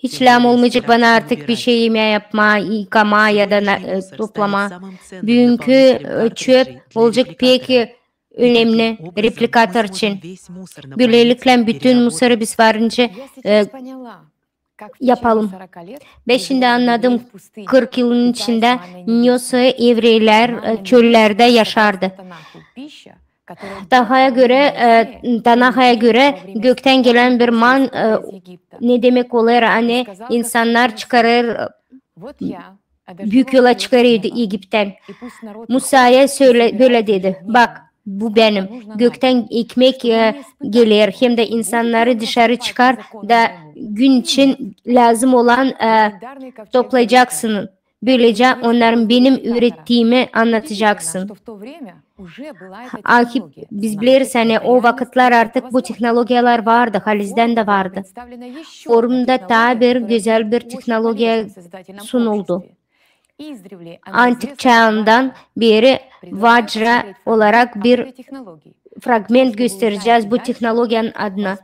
Hiç lääzım olmayacek bana artık bir şey yemää, yapmaa, yıkamaa ya da na-, e, toplamaa. Büünkü, e, çöp olacek pek, e, önemni replikator için. Bölelikle bütün musoru biz varınca, e, yapalım. Bän şindi annadım, kırk yılın içindä nesoy evrelär, e, çöllerdä yaşardı. Tanahaya görä, e, Tanahaya görä, göktän gelän bir man, e, ne demäk olêr, ani insannar çıkarêr, e, büük yola çıkêr Egipttän. Musaya sölä-, bölä dedi: "Bak, bu benim. Göktän ekmek, e, geler, hem dä insannarı dışarı çıkar da gün için lääzım olan, e, toplayacaksın. Bölecä onnarın benim üürettiimi annatacaksın." Ahi, biz bileriz, ani o vakıtlar artık bu tehnologiyalar vardı, halizdän dä vardı. Forumda taa bir gözäl bir tehnologiya sunuldu. Antik çaandan beri Vajra olarak bir fragment gösterecez bu tehnologiyanın adına.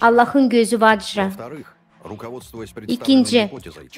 Allahın gözü Vajra. İkinci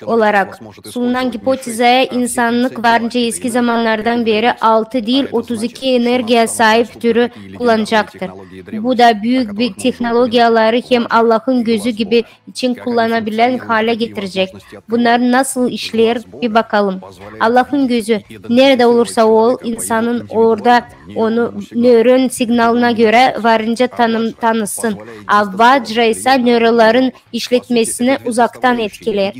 olarak, sunulan gipotezaya insannık varınca eski zamannardan beri altı diil, otuz iki energiya saip türü kullanacaktır. Bu da büük bir tehnologiyaları hem Allahın gözü gibi için kullanabilän halä getirecek. Bunnar nasıl işleer, bir bakalım. Allahın gözü, neredä olursa ol, insanın orada onu nöron signalına görä varınca tanım-, tanısın. A Vajra isä nöronların işletmesi ikisini uzaktan etkiler.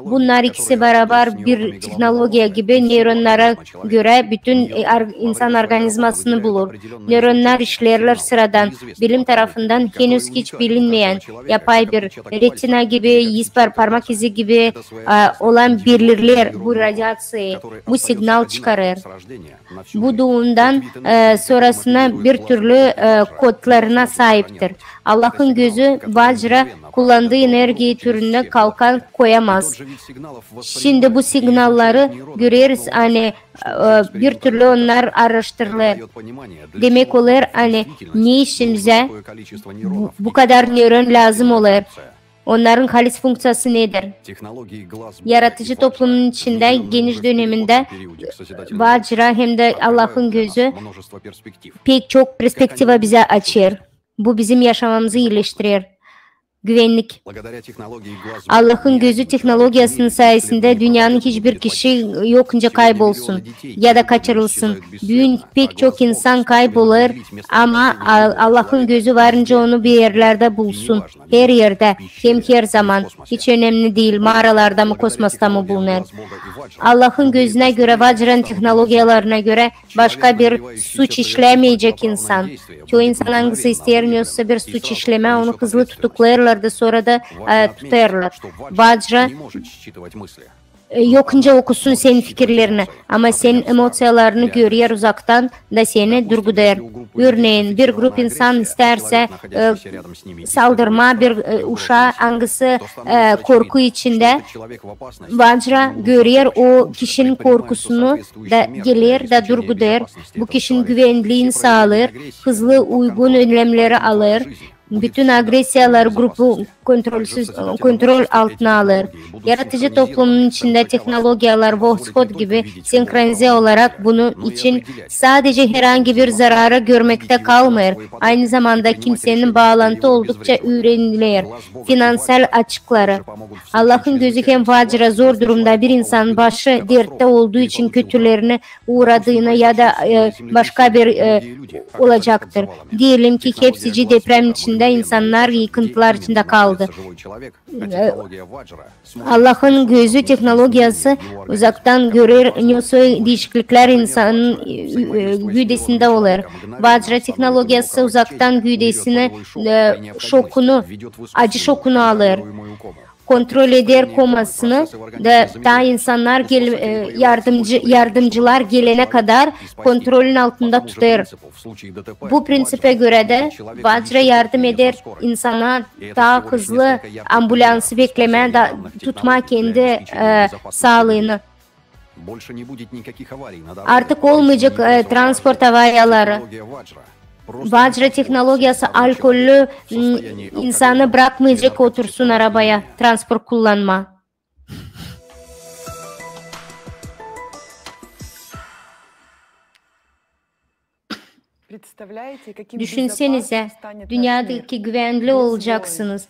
Bunnar ikisi barabar bir tehnologiya gibi nöronlara görä bütün, e, ar-, insan organizmasını bulur. Nöronnar işlerlär sıradan, bilim tarafından henüz hiç bilinmeyän, yapay bir retina gibi, iz par-, parmak izi gibi, e, olan belirlär bu radiaţiyayı, bu signal çıkarêr. Bu duumdan, e, sorasına bir türlü, e, kodlarına saiptir. Allahın gözü vacra kullandıı energiya türünä kalkan koyamaz. Şindi bu signalları göreriz, ani, e, bir türlü onnar aaraştırılêr. Demäk olêr, ani ne işimizä bu, bu kadar nöron lääzım olêr? Onnarın halis funkţiyası nedir? Yaratıcı toplumun içindä geniş dönemindä vacra hem dä Allahın gözü pek çok perspektiva bizä açêr. Bu bizim yaşamamızı iileştirer. Güvennik. Allahın gözü tehnologiyasının sayesindä dünnenin hiçbir kişi yokkunca kaybolsun ya da kaçırılsın. Büün pek çok insan kaybolêr, ama A-, Allahın gözü varınca onu bir erlerdä bulsun. Her erdä, hem her zaman. Hiç önemni diil, maaralarda mı, kosmosta mı bulunêr. Allahın gözünä görä, vacranın tehnologiyalarına görä, başka bir suç işlämeyecek insan. Çoyu insan, angısı isteer nesä bir suç işlemää, onu hızlı tutuklêêrlar da sora da, e, tutêrlar. Vacra, e, yokkunca okusun senin fikirlerini, ama senin emoţiyalarını görer uzaktan da seni durgudêr. Örneyin, bir grup insan istärsä, e, saldırmaa bir, e, uşaa, angısı, e, korku içindä, vacra görer o kişinin korkusunu da geler da durgudêr, bu kişinin güvenliini saalêr, hızlı uygun önlemleri alêr, bütün agresiyaları grupu kontrolsüz, kontrol altına alêr. Yaratıcı toplumun içindä tehnologiyalar Восход gibi senkronizä olarak bunun için sadece herhangi bir zararı görmektä kalmêêr, aynı zamanda kimsenin baalantı oldukça üüreniler. Finansal açıkları. Allahın gözü hem vacra zor durumda bir insanın başı derttä olduu için kötülerini uuradıını ya da, e, başka bir, e, olacaktır. Deyelim ki, hepsicii deprem içindä insannar yıkıntılar içindä kaldı. E, Allahın gözü tehnologiyası uzaktan görer, ne soy diişikliklär insanın, e, e, güdesindä olêr. Vacra tehnologiyası uzaktan güdesini, e, şokunu, acı şokunu alêr. Kontrol eder komasını da taa insannar gel-, e, yardımcı, yardımcılar gelenä kadar kontrolun altında tutêr. Bu prinsipä görä dä vacra yardım eder insana taa hızlı ambulansı beklemää da tutmaa kendi, e, saalıını. Artık olmayacek, e, transport avariyaları. Vacra tehnologiyası alkollü, m, insanı brakmayacek otursun arabaya, transport kullanmaa. Düşünsenizä, dünnedäki güvenli olacaksınız.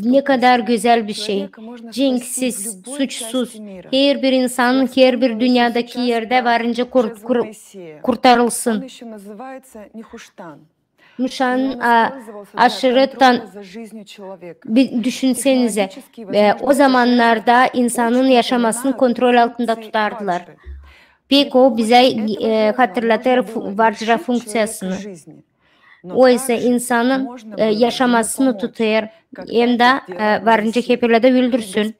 Ne kadar gözäl bir şey. Cenksiz, suçsuz. Herbir insan, herbir dünnedäki erdä varınca kur-, kur-, kurtarılsın. Nuşan, a, aşırı tan-, bir düşünsenizä, e, o zamannarda insanın yaşamasını kontrol altında tutardılar. Pek o bizä, e, hatırlatêr fu-, vacra funkţiyasını. O isä insanın, e, yaşamasını tutêr, hem dä, e, varınca hep ölä dä öldürsün.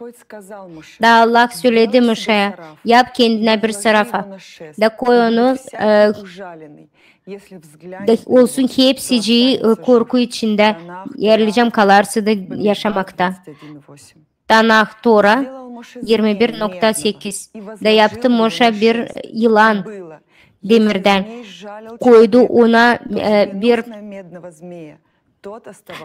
Da Allah söledi Moşeya: yap kendinä bir sarafa, da koy onu, e, da olsun hepsicii, e, korku içindä, eer licem kalarsa da yaşamakta. Tanah, Tora, yirmi bir nokta sekiz. Da yaptı Moşe bir yılan demirdän, koydu ona, e, bir,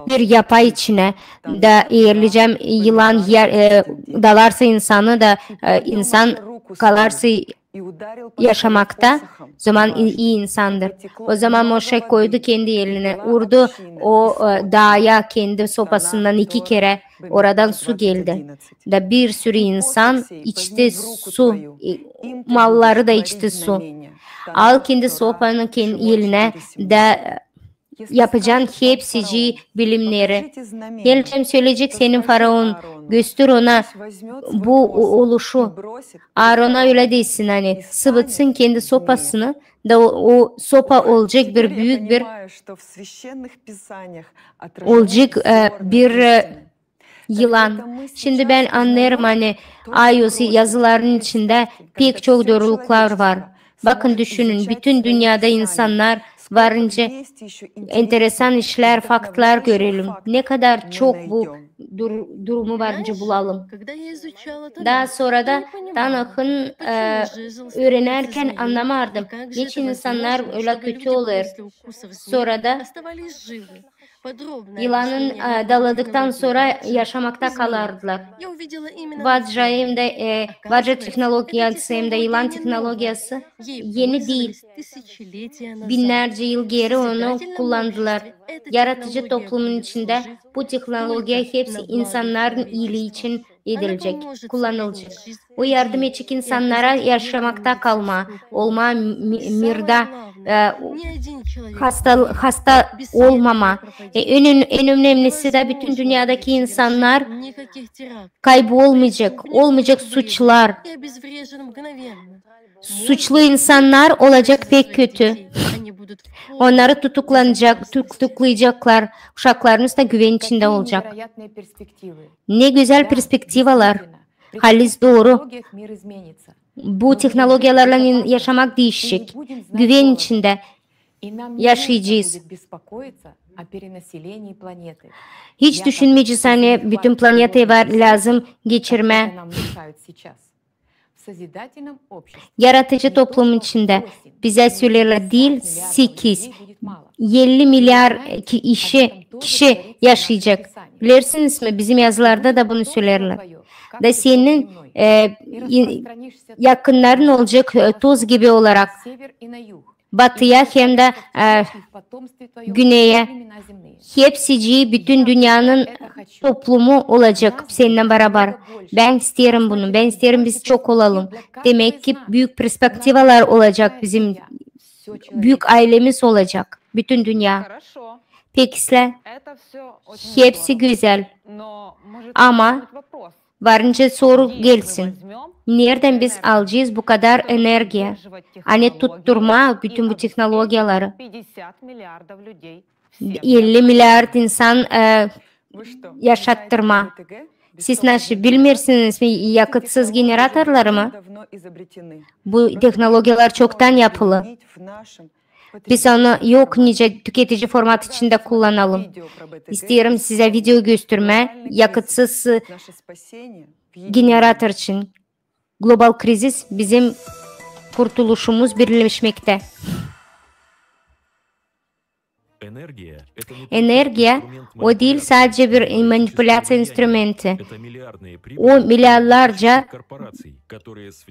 bir yapa içinä, da eer licem yılan yer, e, dalarsa insanı da, e, insan kalarsa yaşamakta, zaman i-, ii insandır. O zaman Moşe koydu kendi elinä, urdu o, e, daaya kendi sopasından iki kerä, oradan su geldi. Da bir sürü insan içti su, e, malları da içti su. Al kendi sopanı ken-, elinä, da, e, yapacan hepsicii bilimneri. Gelecäm, söleyecek senin faraon, göster ona bu o-, oluşu. Aarona ölä desin, ani sıvıtsın kendi sopasını, da o, o sopa olacek bir büük bir, olacek, e, bir, e, yılan. Şindi bän annêêrım, ani Ayos yazılarının içindä pek çok dooruluklar var. Bakın, düşünün, bütün dünnedä insannar var nicä enteresan işlär, faktlar görelim. Ne kadar çok bu dur-, durumu var nicä bulalım. Taa sora da tanıhın, e, üürenärkän annamardım, neçin insannar ölä kötü olêr. Sora da yılanın, e, daladıktan sora yaşamakta kalardılar. Vadža hem dä, e, vadža tehnologiyası hem dä yılan tehnologiyası eni diil. Binnärcä yıl geeri onu kullandılar. Yaratıcı toplumun içindä bu tehnologiya hepsi insannarın iilii için edilecek, kullanılacek. O yardım edecek insannara yaşamakta kalmaa, olmaa mi-, mirda, e, hasta, hasta olmamaa. E, en, en önemlisi dä, bütün dünnedäki insannar kaybolmayacek, olmayacek suçlar. Suçlu insannar olacek pek kötü. Onnarı tutuklanacak, tutuklayacaklar. Uşaklarımız da güven içindä olacek. Ne gözäl perspektivalar. Halis dooru. Bu tehnologiyalarlan in-, yaşamak diişecek. Güven içindä yaşayacez. Hiç düşünmeyecez, ani bütün planetayı var lääzım geçirmää. Yaratıcı toplumun içindä bizä söleerlär diil sekiz, elli milyar ki-, işi, kişi yaşayacek. Bilersiniz mi, bizim yazılarda da bunu söleerlär. Da senin, e, i-, yakınnarın olacek, e, toz gibi olarak batıya hem dä, e, güneyä. Hepsicii, bütün dünnenin toplumu olacek seninnän barabar. Bän isteerim bunu. Bän isteerim, biz çok olalım. Demäk ki, büük perspektivalar olacek bizim. Büük aylemiz olacek. Bütün dünne. Pek islää. Hepsi gözäl. Ama var nicä soru gelsin. Neredän biz alacez bu kadar energiya? Ani tutturmaa bütün bu tehnologiyaları. Elli milyard insan, e, yaşattırmaa. Siz nasıl bilmeersiniz mi yakıtsız generatorları mı? Bu tehnologiyalar çoktan yapılı. Biz onu yok nicä tüketici format içindä kullanalım. İsteerim sizä video göstermää yakıtsız, e, generator için. Global krizis bizim kurtuluşumuz birleşmektä. Energiya, o diil sadecä bir manipulyaţiya instrumenti. O milyarlarca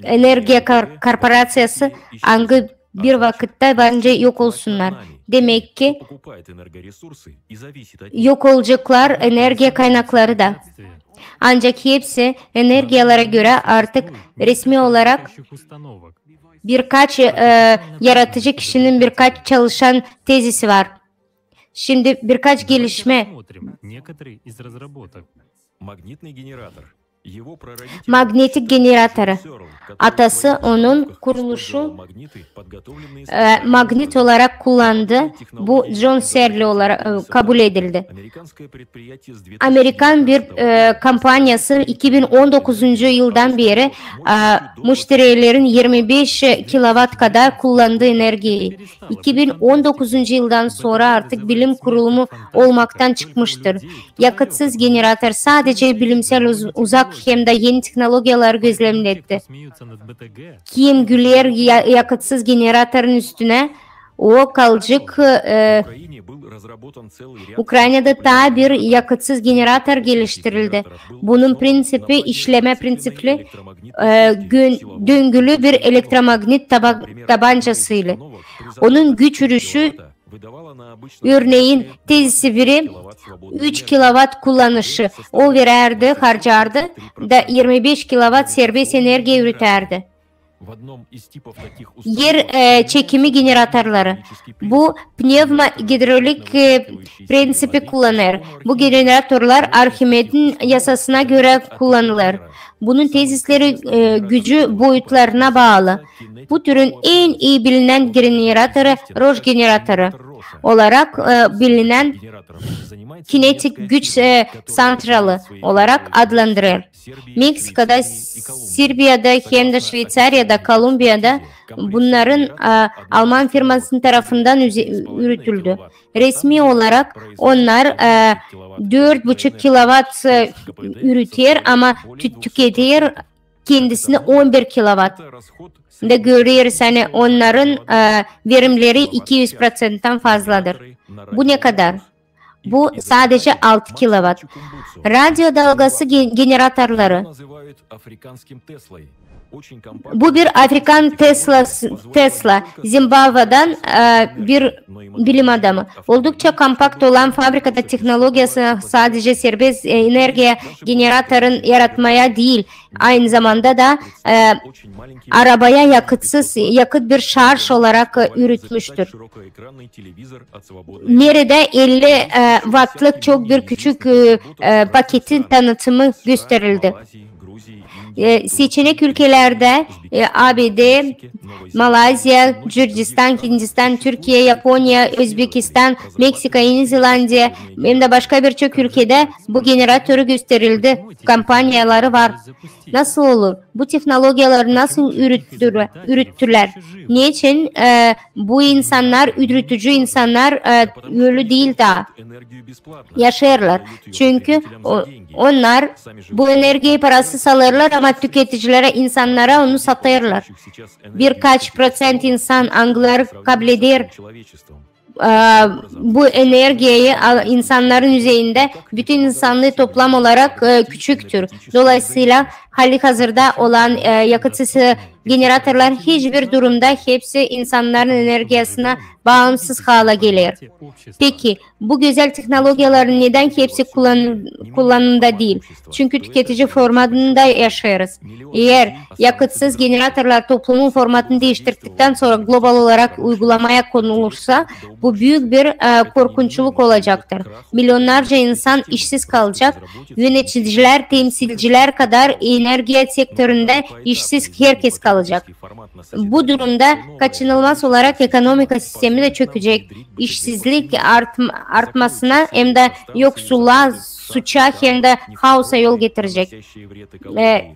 energiya kor-, korporaţiyası, angı bir vakıtta var nicä yok olsunnar. Demäk ki, yok olaceklar energiya kaynakları da. Ancak hepsi energiyalara görä artık resmi olarak birkaç, e, yaratıcı kişinin birkaç çalışan tezisi var. Şindi birkaç gelişmä. Magnetik generatoru. Atası onun kuruluşu, e, magnit olarak kullandı. Bu John Searle olarak, e, kabul edildi. Amerikan bir, e, kompaniyası iki bin on dokuzuncu yıldan beri, e, müşterilerin yirmi beş kilowatt kadar kullandıı energiyayı. İki bin on dokuzuncu yıldan sora artık bilim kurulumu olmaktan çıkmıştır. Yakıtsız generator sadece bilimsel uz-, uzak hem dä eni tehnologiyaları gözlemletti. Kim güler ya-, yakıtsız generatorun üstünä, o kalacek, e, Ukraynada taa bir yakıtsız generator geliştirildi. Bunun prinţipi, işlemä prinţipli, e, gön-, döngülü bir elektromagnit taba-, tabancasıyla. Onun güç ürüşü, örneyin, tezisi biri üç kilowatt kullanışı. O verärdi, harcardı da yirmi beş kilowatt serbest energiya üretärdi. Yer e, çekimi generatorları. Bu pnevmogidrolik e, prinsipi kullanêr. Bu generatorlar Arhimedin yasasına görä kullanılêr. Bunun tezisleri e, gücü boyutlarına baalı. Bu türün en ii bilinän generatoru Roş generatoru olarak e, bilinän kinetik güç e, santralı olarak adlandırêr. Meksikada, Serbiyada hem dä Şveysariyada, Kolumbiyada bunnarın e, alman firmasının tarafından üze- ürütüldü. Resmi olarak onnar e, dört buçuk kilowatt e, ürüter, ama tü- tükeder kendisini on bir kilowatt. Da göreriz, ani onnarın e, verimleri iki üz proţenttän fazladır. Bu ne kadar? Bu sadece altı kilowatt. Radyo dalgası ge- generatorları. Bu bir Afrikan Tesla, Tesla, Zimbabwe'dan e, bir bilim adamı. Oldukça kompakt olan fabrikada tehnologiyası sadece serbest e, energiya generatorun yaratmaya diil, aynı zamanda da e, arabaya yakıtsız, yakıt bir şarj olarak e, ürütmüştür. Neredä elli e, wattlık çok bir küçük e, e, paketin tanıtımı gösterildi. E, seçenek ülkelerdä e, A B D, Malayziya, Gürcistan, Hindistan, Türkiye, Yaponiya, Özbekistan, Meksika, Yeni Zelandiya hem dä başka birçok ülkedä bu generatoru gösterildi, kompaniyaları var. Nasıl olur? Bu tehnologiyaları nasıl ürüttüre- ürüttülär? Neçin e, bu insannar, ürütücü insannar e, ölü diil taa, yaşêêrlar? Çünkü o- onnar bu energiyayı parasız alêrlar, ama tüketicilerä, insannara onu satêrlar. Birkaç proţent insan, angıları kableder e, bu energiyayı al- insannarın üzerindä, bütün insannıı toplam olarak e, küçüktür. Dolaysıyla hali-hazırda olan e, yakıtsız e, generatorlar hiçbir durumda hepsi insannarın energiyasına baamsız hala geler. Peki, bu gözäl tehnologiyaların nedän hepsi kullan- kullanımda diil? Çünkü tüketici formatında yaşêêrız. Eer yakıtsız generatorlar toplumun formatını diiştirdikten sora global olarak uygulamaya konulursa, bu büük bir e, korkunçluk olacaktır. Milyonnarca insan işsiz kalacak, yöneticilär, temsilcilär kadar energiya sektöründä işsiz herkes kalacak. Bu durumda kaçınılmaz olarak ekonomika sistemi dä çökecek. İşsizlik artm- artmasına hem dä yoksulluğa, suça hem dä haosa yol getirecek. E,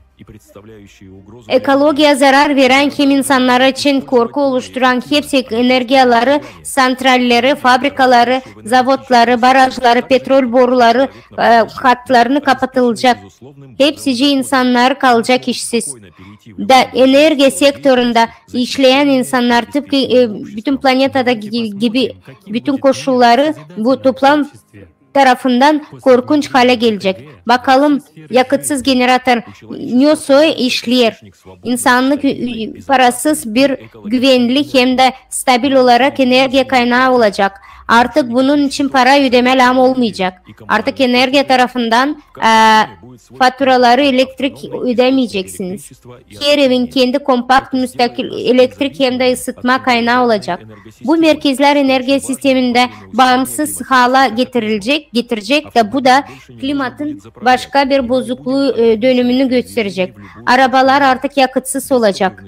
ekologiya zarar verän hem insannara için korku oluşturan hepsi energiyaları, santralleri, fabrikaları, zavodları, barajları, petrol boruları e, hatlarını kapatılacak. Hepsicii insannar kalacak işsiz. Da energiya sektorunda işleyän insannar tıpkı e, bütün planetada gi- gibi bütün koşulları bu toplam tarafından korkunç hale gelecek. Bakalım, yakıtsız generator ne soy işleer? İnsanlık ü- ü- parasız bir güvenli hem dä stabil olarak energiya kaynağı olacak. Artık bunun için para ödemä lääzım olmayacak. Artık energiya tarafından e, faturaları elektrik ödämeyeceksiniz. Her evin kendi kompakt müstakil elektrik hem dä ısıtma kaynağı olacak. Bu merkezlär energiya sistemindä baamsız hala getirilecek, getirecek da bu da klimatın başka bir bozukluu e, dönümünü gösterecek. Arabalar artık yakıtsız olacak.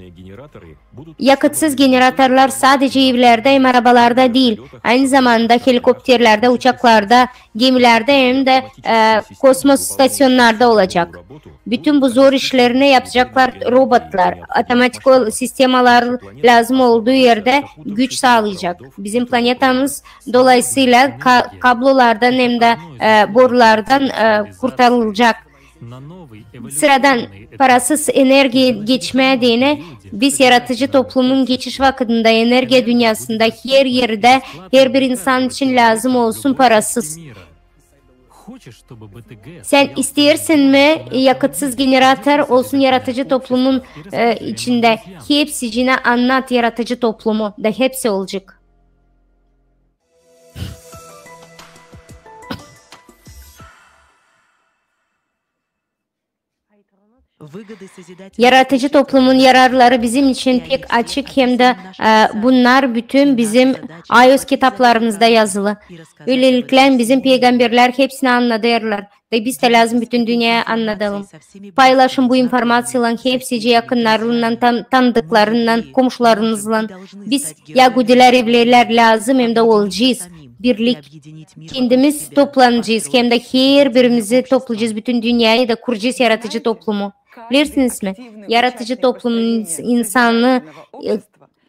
Yakıtsız generatorlar sadece evlerdä hem arabalarda diil, aynı zamanda helikopterlerdä, uçaklarda, gemilerdä hem dä e, kosmos staţiyonnarda olacak. Bütün bu zor işlerini yapacaklar robotlar, avtomatik ol- sistemalar lääzım olduu erdä güç saalayacak. Bizim planetamız dolaysıyla ka- kablolardan hem dä e, borulardan e, kurtarılacak. Sıradan parasız energiya geçmää deyni biz yaratıcı toplumun geçiş vakıdında energiya dünnäsindä her erdä, her bir insan için lääzım olsun parasız. Sän isteersin mi, yakıtsız generator olsun yaratıcı toplumun e, içindä? Hepsicinä annat yaratıcı toplumu da hepsi olacek. Yaratıcı toplumun yararları bizim için pek açık, hem dä, e, bunnar bütün bizim iOS kitaplarımızda yazılı. Öylelikle bizim peygamberlär hepsini annadêrlar. Da biz dä lääzım bütün dünneyä annadalım. Paylaşın bu informaţiyaylan hepsicii yakınnarınnan, tan-, tanıdıklarınnan, komşularınızlan. Biz, yahudilär, evreylilär, lääzım hem dä olacez birlik. Kendimiz toplanacez hem dä herbirimizi toplayacez, bütün dünneyi da kuracez yaratıcı toplumu. Bilersiniz mi? Yaratıcı toplumun ins-, insanı, e,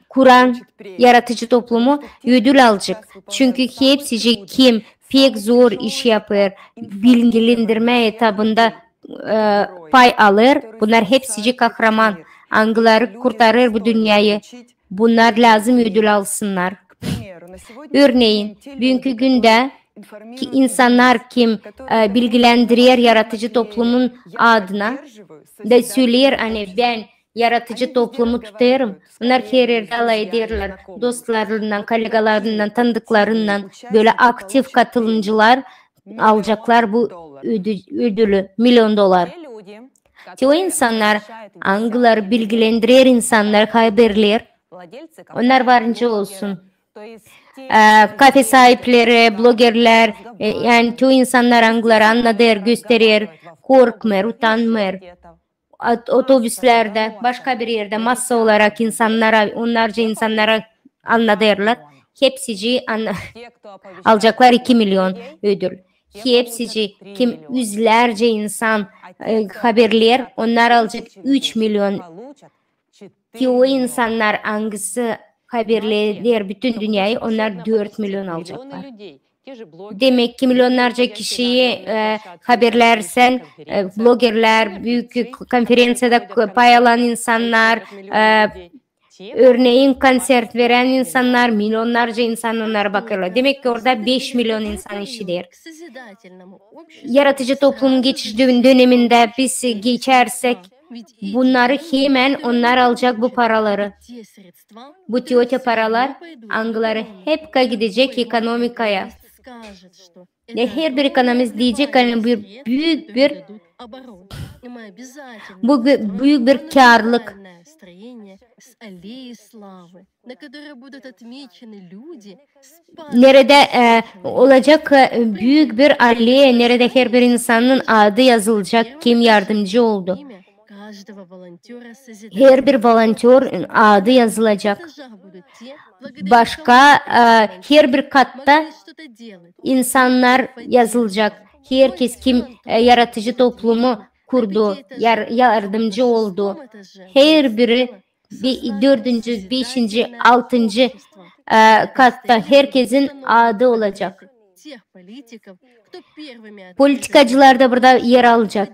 kuran yaratıcı toplumu ödül alacek. Çünkü hepsicii, kim pek zor iş yapêr, bilgilendirmä etabında, e, pay alêr, bunnar hepsicii kahraman, angıları kurtarêr bu dünneyä. Bunnar lääzım ödül alsınnar. Örneyin, büünkü gündä ki insannar, kim, e, bilgilendirer yaratıcı toplumun adına, da söleer, ani bän yaratıcı toplumu tutêrım, onnar her erdä alay ederlär, dostlarınnan, kollegalarınnan, tanıdıklarınnan, bölä aktiv katılımcılar alaceklar bu ödü-, ödülü, million dolar. Te o insannar, angıları bilgilendirer insannar, haberlär, onnar var nicä olsun. E, kafe saipleri, blogerlär, e, yani te o insannar, angıları annadêr, gösterer, korkmêêr, utanmêêr. Ot-, otobüslerdä, başka bir erdä massa olarak insannar, onnarca insannarı annadêrlar. Hepsicii anna-, alaceklar iki million ödül. Hepsicii, kim üzlärcä insan, e, haberlär, onnar alacek üç million. Te o insannar, angısı haberleder bütün dünneyi, onnar dört million alaceklar. Demek ki, millionnarca kişiyi, e, haberlärsän, e, blogerlär, büük konferenţiyada k-, pay alan insannar, e, örneyin, konsert verän insannar, millionnarca insan onnara bakêrlar. Demek ki, orada beş million insan işider. Yaratıcı toplumun geçiş dön-, dönemindä biz geçärsäk, bunnarı hemen onnar alacek bu paraları. Bu te o paralar, angıları hepkä gidecek ekonomikaya. Ve herbir ekonomist deyecek, ani bir büük bir, bu bir büük bir kârlık. Neredä, e, olacek, e, büük bir aleya, neredä herbir insanın adı yazılacek, kim yardımcı oldu. Herbir volontör adı yazılacek. Başka, e, herbir katta insannar yazılacek. Herkez, kim, e, yaratıcı toplumu kurdu, yar-, yardımcı oldu. Herbiri bi-, dördüncü, beşinci, altıncı, e, katta herkezin adı olacek. Politikacılar da burada er alacek.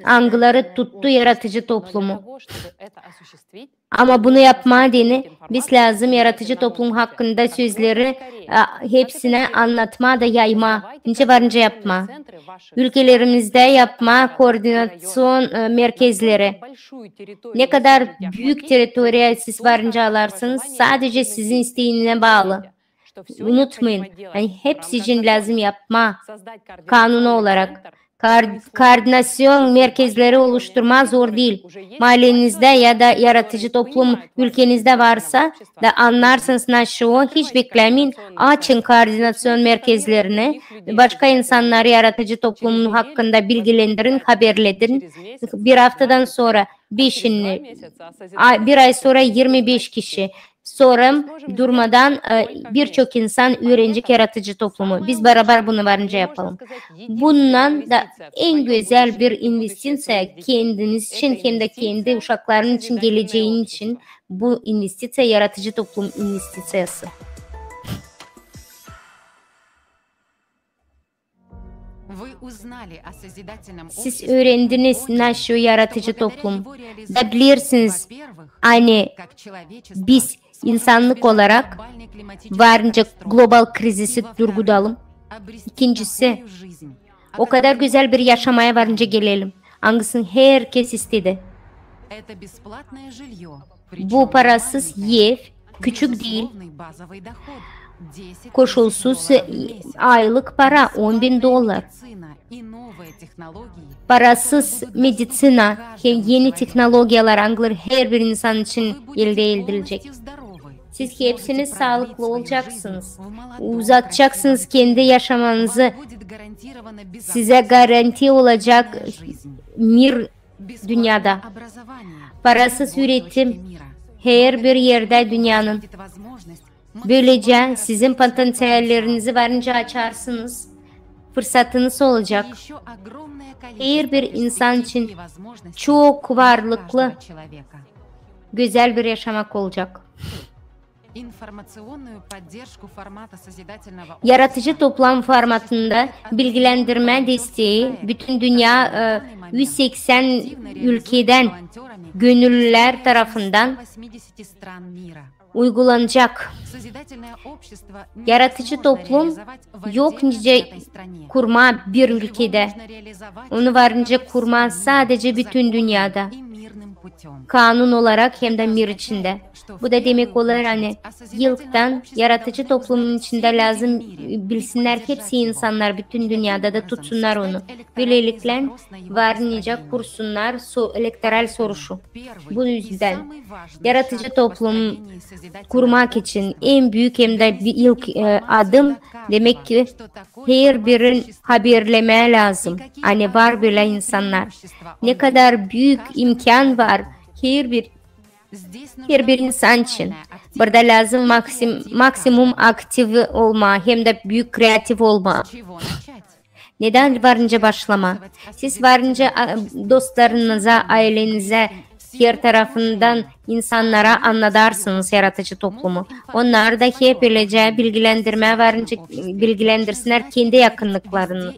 Angıları tuttu yaratıcı toplumu. Ama bunu yapmaa deyni biz lääzım yaratıcı toplum hakkında sözleri, e, hepsinä annatmaa da yaymaa. Nicä var nicä yapmaa. Ülkelerimizdä yapmaa koordinaţion, e, merkezleri. Ne kadar büük territoriya siz var nicä alarsınız, sadece sizin isteeyininä baalı. Unutmayın, ani hepsi için lääzım yapmaa kanun olarak. Koor-, koordinaţion merkezleri oluşturmaa zor diil. Maallenizdä ya da yaratıcı toplum ülkenizdä varsa da annarsınız naşı o, hiç beklämeyin, açın koordinaţion merkezlerini, başka insannarı yaratıcı toplumun hakkında bilgilendirin, haberledirin. Bir aftadan sora beş, a, bir ay sora irmi beş kişi. Sora durmadan, e, birçok insan üürenecek yaratıcı toplumu. Biz barabar bunu var nicä yapalım. Bundan da en gözäl bir investiţiya kendiniz için hem dä kendi uşakların için, geleceyin için bu investiţiya, yaratıcı toplum investiţiyası. Siz üürendiniz naşı yaratıcı toplum. Da bilersiniz, ani biz insannık olarak var nicä global krizisi durgudalım. İkincisi, o kadar gözäl bir yaşamaya var nicä gelelim, angısını herkez istedi. Bu parasız ev, küçük diil. Koşulsuz, e, aylık para on bin dolar. Parasız meditsina hem eni tehnologiyalar, angıları herbir insan için eldä edilecek. Siz hepsiniz saalıklı olacaksınız. Uzatacaksınız kendi yaşamanızı. Sizä garanti olacek mir dünnedä. Parasız üretim herbir erdä dünnenin. Bölecä sizin potenţiallerinizi varınca açarsınız. Fırsatınız olacek. Herbir insan için çok varlıklı, gözäl bir yaşamak olacek. Yaratıcı toplum formatında bilgilendirmä desteyi bütün dünnedä, e, üz seksen ülkedän gönüllülär tarafından uygulanacek. Yaratıcı toplum yok nicä kurmaa bir ülkedä. Onu var nicä kurmaa sadece bütün dünnedä. Kanun olarak hem dä mir içindä. Bu da demäk olêr, ani ilktän yaratıcı toplumun içindä lääzım bilsinnär hepsi insannar bütün dünnedä da tutsunnar onu. Bölelikle var nicä kursunnar so-, elektoral soruşu. Bu üzdän yaratıcı toplum kurmak için en büük hem dä bir ilk, e, adım, demäk ki, herbirin haberlemää lääzım, ani var bölä insannar. Ne kadar büük imkan var herbir, herbir insan için. Burada lääzım maksim-, maksimum aktiv olmaa hem dä büük kreativ olmaa. Nedän var nicä başlamaa? Siz var nicä, a, dostlarınıza, aylenizä, her tarafından insannara annadarsınız yaratıcı toplumu. Onnar da hep bölecä bilgilendirmää var nicä, bilgilendirsinnär kendi yakınlıklarını.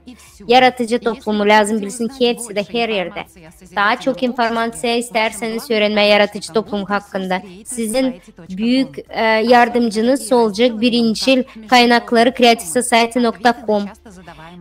Yaratıcı toplumu lääzım bilsin hepsi dä her erdä. Taa çok informaţiya istärseniz üürenmää yaratıcı toplum hakkında, sizin büük, e, yardımcınız olacek birincil kaynakları kreativsociety nokta com.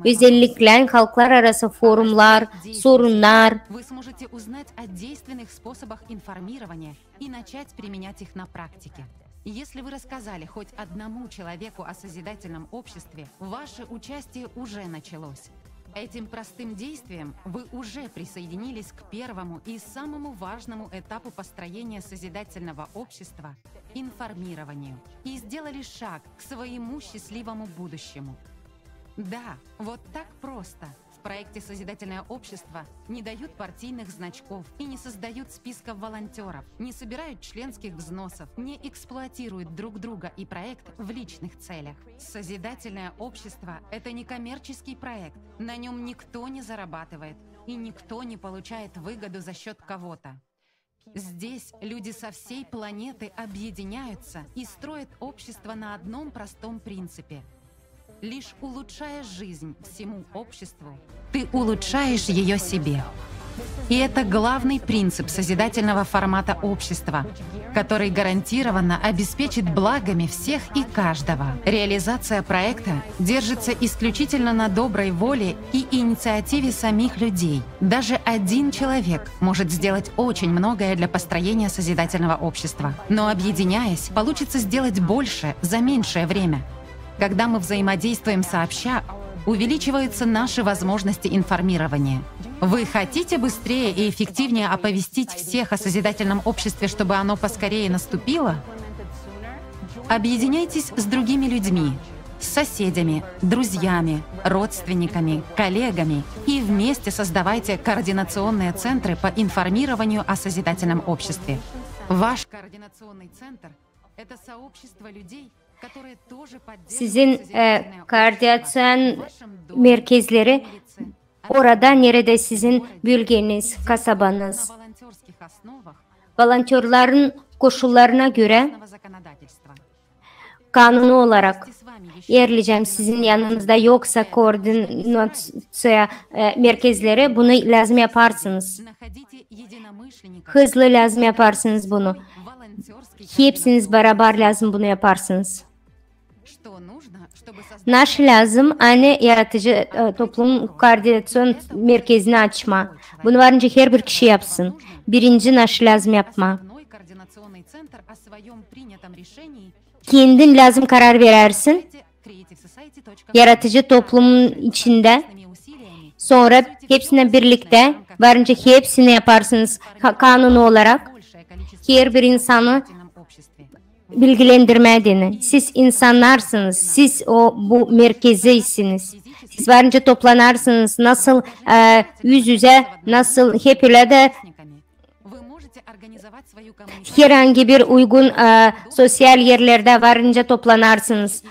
Özellikle halklararası forumlar, sorunnar. Вы сможете узнать о действенных способах информирования и начать применять их на практике. Если вы рассказали хоть одному человеку о созидательном обществе, ваше участие уже началось. Этим простым действием вы уже присоединились к первому и самому важному этапу построения созидательного общества — информированию, и сделали шаг к своему счастливому будущему. Да, вот так просто. В проекте «Созидательное общество» не дают партийных значков и не создают списков волонтёров, не собирают членских взносов, не эксплуатируют друг друга и проект в личных целях. Созидательное общество — это не коммерческий проект. На нём никто не зарабатывает, и никто не получает выгоду за счёт кого-то. Здесь люди со всей планеты объединяются и строят общество на одном простом принципе. Лишь улучшая жизнь всему обществу, ты улучшаешь её себе. И это главный принцип созидательного формата общества, который гарантированно обеспечит благами всех и каждого. Реализация проекта держится исключительно на доброй воле и инициативе самих людей. Даже один человек может сделать очень многое для построения созидательного общества. Но, объединяясь, получится сделать больше за меньшее время. Когда мы взаимодействуем сообща, увеличиваются наши возможности информирования. Вы хотите быстрее и эффективнее оповестить всех о созидательном обществе, чтобы оно поскорее наступило? Объединяйтесь с другими людьми, с соседями, друзьями, родственниками, коллегами и вместе создавайте координационные центры по информированию о созидательном обществе. Ваш координационный центр — это сообщество людей, которые тоже поддерживают созидательное общество в вашем доме, улице, общежитии, на волонтёрских основах. Sizin, e, koordinaţiya merkezleri orada, neredä sizin bölgeniz, kasabanız. Volontörların koşullarına görä, kanuni olarak, eer lecäm sizin yanınızda yoksa koordinaţiya, e, merkezleri, bunu lääzım yaparsınız. Hızlı lääzım yaparsınız bunu. Hepsiniz barabar lääzım bunu yaparsınız. Naşı lääzım, ani yaratıcı, e, toplum koordinaţiya merkezini açmaa? Bunu var nicä herbir kişi yapsın. Birinci naşı lääzım yapmaa? Kendin lääzım karar verersin yaratıcı toplumun içindä. Sora hepsindän birliktä, varınca hepsini yaparsınız ka-, kanun olarak, herbir insanı bilgilendirmää deyni. Siz insannarsınız, siz o, bu merkezisiniz. Siz varınca toplanarsınız, nasıl, e, üz-üzä, nasıl hep ölä dä herhangi bir uygun, e, soţial erlerdä varınca toplanarsınız.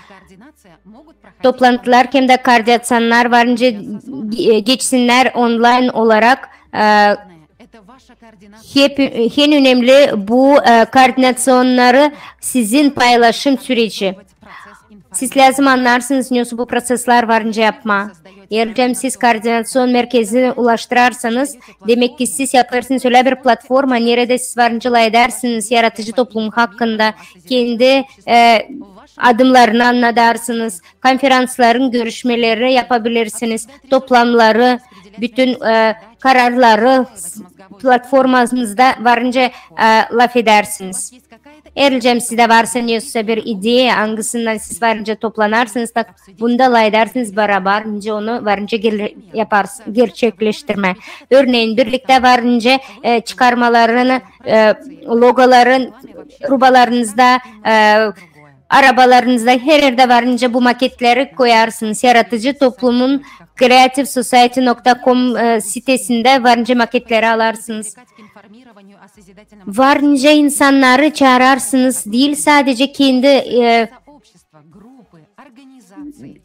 Toplantılar hem dä koordinaţiyalar varınca ge-, geçsinnär onlayn olarak, e, hep, en önemli bu, e, koordinaţionnarı sizin paylaşım süreci. Siz lääzım annarsınız, ne bu proţeslär varınca yapmaa. Eer siz koordinaţion merkezini ulaştırarsanız, demäk ki siz yapêrsınız ölä bir platforma, neredä siz varınca lafedärsiniz yaratıcı toplum hakkında, kendi, e, adımnarını annadarsınız, konferansların görüşmeleri yapabilirsiniz, toplamları, bütün, e, kararları s-, platformanızda varınca, e, lafedärsiniz. Eer sizdä varsa nesä bir ideya, angısından siz varınca toplanarsınız, tak bunda lafedärsiniz barabar, nicä onu varınca ger-, yapars-, gerçekleştirmää. Örneyin, birliktä varınca, e, çıkarmalarını, e, logoların rubalarınızda, e, arabalarınızda, her erdä varınca bu maketleri koyarsınız. Yaratıcı toplumun kreativsociety nokta com, e, sitesindä varınca maketleri alarsınız. Varınca insannarı çaararsınız, diil sadecä kendi, e,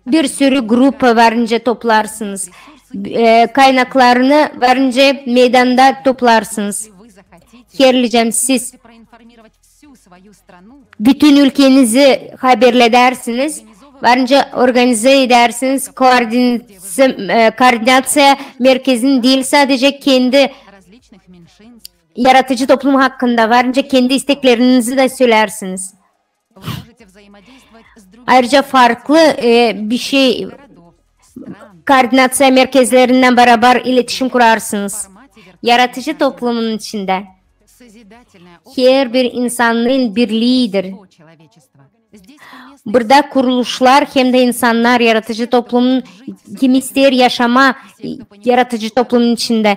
bir sürü grupa varınca toplarsınız. E, kaynaklarını varınca meydanda toplarsınız. Herlicäm siz bütün ülkenizi haberledärsiniz, varınca organizä edärsiniz koordinaţi-, e, koordinaţiya merkezini diil sadecä kendi yaratıcı toplum hakkında, varınca kendi isteklerinizi dä sölärsiniz. Ayrıca farklı, e, bir şey, koordinaţiya merkezlerindän barabar iletişim kurarsınız. Yaratıcı toplumun içindä herbir insanın bir lideri. Burada kuruluşlar hem dä insannar, yaratıcı toplumun, kim isteer yaşamaa yaratıcı toplumun içindä,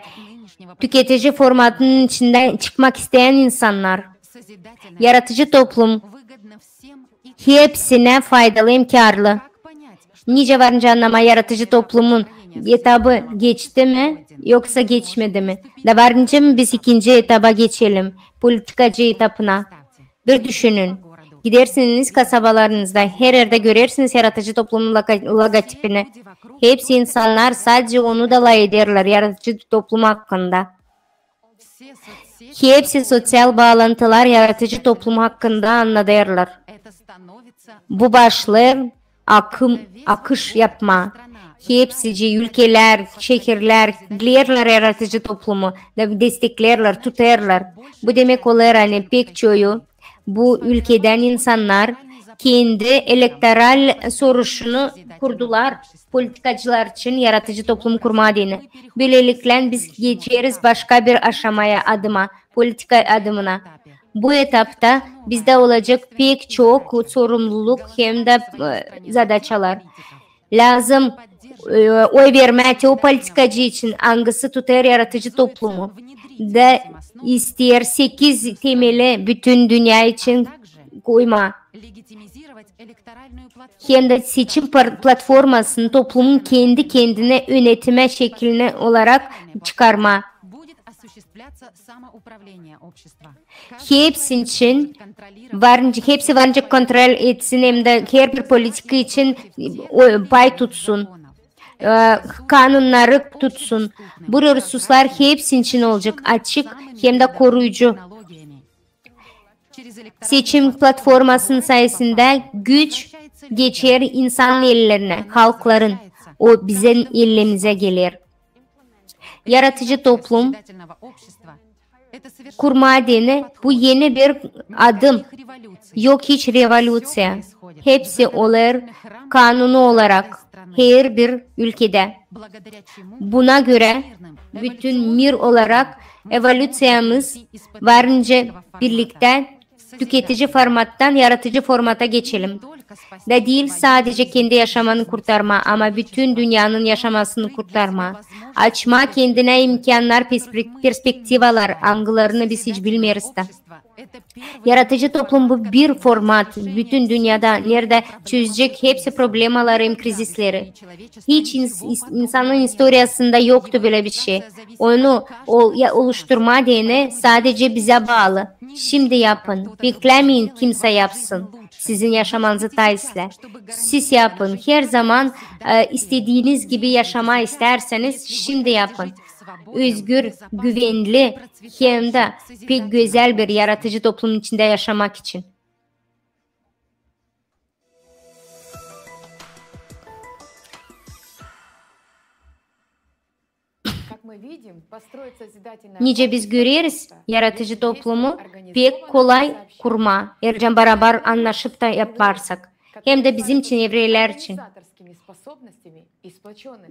tüketici formatının içindä çıkmak isteyän insannar. Yaratıcı toplum hepsinä faydalı hem kârlı. Nicä varınca annamaa, yaratıcı toplumun etabı geçti mi, yoksa geçmedi mi? Da varınca mı biz ikinci etaba geçelim, politikacı etapına? Bir düşünün. Gidersiniz kasabalarınızda, her erdä görersiniz yaratıcı toplumun logo-, logotipini. Hepsi insannar sadecä onu da lafederlär, yaratıcı toplum hakkında. Hepsi soţial baalantılar yaratıcı toplum hakkında annadêrlar. Bu başlêêr akım, akış yapmaa. Hepsicii ülkelär, şehirlär dilerlär yaratıcı toplumu, da destekleerlär, tutêrlar. Bu demäk olêr, ani pek çoyu bu ülkedän insannar kendi elektoral soruşunu kurdular politikacılar için yaratıcı toplum kurmaa deyni. Bölelikle biz geçeriz başka bir aşamaya, adıma, politika adımına. Bu etapta bizdä olacek pek çok sorumluluk hem dä, e, zadaçalar. Lääzım, e, oy vermää te o politikacı için, angısı tutêr yaratıcı toplumu da isteer sekiz temeli bütün dünnä için koymaa. Hem dä seçim par-, platformasını toplumun kendi-kendinä yönetilmä şekilini olarak çıkarmaa. Hepsi için varınca, hepsi varınca kontrol etsin hem dä herbir politika için, e, o, pay tutsun. E, kanunnarı tutsun. Bu resurslar hepsi için olacek açık hem dä koruyucu. Seçim platformasının sayesindä güç geçer insan ellerinä, halkların, o bizim ellerimizä geler. Yaratıcı toplum kurmaa deyni bu eni bir adım. Yok hiç revolüţiya. Hepsi olêr kanuni olarak herbir ülkedä. Buna görä bütün mir olarak evolüţiyamız varınca birliktä tüketici formattan yaratıcı formata geçelim. Da diil sadece kendi yaşamanı kurtarma, ama bütün dünnenin yaşamasını kurtarma. Açma kendinä imkannar, perspek-, perspektivalar, angılarını biz hiç bilmeeriz da. Yaratıcı toplum bu bir format bütün dünnedä, neredä çözecek hepsi problemaları hem krizisleri. Hiç ins-, ins-, insanın istoriyasında yoktu bölä bir şey. Onu ol-, ya, oluşturma deyni sadece bizä baalı. Şindi yapın. Beklämeyin, kimsä yapsın sizin yaşamanızı taa islää. Siz yapın. Herzaman, e, istediiniz gibi yaşamaa istärseniz, şindi yapın. Özgür, güvenli, hem dä pek gözäl bir yaratıcı toplumun içindä yaşamak için. Nicä biz göreriz, yaratıcı toplumu pek kolay kurmaa, eer barabar annaşıp da yaparsak. Hem dä bizim için, evrelär için.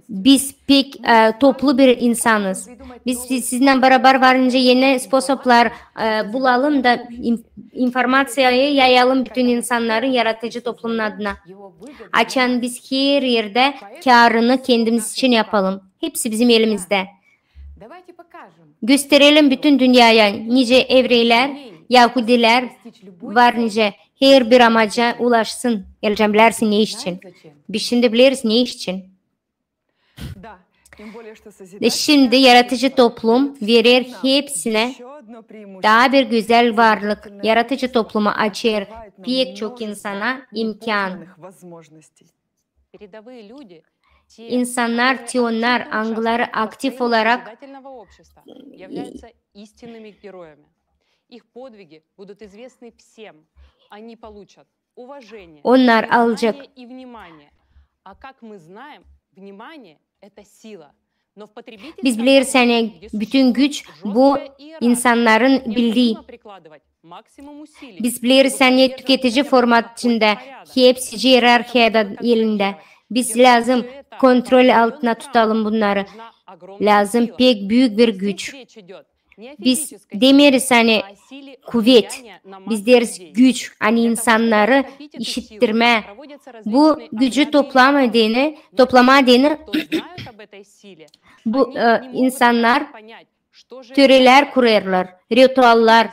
Biz pek, e, toplu bir insanız. Biz, biz sizinnän barabar var nicä eni sposoblar, e, bulalım da in-, informaţiyayı yayalım bütün insannarın yaratıcı toplumun adına. Açan biz her erdä kärını kendimiz için yapalım. Hepsi bizim elimizdä. Gösterelim bütün dünneyä, nicä evrelär, yahudilär var nicä her bir amaca ulaşsın. Ercan, bilärsin ne iş için? Biz şindi bileriz ne iş için. E, şindi yaratıcı toplum verer hepsinä taa bir gözäl varlık. Yaratıcı toplumu açêr pek çok insana imkan. İnsannar, tionnar, angıları aktiv olarak onnar alacek. Biz bileriz, ani bütün güç bu insannarın bildii. Biz bileriz, ani tüketici format içindä hepsi ierarhiyanın elindä. Biz lääzım kontrol altına tutalım bunnarı. Lääzım pek büük bir güç. Biz demeeriz, ani kuvet, biz deeriz güç, ani insannarı işittirmää. Bu gücü toplamaa deyni, toplamaa deyni bu, e, insannar törelär kurêrlar, rituallar.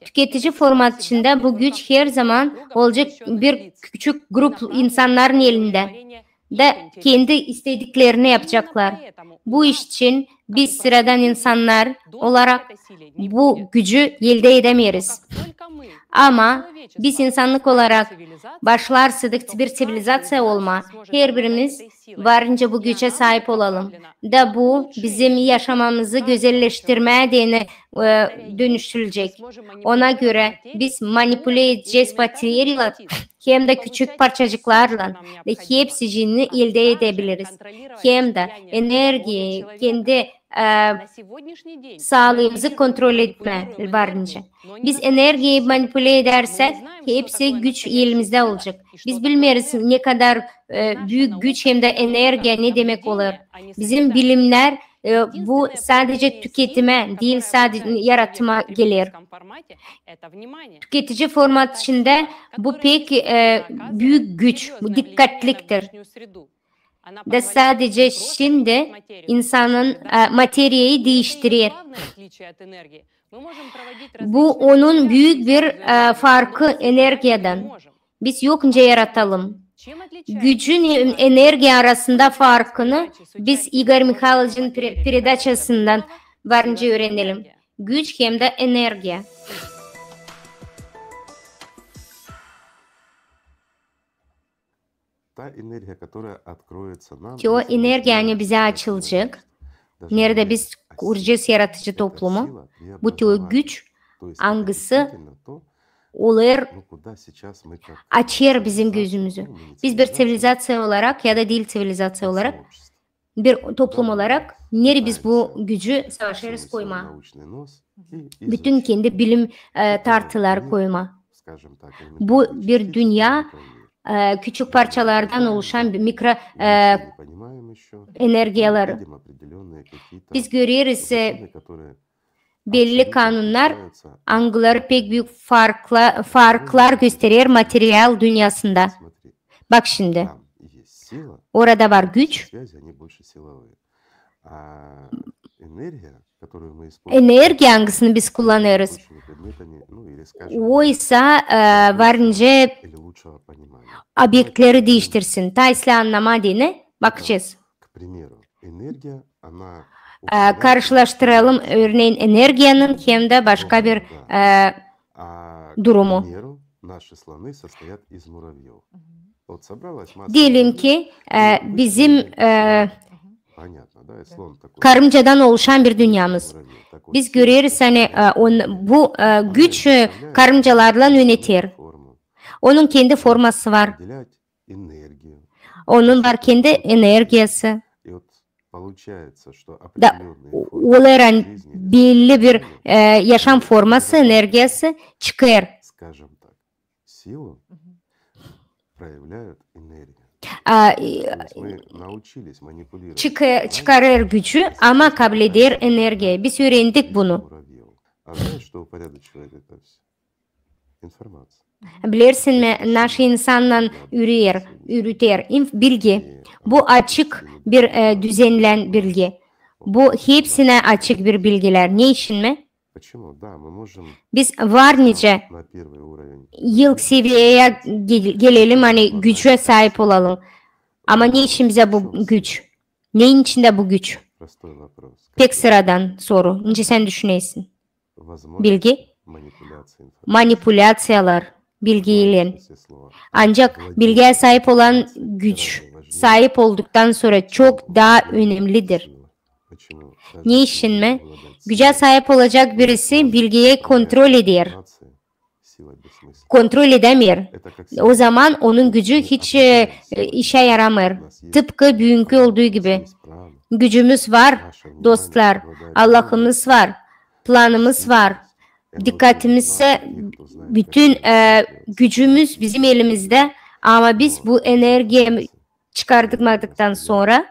Tüketici format içindä bu güç herzaman olacek bir küçük grup insannarın elindä. Da kendi istediklerini yapaceklar. Bu iş için biz sıradan insannar olarak bu gücü eldä edemeeriz. Ama biz insannık olarak başlarsak bir ţivilizaţiya olmaa, herbirimiz varınca bu gücä saip olalım. Da bu bizim yaşamamızı gözelleştirmää deyni, e, dönüştürecek. Ona görä biz manipulä edecez materiyalar hem dä küçük parçacıklarlan da hepsicini eldä edebiliriz. Hem dä energiyayı kendi, e, saalıımızı kontrol etmää varınca. Biz energiyayı manipulä edärsäk, hepsi güç elimizdä olacek. Biz bilmeeriz, ne kadar, e, büük güç hem dä energiya ne demek olêr. Bizim bilimnär, e, bu sadece tüketimä diil, sadece yaratmaa geler. Tüketici format içindä bu pek, e, büük güç, bu dikkatliktir. Da sadece şindi insanın, e, materiyayı diiştirer. Bu onun büük bir, e, farkı energiyadan. Biz yok nicä yaratalım. Gücün hem energiya arasında farkını biz İgor Mihayloviçin pre-, peredaçasından varınca üürenelim. Güç hem dä energiya. Te o energiya, ani bizä açılacek, neredä biz kuracez yaratıcı toplumu, bu te o güç, angısı olêr, açêr bizim gözümüzü. Biz bir ţivilizaţiya olarak ya da diil ţivilizaţiya olarak, bir toplum olarak, neredä biz bu gücü savaşêrız koymaa. Bütün kendi bilim, e, tartıları koymaa. Bu bir dünnä, e, küçük parçalardan oluşan bir mikro, e, energiyaları. Biz göreriz, e, belli kanunnar, angıları pek büük farkla-, farklar gösterer material dünnäsindä. Bak şindi. Orada var güç. Energiya, angısını biz kullanêrız, oysa, e, var nicä obyektleri diiştirsin. Taa islää annamaa deyni, bakacez. E, karşılaştıralım, örneyin, energiyanın hem dä başka bir, e, durumu. Deyelim ki, e, bizim, e, karıncadan oluşan bir dünnemiz. Biz göreriz, ani, e, on-, bu, e, güç, e, karıncalarlan yöneter. Onun kendi forması var. Onun var kendi energiyası. Da, o-, olêr, ani belli bir, e, yaşam forması, energiyası çıkêr. A, e, çıkı-, çıkarêr gücü, ama kableder energiya. Biz üürendik bunu. Bilersin mi, naşı insannan üürer, üüreter? İnf-, bilgi. Bu açık bir, e, düzenlän bilgi. Bu hepsinä açık bir bilgilär. Ne için mi? Biz var nicä ilk seviyeyä gel-, gelelim, ani gücä saip olalım. Ama ne için bizä bu güç? Neyin içindä bu güç? Pek sıradan soru. Nicä sän düşünersin? Bilgi? Manipulâţiyalar bilgiylän. Ancak bilgiyä saip olan güç, saip olduktan sora çok taa önemnidir. Ne için mi? Gücä saip olacak birisi bilgiyi kontrol eder. Kontrol edämeer. O zaman onun gücü hiç, e, e, işä yaramêêr. Tıpkı büünkü olduğu gibi. Gücümüz var, dostlar. Allahımız var. Planımız var. Dikkatimiz, bütün, e, gücümüz bizim elimizdä. Ama biz bu energiyayı çıkartmadıktan sora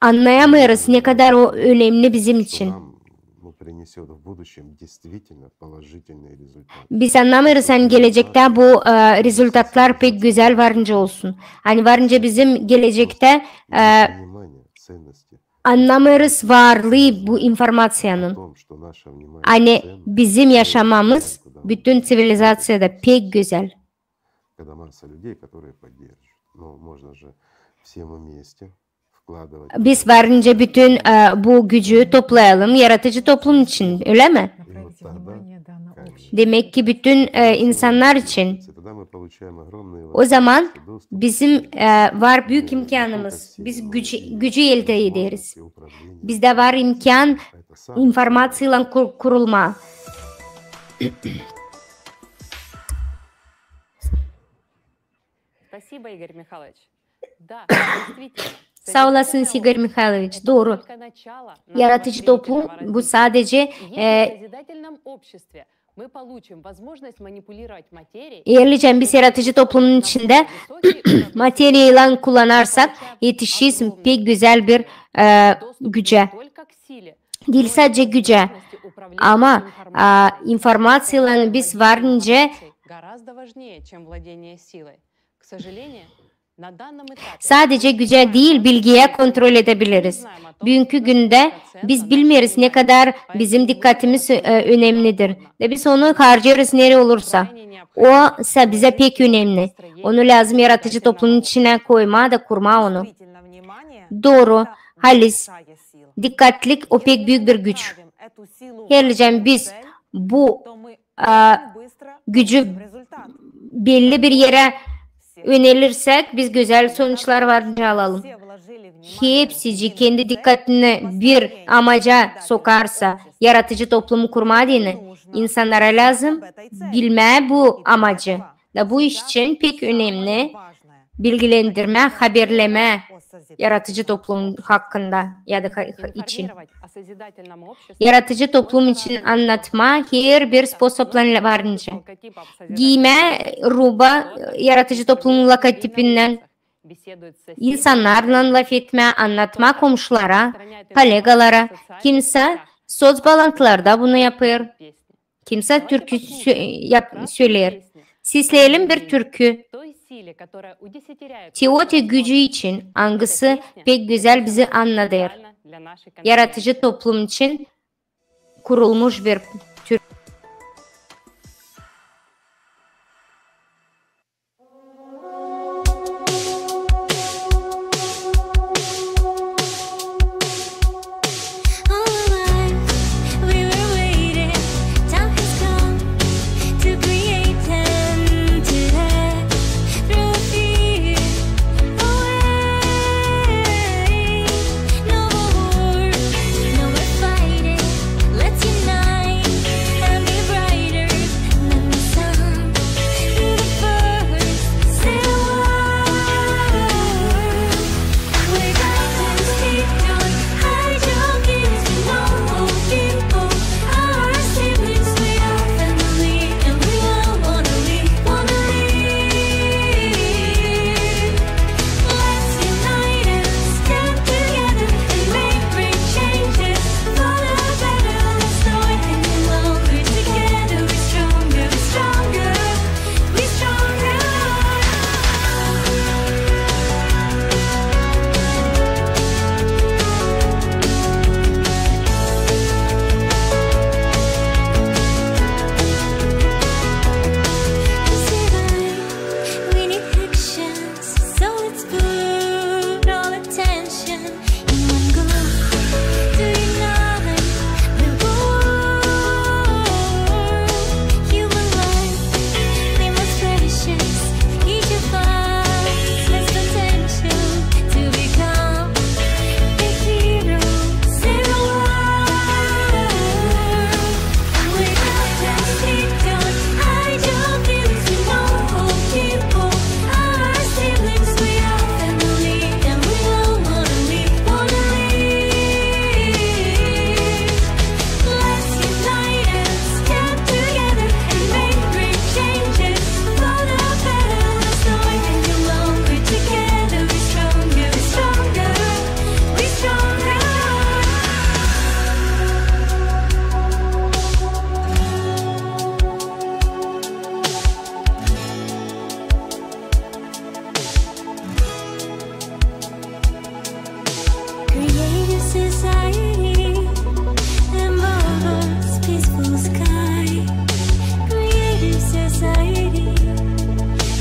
annayamêêrız, ne kadar o önemni bizim için. Biz annamêêrız, ani gelecektä bu, e, rezultatlar pek gözäl var nicä olsun. Ani var nicä bizim gelecektä, e, annamêêrız varlıı bu informaţiyanın. Ani bizim yaşamamız bütün ţivilizaţiyada pek gözäl. Biz var nicä bütün, e, bu gücü toplayalım yaratıcı toplum için, ölä mi? Demek ki bütün, e, insannar için. O zaman bizim, e, var büük imkânımız. Biz gücü, gücü eldä ederiz. Bizdä var imkân informaţiyaylan kur-, kurulmaa. Saa olasın, Igor Mihailoviç. Dooru. Yaratıcı toplum bu sadece, e, eerlicän biz yaratıcı toplumun içindä materiyaylan kullanarsak, etişeriz pek gözäl bir, e, gücä. Diil sadece gücä, ama, a, informaţiyaylan biz var nicä sadece gücä diil, bilgiyä kontrol edebiliriz. Büünkü gündä biz bilmeeriz, ne kadar bizim dikkatimiz, e, önemnidir. Da biz onu harcêêrız nereyi olursa. O sa bizä pek önemni. Onu lääzım yaratıcı toplumun içinä koymaa da kurmaa onu. Dooru, halis. Dikkatlik, o pek büük bir güç. Herlicän biz bu, a, gücü belli bir erä önerirsek, biz gözäl sonuçlar var nicä alalım. Hepsicii kendi dikkatini bir amaca sokarsa, yaratıcı toplumu kurmaa deyni, insannara lääzım bilmää bu amacı. Da bu iş için pek önemni bilgilendirmää, haberlemää yaratıcı toplum hakkında ya da ha-, ha-, için. Yaratıcı toplum için annatmaa herbir sposoblan var nicä. Giymää ruba yaratıcı toplumun logotipinnän, insannarlan lafetmää, annatmaa komşulara, kolegalara, kimsä soţbaalantılarda bunu yapêr. Kimsä türkü sö-, yap-, söleer. Sesleyelim bir türkü. Teoti gücü için, angısı pek gözäl bizi annadêr. Yaratıcı toplum için kurulmuş bir türkü. All alive, we were waiting. Time has come to create and to let through fear away. No more war, no more fighting. Let's unite and be brighter than the sun. Be the first, say a word. We're going to speak on high, young kids, we know people are siblings, we are family, and we all wanna live, wanna live. Let's unite and stand together and make great changes for the better. Let's do it any longer. Together we're stronger, we're stronger, we're stronger. We need action. So let's put all attention in one goal to unite the world. Human life, the most precious. Each of us has potential to become a hero. Say the word. Creative society, above us, peaceful sky. Creative society,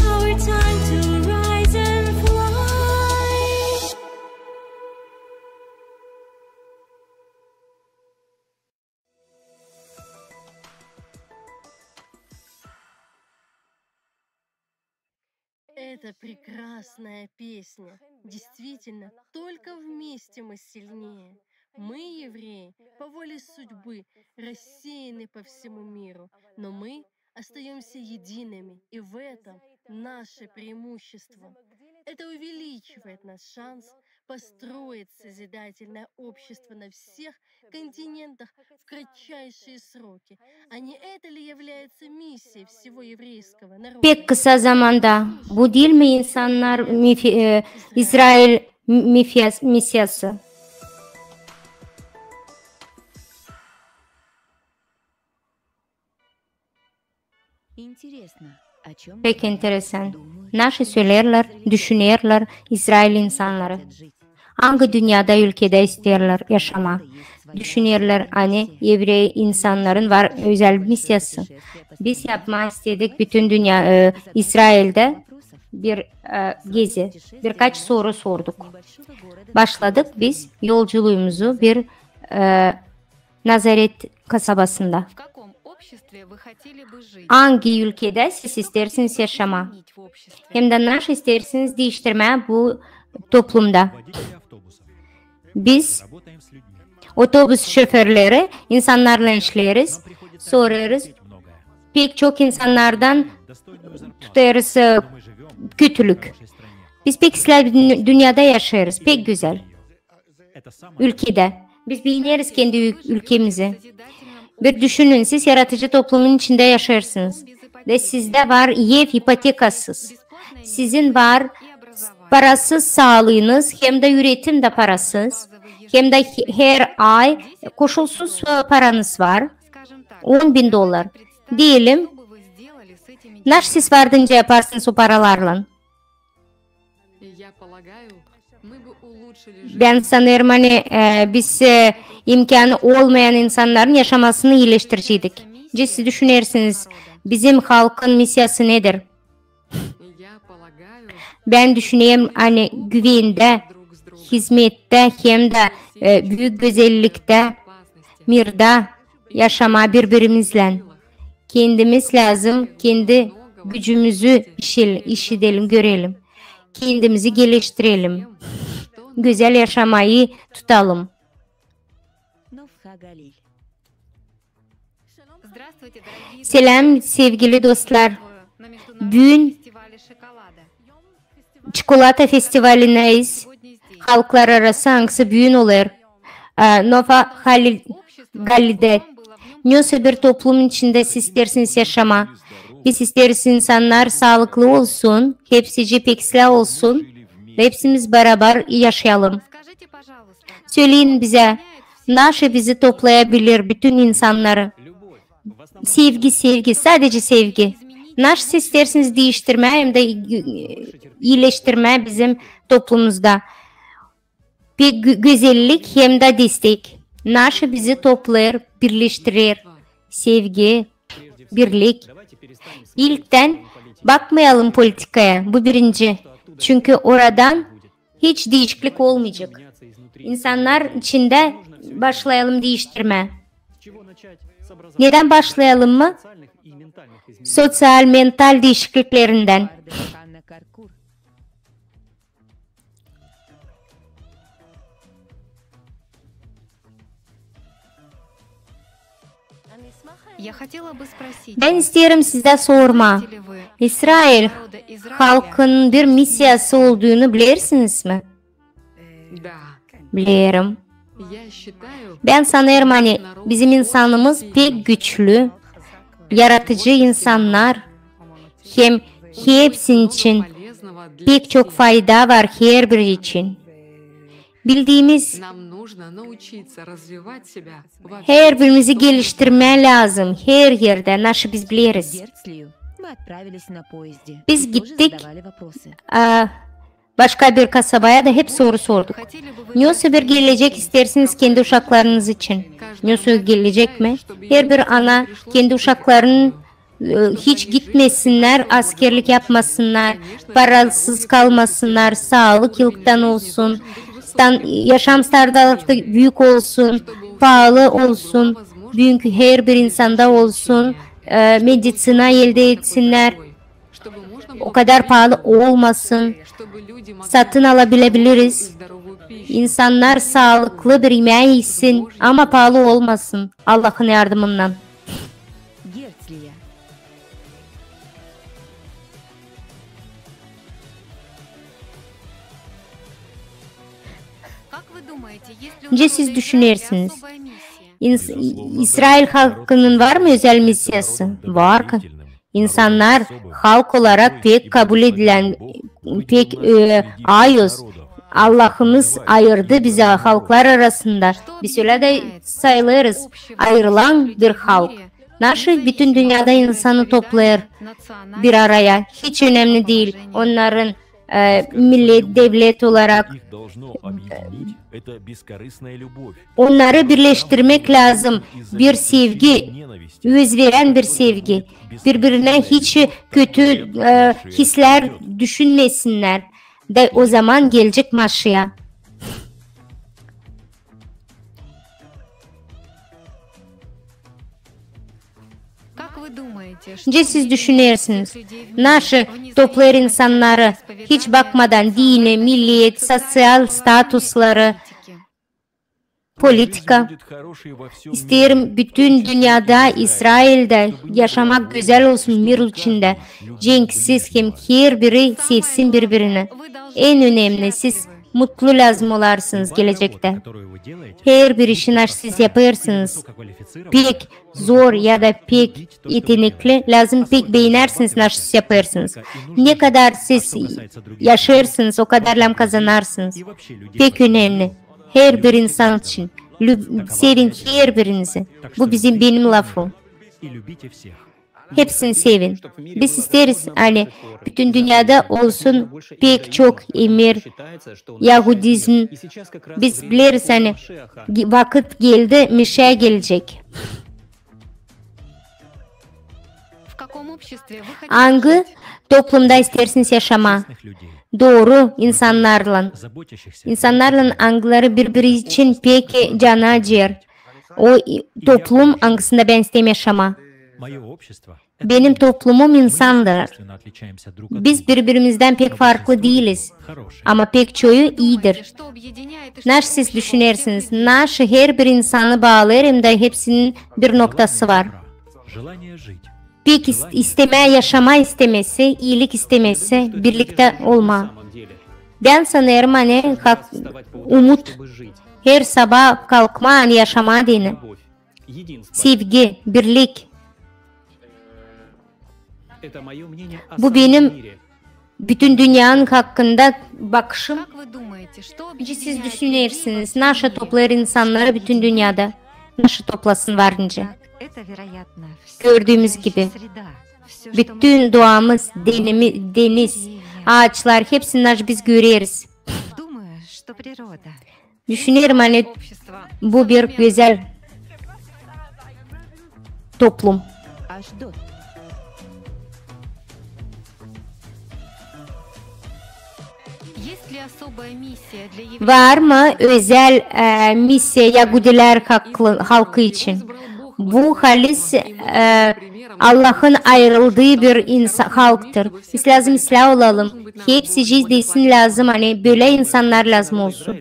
our time to rise and fly. Это прекрасная песня. Действительно, только вместе мы сильнее. Мы, евреи, по воле судьбы рассеяны по всему миру, но мы остаёмся едиными, и в этом наше преимущество. Это увеличивает наш шанс построить созидательное общество на всех континентах в кратчайшие сроки. А не это ли является миссией всего еврейского народа? Pek kısa zamanda. Bu diil mi insannar mifi-, e, İsrail mi-, mifiyas-, misiyası? Pek enteresan. Naşı söleerlär, düşünerlär İsrail insannarı? Angı dünnedä, ülkedä isteerlär yaşamaa? Düşünerlär, ani evrey insannarın var özäl misiyası. Biz yapmaa istedik bütün dünnä, e, İsraildä bir, e, gezi, birkaç soru sorduk. Başladık biz yolculuumuzu bir, e, Nazaret kasabasında. Angı ülkedä siz isteersiniz yaşamaa? Hem dä naşı isteersiniz diiştirmää bu toplumda? Biz, otobus şoförleri, insannarlan işleeriz, sorêrız. Pek çok insannardan tutêrız, e, kötülük. Biz pek islää bir dü-, dünnedä yaşêêrız, pek gözäl ülkedä. Biz beeneriz kendi ül-, ülkemizi. Bir düşünün, siz yaratıcı toplumun içindä yaşêêrsınız. Ve sizdä var ev ipotekasız. Sizin var parasız saalıınız, hem dä üretim dä parasız, hem dä he-, her ay koşulsuz, e, paranız var. on bin dolar. Deyelim, naşı siz vardınca yaparsınız o paralarlan? Bän sanêrım, ani, e, biz, e, imkanı olmayan insannarın yaşamasını iileştireceydik. Nicä siz düşünersiniz, bizim halkın missiyası nedir? Bän düşünerim, ani güvendä, hizmettä hem dä, e, büük gözelliktä, mirda yaşamaa biri-birimizlän. Kendimiz lääzım kendi gücümüzü işil-, işidelim, görelim. Kendimizi geliştirelim. Gözäl yaşamayı tutalım. Selâm, sevgili dostlar. Büün çikolata festivalindeyiz. Halklararası, angısı büün olêr. E, Nova Halil-, Galide. Nesoy bir toplum içindä siz isteersiniz yaşamaa. Biz isteeriz, insannar saalıklı olsun, hepsicii pek islää olsun, da hepsimiz barabar yaşayalım. Söleyin bizä, naşı bizi toplaya bilir bütün insannarı? Sevgi, sevgi, sadece sevgi. Naşı siz isteersiniz diiştirmää hem dä i-, iileştirmää bizim toplumumuzda? Bir gö-, gözellik hem dä destek. Naşı bizi toplêêr, birleştirer? Sevgi, birlik. İlktän bakmayalım politikaya, bu birinci. Çünkü oradan hiç diişiklik olmayacek. İnsannar içindä başlayalım diiştirmää. Nedän başlayalım mı? Soţial, mental diişikliklerindän. Bän isteerim sizä sormaa. İsrail halkının bir missiyası olduunu bilersiniz mi? Bilerim. Bän sanêrım, ani bizim insanımız pek güçlü, yaradıcı insannar, hem hepsinin için pek çok fayda var, herbiri için. Bildiimiz, herbirimizi geliştirmää lääzım her erdä, naşı biz bileriz. Biz gittik, a, başka bir kasabaya da hep soru sorduk. Nesoy bir gelecek isteersiniz kendi uşaklarınız için? Nesoy gelecek mi? Herbir ana kendi uşaklarının e, hiç gitmesinnär, askerlik yapmasınnar, parasız kalmasınnar, saalık yılktan olsun, stan-, yaşam standardı büük olsun, paalı olsun. Büünkü herbir insanda olsun, e, meditsina eldä etsinnär. O kadar paalı olmasın. Satın alabilebiliriz. İnsannar saalıklı bir imää isin, ama paalı olmasın. Allahın yardımınnan. Nicä siz düşünersiniz? İns-, İsrail halkının var mı özäl missiyası? Var. İnsannar halk olarak pek kabul edilän, pek, e, ayız. Allahımız ayırdı bizi halklar arasında. Biz ölä dä sayılêrız ayırılan bir halk. Naşı bütün dünnedä insanı toplêêr bir araya? Hiç önemli diil. Onnarın, e, millet, devlet olarak, e, onnarı birleştirmäk lääzım. Bir sevgi, özverän bir sevgi. Biri-birinä hiç kötü, e, hislär düşünmesinnär. Da ozaman gelecek Maşiah. Nicä siz düşünersiniz? Naşı toplêêr insannarı, hiç bakmadan dini, millet, soţial statusları, politika. İsteerim, bütün dünnedä, İsraildä yaşamak gözäl olsun, mir içindä, cenksiz hem herbiri sevsin biri-birini. En önemli, siz mutlu lääzım olarsınız gelecektä. Herbir işi, naşı siz yapêrsınız, pek zor ya da pek etenekli, lääzım pek beenärsiniz, naşı siz yapêrsınız. Ne kadar siz yaşêêrsınız, o kadar lääzım kazanarsınız. Pek önemli. Herbir insan için. Lüb-, sevin herbirinizi. Bu bizim, benim lafım. Hepsini sevin. Biz isteeriz, ani bütün dünnedä olsun pek çok emir, yahudizm. Biz bileriz, ani vakıt geldi, Meşiah gelecek. Angı toplumda isteersiniz yaşamaa? Dooru insannarlan. İnsannarlan, angıları biri-biri için pek canı acıyêr. O toplum, angısında bän isteerim yaşamaa. Benim toplumum insandır. Biz biri-birimizdän pek farklı diiliz. Ama pek çoyu iidir. Naşı siz düşünersiniz, naşı herbir insanı baalêêr, hem dä hepsinin bir noktası var. Pek is-, istemää, yaşamaa istemesi, iilik istemesi, birliktä olmaa. Bän sanêrım, ani umut, her sabaa kalkmaa, ani yaşamaa deyni. Sevgi, birlik. Bu benim bütün dünnenin hakkında bakışım. Siz düşünersiniz, naşı toplêêr insannarı bütün dünnedä? Naşı toplasın var nicä? Gördüümüz gibi, bütün doamız, denimi-, deniz, aaçlar, hepsini naşı biz göreriz. Düşünerim, ani bu bir gözäl toplum. Var mı özel, e, missiya yahudiler haklı-, halkı için? Bu halis, e, Allahın ayırıldıı bir insa-, halktır. Biz lääzım islää olalım. Hepsicii deysin lääzım, ani bölä insannar lääzım olsun.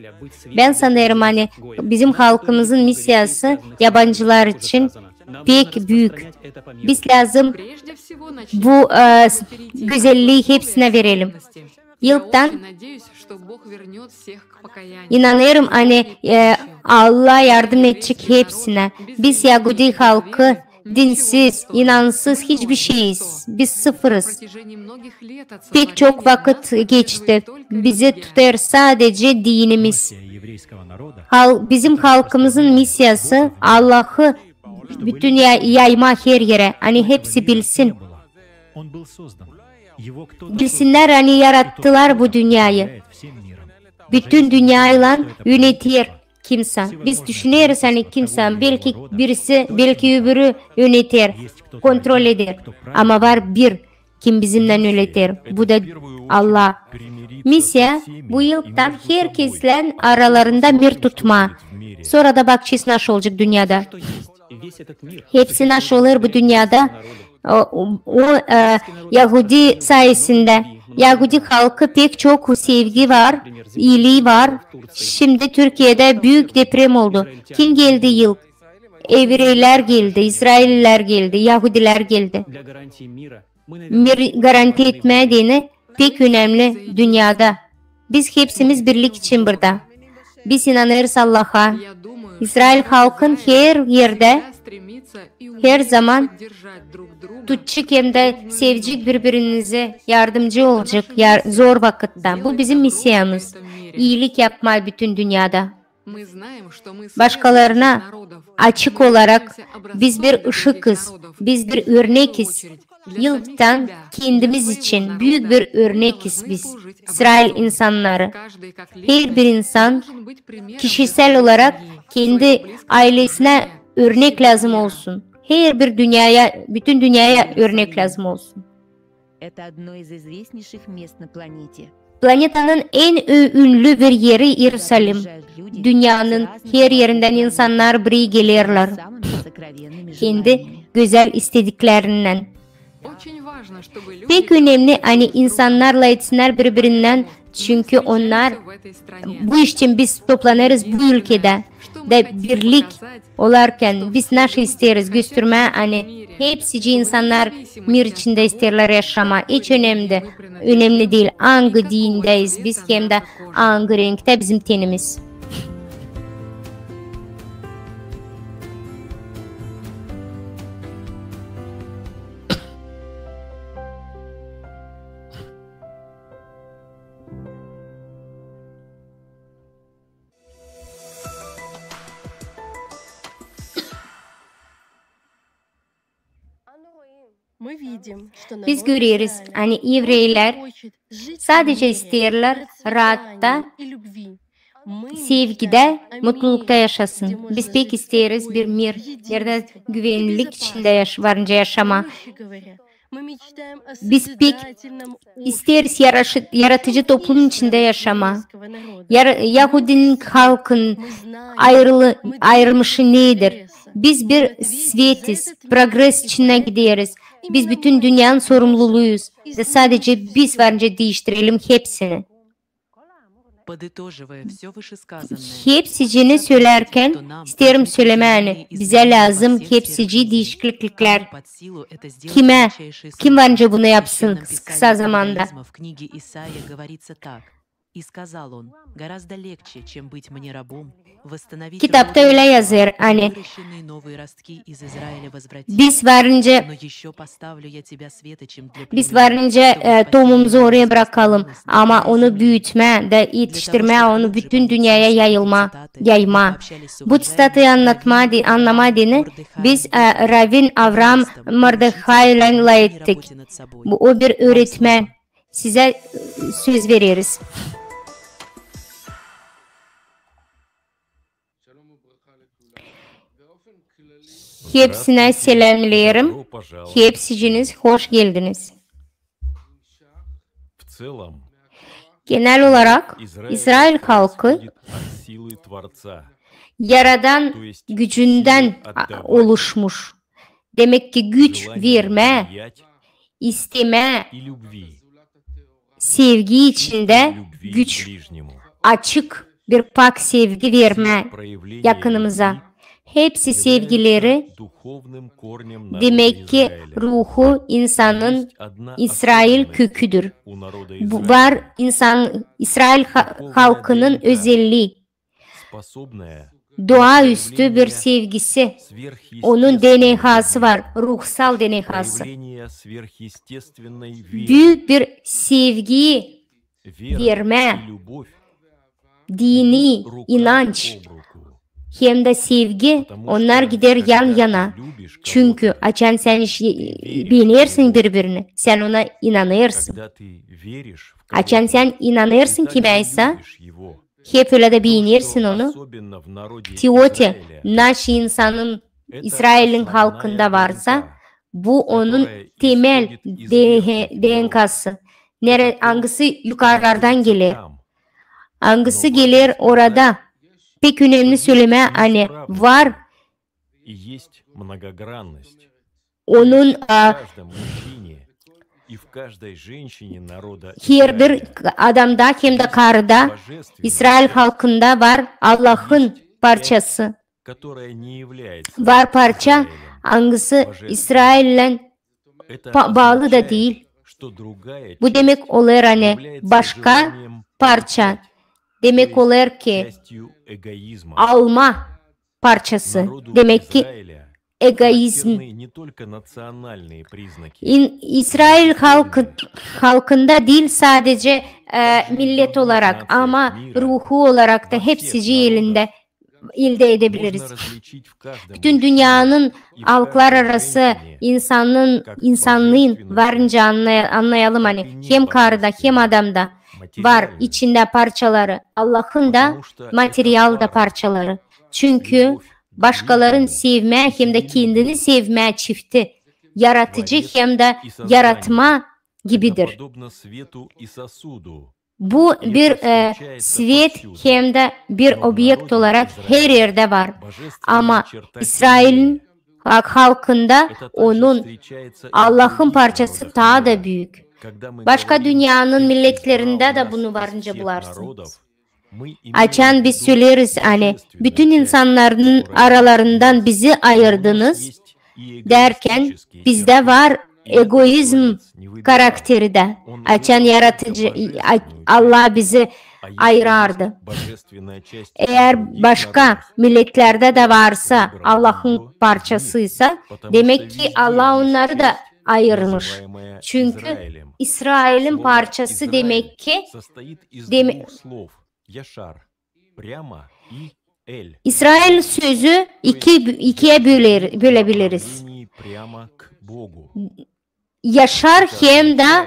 Bän sanêrım, ani bizim halkımızın missiyası yabancılar için pek büük. Biz lääzım bu, e, s-, gözellii hepsinä verelim. İlktän inanêrım, ani, e, Allah yardım edecek hepsinä. Biz yahudi halkı dinsiz, inansız hiçbir şeyiz. Biz sıfırız. Pek çok vakıt geçti. Bizi tutêr sadece dinimiz. Hal-, bizim halkımızın missiyası Allahı bütün ya-, yaymaa her erä, ani hepsi bilsin. Bilsinnär, ani yarattılar bu dünneyä. Bütün dünneylan yöneter kimsä. Biz düşüneriz, ani kimsä, belki birisi, belki öbürü yöneter, kontrol eder. Ama var bir, kim bizimnän yöneter. Bu da Allah. Missiya bu ilktän herkeslän aralarında mir tutmaa. Sora da bakacez, naşı olacek dünnedä. Hepsi naşı olêr bu dünnedä. O, o, o, e, yahudi sayesindä. Yahudi halkı pek çok sevgi var, iilii var. Şindi Türkiyedä büük deprem oldu. Kim geldi ilk? Evreyler geldi, izraillilär geldi, yahudilär geldi. Mir garanti etmää deyni pek önemli dünnedä. Biz hepsimiz birlik için burada. Biz inanêrız Allaha. İsrail halkın her erdä, her zaman tutacek hem dä sevecek biri-birinizi, yardımcı olacek yar-, zor vakıtta. Bu bizim missiyamız. İilik yapmaa bütün dünnedä. Başkalarına açık olarak biz bir ışıkız, biz bir örnekiz. İlktän kendimiz için büük bir örnekiz biz, İsrail insannarı. Her bir insan kişisel olarak kendi ailesinä örnek lääzım olsun. Her bir dünneyä, bütün dünneyä örnek lääzım olsun. Это одно из известнейших мест на планете. Planetanın en ü-, ünlü bir eri İerusalim. Dünnenin her erindän insannar burayı gelerlär. Kendi gözäl istediklerindän. Pek önemli, ani insannar lafetsinnär biri-birindän, çünkü onnar, bu iş için biz toplanêrız bu ülkedä. Da birlik olarkan biz naşı isteeriz göstermää, ani hepsicii insannar mir içindä isteerlär yaşamaa. Hiç önemli, önemli diil, angı diindäyiz biz, hem dä angı renktä bizim tenimiz. Biz göreriz, ani evreylär sadecä isteerlär raatta, sevgidä, mutlulukta yaşasın. Biz pek isteeriz bir mir, bir dä güvenlik içindä yaş-, varınca yaşamaa. Biz pek isteeriz yaraşı-, yaratıcı toplum içindä yaşamaa. Yar-, Yahudinin halkın ayırılı-, ayırmışı nedir? Biz bir svetiz, progres içindä gideriz. Biz bütün dünneyanın sorumluluuyuz. Da sadecä biz varınca diiştirelim hepsini. Hepsicini sölärkän, isteerim sölemää, ani bizä lääzım hepsici diişikliklär. Kimä, kim varınca bunu yapsın kıs-, kısa zamanda? Kitapta ölä yazêr, ani biz varınca, biz varınca, e, tohumumuzu oraya brakalım, ama onu büütmää da etiştirmää, onu bütün dünneyä yayılmaa, yaymaa. Bu ţitatı annatmaa de-, annamaa deyni biz, e, ravin Avraam Mordehaylän lafettik. Bu, o bir üüretmän. Sizä, e, söz vereriz. Hepsinä selämneerim. Hepsiciniz hoş geldiniz. Genel olarak, İzrail halkı Yaradan gücündän, a, oluşmuş. Demek ki güç vermää, istemää, sevgi içindä güç, açık bir pak sevgi vermää yakınımıza. Hepsi sevgileri, demek ki, ruhu insanın İsrail köküdür. Bu var insan, İsrail ha-, halkının özellii. Doğaüstü bir sevgisi, onun DNK'sı var, ruhsal DNK'sı. Büük bir sevgi vermää, dini inanç hem dä sevgi, onnar gider yan-yana. Çünkü açan sän iş-, beenersin biri-birini, sän ona inanêrsın. Açan sän inanêrsın kimäysä, hep ölä dä beenersin onu. Teoti, naşey insanın İsrailin halkında varsa, bu onun temel DNK'sı. Nere-, angısı yukarılardan geler. Angısı geler orada. Pek önemli sölemää, ani var onun, a, herbir adamda hem dä karıda, İsrail halkında var Allahın parçası. Var parça, angısı İsraillän pa-, baalı da diil. Bu demek olêr, ani başka parça. Demek olêr ki, alma parçası. Demek ki, egoizm. İn-, İsrail halkı, halkında diil sadecä, e, millet olarak, ama ruhu olarak da hepsici elindä, eldä edebiliriz. Bütün dünneyanın halklar arası insanın, insanın varınca annay-, annayalım, ani hem karıda, hem adamda var içindä parçaları, Allahın da material da parçaları. Çünkü başkaların sevmää hem dä kendini sevmää çifti, yaratıcı hem dä yaratma gibidir. Bu bir, e, svet hem dä bir obyekt olarak her erdä var. Ama İsrailin ha-, halkında onun Allahın parçası taa da büük. Başka dünneyanın milletlerindä dä bunu varınca bularsınız. Açan biz söleeriz, ani bütün insannarın aralarından bizi ayırdınız, därkän bizdä var egoizm karakteri dä. Açan yaratıcı, a-, Allah bizi ayırardı. Eer başka milletlerdä dä varsa Allahın parçasıysa, demek ki, Allah onnarı da ayırmış. Çünkü İsrailin parçası demek ki, deme-, İsrail sözü iki, ikiye böler, bölebiliriz. yaşar hem dä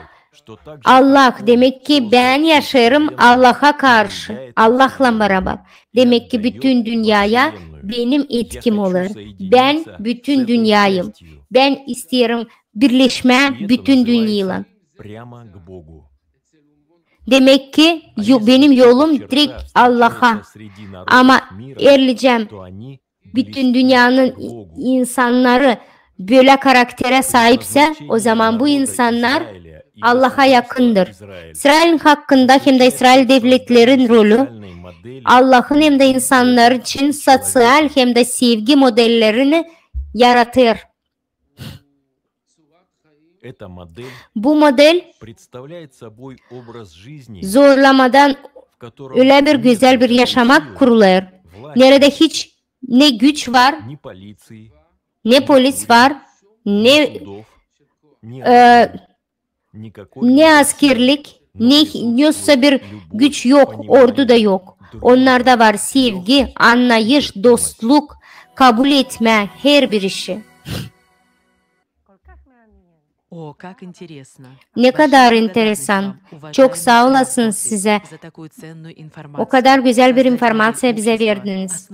Allah. Demek ki, bän yaşêêrım Allaha karşı, Allahlan barabar. Demek ki, bütün dünneyä benim etkim olêr. Bän bütün dünneym. Bän isteerim birleşmää bütün dünneylan. Demek ki, benim yolum direkt Allaha. Ama erlecäm bütün dünnenin insannarı bölä karakterä saipsä, ozaman bu insannar Allaha yakındır. İsrailin hakkında hem dä İsrail devletlerin rolü Allahın hem dä insannar için sosial hem dä sevgi modellerini yaratêr. Bu model zorlamadan ölä bir gözäl bir yaşamak kurulêr, neredä hiç ne güç var, ne polis var, ne, e, ne askerlik, ne, ne bir güç yok, ordu da yok. Onnarda var sevgi, annayış, dostluk, kabul etmää herbir işi. Ne kadar enteresan. Çok saa olasınız sizä. O kadar gözäl bir informaţiya bizä verdiniz.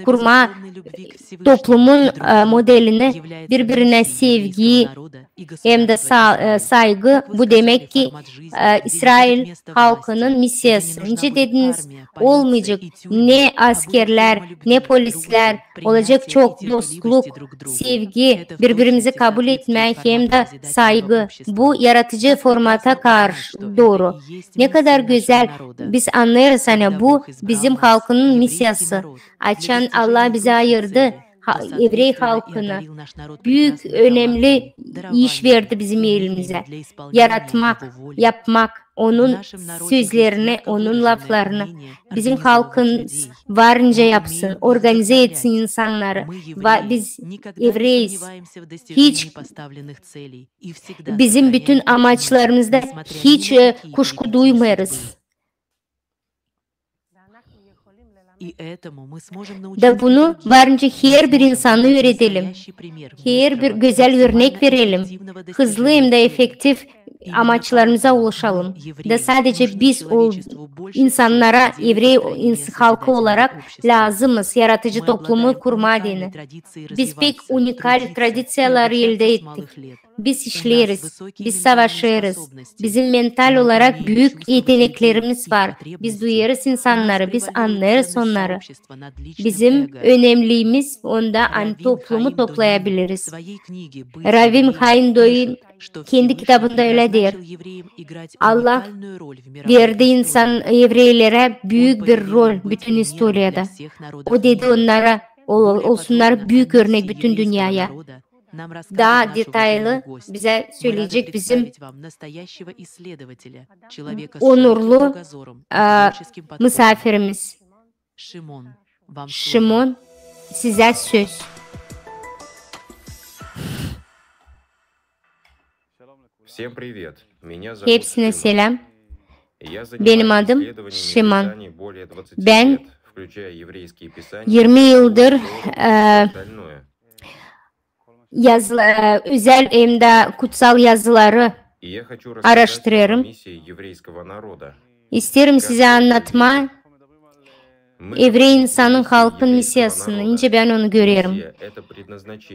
Kurmaa toplumun, e, modelini bir-birinä sevgi hem dä sa-, e, saygı, bu demek ki, e, İsrail halkının missiyası. Nicä dediniz, olmayacek ne askerlär, ne polislär, olacek çok dostluk, sevgi, bir-birimizi kabul etmää hem dä saygı. Bu yaratıcı formata karşı dooru. Ne kadar gözäl, biz annêêrız, ani bu bizim halkının missiyası. Açan Allah bizi ayırdı, ha-, evrey halkını, büük, önemli iş verdi bizim elimizä. Yaratmak, yapmak, onun sözlerini, onun laflarını. Bizim halkın varınca yapsın, organize etsin insannarı. Va-, biz evreyiz. Hiç bizim bütün amaçlarımızda hiç, e, kuşku duymêêrız. Da bunu varınca herbir insanı üüredelim. Herbir gözäl örnek verelim. Hızlı hem dä efektiv amaçlarımıza ulaşalım. Da sadece biz o insannara, evrey ins-, halkı olarak lääzımız yaratıcı toplumu kurmaa deyni. Biz pek unikal tradiţiyaları eldä ettik. Biz işleeriz, biz savaşêrız. Bizim mental olarak büük eteneklerimiz var. Biz duyêrız insannarı, biz annêêrız onnarı. Bizim önemlimiz onda, ani toplumu toplaya biliriz. Ravim Haim Doin kendi kitabında ölä deer: Allah verdi insan, evreylerä büük bir rol bütün istoriyada. O dedi onnara, ol-, olsunnar büük örnek bütün dünneyä. Taa detaylı bizä söleyecek bizim onurlu, e, musaafirimiz. Şimon, sizä söz. Hepsinä seläm. Benim adım Şimon. Bän irmi yıldır, e, yazıla-, e, özel hem dä kutsal yazıları aaraştırêrım. İsteerim sizä annatmaa evrey insanın, halkın missiyasını, nicä bän onu görerim.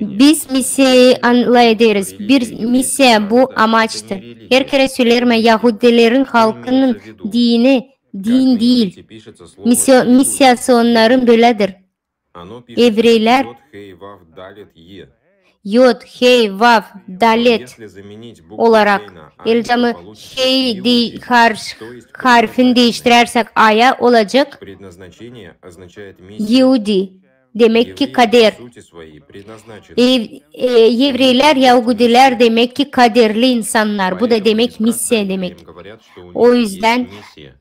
Biz missiyayı annayderiz. Bir missiya bu amaçtır. Her kerä söleerim, yahudilerin halkının dini din diil. Missiya-, missiyası onnarın bölädir. Evreyler. Yod, hey, vav, dalet olarak. Elcamı hey dey-, har-, harfini diiştirärsek aya, olacek Yehudi. Demek ki kader. Ev-, e, evreyler, yahudilär demek ki kaderli insannar. Bu da demek missiya demek. O üzdän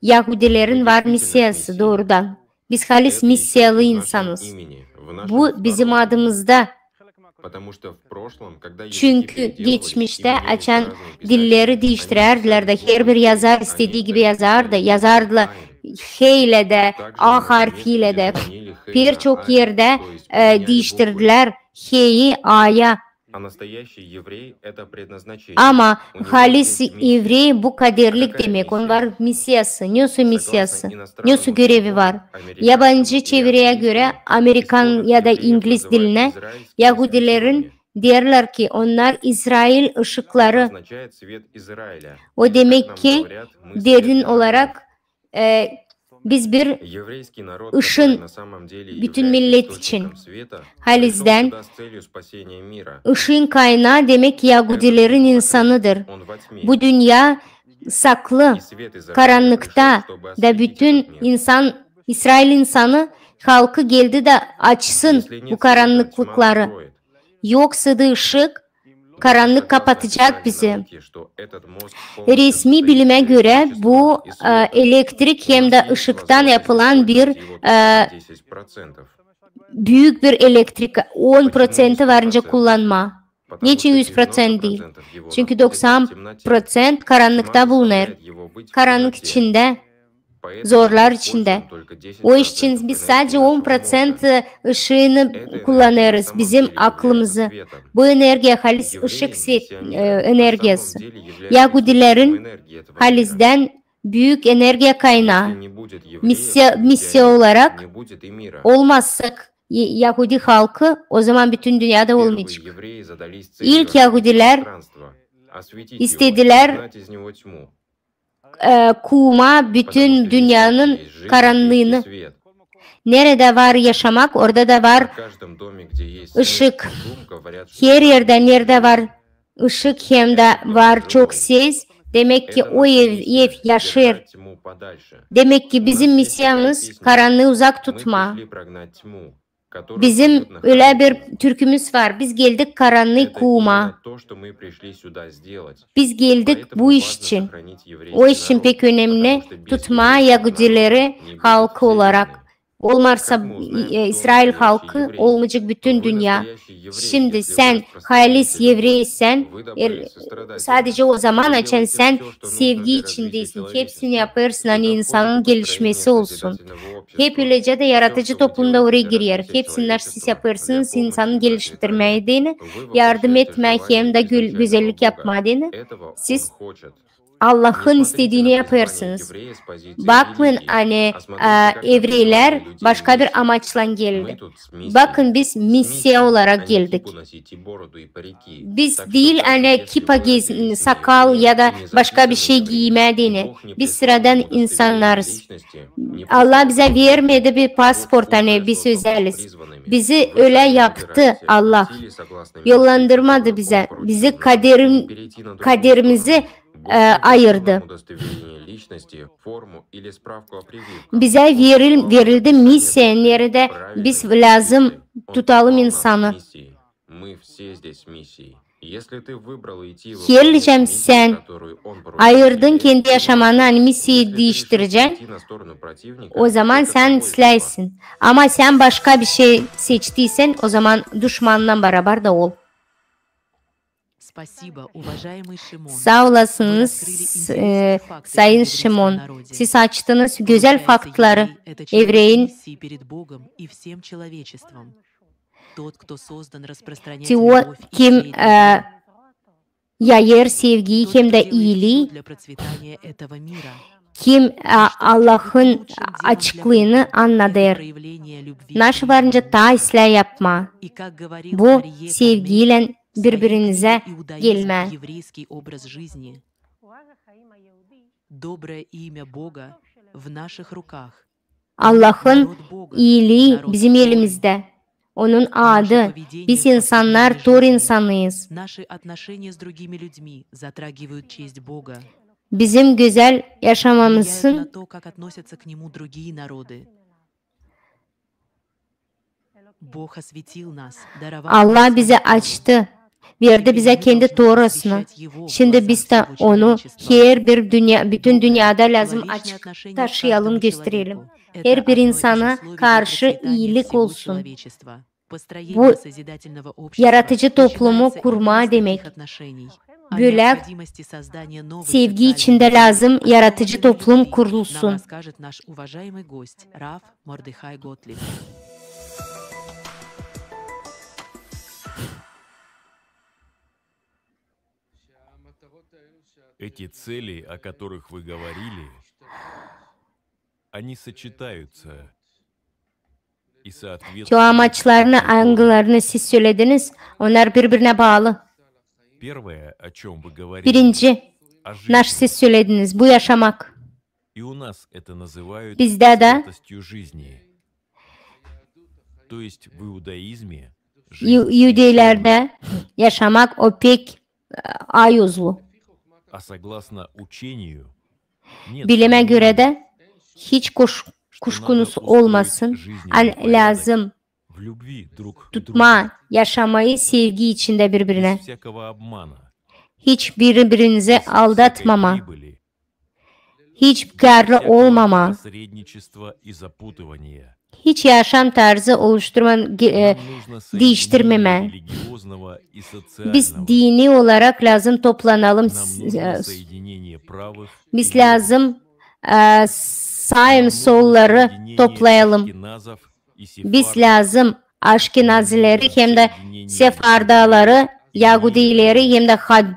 yahudilerin var missiyası doorudan. Biz halis missiyalı insanız. Bu bizim adımızda. Çünkü geçmiştä, açan dilleri diiştirärdilär dä, herbir yazar istedii gibi yazardı, yazardılar heylä dä, a harfiylä dä. Pek çok erdä, e, diiştirdilär heyi aya. А настоящий еврей — это предназначение. Ama halis evrey bu kaderlik demek. Onun var missiyası. Ne olsun missiyası? Ne olsun görevi var? Yabancı çevireyä görä, amerikan ya da ingliz dilinä, yahudilerin deerlär ki, onnar İsrail ışıkları. O demek ki, derin olarak, e, biz bir ışın bütün millet için. Halizdän ışın kaynaa demek ki, yahudilerin insanıdır. Bu dünya saklı, karannıkta, da bütün insan, İsrail insanı, halkı geldi da açsın bu karannıklıkları. Yoksa da ışık, karannık kapatacek bizi. Resmi bilimä görä bu, e, elektrik hem dä ışıktan yapılan bir, e, büük bir elektrik, on proţenti var nicä kullanmaa. Neçin üz proţent diil? Çünkü doksan proţent karannıkta bulunêr. Karannık içindä, zorlar içindä. O iş için biz sadecä on proţent ışıını kullanêrız, bizim aklımızı. Bu energiya halis ışık svet, e, energiyası. Yahudilerin halizdän büük energiya kaynaa. Missiya, missiya olarak olmazsak, y-, yahudi halkı, o zaman bütün dünyada olmayacek. İlk yahudilär istedilär, e, kuumaa bütün dünyanın karannıını. Neredä var yaşamak, orada da var ışık. Her erdä, neredä var ışık hem dä var çok ses, demek ki o ev, ev yaşêêr. Demek ki bizim missiyamız karannıı uzak tutmaa. Bizim ölä bir türkümüz var: biz geldik karannıı kuumaa. Biz geldik bu iş için. O iş için pek önemli tutmaa yahudileri halkı olarak. Olmazsa, e, İsrail halkı olmayacek bütün dünya. Şindi sän halis evrey isän, er, sadecä o zaman, açan sän sevgi içindäsin, hepsini yapêrsın, ani insanın gelişmesi olsun. Hep ölecä dä yaratıcı toplumda oraya girer. Hepsini, ne siz yapêrsınız, insanı geliştirmää deyni, yardım etmää hem dä gö-, gözellik yapmaa deyni, siz Allahın istediini yapêrsınız. Bakmayın, ani, e, evreylär başka bir amaçlan geldi. Bakın, biz missiya olarak geldik. Biz diil, ani, kipa gez-, sakal ya da başka bir şey giymää deyni. Biz sıradan insannarız. Allah bizä vermedi bir pasport, ani biz özeliz. Bizi ölä yaptı Allah. Yollandırmadı bizä. Bizi kaderim-, kaderimizi e, ayırdı. Bizä veril-, verildi missiya, neredä biz lääzım tutalım insanı. Herlicäm sän ayırdın kendi yaşamanı, ani missiyayı diiştirecän, o zaman sän islääsin. Ama sän başka bir şey seçtiysän, o zaman duşmannan barabar da ol. Saa olasınız, e, sayın Şimon. Siz açtınız gözäl faktları evreyin. Te o, kim, e, yayêr sevgiyi hem dä iilii, kim, e, Allahın açıklığını annadêr. Naşı var nicä taa islää yapmaa. Bu sevgiylän biri-birinizä gelmää. Allahın iilii bizim elimizdä. Onun adı. Biz insannar, tor insanıyız. Bizim gözäl yaşamamızın Allah bizi açtı, verdi bizä kendi Torasını. Şindi biz dä onu herbir dünya, bütün dünyada lääzım açık taşıyalım, gösterelim. Herbir insana karşı iilik olsun. Bu yaratıcı toplumu kurmaa demek. Bölä sevgi içindä lääzım yaratıcı toplum kurulsun. Эти цели, о которых вы говорили, они сочетаются и соответствуют. Şu amaçlarını, angılarını siz sölediniz, onnar biri-birinä baalı. Первое, о чём вы говорили, birinci, о жизни. Naşı siz sölediniz, bu yaşamak. И у нас это называют святостью жизни. Bizdä dä То есть в иудаизме жизнь священна. İu-, iudeylerdä yaşamak o pek, e, ayuzlu. А согласно учению, нет сомнений, что нам нужно строить жизненный порядок в любви друг к другу, без всякого обмана. Bilimä görä dä hiç kuş-, kuşkunuz olmasın, ani lääzım tutmaa yaşamayı sevgi içindä biri-birinä. Hiç biri-birinizi aldatmamaa. Hiç kärli olmamaa. Hiç yaşam tarzı oluşturmaa, e, diiştirmemää. Biz dini olarak lääzım toplanalım, s-, e, s-, biz lääzım, e, saa hem solları toplayalım. Biz lääzım aşkenazileri hem dä sefardaları, yahudiyleri hem dä had-,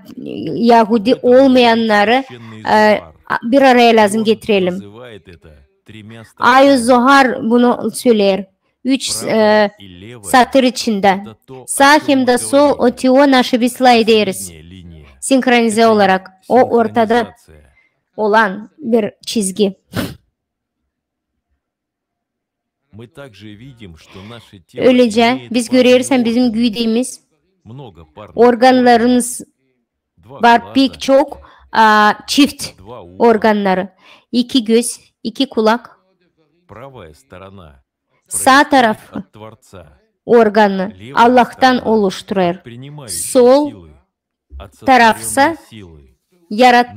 yahudi olmayannarı, e, a-, bir araya lääzım getirelim. Ayuz Zohar bunu söleer. Üç, e, satır içindä. Saa hem dä sol, o te o, naşı biz lafederiz. Sinhronize olarak. O ortada olan bir çizgi. Ölecä biz göreriz, ani bizim güüdemiz, organnarımız var pek çok, a, çift organnarı. İki göz, iki kulak. Saa tarafı organnı Allahtan oluşturêr. Sol tarafsa yarat-,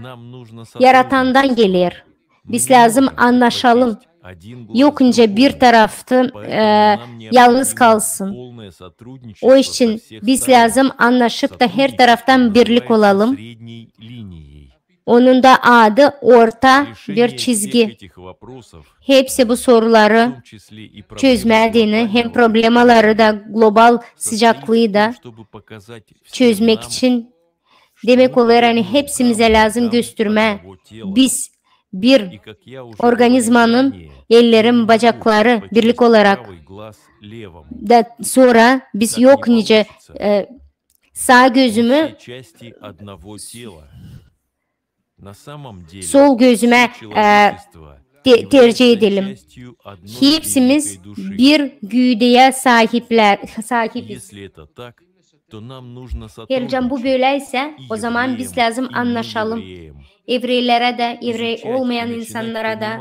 Yaratandan geler. Biz lääzım annaşalım. Yok nicä bir tarafta, e, yalnız kalsın. O için biz lääzım annaşıp da her taraftan birlik olalım. Onun da adı orta bir çizgi. Hepsi bu soruları çözmää deyni, hem problemaları da, global sıcaklıı da çözmäk için, demäk olêr, ani hepsimizä lääzım göstermää, biz bir organizmanın elleri, bacakları birlik olarak. Da sora biz yok nicä, e, saa gözümü sol gözümä, e, te-, tercih edelim. Hepsimiz bir güüdeyä saahiplär, saahibiz. Herliim bu bölä isä, ozaman biz lääzım annaşalım. Evreylerä dä, evrey olmayan insannara da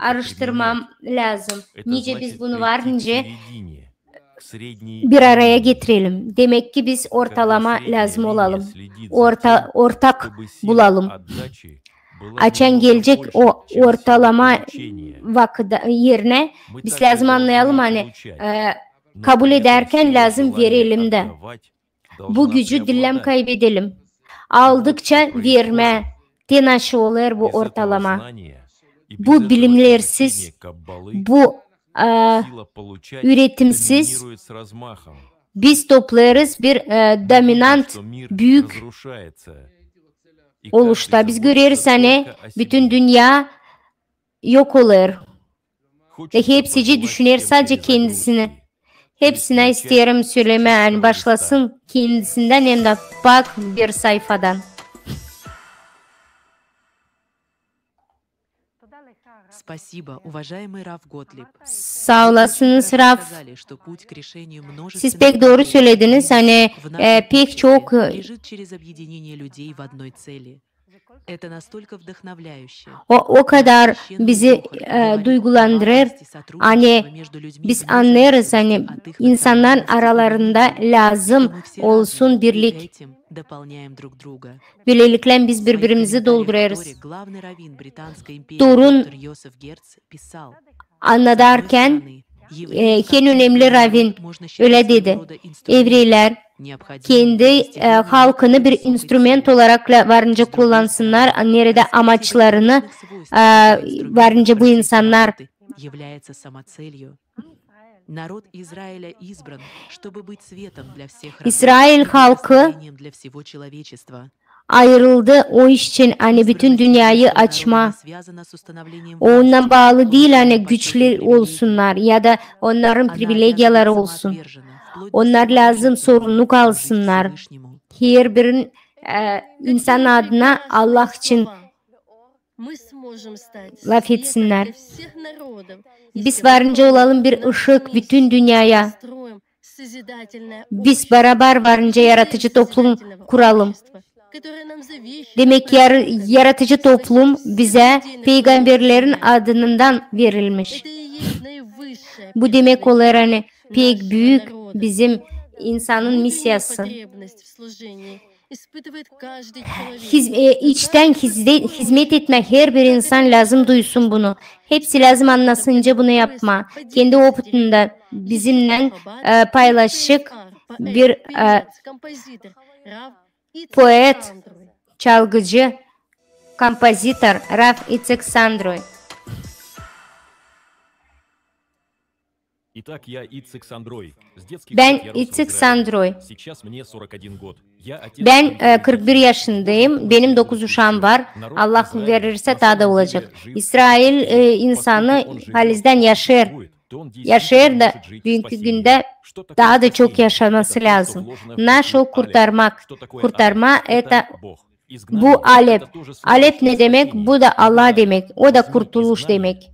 aaraştırmaa lääzım. Nicä biz bunu var nicä bir araya getirelim. Demäk ki, biz ortalama lääzım olalım. Orta-, ortak bulalım. Açan gelecek o ortalama vakıda, erinä, biz lääzım annayalım, ani, e, kabul edärkän lääzım verelim dä. Bu gücü diil lääzım kaybedelim. Aldıkça vermää, te naşı olêr bu ortalama. Bu bilimlersiz, bu, e, üretimsiz, biz toplêêrız bir, e, dominant, büük oluşta. Biz göreriz, ani bütün dünnä yok olêr. Ve hepsicii düşüner sadecä kendisini. Hepsinä isteerim sölemää, ani başlasın kendisindän hem dä pak bir saifadan. Saa olasınız, Rav. Siz pek dooru sölediniz, ani, e, pek çok, e, O, o kadar bizi, e, duygulandırêr, ani biz annêêrız, ani insannarın aralarında lääzım olsun birlik. Bölelikle biz biri-birimizi doldurêrız. Torun annadarkän, e, en önemli ravin ölä dedi: evreylär kendi, e, halkını bir instrument olarak la-, var nicä kullansınnar, neredä amaçlarını, e, var nicä bu insannar. İsrail halkı ayırıldı o iş için, ani bütün dünyayı açma. O ondan baalı diil, ani güçlü olsunnar ya da onnarın privilegiyaları olsun. Onnar lääzım sorumlu kalsınnar. Herbir e, insan adına Allah için laf etsinnär. Biz varınca olalım bir ışık bütün dünyaya. Biz barabar varınca yaratıcı toplum kuralım. Demek, yar- yaratıcı toplum bizä peygamberlerin adından verilmiş. Bu demek olêr, ani pek büük bizim insanın missiyası. Hiz- e, içtän hizde- hizmet etmää herbir insan lääzım duysun bunu. Hepsi lääzım annasınca bunu yapmaa. Kendi oputunda bizimnän e, paylaşacek bir e, poet, çalgıcı, kompozitor Raf İtsek Sandroy. Bän İtsek Sandroy. Bän e, kırk bir yaşındayım. Benim dokuz uşaam var. Allah verirsä, taa da olacek. İsrail e, insanı halizdän yaşêêr. Yaşêêr da büünkü gündä taa da çok yaşaması lääzım. Naşo kurtarmak? Kurtarma это bu alef. Alef ne demek? Bu da Allah demek. O da kurtuluş demek.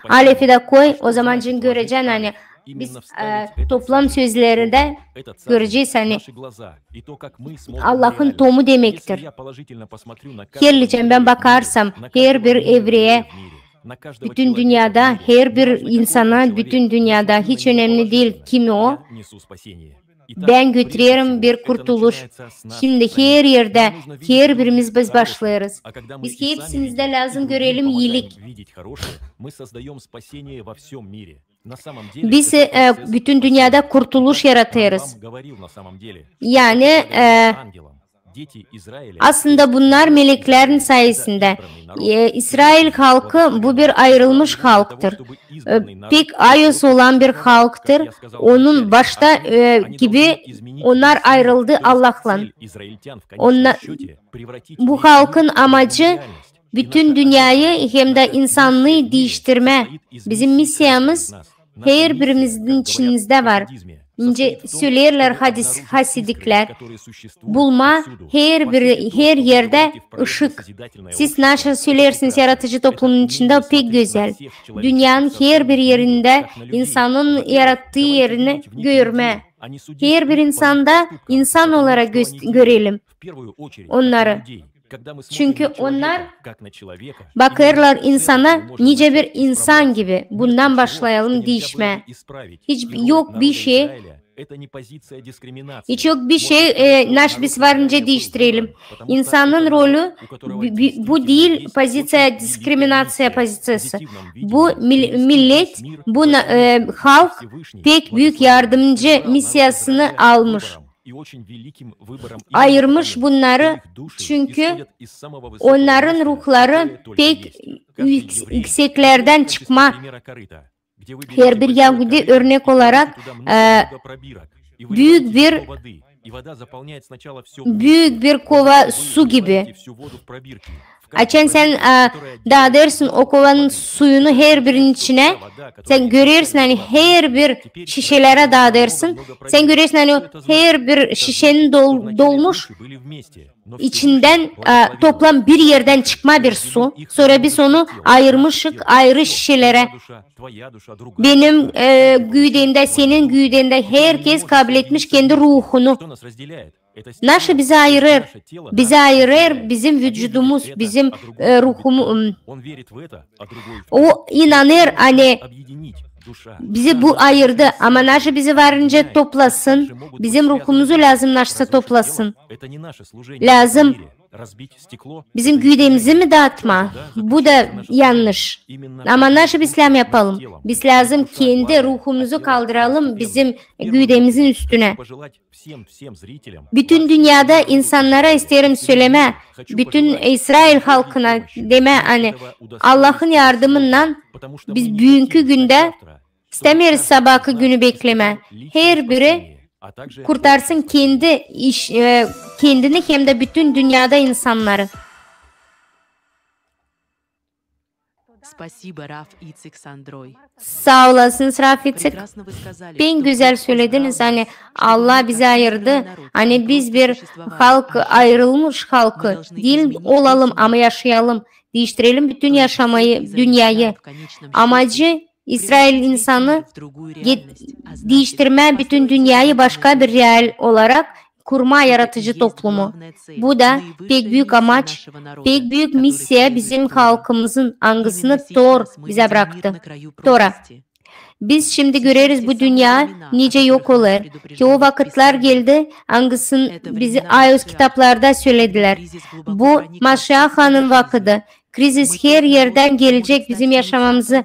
Alefi dä koy, o zaman göreceyn, ani biz e, toplam sözlerindä görecez, ani Allahın tomu demektir. Herlicän bän bakarsam herbir evreyä, bütün dünyada, herbir insana, bütün dünyada, hiç önemli diil kim o, bän götürerim bir kurtuluş. Şindi her erdä, herbirimiz biz başlêêrız. Biz hepsimizdä lääzım görelim iilik. Biz e, bütün dünyada kurtuluş yaratêrız. Yani e, aslında bunnar meleklerin sayesindä. E, İsrail halkı bu bir ayırılmış halktır. E, pek ayos olan bir halktır. Onun başta e, gibi onnar ayırıldı Allahlan. Onna- bu halkın amacı bütün dünyayı hem dä insannıı diiştirmä. Bizim missiyamız herbirimizin içimizdä var. İnce söleerlär hadis, hasidiklär. Bulma her bir, her erdä ışık. Siz nasıl söleersiniz yaratıcı toplumun içindä, o pek gözäl. Dünnenin her bir erindä insanın yarattıı erini görmä. Her bir insanda insan olarak göz- görelim onnarı. Çünkü onnar bakêrlar insana nicä bir insan gibi. Bundan başlayalım diişmää. Hiç yok bir şey, hiç yok bir şey, e, naş biz varınca diiştirelim. İnsanın rolü bi- bi- bu diil pozisiya, diskriminaţiya pozitsiyası. Bu mil- millet, bu na- e, halk pek büük yardımcı missiyasını almış. Ayırmış bunnarı, çünkü onnarın ruhları pek yük- yükseklerdän çıkma. Her bir yahudi örnek olarak e, büük bir büük bir kova su gibi. Açan sän e, daadêrsın o kovanın suyunu her birinin içinä, sän görersin, ani her bir şişelerä daadêrsın, sän görersin, ani o her bir şişenin dol- dolmuş içindän e, toplam bir erdän çıkma bir su. Sora biz onu ayırmışık ayırı şişelerä. Benim e, güüdendä, senin güüdendä herkez kabletmiş kendi ruhunu. Naşı bizi ayırêr? Bizi ayırêr bizim vücudumuz, bizim e, ruhumu- o inanêr, ani bizi bu ayırdı, ama naşı bizi varınca toplasın? Bizim ruhumuzu lääzım naşısa toplasın. Lääzım bizim güüdemizi mi daatma? Bu da yannış. Ama naşı biz lääzım yapalım? Biz lääzım kendi ruhumuzu kaldıralım bizim güüdemizin üstünä. Bütün dünnedä insannara isteerim sölemää, bütün İsrail halkına demää, ani Allahın yardımınnan biz büünkü gündä istämeeriz sabaakı günü beklemää. Her biri Kurtarsın kendi iş, e, kendini hem dä bütün dünnedä insannarı. Saa olasınız, Raf İtsik. Pek gözäl sölediniz, ani Allah bizi ayırdı, ani biz bir halk, ayırılmış halkı diil olalım, ama yaşayalım, diiştirelim bütün yaşamayı, dünneyä. Amacı İsrail insanı diiştirmää bütün dünneyä başka bir real olarak kurmaa yaratıcı toplumu. Bu da pek büük amaç, pek büük missiya bizim halkımızın, angısını Tor bizä braktı. Tora. Biz şindi göreriz bu dünneya nicä yok olêr. Te o vakıtlar geldi, angısını bizi ayuz kitaplarda söledilär. Bu Maşiahanın vakıdı. Krizis her erdän gelecek bizim yaşamamızı.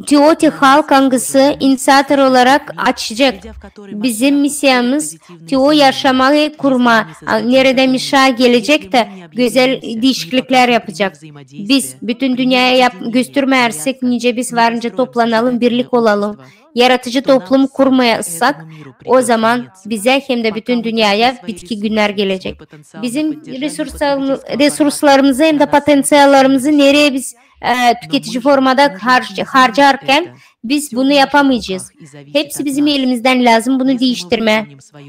Te o te halk, angısı iniţiator olarak açacek. Bizim missiyamız te o yaşamayı kurmaa, a, neredä Maşiah gelecek tä gözäl diişikliklär yapacek. Biz bütün dünneyä yap-, göstermärsäk, nicä biz varınca toplanalım, birlik olalım, yaratıcı toplum kurmazsak, o zaman bizä hem dä bütün dünneyä bitki günnär gelecek. Bizim resurslarımı-, resurslarımızı hem dä potenţiallarımızı nereyi biz e, tüketici formada harc-, harcarkan biz bunu yapamayacez. Hepsi bizim elimizdän, lääzım bunu diiştirmää.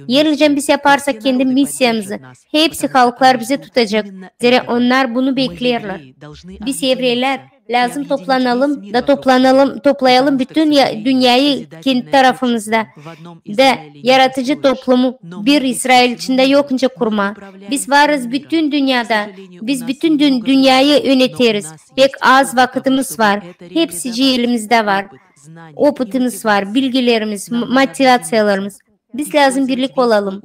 Eer nicä biz yaparsak kendi missiyamızı, hepsi halklar bizi tutacek. Zerä onnar bunu bekleerlär. Biz, evrelär, lääzım toplanalım da toplanalım, toplayalım bütün ya-, dünneyi kendi tarafımızda. Da yaratıcı toplumu bir İsrail içindä yok nicä kurmaa. Biz varız bütün dünnedä. Biz bütün dün-, dünneyi yöneteriz. Pek az vakıtımız var. Hepsicii elimizdä var. Opıtımız var, bilgilerimiz, m-, motivaţiyalarımız. Biz lääzım birlik olalım.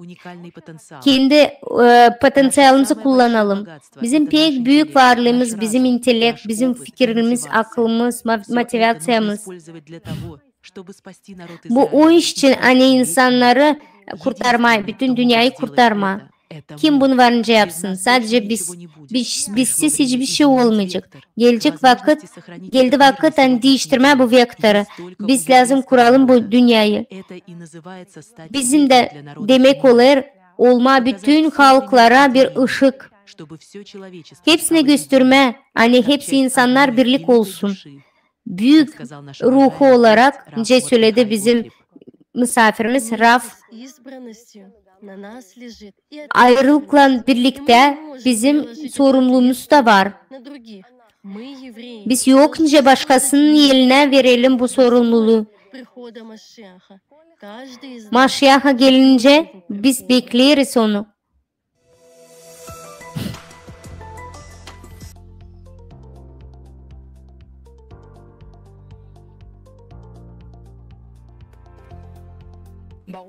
Kendi, e, potenţialımızı kullanalım. Bizim pek büük varlıımız, bizim intellekt, bizim fikirimiz, akılımız, mo-, motivaţiyamız. Bu o iş için, ani insannarı kurtarmaa, bütün dünneyi kurtarmaa. Kim bunu varınca yapsın? Sadecä biz, biz, bizsiz hiçbir şey olmayacek. Gelecek vakıt, geldi vakıt, ani diiştirmää bu vektoru. Biz lääzım kuralım bu dünneyi. Bizim dä demek olêr olmaa bütün halklara bir ışık. Hepsinä göstermää, ani hepsi insannar birlik olsun. Büük ruhu olarak, nicä söledi bizim musaafirimiz Raf, ayrılıklan birliktä bizim sorumluluumuz da var. Biz yok nicä başkasının elinä verelim bu sorumluluu. Maşiah gelincä biz bekleeriz onu.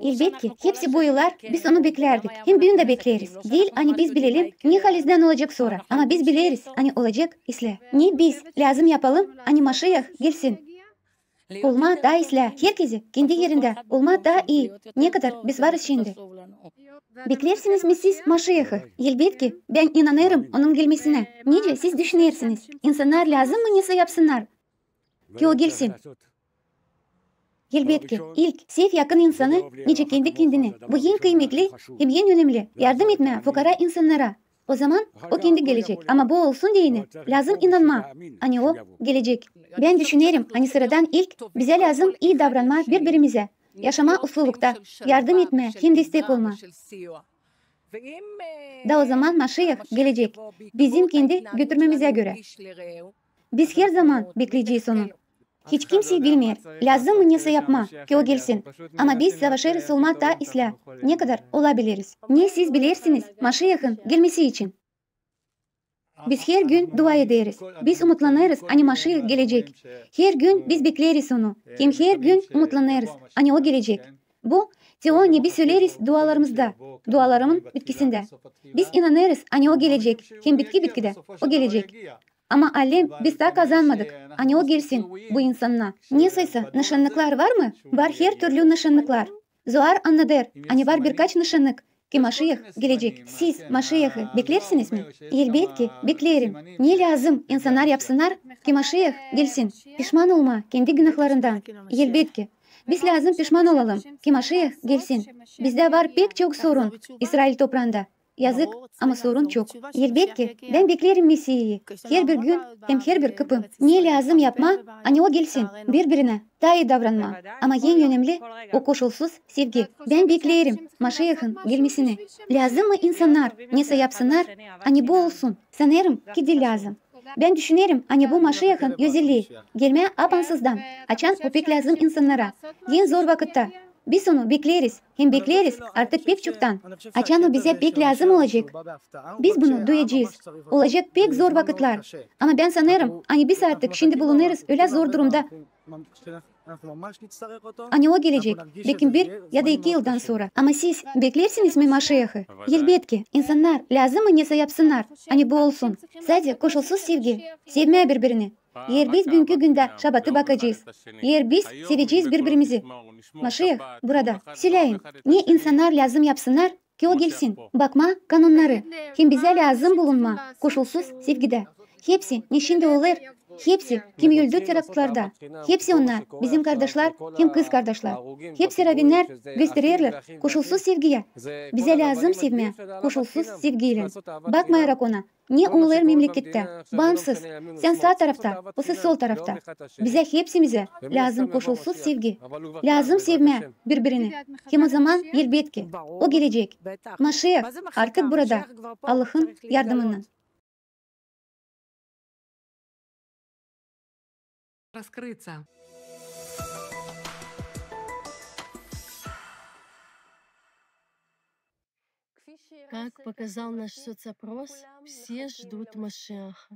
Elbetki, hepsi bu yıllar biz onu beklärdik. Hem büün dä bekleeriz. Diil, ani biz bilelim, ne halizdän olacek sora. Ama biz bileriz, ani olacek islää. Ne biz lääzım yapalım, ani Maşiah gelsin. Olmaa taa islää, herkezi kendi erindä olmaa taa ii, ne kadar biz varız şindi. Beklersiniz mi siz Maşiahı? Elbetki, bän inanêrım onun gelmesinä. Nicä siz düşünersiniz? İnsannar lääzım mı nesä yapsınnar, ki o gelsin? Elbetki, ilk sev yakın insanı, nicä kendi-kendini. Bu en kıymetli hem en önemli. Yardım etmää fukara insannara. O zaman o kendi gelecek. Ama bu olsun deyni, lääzım inanmaa, ani o gelecek. Bän düşünerim, ani sıradan ilk bizä lääzım ii davranmaa biri-birimizä. Yaşamaa uslu lukta, yardım etmää hem destek olmaa. Da o zaman Maşiah gelecek, bizim kendi götürmämizä görä. Biz herzaman bekleyecez onu. Hiç kimsey bilmeer, lääzım mı nesä yapmaa, ki o gelsin. Ama biz savaşêrız olmaa taa islää, ne kadar olabiliriz. Ne siz bilersiniz Maşiahın gelmesi için? Biz her gün dua ederiz. Biz umutlanêrız, ani Maşiah gelecek. Her gün biz bekleeriz onu. Hem her gün umutlanêrız, ani o gelecek. Bu, te o, ne biz söleriz dualarımızda, dualarımın bitkisindä. Biz inanêrız, ani o gelecek, hem bitki-bitkidä o gelecek. Ama alem biz taa kazanmadık, ani o gelsin bu insana. Nesoysa nışannıklar var mı? Var her türlü nışannıklar. Zoar annadêr, ani var birkaç nışannık, ki Maşiah gelecek. Siz Maşiahı beklersiniz mi? Elbetki, bekleerim. Ne lääzım insannar yapsınnar, ki Maşiah gelsin? Pişman olmaa kendi günahlarından. Elbetki. Biz lääzım pişman olalım, ki Maşiah gelsin. Bizdä var pek çok sorun İsrail topraanda. Yazık, ama sorun çok. Elbetki, bän bekleerim Mesiyiyi. Herbir gün hem herbir kıpım. Ne lääzım yapmaa, ani O gelsin, biri-birinä taa ii davranmaa. Ama en önemli, o koşulsuz sevgi. Bän bekleerim Maşiahın gelmesini. Lääzım mı insannar nesä yapsınnar, ani bu olsun? Sanêrım ki diil lääzım. Bän düşünerim, ani bu Maşiahın özellii, gelmää apansızdan, açan o pek lääzım insannara, en zor vakıtta. Biz Onu bekleeriz, hem bekleeriz artık pek çoktan. Açan O bizä pek lääzım olacek, biz bunu duyacez. Olacek pek zor vakıtlar. Ama bän sanêrım, ani biz artık şindi bulunêrız ölä zor durumda, ani O gelecek, bekim bir ya da iki yıldan sora. Ama siz bekleersiniz mi Maşiahı? Elbetki, insannar lääzım mı nesä yapsınnar, ani bu olsun? Sade koşulsuz sevgi, sevmää biri-birini. Eer biz büünkü gündä şabatı bakacez, eer biz sevecez biri-birimizi. Maşiah burada. Söläyin, ne insannar lääzım yapsınnar, ki O gelsin, bakmaa kanunnarı. Hem bizä lääzım bulunmaa koşulsuz sevgidä. Hepsi, ne şindi olêr, hepsi, kim öldü teraktlarda, hepsi onnar bizim kardaşlar hem kızkardaşlar. Hepsi ravinnär göstererlär koşulsuz sevgiyä. Bizä lääzım sevmää koşulsuz sevgiylän. Bakmayarak ona, ne olêr memlekettä, baansız, sän saa tarafta, o sol tarafta. Bizä hepsimizä lääzım koşulsuz sevgi. Lääzım sevmää biri-birini. Hem o zaman, elbetki, O gelecek. Maşiah artık burada, Allahın yardımınnan. Как показал наш соцопрос, все ждут Машиаха.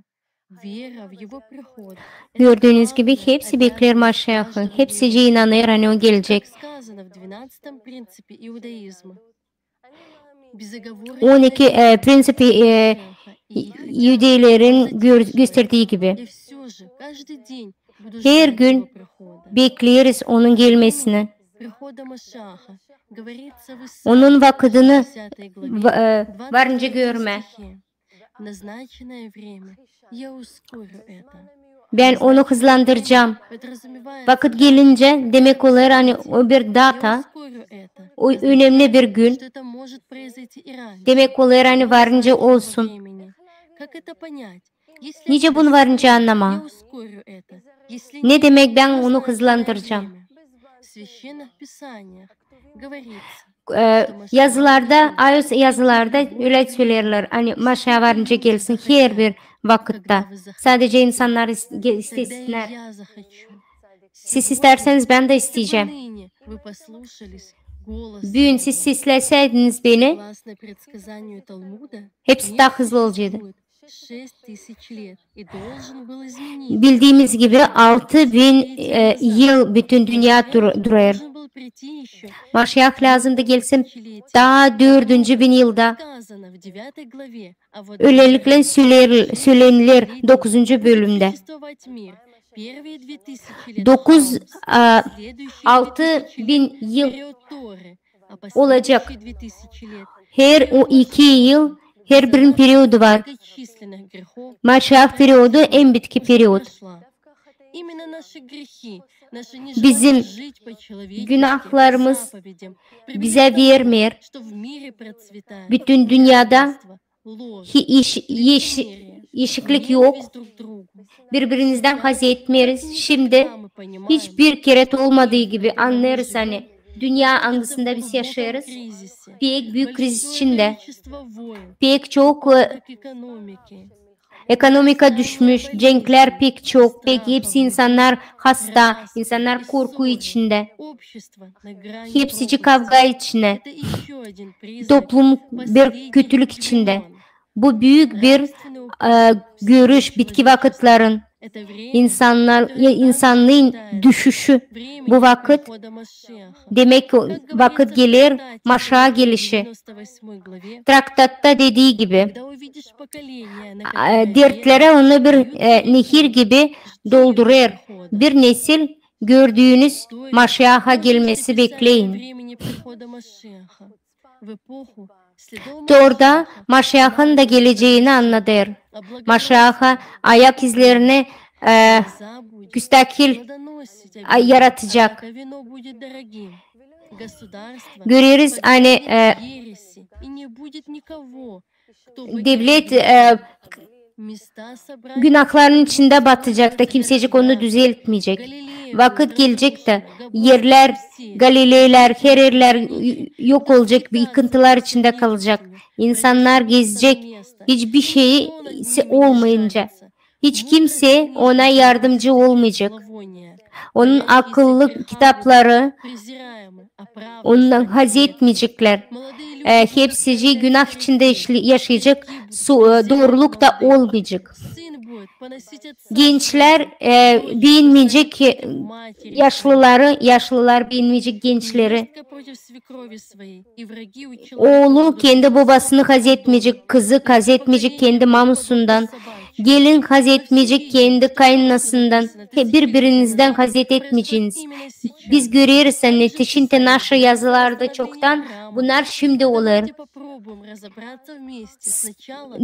Вера в Его приход. Gördüünüz gibi, hepsi bekleer Maşiahı, hepsicii inanêr, ani O gelecek. Сказано в двенадцатом принципе иудаизма. Безоговорочное On iki, e, prinsipi, e, Машиаха и иудейлерин gö- gösterdii gibi. И всё же каждый день буду Her ждать gün Его прихода. Bekleeriz Onun gelmesini. Прихода Машиаха говорится в Исаии, Onun vakıdını шестидесятой главе, va- e, varınca görmää. Двадцать втором стихе. Назначенное время, я ускорю это. Bän onu hızlandıracam. Подразумевается Vakıt gelincä, demek olêr, ani o bir data, Я ускорю это. O önemli bir gün. Что это может произойти и раньше. Demek olêr, ani varınca olsun. Времени. Как это понять? Nicä bunu varınca annamaa? Ne demek bän onu hızlandıracam? E, yazılarda, ayos yazılarda ölä söleerlär, ani Maşiah varınca gelsin herbir vakıtta. Sadece insannar is- ge- istesinnär. Siz istärseniz, bän dä isteyecäm. Büün siz sesläseydiniz beni, hepsi taa hızlı olaceydı. Bildiimiz gibi, altı bin, e, yıl bütün dünnä dur- durêr. Maşiah lääzımdı gelsin taa dördüncü bin yılda. Ölelikle söler- sölenilär dokuzuncu bölümdä. Dokuz, a, altı bin yıl olacek. Her o iki yıl, herbirinin periodu var. Maşiah periodu en bitki period. Bizim günahlarımız bizä vermeer bütün dünnedä hi- iş- iş- işiklik yok. Biri-birimizdän haz etmeeriz. Şindi hiçbir kerä olmadıı gibi annêêrız, ani dünnä, angısında biz yaşêêrız, pek büük krizis içindä. Pek çok, e, ekonomika düşmüş, cenklär pek çok, pek hepsi insannar hasta, insannar korku içindä. Hepsicii kavga içinä. Toplum bir kötülük içindä. Bu büük bir, e, görüş bitki vakıtların. İnsannar, e, insanın düşüşü. Bu vakıt, demek, vakıt geler Maşiah gelişi. Traktatta dedii gibi, e, dertlerä onu bir, e, nehir gibi doldurêr. Bir nesil gördüünüz Maşiaha gelmesi bekleyin. Torda Maşiahın da geleceyini annadêr. Maşiaha ayak izlerini, e, müstakil, a, yaratacek. Göreriz, ani, e, devlet, e, günahların içindä batacek da kimsecik onu düzeltmeyecek. Vakıt gelecek da erlär, Galileylär, her erlär yok olacek, bir yıkıntılar içindä kalacek. İnsannar gezecek, hiçbir şey olmayınca. Hiç kimse ona yardımcı olmayacek. Onun akıllı kitapları ondan hazetmeyeceklär. E, hepsicii günah içindä işli-, yaşayacek, su-, e, dooruluk da olmayacek. Gençlär, e, beenmeyecek, e, yaşlıları, yaşlılar beenmeyecek gençleri. Oolu kendi bobasını hazetmeyecek, kızı hazetmeyecek kendi mamusundan, gelin hazetmeyecek kendi kayınanasından, bir-birinizdän hazet etmeyeceniz. Biz göreriz, ani te şindi naşı yazılarda çoktan, bunnar şindi olêr.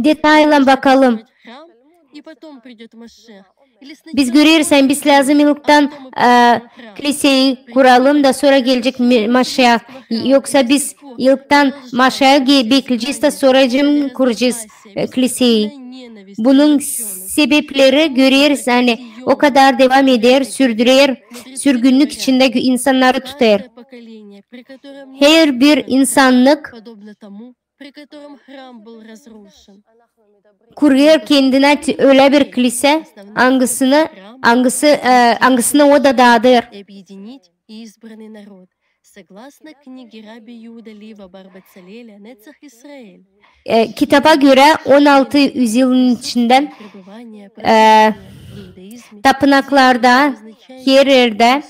Detaylan bakalım. Biz göreriz, ani biz lääzım ilktän, e, kliseyi kuralım da sora gelecek Maşiah. Yoksa biz ilktän Maşiahı bekleyecez da sora kuracez, e, kliseyi. Bunun sebepleri göreriz, ani o kadar devam eder, sürdürer, sürgünnük içindä insannarı tutêr. Herbir insannık kurêr kendinä ölä bir klise, angısını, angısı, e, angısını o da daadêr. E, kitaba görä, on altı üzyılın içindän, e, tapınaklarda, her erdä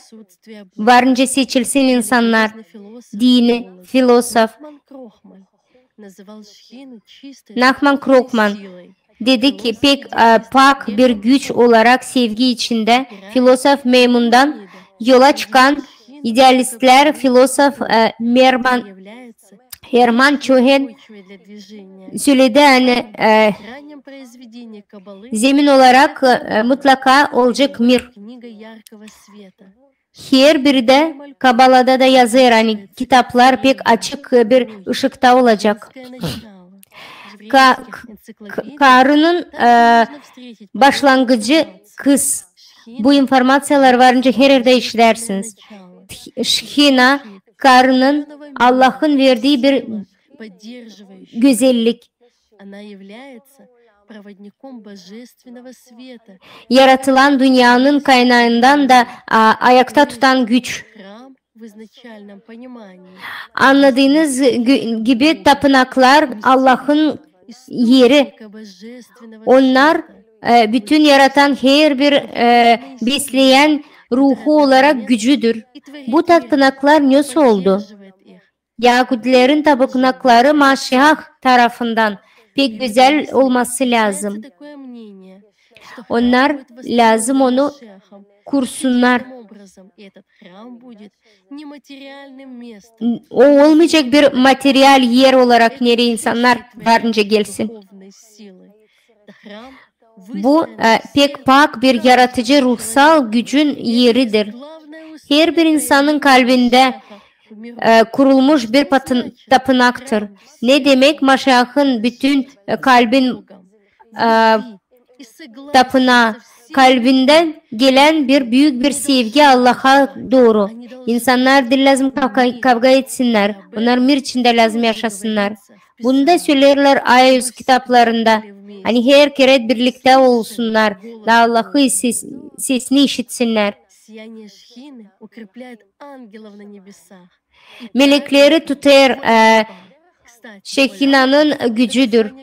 var nicä seçilsin insannar, dini, filosof. Nahman Krokman dedi ki, pek, e, pak bir güç olarak sevgi içindä filosof Meymundan yola çıkan idealistlär, filosof, e, Merman, Herman Çohen söledi, ani, e, zemin olarak, e, mutlaka olacek mir. Herbiri dä Kabalada da yazêr, ani kitaplar pek açık bir ışıkta olacek. Ka-, k-, k-, karının, e, başlangıcı kız. Bu informaţiyalar var nicä her erdä işidärsiniz. Şehina, karının Allahın verdii bir gözellik. Yaratılan dünnenin kaynaandan da, a, ayakta tutan güç. Annadıınız gibi, tapınaklar Allahın eri. Onnar, e, bütün yaratan herbir, e, besleyän ruhu olarak gücüdür. Bu tapınaklar nesoy oldu? Yahudilerin tapınakları Maşiah tarafından pek gözäl olması lääzım. Onnar lääzım onu kursunnar. O olmayacek bir material er olarak, neredä insannar var nicä gelsin. Bu, e, pek pak bir yaratıcı ruhsal gücün eridir. Herbir insanın kalbindä, e, kurulmuş bir patın-, tapınaktır. Ne demek Maşiahın bütün, e, kalbin, e, tapınaa? Kalbindän gelän bir büük bir sevgi Allaha dooru. İnsannar diil lääzım kavga, kavga etsinnär. Onnar mir içindä lääzım yaşasınnar. Bunu da söleerlär ayüz kitaplarında. Ani her kerä birliktä olsunnar, da Allahı ses-, sesini işitsinnär. Melekleri tutêr, e, Şehinanın gücüdür.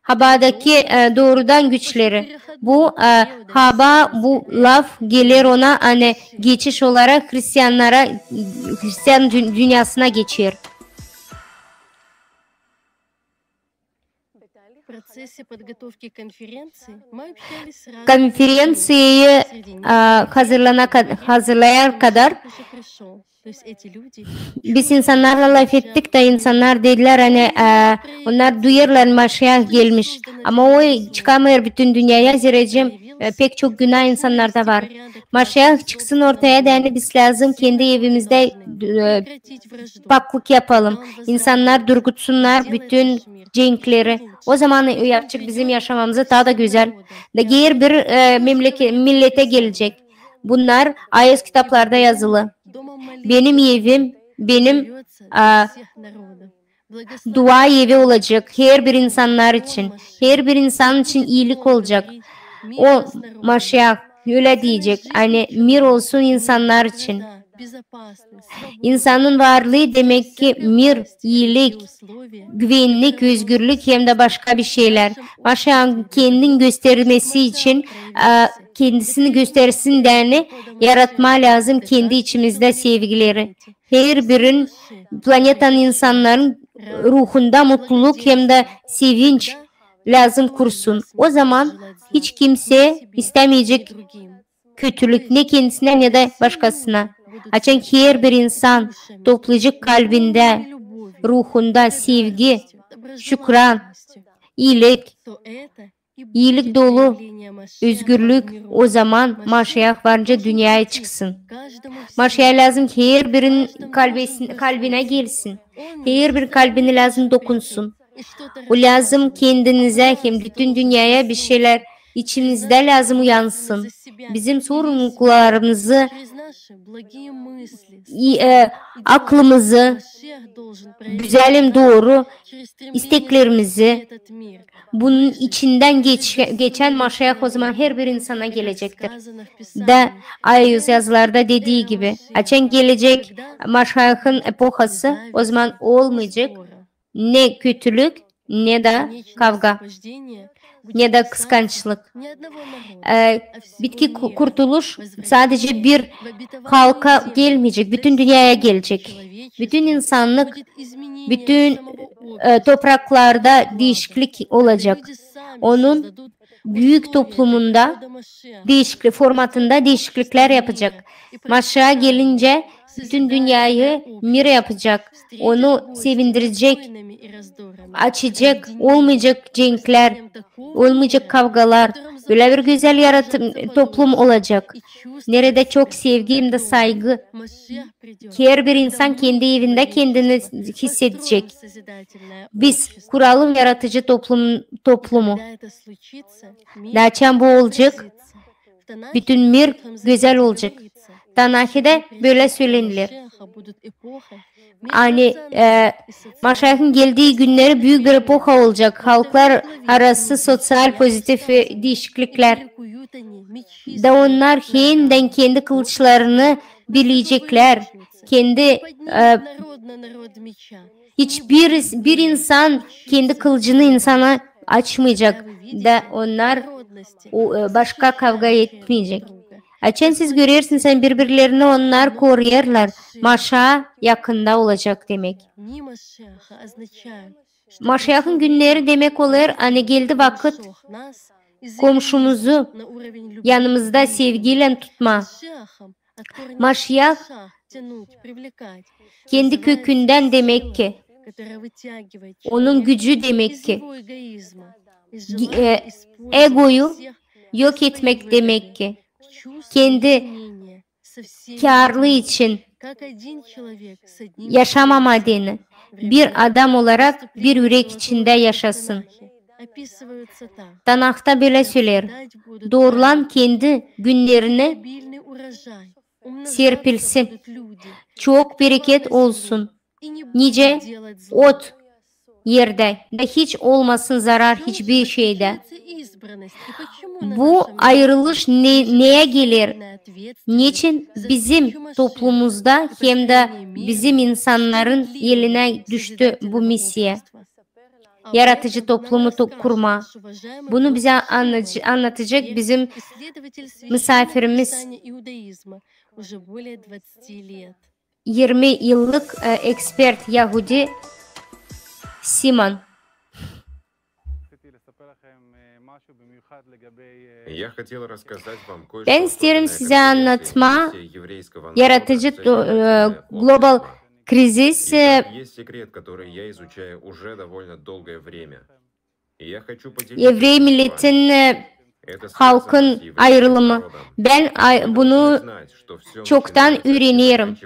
Habadaki, e, doorudan güçleri. Bu, e, haba, bu laf geler ona, ani geçiş olarak hristiannara, hristian dü-, dünnäsına geçer. Konferenţiyayı, e, hazırlana kad-, hazırlayar kadar Biz insannarlan lafettik da, insannar dedilär, ani, e, onnar duyêrlar, Maşiah gelmiş. Ama o çıkamêêr bütün dünneyä, zerä, e, pek çok günah insannarda var. Maşiah çıksın ortaya da, ani biz lääzım kendi evimizdä, e, paklık yapalım. İnsannar durgutsunnar bütün cenkleri. O zaman o yapacek bizim yaşamamızı taa da gözäl. Da herbir, e, memleke-, milletä gelecek. Bunnar ayız kitaplarda yazılı. Benim evim, benim, e, dua evi olacek herbir insannar için. Herbir insan için iilik olacek. O Maşiah ölä deyecek, ani mir olsun insannar için. İnsanın varlıı demek ki mir, iilik, güvennik, özgürlük hem dä başka bir şeylär. Maşiahın kendin göstermesi için, e, kendisini göstersin deyni yaratmaa lääzım kendi içimizdä sevgileri. Herbirin planetanın insannarın ruhunda mutluluk hem dä sevinç lääzım kursun. O zaman hiç kimsä istämeyecek kötülük ne kendisinä, ne dä başkasına. Açan herbir insan toplayacek kalbindä, ruhunda sevgi, şükran, iilik, iilik dolu, özgürlük, o zaman Maşiah varınca dünneyä çıksın. Maşiah lääzım herbirin kalbesin-, kalbinä gelsin. Herbir kalbini lääzım dokunsun. O lääzım kendinizä hem bütün dünneyä bir şeylär içimizdä lääzım uyansın. Bizim sorumluluklarımızı, i-, e, aklımızı, gözäl hem dooru isteklerimizi, bunun içindän geç-, geçän Maşiah o zaman herbir insana gelecektir. Da ayız yazılarda dediği gibi, açan gelecek Maşiahın epohası, o zaman olmayacek ne kötülük, ne dä kavga, ne dä kıskançlık. E, bitki ku-, kurtuluş sadece bir halka gelmeyecek, bütün dünneyä gelecek. Bütün insannık, bütün, e, topraklarda diişiklik olacek. Onun büük toplumunda diişiklik, formatında diişikliklär yapacek. Maşiah gelincä bütün dünneyä mir yapacek, onu sevindirecek, açacek, olmayacek cenklär, olmayacak kavgalar, bölä bir gözäl yaratım, toplum olacek, neredä çok sevgi hem dä saygı. Herbir insan kendi evindä kendini hissedecek. Biz kuralım yaratıcı toplum, toplumu. Da açan bu olacek, bütün mir gözäl olacek. Tanahidä bölä sölenilär, ani, e, Maşiahın geldii günneri büük bir epoha olacek. Halklar arası soţial pozitiv, e, diişikliklär. Da onnar henidän kendi kılıçlarını bileyceklär. Kendi, e, hiçbir, bir insan kendi kılıcını insana açmayacak da onnar o, e, başka kavga etmeyecek. Açan siz görersiniz, ani biri-birlerini onnar koruyêrlar, Maşiah yakında olacek demek. Maşiahın günneri demek olêr, ani geldi vakıt komşumuzu yanımızda sevgiylän tutmaa. Maşiah kendi kökündän demek ki, onun gücü demek ki, gi-, e, egoyu yok etmek demek ki, kendi kârı için yaşamamaa deyni, bir adam olarak bir ürek içindä yaşasın. Tanahta bölä söleer: doorulan kendi günnerini serpilsin. Çok bereket olsun. Nicä ot erdä, da hiç olmasın zarar hiçbir şeydä. Bu ayırılış ne, neyä geler? Neçin bizim toplumumuzda hem dä bizim insannarın elinä düştü bu misiya? Yaratıcı toplumu to-, kurmaa. Bunu bizä annacı-, annatacek bizim misafirimiz, irmi yıllık, e, ekspert yahudi Simon. Я хотел рассказать вам кое-что особенное о конференции Моисея еврейского народа в Соединённых Штатах Америки. Bän isteerim sizä annatmaa yaratıcı do-, e, global krizis, e, evrey milletin, e, halkın ayırılımı. Bän bunu çoktan üürenerim.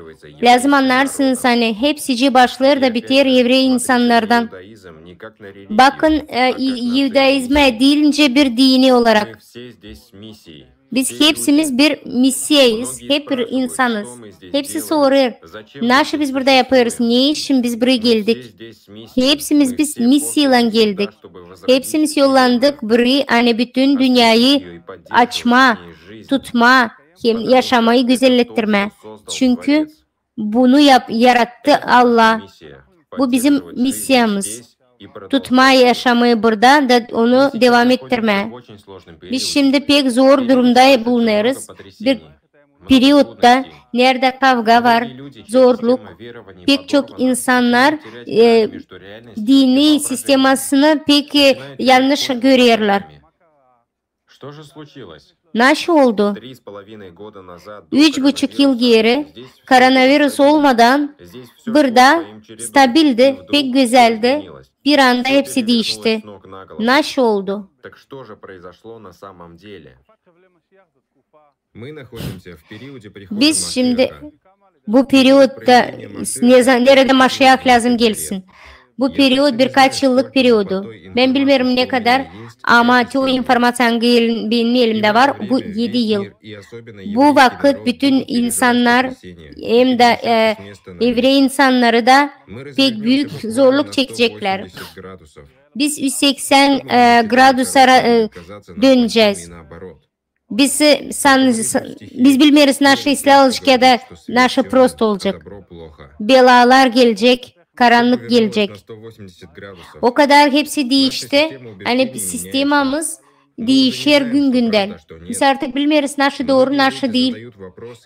Lääzım annarsınız, ani hepsicii başlêêr da biter evrey insannardan. Bakın, e, i-, iudaizmä diil nicä bir dini olarak. Biz hepsimiz bir missiyayız, hep bir insanız. Hepsi sorêr, naşı biz burada yapêrız, ne için biz buraya geldik? Hepsimiz biz missiyaylan geldik. Hepsimiz yollandık buraya, ani bütün dünneyä açmaa, tutmaa hem yaşamayı gözellettirmää. Çünkü bunu yap-, yarattı Allah. Bu bizim missiyamız. Tutmaa yaşamayı burada da onu devam ettirmää. Biz şindi pek zor durumda bulunêrız. Bir periodda, neredä kavga var, zorluk, pek çok insannar, e, dini sistemasını pek, e, yannış görerlär. Naşı oldu? Üç buçuk yıl geeri koronavirus olmadan burada stabildi, pek gözäldi. Bir anda hepsi diişti. Naşı oldu? Biz şindi bu periodda, ne za-, neredä Maşiah lääzım gelsin. Bu period birkaç yıllık periodu. Bän bilmeerim ne kadar, ama te o informaţiya, angı el-, benim elimdä var, bu edi yıl. Bu vakıt bütün insannar, hem dä, e, evrey insannarı da pek büük zorluk çekeceklär. Biz üz seksän, e, gradusa ra-, e, dönecez. Biz, e, san-, sa-, biz bilmeeriz, naşı islää olacek ya da naşı prost olacek. Belalar gelecek, karannık gelecek. O kadar hepsi diişti, ani sistemamız diişer gün-gündän. Biz artık bilmeeriz, naşı dooru, naşı diil.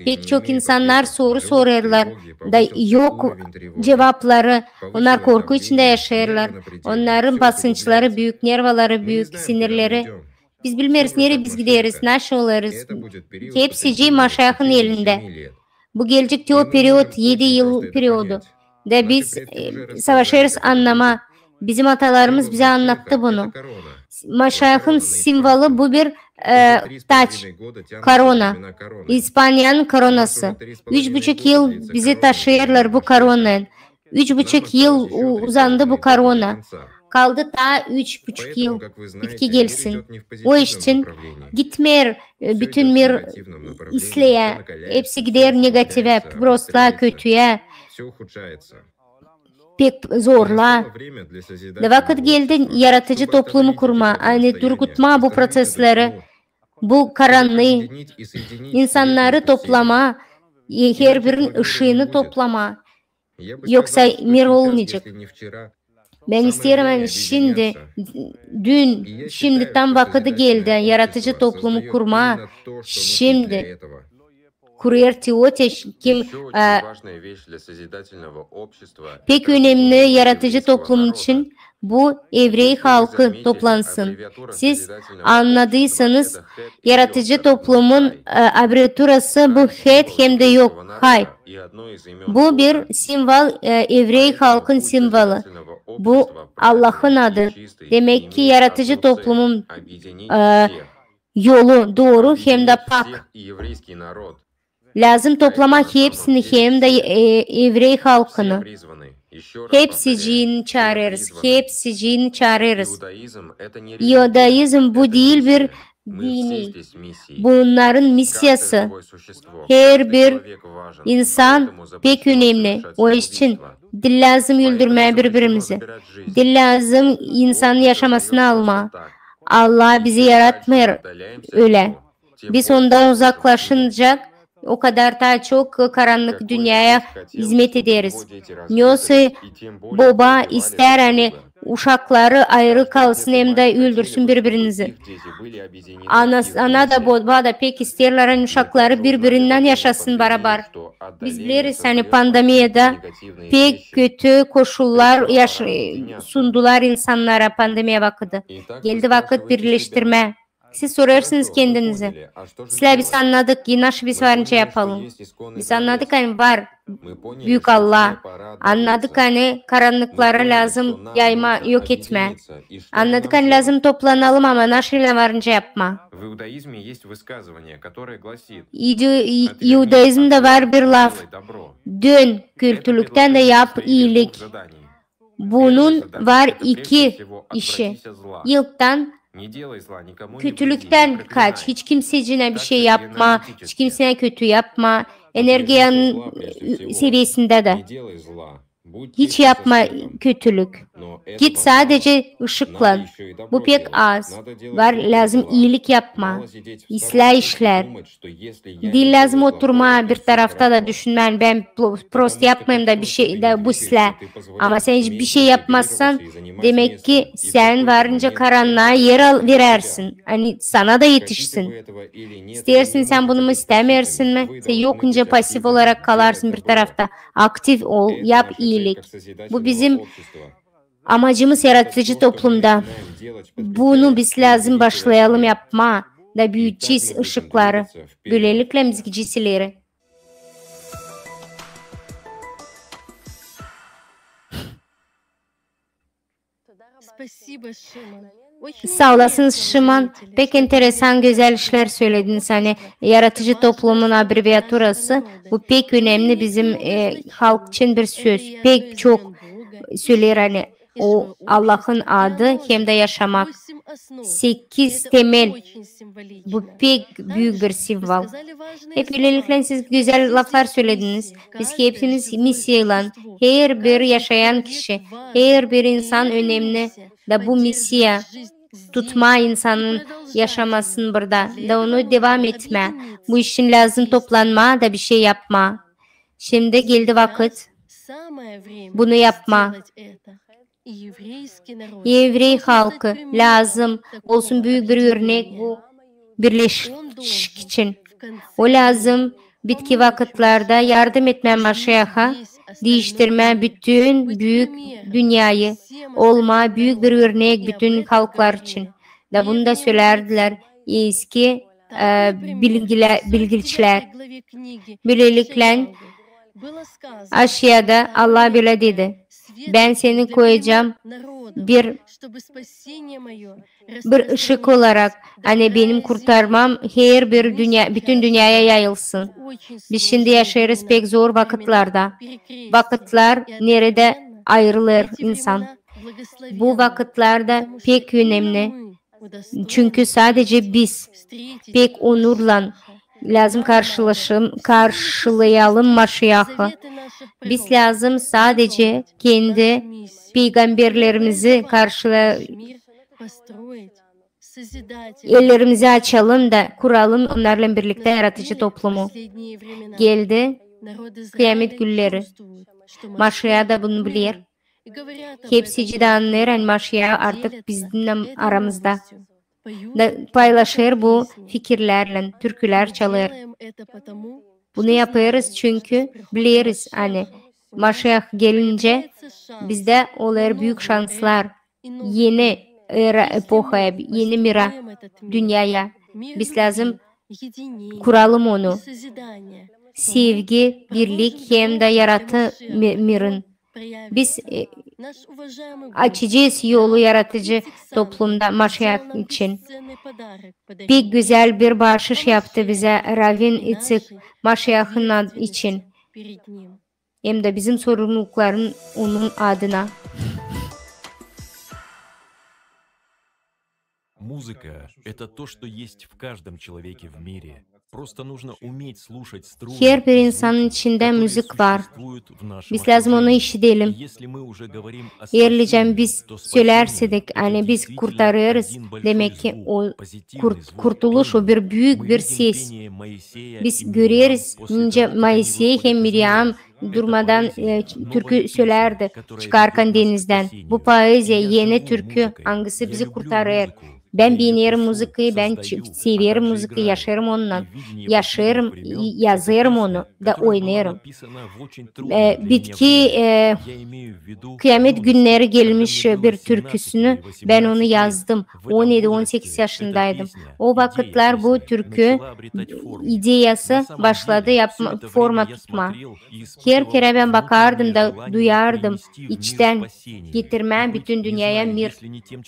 Pek çok insannar soru sorêrlar, da yok cuvapları. Onnar korku içindä yaşêêrlar. Onnarın basınçları büük, nervaları büük, sinirleri. Biz bilmeeriz, nereyi biz gideriz, naşı olêrız. Hepsicii Maşiahın elindä. Bu gelecek te o period, edi yıl periodu. Da biz, e, savaşêrız annamaa. Bizim atalarımız bizä annattı bunu. Maşiahın simvolı bu bir, e, taç, korona. İspaniyanın koronası. Üç buçuk yıl bizi taşıyêrlar bu koronaylan. Üç buçuk yıl u-, uzandı bu korona. Kaldı taa üç buçuk yıl, bitki gelsin. O iş için gitmeer, e, bütün mir isleyä, hepsi gider negativä, prostlaa, kötüyä, pek zorlaa. Da vakıt geldi yaratıcı toplumu kurmaa, ani durgutmaa bu proţesleri, bu karannıı, insannarı toplamaa, e, herbirin ışıını toplamaa. Yoksa mir olmayacek. Bän isteerim, ani şindi, dün, şindi tam vakıdı geldi yaratıcı toplumu kurmaa. Şindi kurêr te o, kim, e, pek önemli yaratıcı toplum için bu evrey halkı toplansın. Siz annadıysanız, yaratıcı toplumun, e, abreviaturası bu HET hem dä yok, Hay. Bu bir simvol, e, evrey halkın simvolu. Bu Allahın adı. Demäk ki, yaratıcı toplumun, e, yolu dooru hem dä pak. Lääzım toplamaa hepsini, hem dä, e, evrey halkını. Hepsiciini çaarêrız, hepsiciini çaarêrız. İudaizm bu diil bir dini. Bunnarın missiyası. Herbir insan pek önemli. O iş için diil lääzım öldürmää biri-birimizi. Diil lääzım insanın yaşamasını almaa. Allah bizi yaratmêêr ölä. Biz ondan uzaklaşınca o kadar taa çok karannık dünneyä izmet ederiz. Nesoy boba istär, ani uşakları ayırı kalsın hem dä öldürsün biri-birinizi. Ana, ana da, boba da pek isteerlär, ani uşakları biri-birindän yaşasın barabar. Biz bileriz, ani pandemiyada pek kötü koşullar yaş-, sundular insannara pandemiya vakıdı. Geldi vakıt birleştirmää. Siz sorêrsınız kendinizä: "İslää biz annadık, naşı biz varınca yapalım? Biz annadık, ani var büük Allah. Annadık, ani karannıkları lääzım yaymaa, yok etmää. Annadık, ani lääzım toplanalım, ama naşı ile varınca yapmaa?" İudaizmdä var bir laf: "Dön kötülüktän dä yap iilik." Bunun var iki işi. İlktän, kötülüktän kaç. Hiç kimsecää bişey yapmaa, hiç kimseyä kötü yapmaa. Energiyanın, e, seviyesindä dä. Hiç yapmaa kötülük. Git sadecä ışıklan. Bu pek az. Var lääzım iilik yapmaa. İslää işlär. Diil lääzım oturmaa bir tarafta da düşünmää: "Bän prost yapmayım da bişey dä bu islää." Ama sän hiç bişey yapmazsan, demäk ki, sän varınca karannıa er al-, verersin. Ani sana da etişsin. İsteersin sän bunu mu, istämeersin mi? Sän yok nicä pasiv olarak kalarsın bir tarafta. Aktiv ol, yap iilik. Bu bizim amacımız yaratıcı toplumda. Bunu biz lääzım başlayalım yapmaa, da büüyüdecez ışıkları. Bölelikle biz gidecez ileri. Saa olasınız, Şiman. Pek enteresan, gözäl işlär sölediniz. Ani yaratıcı toplumun abreviaturası, bu pek önemli bizim, e, halk için bir söz. Pek çok söleer, ani o Allahın adı hem dä yaşamak. Sekiz temel. Bu pek büük bir simvol. Hep bölelikle siz gözäl laflar sölediniz. Biz hepsimiz missiyaylan, herbir yaşayan kişi, herbir insan önemli. Da bu missiya tutmaa insanın yaşamasını burada, da onu devam etmää. Bu için lääzım toplanmaa da bişey yapmaa. Şindi geldi vakıt bunu yapmaa. Evrey halkı lääzım olsun büük bir örnek bu birleşik için. O lääzım bitki vakıtlarda yardım etmää Maşiaha, diiştirmää bütün büük dünneyä, olmaa büük bir örnek bütün halklar için. Da bunu da sölärdilär eski, e, bilgilä-, bilgiçilär. Bölelikle Aşiyada Allah bölä dedi: "Bän seni koyacam bir, bir ışık olarak, ani benim kurtarmam herbir dünneyä, bütün dünneyä yayılsın." Biz şindi yaşêêrız pek zor vakıtlarda. Vakıtlar, neredä ayırılêr insan. Bu vakıtlar da pek önemli. Çünkü sadecä biz pek onurlan lääzım karşılaşım, karşılayalım Maşiyahı. Biz lääzım sadecä kendi peygamberlerimizi karşıla-, ellerimizi açalım da kuralım onnarlan birliktä yaratıcı toplumu. Geldi kıyamet günleri. Maşiyah da bunu biler. Hepsicii dä annêêr, ani Maşiyah artık bizim aramızda. Da paylaşêr bu fikirlärlän, türkülär çalêr. Bunu yapêrız, çünkü bileriz, ani Maşiyah gelincä bizdä olêr büük şanslar. Eni era, epohaya, eni mira, dünneyä. Biz lääzım kuralım onu. Sevgi, birlik hem dä yaratı mi-, mirin. Biz, e, açacez yolu yaratıcı toplumda Maşiyah için. Pek gözäl bir baaşış yaptı bizä Ravin İtsık Maşiyahın ad-, için. Hem dä bizim sorumlulukların onun adına. Музыка — это то, что есть в каждом человеке в мире. Просто нужно уметь слушать струны. Herbir insanın içindä müzik var. Biz lääzım onu işidelim. Eer licän biz sölärsek, ani biz kurtarêrız, demäk ki o kurt-, kurtuluş, o bir büük bir ses. Biz göreriz, nicä Moisey hem Miriam durmadan, e, türkü sölärdi, çıkarkan denizdän. Bu poeziya, eni türkü, angısı bizi kurtarêr. Bän beenerim muzıkayı, bän ç-, severim muzıkayı, yaşêêrım onunnan, yaşêêrım, yazêrım onu da oynêêrım. E, bitki, e, Kıyamet günneri gelmiş bir türküsünü bän onu yazdım. On edi, on sekiz yaşındaydım. O vakıtlar bu türkü ideyası başladı yapma, forma tutma. Her kerä bän bakardım da duyardım içtän getirmää bütün dünneyä mir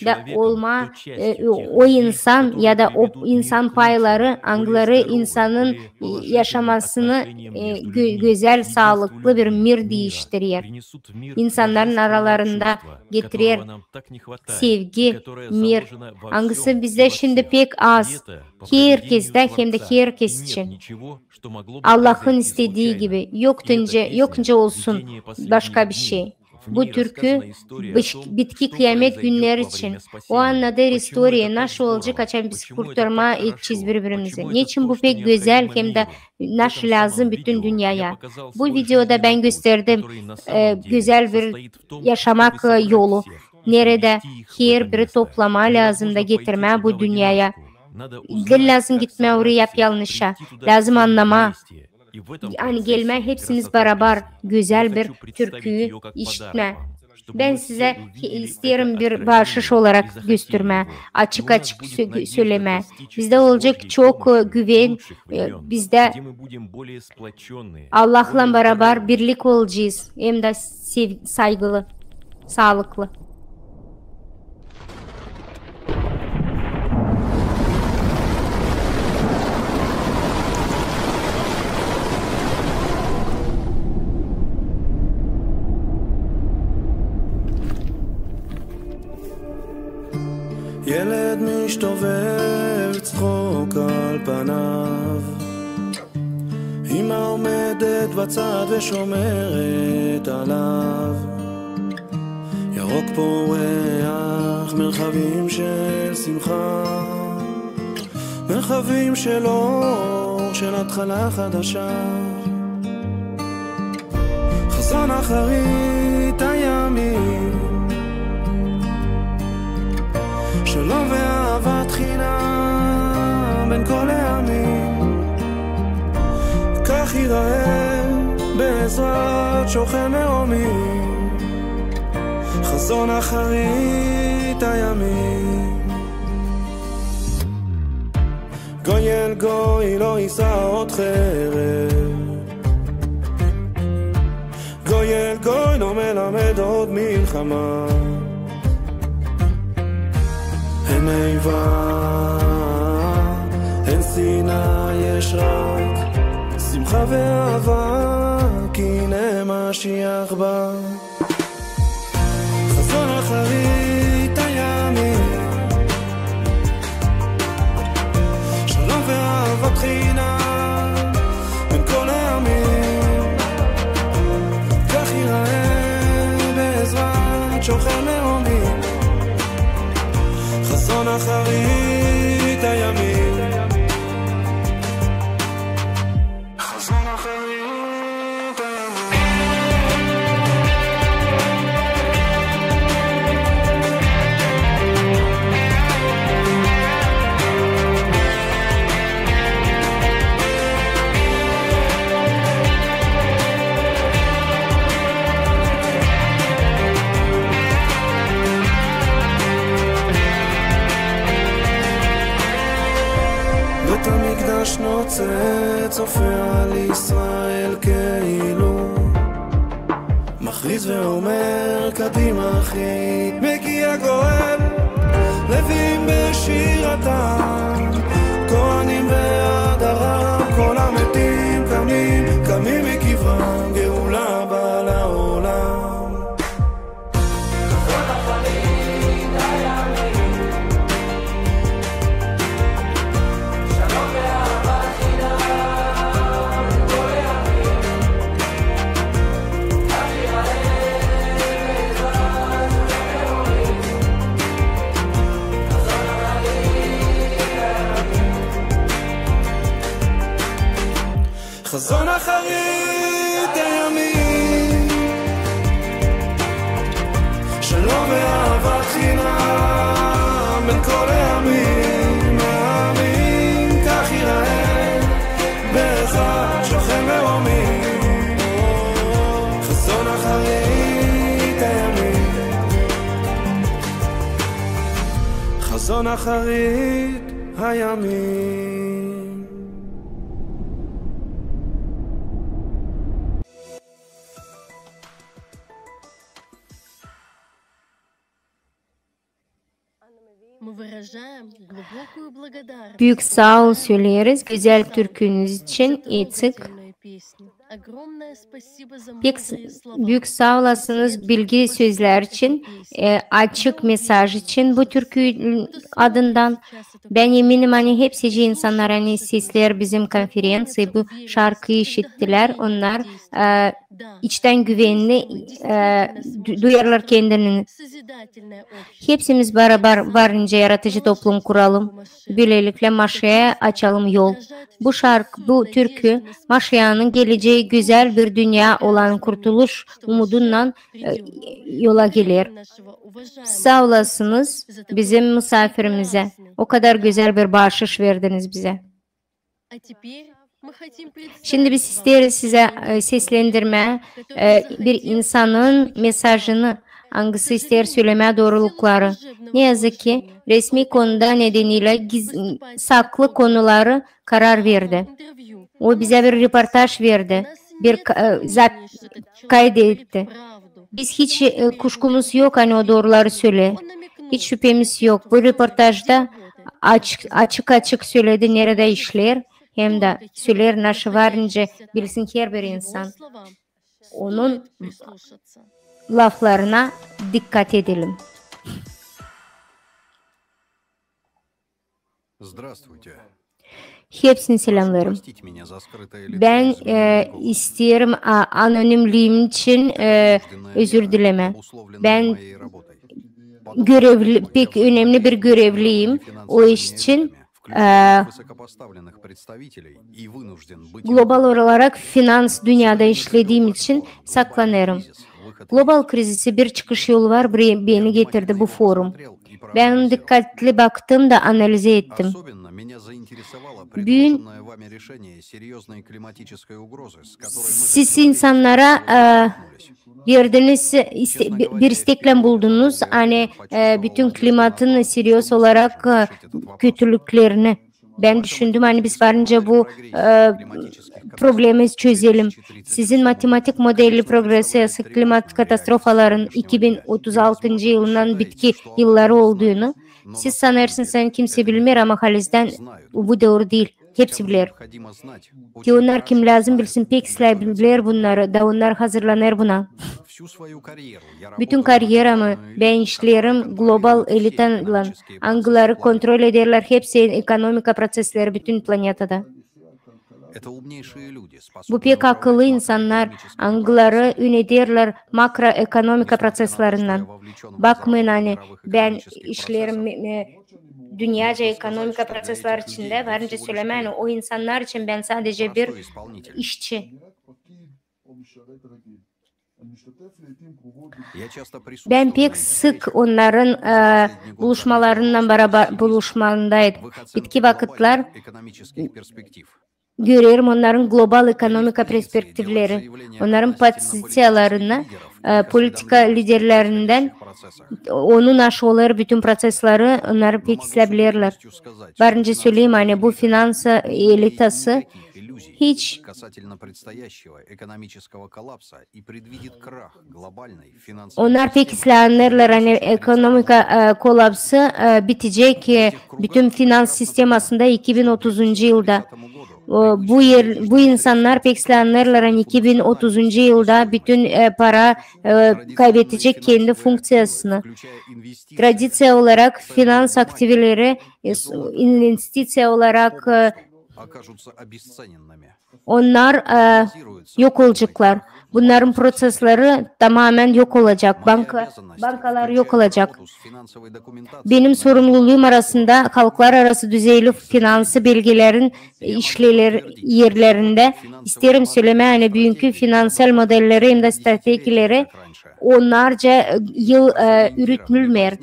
da olma, e, o insan ya da o insan payları, angıları insanın yaşamasını, e, gö-, gözäl, saalıklı bir mir diiştirer. İnsannarın aralarında getirer sevgi, mir, angısı bizdä şindi pek az. Herkestä hem dä herkes için. Allahın istedii gibi. Yok nicä, yok nicä olsun başka bir şey. Bu türkü biş-, bitki kıyamet günner için. O annadêr istoriya, naşı olacek, açan biz kurtarma edecez biri-birimizi. Neçin bu pek gözäl hem dä naşı lääzım bütün dünneyä. Bu videoda bän gösterdim, e, gözäl bir yaşamak, e, yolu, neredä herbiri toplamaa lääzım da getirmää bu dünneyä. Diil lääzım gitmää oraya yap-yalnızca. Lääzım annamaa. Ani gelmää hepsimiz barabar gözäl bir türküyü işitmää. Bän sizä isteerim bir baaşış olarak göstermää, açık-açık sö-, sölemää. Bizdä olacek çok, e, güven, e, bizdä Allahlan barabar birlik olacez, hem dä sev-, saygılı, saalıklı. ילד משתובב, צחוק על פניו, אמא עומדת בצד ושומרת עליו. ירוק פורח, מרחבים של שמחה, מרחבים של אור, של התחלה חדשה. חזון אחרית הימים, שלום ואהבת חינם בין כל העמים. כך ייראה בעזרת שוכן מרומים, חזון אחרית הימים. גוי אל גוי לא יישא עוד חרב, גוי אל גוי לא מלמד עוד מלחמה. אין איבה, אין שנאה, יש רק שמחה ואהבה, כי הנה משיח בא. חזון אחרית הימים, שלום ואהבת חינם בין כל העמים. כך ייראה בעזרת שוכן מרומים, חזון אחרית הימים. חזון אחרית הימים. בית המקדש נוצץ, צופה על ישראל כאילו מכריז ואומר: קדימה, אחי, מגיע גואל. לוויים בשירתם, כהנים ועד הרם, כל המתים קמים, קמים מקברם, גאולה באה לעולם. חזון אחרית הימים, שלום ואהבת חינם בין כל מאמין, מאמין, כך ייראה באחד שוכן מרומים. חזון אחרית הימים. חזון אחרית הימים. Büük saa ol söleeriz gözäl türkünüz için, Etsik. Pek s- büük saa olasınız bilgi sözlär için, e, açık mesaj için bu türkü adından. Bän eminim, ani hepsicii insannar, ani sesleer bizim konferenţiyayı, bu şarkıyı işittilär, onnar, e, içtän güvenli, e, du- duyêrlar kendini. Hepsimiz barabar varınca yaradıcı toplum kuralım. Bölelikle Maşiyaya açalım yol. Bu şarkı, bu türkü Maşiyanın gelecää gözäl bir dünnä olan kurtuluş umudunnan, e, yola geler. Saa olasınız bizim musafirimizä. O kadar gözäl bir baaşış verdiniz bizä. Şindi biz isteeriz sizä, e, seslendirmää, e, bir insanın mesajını, angısı isteer sölemää doorulukları. Ne yazık ki, resmi konuda nedeniylä giz- saklı konuları karar verdi. O bizä bir reportaj verdi, bir ka- e, zap- kaydetti. Biz hiç, e, kuşkumuz yok, ani o dooruları söleer. Hiç şüpemiz yok. Bu reportajda açık, açık-açık söledi, neredä işleer, hem dä söleer, naşı varınca bilsin herbir insan. Onun laflarına dikkat edelim. Hepsini selämleerim. Bän, e, isteerim, a, anonimliim için, e, özür dilemää. Bän görevli, pek önemli bir görevliyim. O iş için, e, global olarak finans dünnedä işlediim için saklanêrım. Global krizisi bir çıkış yolu var, bir beni getirdi bu forum. Bän dikkatlı baktım da analiz ettim. Büün siz insannara, e, verdiniz, iste- bi- bir isteklän buldunuz, ani, e, bütün klimatın seriöz olarak, e, kötülüklerini. Bän düşündüm, ani biz varınca bu, e, problemi çözelim. Sizin matematik modeli progresiyası klimat katastrofaların iki bin otuz altıncı yılından bitki yılları olduğunu, siz sanêrsınız, ani kimsey bilmeer, ama halizdän bu dooru diil. Hepsi biler. Ki onnar, kim lääzım bilsin, pek islää biler bunnarı, da onnar hazırlanêr buna. Bütün karyeramı bän işleerim global elitaylan, angıları kontrol ederlär hepsi ekonomika prosesleri bütün planetada. Bu pek akıllı insannar, angıları önederlär makroekonomika proseslerinnän. Bakmayın, ani bän işleerim me- me- dünnedä ekonomika prosesleri içindä, varınca sölemää, ani o insannar için bän sadecä bir işçi. Bän pek sık onnarın, e, buluşmalarınnan barabar buluşmandaydım. Bitki vakıtlar görerim onnarın global ekonomika perspektivleri, onnarın poziţiyalarını, e, politika liderlerindän, onun aşıları, bütün prosesleri, onnarı pek islää bilerlär. Varınca söleyim, ani bu finans elitası hiç Onnar pek islää annêêrlar, ani ekonomika, e, kolapsı, e, bitecek, e, bütün finans sistemasında iki bin otuzuncu yılda. O, bu er, bu insannar pek islää annêêrlar, ani iki bin otuzuncu yılda bütün, e, para, e, kaybedecek kendi funkţiyasını. Tradiţiya olarak finans aktivileri, e, s- investiţiya olarak, e, onnar, e, yok olaceklar. Bunnarın prosesleri tamamän yok olacek. Banka, bankalar yok olacek. Benim sorumluluum arasında halklararası düzeyli finansı belgelerin işleer erlerindä isteerim sölemää, ani büünkü finansal modelleri hem dä strategileri onnarca yıl, e, ürütülmeer.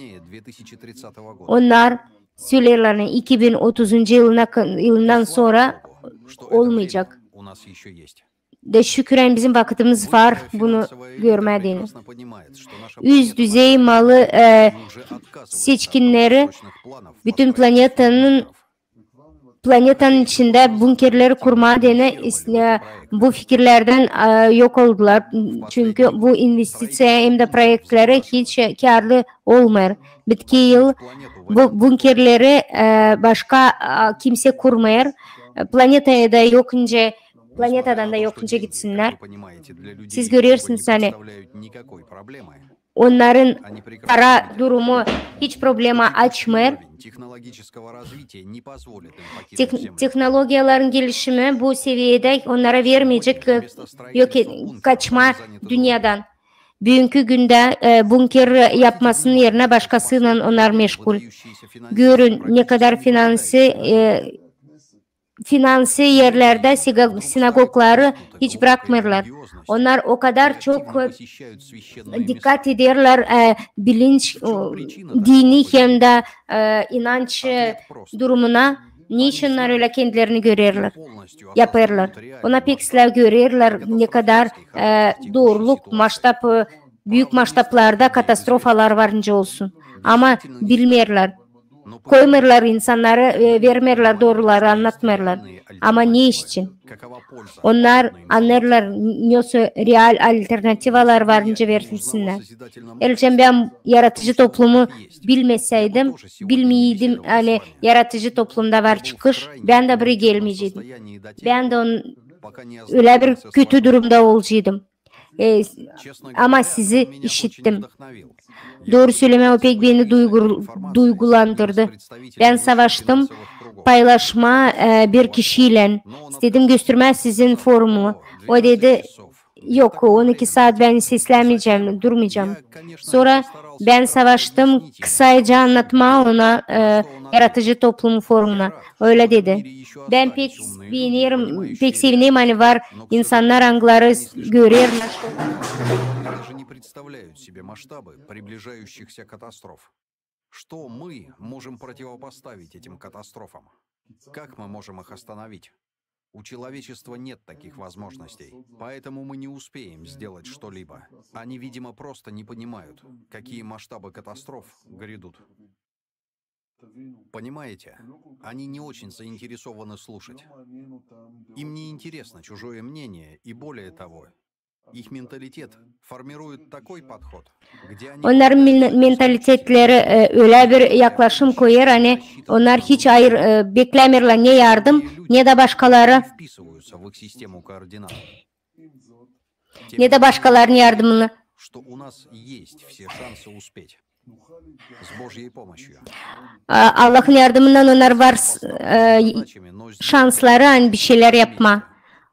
Onnar söleerlär, ani iki bin otuzuncu yılına, yılından sora olmayacek. Da şükür, ani bizim vakıtımız var bunu görmää deyni. Üst düzey malı, e, seçkinneri bütün planetanın planetanın içindä bunkerleri kurmaa deyni, e, bu fikirlerdän, e, yok oldular. Çünkü bu investiţiya hem dä proektleri hiç kärlı olmêêr. Bitki yıl bu bunkerleri, e, başka, e, kimsey kurmêêr. E, planetaya da yok nicä, planetadan da yok nicä gitsinnär. Siz görersiniz, ani onnarın para durumu hiç problema açmêêr. Tek-, tehnologiyaların gelişimi bu seviyedä onnara vermeyecek, e, yok e-, kaçmaa dünneydän. Büünkü gündä, e, bunker yapmasının erinä başkasıylan onnar meşgul. Görün, ne kadar finansı, e, finansı erlerdä siga-, sinagogları hiç brakmêêrlar. Onnar o kadar çok, e, dikkat ederlär, e, bilinç, e, dini hem dä, e, inanç, e, durumuna. Neçin onnar ölä kendilerini görerlär, yapêrlar? Ona pek islää görerlär, ne kadar, e, dooruluk, masştab, e, büük masştablarda katastrofalar var nicä olsun. Ama bilmeerlär. Koymêêrlar insannarı, e, vermeerlär dooruları, annatmêêrlar. Ama ne için? Onnar annêêrlar, nesoy real alternativalar var nicä versin sinnär. Eer bän yaratıcı toplumu bilmesäydim, bilmeyeydim, ani yaratıcı toplumda var çıkış, bän dä buraya gelmeyeceydim. Bän dä on-, ölä bir kötü durumda olaceydım. E, ama sizi işittim. Dooru sölemää, o pek beni duygu-, duygulandırdı. Bän savaştım paylaşmaa, e, bir kişiylän. İstedim göstermää sizin forumu. O dedi, yok, on iki saat bän seslämeyecäm, durmayacam. Sora bän savaştım kısayca annatmaa ona, e, yaratıcı toplum forumuna. Ölä dedi. Bän pek beenerim, pek sevinerim, ani var insannar, angıları görerlär. Даже не представляют себе масштабы приближающихся катастроф. Что мы можем противопоставить этим катастрофам? Как мы можем их остановить? У человечества нет таких возможностей, поэтому мы не успеем сделать что-либо. Они, видимо, просто не понимают, какие масштабы катастроф грядут. Понимаете, они не очень заинтересованы слушать. Им не интересно чужое мнение, и более того, их менталитет формирует такой подход, где они... Onnarın men-, mentalitetleri, e, ölä bir yaklaşım koyêr, ani onnar hiç ayır, e, beklämeerlär ne yardım, ne dä başkaları, вписываются в их систему координат. Ne dä başkalarının yardımını. Что у нас есть все шансы успеть. С Божьей помощью. A, Allahın yardımından onnar var, e, şansları, ani bir şeylär yapmaa.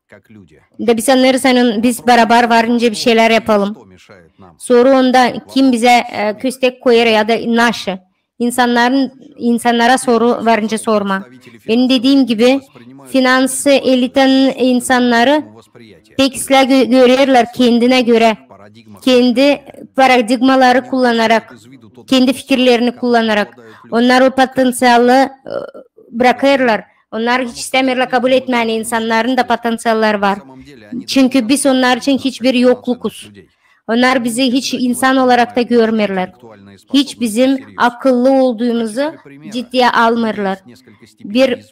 Как люди. Da biz annêêrız, ani biz barabar var nicä bir şeylär yapalım. Что мешает нам? Soru onda, kim bizä, e, köstek koyêr ya da naşı? İnsannarın, insannara soru var nicä sormaa. Benim dediim gibi, finans elitanın insannarı pek islää gö-, görerlär kendinä görä, kendi paradigmaları kullanarak, kendi fikirlerini kullanarak. Onnar o potenţialı, e, brakêrlar. Onnar hiç istämeerlär kabul etmää, ani insannarın da potenţiaları var. Çünkü biz onnar için hiç bir yoklukuz. Onnar bizi hiç insan olarak da görmeerlär. Hiç bizim akıllı olduumuzu ciddiye almêêrlar. Bir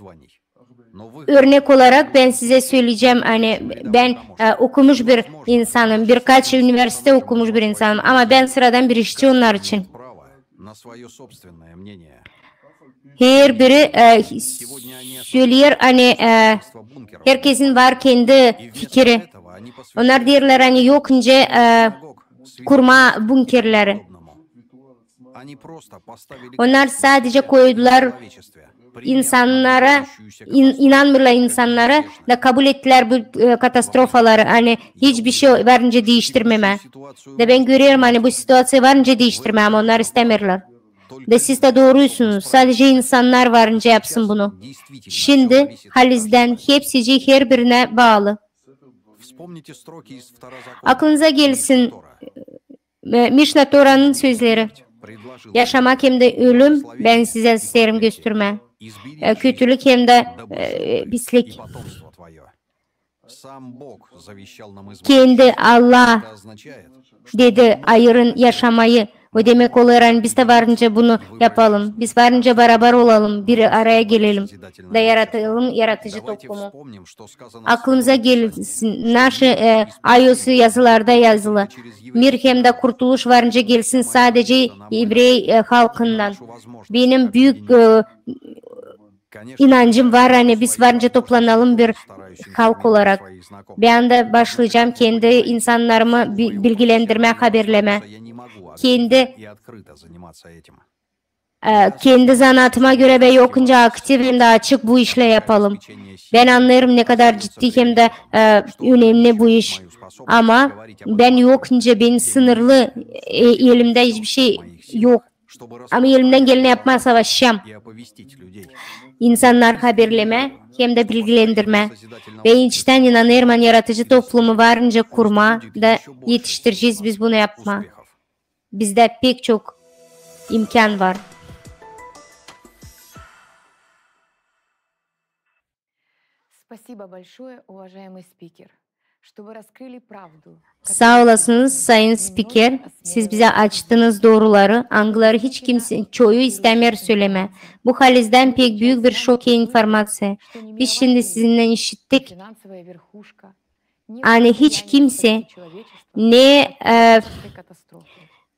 örnek olarak bän sizä söleyecäm, ani bän, e, okumuş bir insanım, birkaç universite okumuş bir insanım, ama bän sıradan bir işçi onnar için. Her biri, e, söleer, ani, e, herkesin var kendi fikiri. Onnar deerlär, ani yok nicä, e, kurmaa bunkerleri. Onnar sadecä koydular insannara, in-, inanmêêrlar insannara, da kabul ettilär bu, e, katastrofaları, ani hiç bir şey var nicä diiştirmemää. Da bän görerim, ani bu situaţiya var nicä diiştirmää, ama onnar istämeerlär. Da siz dä dooruysunuz, sadecä insannar var nicä yapsın bunu. Şindi halizdän hepsicii her birinä baalı. Aklınıza gelsin, e, Mişna Toranın sözleri. Yaşamak hem dä ölüm, bän sizä isteerim göstermää. E, kötülük hem dä, e, pislik. Kendi Allah dedi, ayırın yaşamayı. O demäk olêr, ani biz dä varınca bunu yapalım. Biz varınca barabar olalım, bir araya gelelim. Da yaratalım yaratıcı toplumu. Aklımıza gelsin, naşı, e, ayusu yazılarda yazılı. Mir hem dä kurtuluş varınca gelsin sadece evrey, e, halkından. Benim büük, e, inancım var, ani biz varınca toplanalım bir halk olarak. Bän dä başlayacam kendi insannarımı bi-, bilgilendirmää, haberlemää. Kendi, e, kendi zanaatıma görä bän yokunca aktiv hem dä açık bu işlär yapalım. Bän annêêrım, ne kadar ciddi hem dä, e, önemli bu iş. Ama bän yokunca, benim sınırlı, e, elimdä hiçbir şey yok. Ama elimdän geleni yapmaa savaşacam. İnsannarı haberlemää hem dä bilgilendirmää. Bän içtän inanêrım, ani yaratıcı toplumu varınca kurmaa da etiştirecez biz bunu yapmaa. Bizdä pek çok imkan var. Saa olasınız, sayın spiker. Siz bizä açtınız dooruları, angıları hiç kimsä, çoyu istämeer sölemää. Bu halizdän pek büük bir şok informaţiya. Biz şindi sizinnän işittik, ani hiç kimsä ne, e,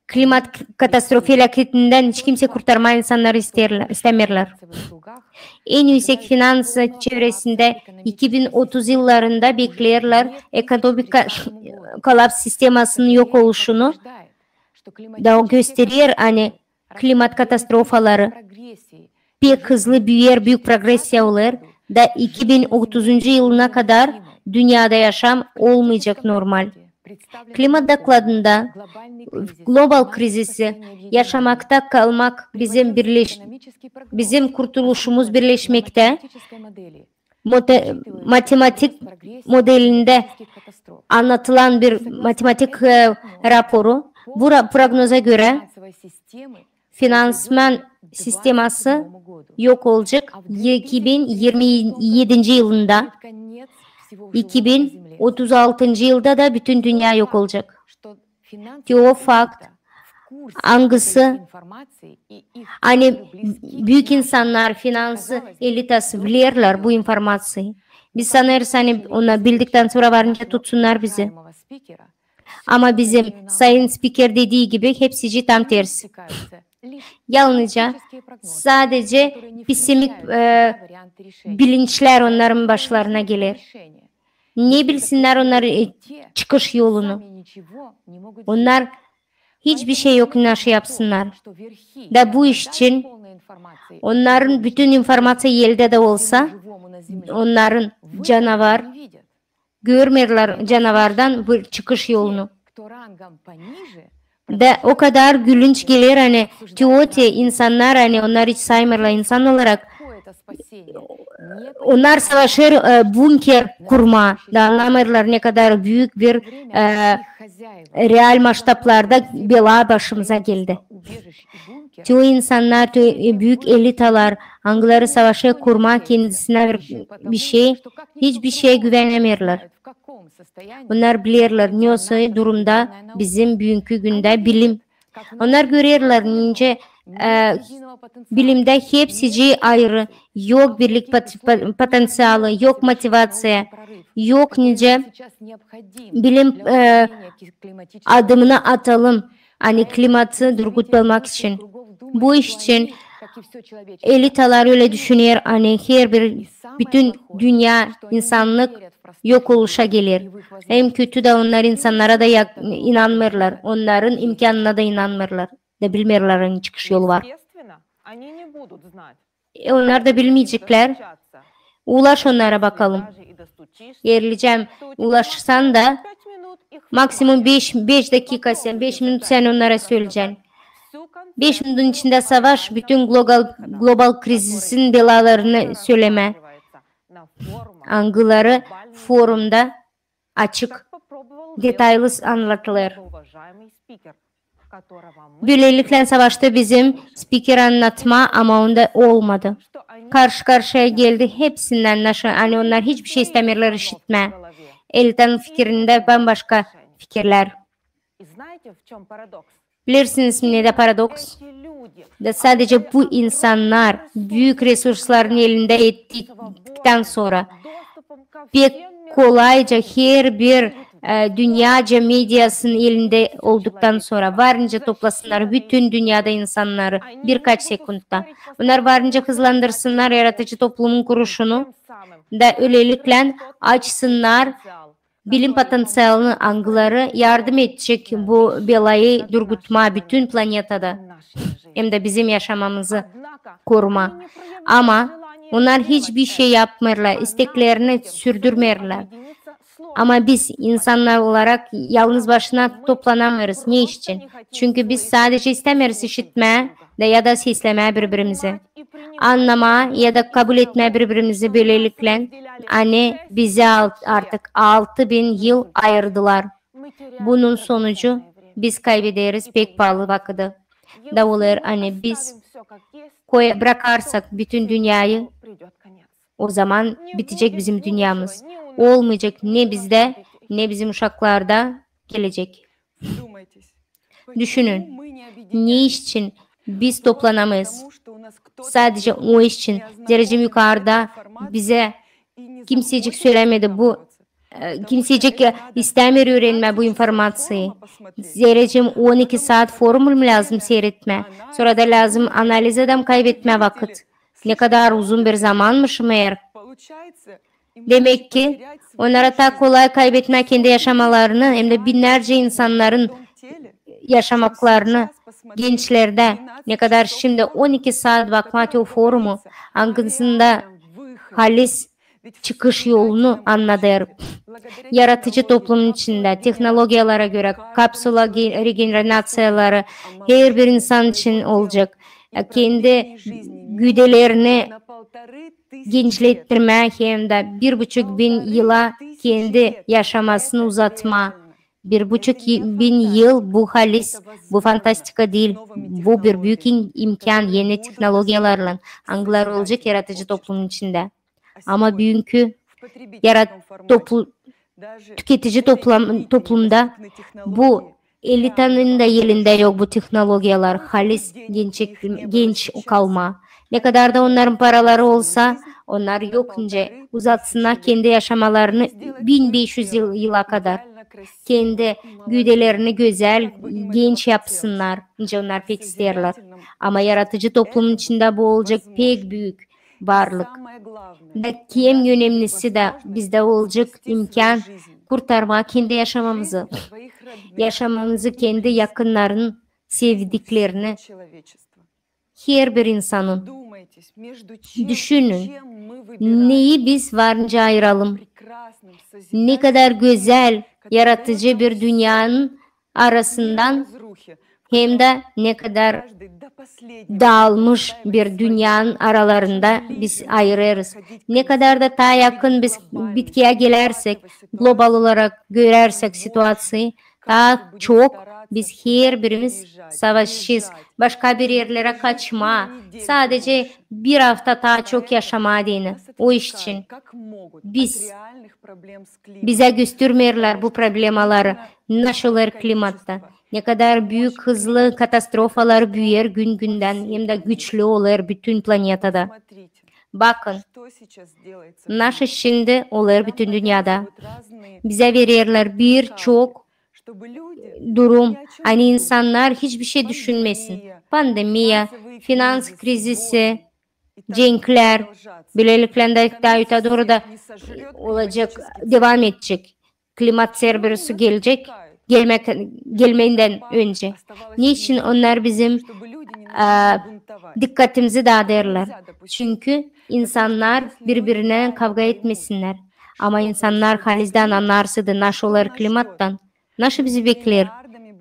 klimat k-, katastrofeläketindän hiç kimsä kurtarmaa insannarı isteerlär, istämeerlär. En üüsek finans çevresindä iki bin otuz yıllarında bekleerlär ekonomik kolaps sistemasının yok oluşunu. Da o gösterer, ani klimat katastrofaları pek hızlı büüyer, büük progressiya olêr, da iki bin otuzuncu yılına kadar dünnedä yaşam olmayacek normal. Klimat dokladında global krizisi, yaşamakta kalmak bizim birleş-, bizim kurtuluşumuz birleşmektä, mote-, matematik modelindä annatılan bir matematik, e, raporu. Bu ra-, prognoza görä, finansman sisteması yok olacek iki bin irmi edinci yılında, iki bin otuz altıncı yılda da bütün dünnä yok olacek. Te o fakt, angısı, ani büük insannar, finans elitası bilerlär bu informaţiyayı. Biz sanêrız, ani onnar bildiktän sora varınca tutsunnar bizi. Ama bizim sayın spiker dediği gibi, hepsicii tam tersi. Yalnızca, sadece pesimik, e, bilinçlär onnarın başlarına geler. Ne bilsinnär onnar, e, çıkış yolunu? Onnar hiçbir şey yok, naşı yapsınnar. Da bu iş için onnarın bütün informaţiya elde dä olsa, onnarın canavar görmeerlär canavardan bir çıkış yolunu. Da o kadar gülünç geler, ani te o te insannar, ani onnar hiç saymêêrlar insan olarak. Onnar savaşêr, e, bunker kurmaa, da annamêêrlar, ne kadar büük bir, e, real masştablarda bela başımıza geldi. Te o insannar, te o, e, büük elitalar, angıları savaşêr kurmaa kendisinä bir, bir şey, hiçbir şeye güvenämeerlär. Onnar bilerlär, ne o soy durumda bizim büünkü gündä bilim. Onnar görerlär, nicä, e, bilimdä hepsicii ayırı, yok birlik pot-, po-, potenţialı, yok motivaţiya, yok nicä bilim, e, adımını atalım, ani klimatı durgutmamak için. Bu iş için elitalar ölä düşüner, ani herbir, bütün dünnä, insannık yok oluşa geler. Hem kötü da onnar insannara da ya-, inanmêêrlar, onnarın imkanına da inanmêêrlar, da bilmeerlär, ani çıkış yolu var. E, onnar da bilmeyceklär. Ulaş onnara bakalım. Erlicä ulaşsan da, maksimum beş, beş dakika sän, beş minut sän onnara söleyecän. Beş minutun içindä savaş bütün global, global krizisin belalarını sölemää. Angıları forumda açık, detaylı annadılêr. Bölelikle savaştı bizim spiker annatma, ama onda olmadı. Karşı-karşıya geldi hepsindän, naşı, ani onnar hiçbir şey istämeerlär işitmää. Elitanın fikirindä bambaşka fikirlär. Bilersiniz mi, ne dä paradoks? Da sadece bu insannar büük resursların elindä ettiktän sora, pek kolayca herbir, e, dünyaca mediasının elindä olduktan sora, var nicä toplasınnar bütün dünyada insannarı birkaç sekundta. Onnar var nicä hızlandırsınnar yaradıcı toplumun kuruluşunu da ölelikle açsınnar bilim potenţialını, angıları yardım edecek bu belayı durgutmaa bütün planetada, hem dä bizim yaşamamızı korumaa. Ama onnar hiçbir şey yapmêêrlar, isteklerini sürdürmeerlär. Ama biz insannar olarak yalnız başına toplanamêêrız. Ne için? Çünkü biz sadece istämeeriz işitmää da ya da seslemää biri-birimizi, annamaa ya da kabul etmää biri-birimizi. Bölelikle, ani bizä al-, artık altı bin yıl ayırdılar. Bunun sonucu, biz kaybederiz pek paalı vakıdı. Da olêr, ani biz koy-, brakarsak bütün dünyayı, o zaman bitecek bizim dünyamız. Olmayacek ne bizdä, ne bizim uşaklarda gelecek. Düşünün, ne iş için biz toplanamêêrız? Sadece o iş için, zerä yukarda bizä kimsecik sölämedi bu, e, kimsecik, e, istämeer üürenmää bu informaţiyayı. Zerä on iki saat forum lääzım siiretmää. Sora da lääzım analiz edäm kaybetmää vakıt. Ne kadar uzun bir zamanmış meer. Demäk ki, onnara taa kolay kaybetmää kendi yaşamalarını, hem dä binnärcä insannarın yaşamaklarını, gençlerdä. Ne kadar şindi on iki saat bakmaa te o forumu, angısında halis çıkış yolunu annadêr. Yaradıcı toplumun içindä, tehnologiyalara görä, kapsula ge-, regeneraţiyaları herbir insan için olacek. E, kendi güdelerini gençlettirmää hem dä bir buçuk bin yıla kendi yaşamasını uzatmaa. Bir buçuk y-, bin yıl bu halis, bu fantastika diil, bu bir büük im-, imkan eni tehnologiyalarlan, angıları olacek yaradıcı toplumun içindä. Ama büünkü yarat-, toplu-, tüketici toplam-, toplumda bu elitanın da elindä yok bu tehnologiyalar, halis genç, genç kalmaa. Ne kadar da onnarın paraları olsa, onnar yok nicä uzatsınnar kendi yaşamalarını bin beş üz yıl, yıla kadar. Kendi güdelerini gözäl, genç yapsınnar, nicä onnar pek isteerlär. Ama yaradıcı toplumun içindä bu olacek pek büük varlık. Da en önemlisi dä bizdä olacek imkan kurtarmaa kendi yaşamamızı. Yaşamamızı, kendi yakınnarını, sevdiklerini. Herbir insanın. Düşünün, neyi biz var nicä ayıralım. Ne kadar gözäl, yaradıcı bir dünyanın arasından hem dä ne kadar daalmış bir dünyanın aralarında biz ayırêrız. Ne kadar da taa yakın biz bitkiyä gelärsek, global olarak görärsek situaţiyayı, taa çok biz herbirimiz savaşacez başka bir erlerä kaçmaa. Sadece bir afta taa çok yaşamaa deyni. O iş için biz, bizä göstermeerlär bu problemaları, naşıllar klimatta. Ne kadar büük hızlı katastrofalar büüyer gün-gündän hem dä güçlü olêr bütün planetada. Bakın, naşı şindi olêr bütün dünyada. Bizä vererlär bir çok durum, ani insannar hiçbir şey düşünmesin. Pandemiya, finans krizisi, cenklär, bölelikle dä taa ötedooru da olacek, devam edecek. Klimat serberisi gelecek, gelmäk, gelmeendän öncä. Neçin onnar bizim, e, dikkatimizi daadêrlar? Çünkü insannar biri-birinä kavga etmesinnär. Ama insannar halizdän annarsaydı, naşı olêr klimattan, naşı bizi bekleer?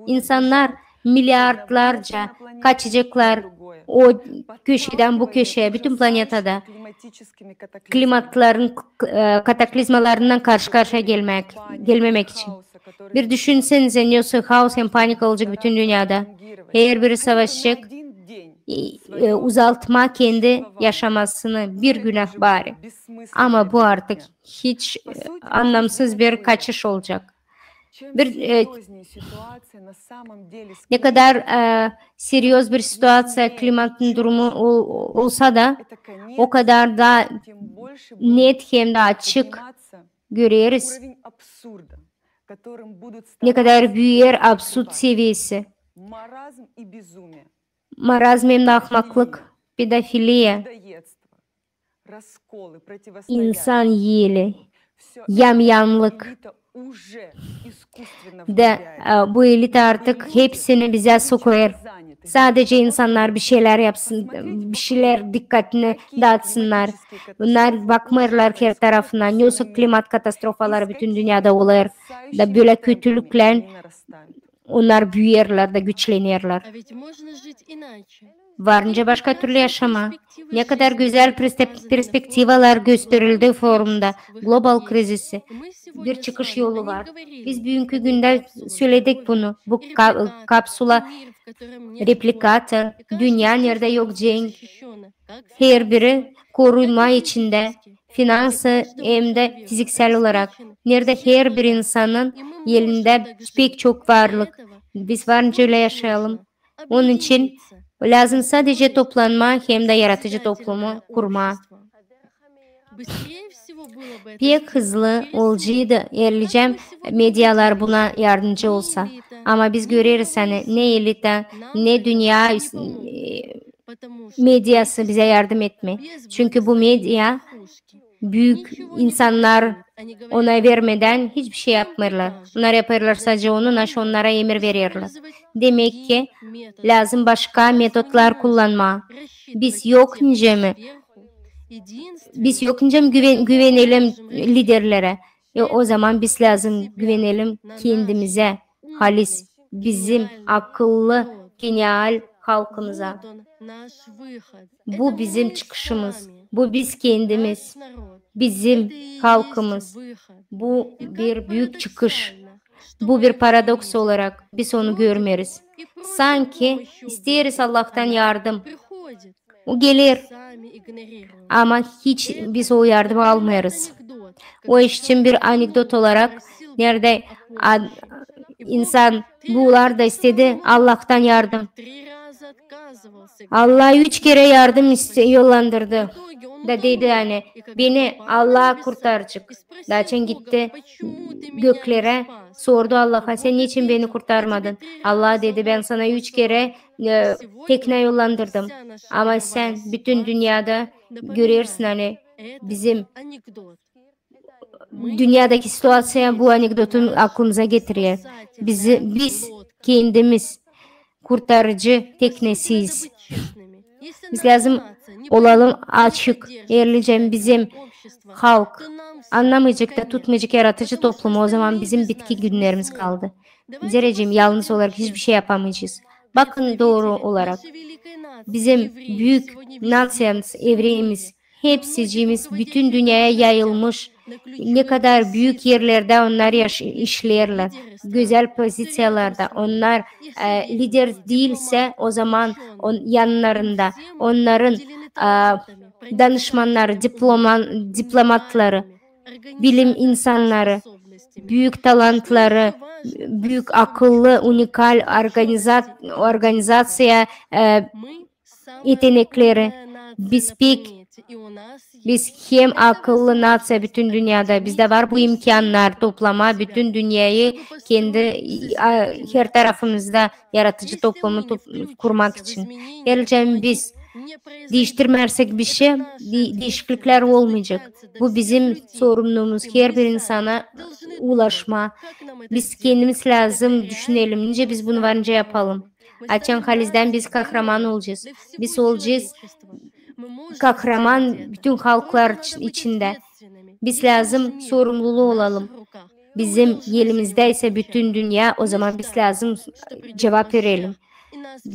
İnsannar milyardlarca kaçaceklar o köşedän bu köşeyä, bütün planetada. Klimatların, e, kataklizmalarınnan karşı-karşıya gelmäk, gelmemäk için. Bir düşünsenize, nesoy haos hem panika olacek bütün dünyada. Herbiri savaşacek, e, e, uzaltma kendi yaşamasını bir günah bari. Ama bu artık hiç, e, annamsız bir kaçış olacek. Bir, e, ne kadar, e, serioz bir situaţiya, klimatın durumu ol-, olsa da, o kadar da net hem de açık göreriz, ne kadar büüyer absurd seviyesi. Marazm hem de ahmaklık, pedofiliya, insan yiili, yamyamlık. Da, e, bu elita artık hepsini bizä sokuêr. Sadece insannar bir şeylär yapsın, bir şeylär dikkatını daatsınnar. Bunnar bakmêêrlar her tarafına. Nesoy klimat katastrofaları bütün dünyada olêr. Da bölä kötülüklär, onnar büüyerlär da güçlenerlär. Var nicä başka türlü yaşamaa. Ne kadar gözäl perste-, perspektivalar gösterildi forumda. Global krizisi. Bir çıkış yolu var. Biz büünkü gündä söledik bunu. Bu ka-, kapsula, replikator, dünnä, neredä yok cenk. Herbiri korunma içindä, finansı hem dä fiziksel olarak, neredä herbir insanın elindä pek çok varlık. Biz var nicä ölä yaşayalım. Onun için lääzım sadece toplanmaa hem dä yaratıcı toplumu kurmaa. Pek hızlı olaceydı, erlicä medialar buna yardımcı olsa. Ama biz göreriz, ani ne elita, ne dünnä, e, mediası bizä yardım etmeer. Çünkü bu media büük insannar ona vermedän hiçbir şey yapmêêrlar. Bunnar yapêrlar sadece onu, naşı onnara emir vererlär. Demäk ki, lääzım başka metodlar kullanmaa. Biz yok nicä mi? Biz yok nicä mi güven-, güvenelim liderlerä? E, o zaman biz lääzım güvenelim kendimizä, halis, bizim akıllı, genial halkımıza. Bu bizim çıkışımız, bu biz kendimiz, bizim halkımız. Bu bir büük çıkış. Bu bir paradoks olarak biz onu görmeeriz. Sanki isteeriz Allahtan yardım. O geler. Ama hiç biz o yardımı almêêrız. O iş için bir anekdot olarak, neredä ad-, insan bular da istedi Allahtan yardım. Allah üç kerä yardım iste-, yollandırdı. Da dedi, ani, beni Allah kurtaracek. Da açan gitti göklerä, sordu Allaha: "Sän neçin beni kurtarmadın?" Allah dedi: "Bän sana üç kerä, e, teknä yollandırdım. Ama sän bütün dünnedä görersin, ani bizim dünneddeki situaţiya bu anekdotun aklımıza getirer. Bizi, biz kendimiz kurtarıcı teknesiyiz." Biz lääzım olalım açık, erlicä bizim halk annamayacek da tutmayacek yaratıcı toplumu, o zaman bizim bitki günnerimiz kaldı. Zerä yalnız olarak hiçbir şey yapamayacez. Bakın dooru olarak. Bizim büük naţiyamız, evrenimiz, hepsicimiz bütün dünneya yayılmış. Ne kadar büük erlerdä onnar yaş-, işleerlär, gözäl poziţiyalarda. Onnar, e, lider diilsä, o zaman on-, yannarında onnarın, e, danışmannarı, diploman-, diplomatları, bilim insannarı, büük talantları, büük akıllı, unikal organiza-, organizaţiya, e, etenekleri. Biz pek, biz hem akıllı naţiya bütün dünnedä. Bizdä var bu imkannar toplamaa bütün dünneyä, kendi, a, her tarafımızda yaratıcı toplumu top-, kurmak için. Erlicä biz diiştirmärsäk bişey, di-, diişikliklär olmayacek. Bu bizim sorumluluumuz, herbir insana ulaşmaa. Biz kendimiz lääzım düşünelim, nicä biz bunu var nicä yapalım. Açan halizdän biz kahraman olacez. Biz olacez kahraman bütün halklar iç-, içindä. Biz lääzım sorumluluu olalım. Bizim elimizdä isä bütün dünneya, o zaman biz lääzım cuvap verelim.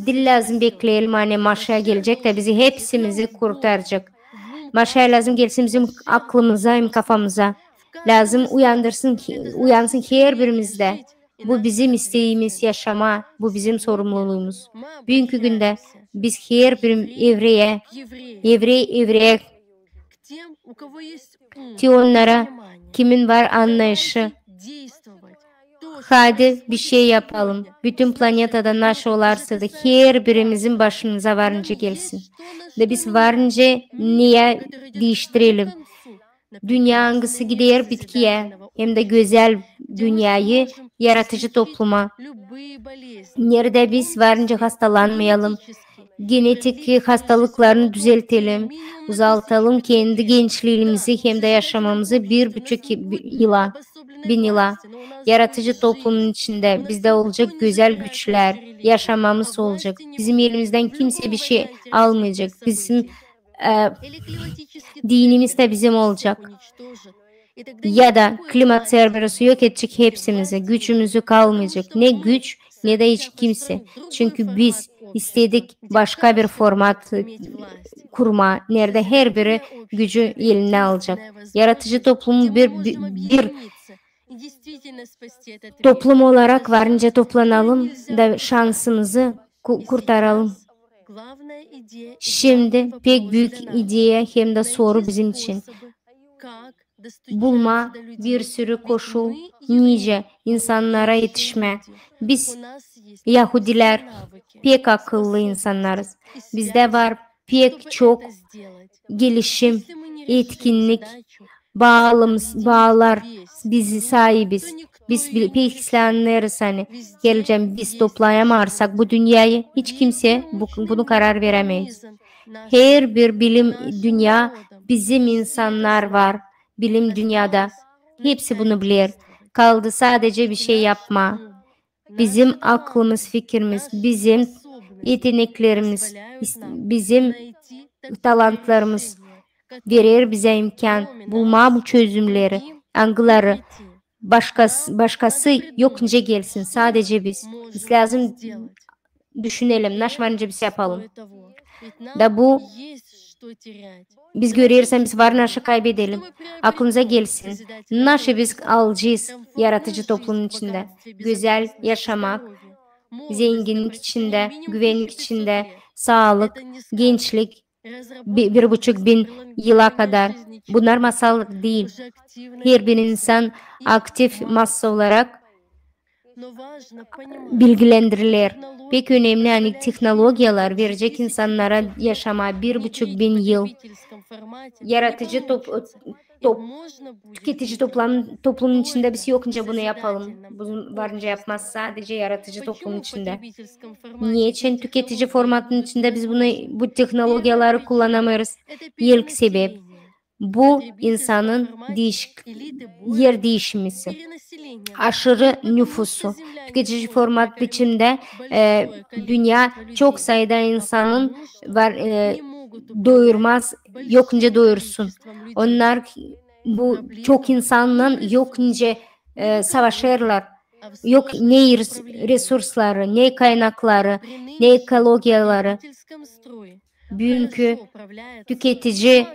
Diil lääzım bekleyelim, ani Maşia gelecek dä bizi hepsimizi kurtaracek. Maşia lääzım gelsin bizim aklımıza hem kafamıza. lääzım uyandırsın, uyansın herbirimizdä. Bu bizim isteemiz yaşamaa, bu bizim sorumluluumuz. Büünkü gündä biz herbir evreyä, evrey evreyä, te onnara, kimin var annayışı, hadi bir şey yapalım. Bütün planetada naşe olarsa da, herbirimizin başımıza var nicä gelsin. Da biz var nicä neyä diiştirelim. Dünnä, angısı gider bitkiyä, hem dä gözäl dünneyä, yaradıcı topluma, neredä biz var nicä hastalanmayalım, genetik hastalıklarını düzeltelim, uzadalım kendi gençliimizi hem dä yaşamamızı bir buçuk yıla, bin yıla. Yaradıcı toplumun içindä bizdä olacek gözäl güçlär, yaşamamız olacek. Bizim elimizdän kimsey bir şey almayacek. Bizim e, dinimiz dä bizim olacek. Ya da klimat Serberosu yok edecek hepsimizi, gücümüzü kalmayacek. Ne güç, ne dä hiç kimsey. Çünkü biz istedik başka bir format, e, kurmaa, neredä herbiri gücü elinä alacek. Yaradıcı toplumu bir, bir, bir toplum olarak var nicä toplanalım da şansımızı ku-, kurtaralım. Şindi pek büük ideya hem dä soru bizim için. Bulmaa bir sürü koşul, nicä insannara etişmää. Biz, yahudilär, pek akıllı insannarız. Bizdä var pek çok gelişim, etkinnik, baalımız, baalar, biz saabiz. Biz bi-, pek islää annêêrız, ani gelecää biz toplayamarsak bu dünneyä, hiç kimsey bu, bunu karar verämeer. Herbir bilim dünnä bizim insannar var, bilim dünnedä. Hepsi bunu biler. Kaldı sadecä bir şey yapmaa. Bizim aklımız, fikirimiz, bizim eteneklerimiz, is-, bizim talantlarımız verer bizä imkan bulmaa bu çözümneri, angıları başkas-, başkası yok nicä gelsin, sadecä biz. Biz lääzım düşünelim, naşe var nicä biz yapalım. Da bu, biz göreriz, ani biz var naşe kaybedelim. Aklınıza gelsin, naşe biz alacez yaradıcı toplumun içindä gözäl yaşamak, zenginnik içindä, güvennik içindä, saalık, gençlik, bi-, bir buçuk bin yıla kadar. Bunnar masallık diil. Herbir insan aktiv masa olarak bilgilendiriler. Pek önemli, ani tehnologiyalar verecek insannara yaşamaa bir buçuk bin yıl. Yaradıcı top-, top-, tüketici toplam-, toplumun içindä biz yok nicä bunu yapalım. Bunu var nicä yapmaz sadecä yaradıcı toplumun içindä. Neçin tüketici formatın içindä biz bunu, bu tehnologiyaları kullanamêêrız? İlk sebep, bu insanın diişik-, er diişmesi, aşırı nüfusu. Tüketici format biçimdä, e, dünnä çok sayıda insanın var, e, doyurmaz, yok nicä doyursun. Onnar, bu çok insannan yok nicä, e, savaşêrlar. Yok ne res-, resursları, ne kaynakları, ne ekologiyaları. Büünkü tüketici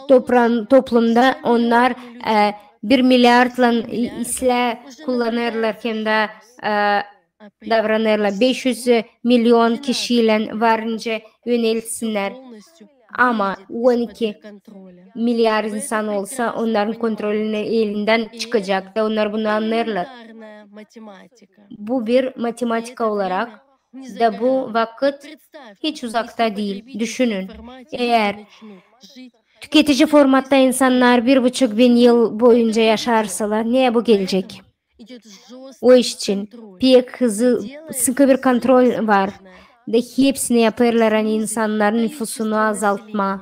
topran-, toplumda onnar, e, bir milliardlan i-, islää kullanêrlar, hem dä, e, davranêrlar. Beş üz million kişiylän var nicä öneltsinnär. Ama on iki milliard insan olsa, onnarın kontrolünü elindän çıkacek da onnar bunu annêêrlar. Bu bir matematika olarak da bu vakıt hiç uzakta diil. Düşünün, eer tüketici formatta insannar bir buçuk bin yıl boyunca yaşarsalar, ne bu gelecek? O iş için pek hızlı, sıkı bir kontrol var. Da hepsini yapêrlar, ani insannarın nüfusunu azaltmaa.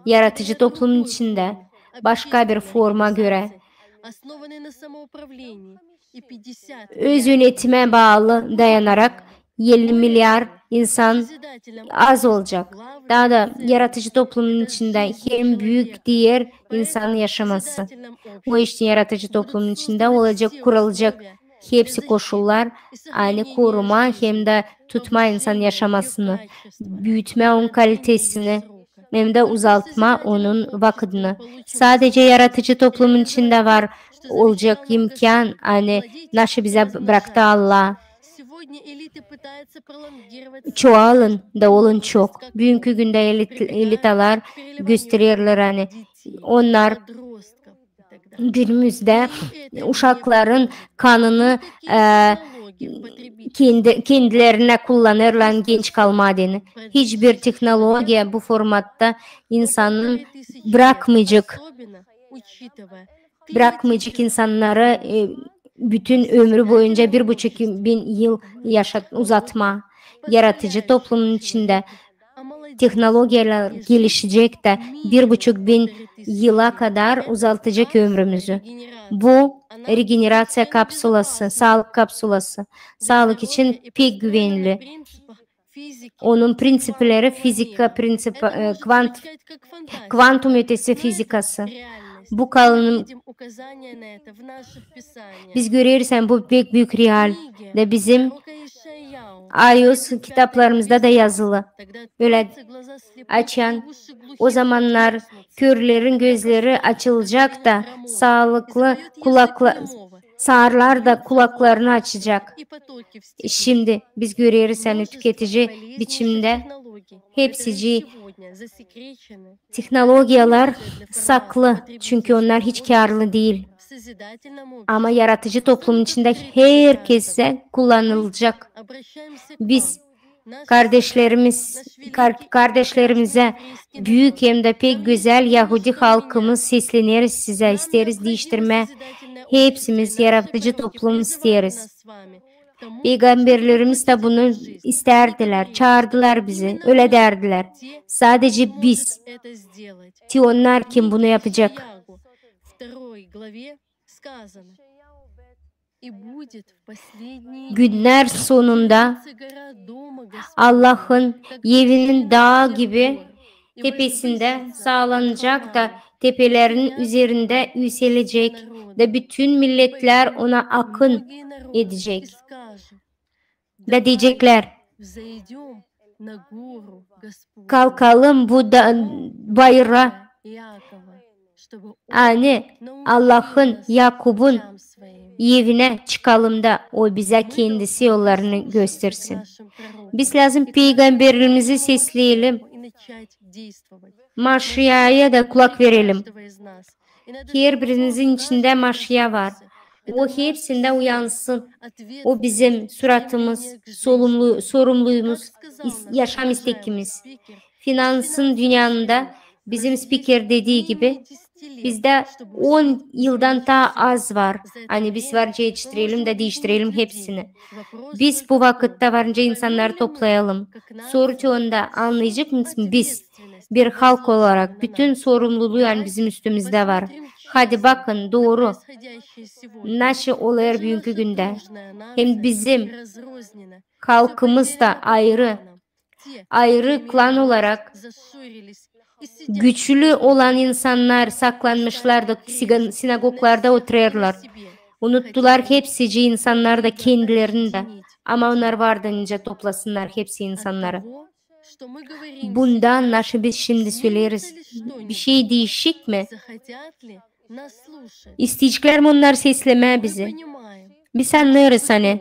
Yaradıcı toplumun içindä başka bir forma görä, öz yönetimä baalı dayanarak elli milliard insan az olacek. Taa da yaradıcı toplumun içindä hem büük diil insan yaşaması. O iş için yaradıcı toplumun içindä olacek, kurulacek hepsi koşullar, ani korumaa hem dä tutmaa insan yaşamasını, büütmää onun kalitesini. hem dä uzaltma onun vakıdını. Sadecä yaratıcı toplumun içindä var olacek imkan, ani naşı bizä b-, braktı Allah. Çoğalın da olun çok. Büünkü gündä elit-, elitalar göstererlär, ani onnar günümüzdä uşakların kanını, e, kendi, kendilerinä kullanêrlar genç kalmaa deyni. Hiçbir tehnologiya bu formatta insanın brakmayacek, brakmayacek insannarı, e, bütün ömrü boyunca bir buçuk bin yıl yaşat-, uzatmaa. Yaratıcı toplumun içindä tehnologiyalar gelişecek dä bir buçuk bin yıla kadar uzaltacek ömrümüzü. Bu regeneraţiya kapsulası, saalık kapsulası. Saalık için pek güvenli. Onun prinţipleri fizika prinţip-, e, kvant-, kvantum ötesi fizikası. Bu kalınım biz göreriz, ani bu pek büük real. Da bizim ayos kitaplarımızda da yazılı. Ölä açan o zamannar körlerin gözleri açılacek da saalıklı kulakla-, sağırlar da kulaklarını açacek. Şindi biz göreriz, ani tüketici biçimdä hepsicii tehnologiyalar saklı, çünkü onnar hiç kârlı diil. Ama yaratıcı toplumun içindä herkesä kullanılacek. Biz kardeşlerimiz, kar-, kardeşlerimizä, büük hem dä pek gözäl yahudi halkımız, sesleneriz sizä, isteeriz diiştirmää. Hepsimiz yaratıcı toplum isteeriz. Peygamberlerimiz dä bunu istärdilär, çaardılar bizi, ölä därdilär. Sadecä biz, te onnar, kim bunu yapacek. Günnär sonunda Allahın evinin daa gibi tepesindä saalanacek da tepelerin üzerindä üüselecek da bütün milletlär ona akın edecek. Da deyeceklär: kalkalım bu da bayıra, ani Allahın, Yakubun evinä çıkalım da o bizä kendisi yollarını göstersin. Biz lääzım peygamberimizi sesleyelim. Maşiyaya da kulak verelim. Herbiriimizin içindä Maşiya var. O hepsindä uyansın. O bizim suratımız, solumlu-, sorumluyumuz, is-, yaşam istekimiz. Finansın dünyanında bizim spiker dediği gibi, bizdä on yıldan taa az var. Ani biz varınca etiştirelim da diiştirelim hepsini. Biz bu vakıtta varınca insannarı toplayalım. Soru te onda, annayacek mısın biz? Bir halk olarak bütün sorumluluu, ani bizim üstümüzdä var. Hadi bakın, dooru, naşı olêr büünkü gündä. Hem bizim halkımız da ayırı, ayırı klan olarak güçlü olan insannar saklanmışlar da siga-, sinagoglarda oturêrlar. Unuttular hepsicii insannarı da kendilerini dä. Ama onnar vardı nicä toplasınnar hepsi insannarı. Bundan naşı biz şindi söleeriz, bir şey diişik mi? İsteyeceklär mi onnar seslemää bizi? Biz annêêrız, ani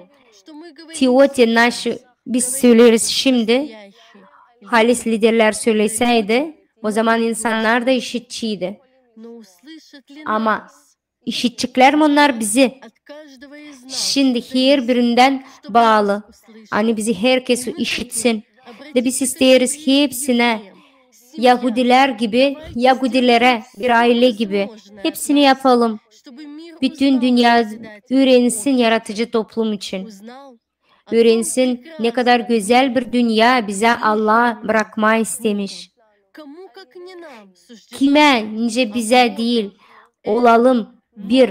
te o te naşı biz söleeriz şindi, halis liderlär sölesäydi, o zaman insannar da işitçiydi. Ama işiteceklär mi onnar bizi? Şindi herbirindän baalı, ani bizi herkes işitsin. Da biz isteeriz hepsinä, yahudilär gibi, yahudilerä bir aylä gibi. Hepsini yapalım. Bütün dünya üürensin yaratıcı toplum için. Üürensin, ne kadar gözäl bir dünya bizä Allah brakmaa istemiş. Kimä nicä bizä diil, olalım bir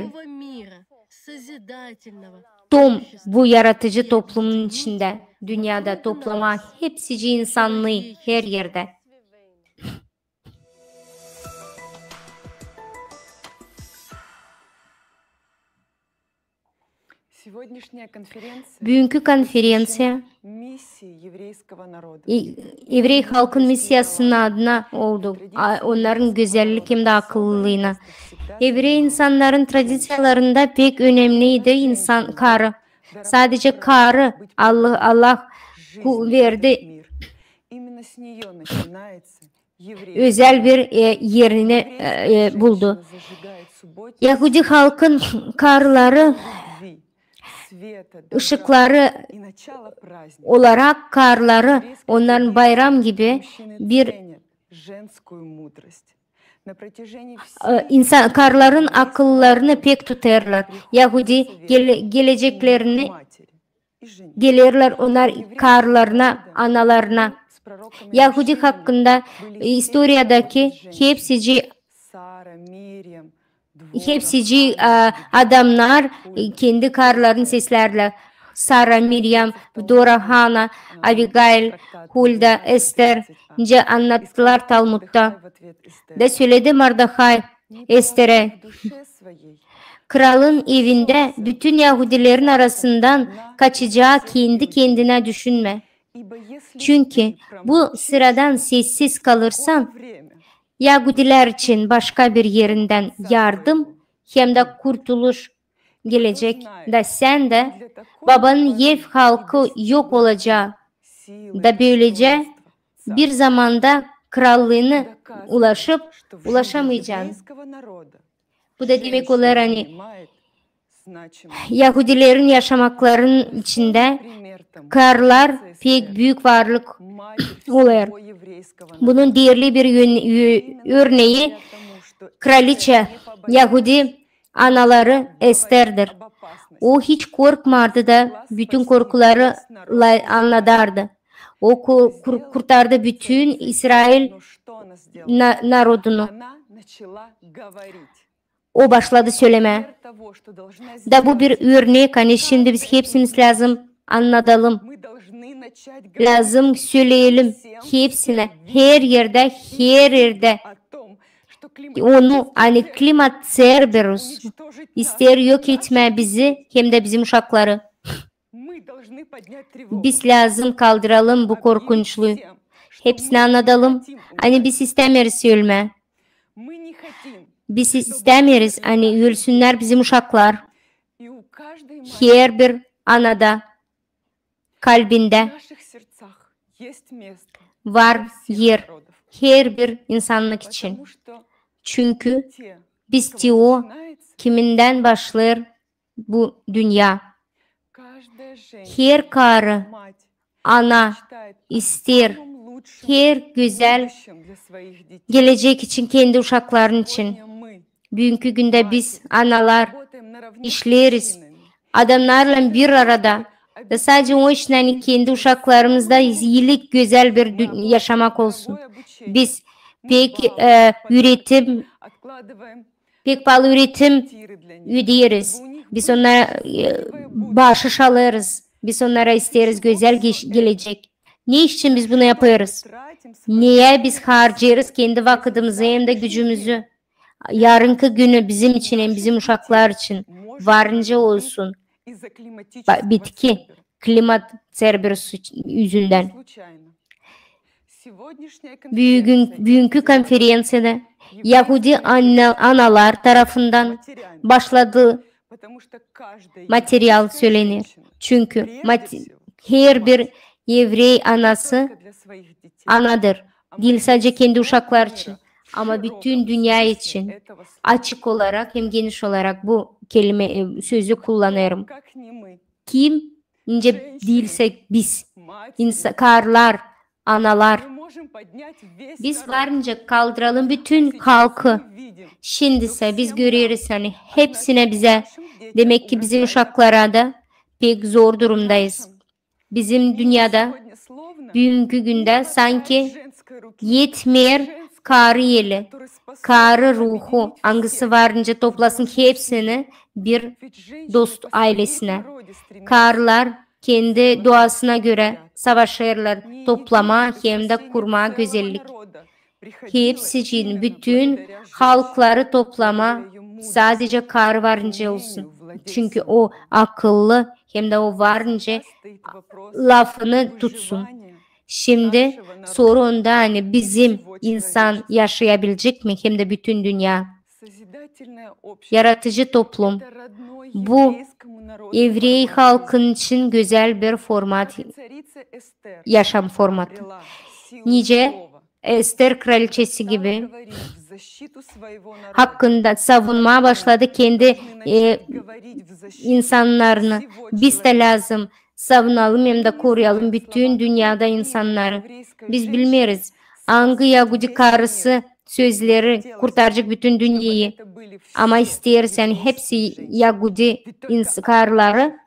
tom bu yaratıcı toplumun içindä, dünnedä toplamaa hepsicii insannıı her erdä. Büünkü konferenţiya e-, evrey halkın missiyasının adına oldu. A-, onnarın gözällik hem dä akıllıına. Evrey insannarın tradiţiyalarında pek önemniydi insan karı. Sadece karı Allah, Allah ku-, verdi. Özäl bir, e, erini, e, e, buldu. Yahudi halkın karıları ışıkları olarak karıları onnarın bayram gibi bir e, insan, karıların akıllarını pek tutêrlar. Yahudi gele-, geleceklerini gelerlär onnar karılarına, analarına. Yahudi hakkında, e, istoriyadakı hepsicii, hepsicii, e, adamnar, e, kendi karılarını seslärlär. Sara, Miryam, Dora, Hana, Avigail, Hulda, Ester, nicä annattılar Talmutta. Da söledi Mardohay Esterä: Kralın evindä bütün yahudilerin arasından kaçacaa kendi-kendinä düşünmä. Çünkü bu sıradan sessiz kalırsan, yahudilär için başka bir erindän yardım hem dä kurtuluş gelecek. Da sän dä, babanın ev halkı yok olacaa. Da bölecä bir zamanda krallıını ulaşıp ulaşamayacan. Bu da demek olêr, ani yahudilerin yaşamaklarının içindä karılar pek büük varlık olêr. Bunun diirli bir ön-, ö-, örneyi kraliça yahudi anaları Esterdir. O hiç korkmardı da bütün korkuları la-, annadardı. O ku-, kur-, kurtardı bütün İsrail na-, narodunu. O başladı sölemää. Da bu bir örnek, ani şindi biz hepsimiz lääzım annadalım. Lääzım söleyelim hepsinä, her erdä, her erdä. Onu, ani klimat Cerberus isteer yok etmää bizi hem dä bizim uşakları. Biz lääzım kaldıralım bu korkunçluyu. Hepsinä annadalım, ani biz istämeeriz ölmää. Biz istämeeriz, ani ölsünnär bizim uşaklar. Herbir anada kalbindä var er herbir insannık için. Çünkü biz te o, kimindän başlêêr bu dünnä. Her karı, ana isteer her gözäl gelecek için kendi uşakların için. Büünkü gündä biz, analar, işleeriz adamnarlan bir arada. Da sadecä o için, ani kendi uşaklarımızda iilik, gözäl bir dü-, yaşamak olsun. Biz pek, e, üretim, pek paalı üretim ödeeriz. Biz onnara, e, baaşış alêrız. Biz onnara isteeriz gözäl geş-, gelecek. Ne için biz bunu yapêrız? Neyä biz harcêêrız kendi vakıdımızı hem dä gücümüzü? Yarınkı günü bizim için hem bizim uşaklar için varınca olsun. Ba-, bitki, klimat Cerberus üzündän. Büün-, büünkü konferenţiyada yahudi ana-, analar tarafından başladı material sölener. Çünkü mat-, herbir evrey anası anadır. Diil sadecä kendi uşaklar için, ama bütün dünnä için. Açık olarak hem geniş olarak bu kelime, e, sözü kullanêrım. Kim nicä diilsek biz, insa-, karılar, analar. Biz varınca kaldıralım bütün halkı. Şindisä biz göreriz, ani hepsinä bizä, demek ki bizim uşaklara da pek zor durumdayız. Bizim dünnedä büünkü gündä sanki etmeer karı eli, karı ruhu, angısı varınca toplasın hepsini bir dost aylesinä. Karılar kendi duasına görä savaşêrlar toplamaa hem dä kurmaa gözellik. Hepsi için bütün halkları toplamaa sadecä karı varınca olsun. Çünkü o akıllı, hem dä o var nicä lafını tutsun. Şindi soru onda, ani bizim insan yaşayabilecek mi, hem dä bütün dünnä? Yaratıcı toplum. Bu evrey halkın için gözäl bir format, yaşam formatı. Nicä Ester kraliçesi gibi hakkında savunmaa başladı kendi, e, insannarını. Biz dä lääzım savunalım hem dä koruyalım bütün dünnedä insannarı. Biz bilmeeriz, angı yahudi karısı sözleri kurtaracek bütün dünneyi. Ama isteeriz, ani hepsi yahudi ins-, karıları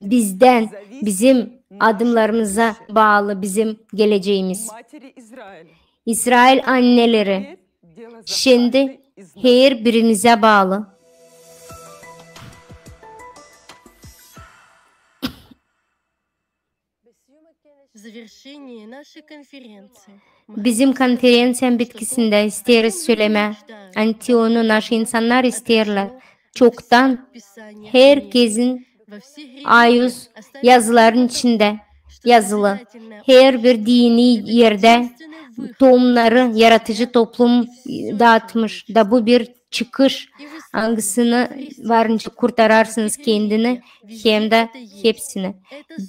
bizdän, bizim adımnarımıza baalı bizim gelecämiz. İsrail anneleri, şindi herbirinizdän baalı. Bizim konferenţiyanın bitkisindä isteeriz sölemää, ani onu naşi insannar isteerlär. Çoktan herkezin ayuz yazıların içindä yazılı. Herbir dini erdä tomnarı yaratıcı toplum daatmış. Da bu bir çıkış, angısını var nicä kurtararsınız kendini hem dä hepsini.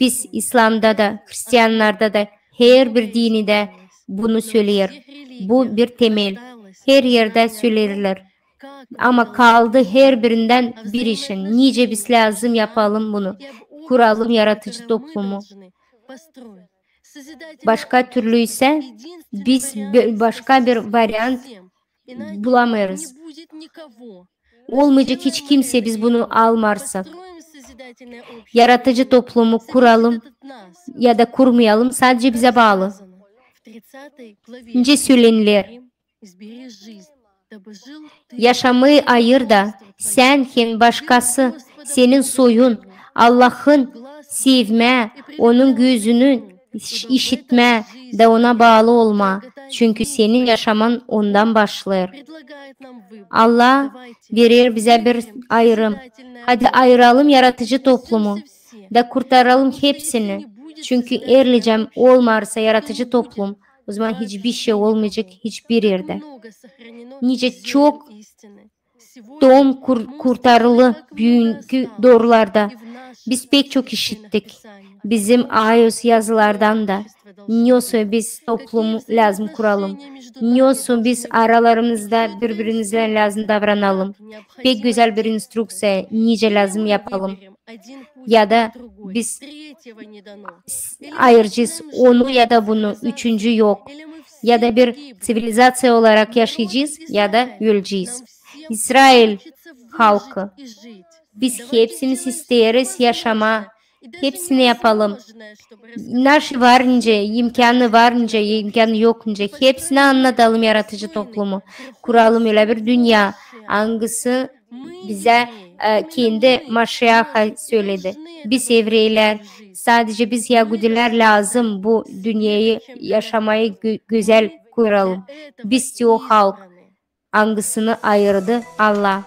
Biz İslamda da, hristiyannarda da, herbir dinidä bunu söleer. Bu bir temel. Her erdä söleerlär. Ama kaldı herbirdän bir işin. Nicä biz lääzım yapalım bunu? Kuralım yaratıcı toplumu. Başka türlü isä biz bö-, başka bir variant bulamêêrız. Olmayacek hiç kimsey, biz bunu almarsak. Yaratıcı toplumu kuralım ya da kurmayalım, sadecä bizä baalı. İnce sölenilär. Yaşamayı ayır da, sän hem başkası, senin soyun, Allahın sevmää, onun gözünü iş-, işitmää da ona baalı olmaa. Çünkü senin yaşaman ondan başlêêr. Allah verer bizä bir ayırım. Hadi ayıralım yaratıcı toplumu da kurtaralım hepsini. Çünkü erlecäm olmarsa yaratıcı toplum, o zaman hiçbir şey olmayacek hiçbir erdä. Nicä çok tom kur-, kurtarılı büünkü doorularda. Biz pek çok işittik. Bizim ayuz yazılardan da. Nesoy biz toplum lääzım kuralım. Nesoy biz aralarımızda biri-birimizdän lääzım davranalım. Pek gözäl bir instrukţiya, nicä lääzım yapalım. Ya da biz s-, ayıracez onu ya da bunu, üçüncü yok. Ya da bir ţivilizaţiya olarak yaşayacez ya da ölecez. İsrail halkı, biz hepsimiz isteeriz yaşamaa. Hepsini yapalım. Naşi var nicä, imkânı var nicä, imkânı yok nicä, hepsinä annadalım yaratıcı toplumu. Kuralım ölä bir dünnä, angısı bizä, e, kendi Maşiaha söledi. Biz evreylär, sadecä biz yahudilär lääzım bu dünneyi yaşamayı gö-, gözäl kuralım. Biz te o halk, angısını ayırdı Allah.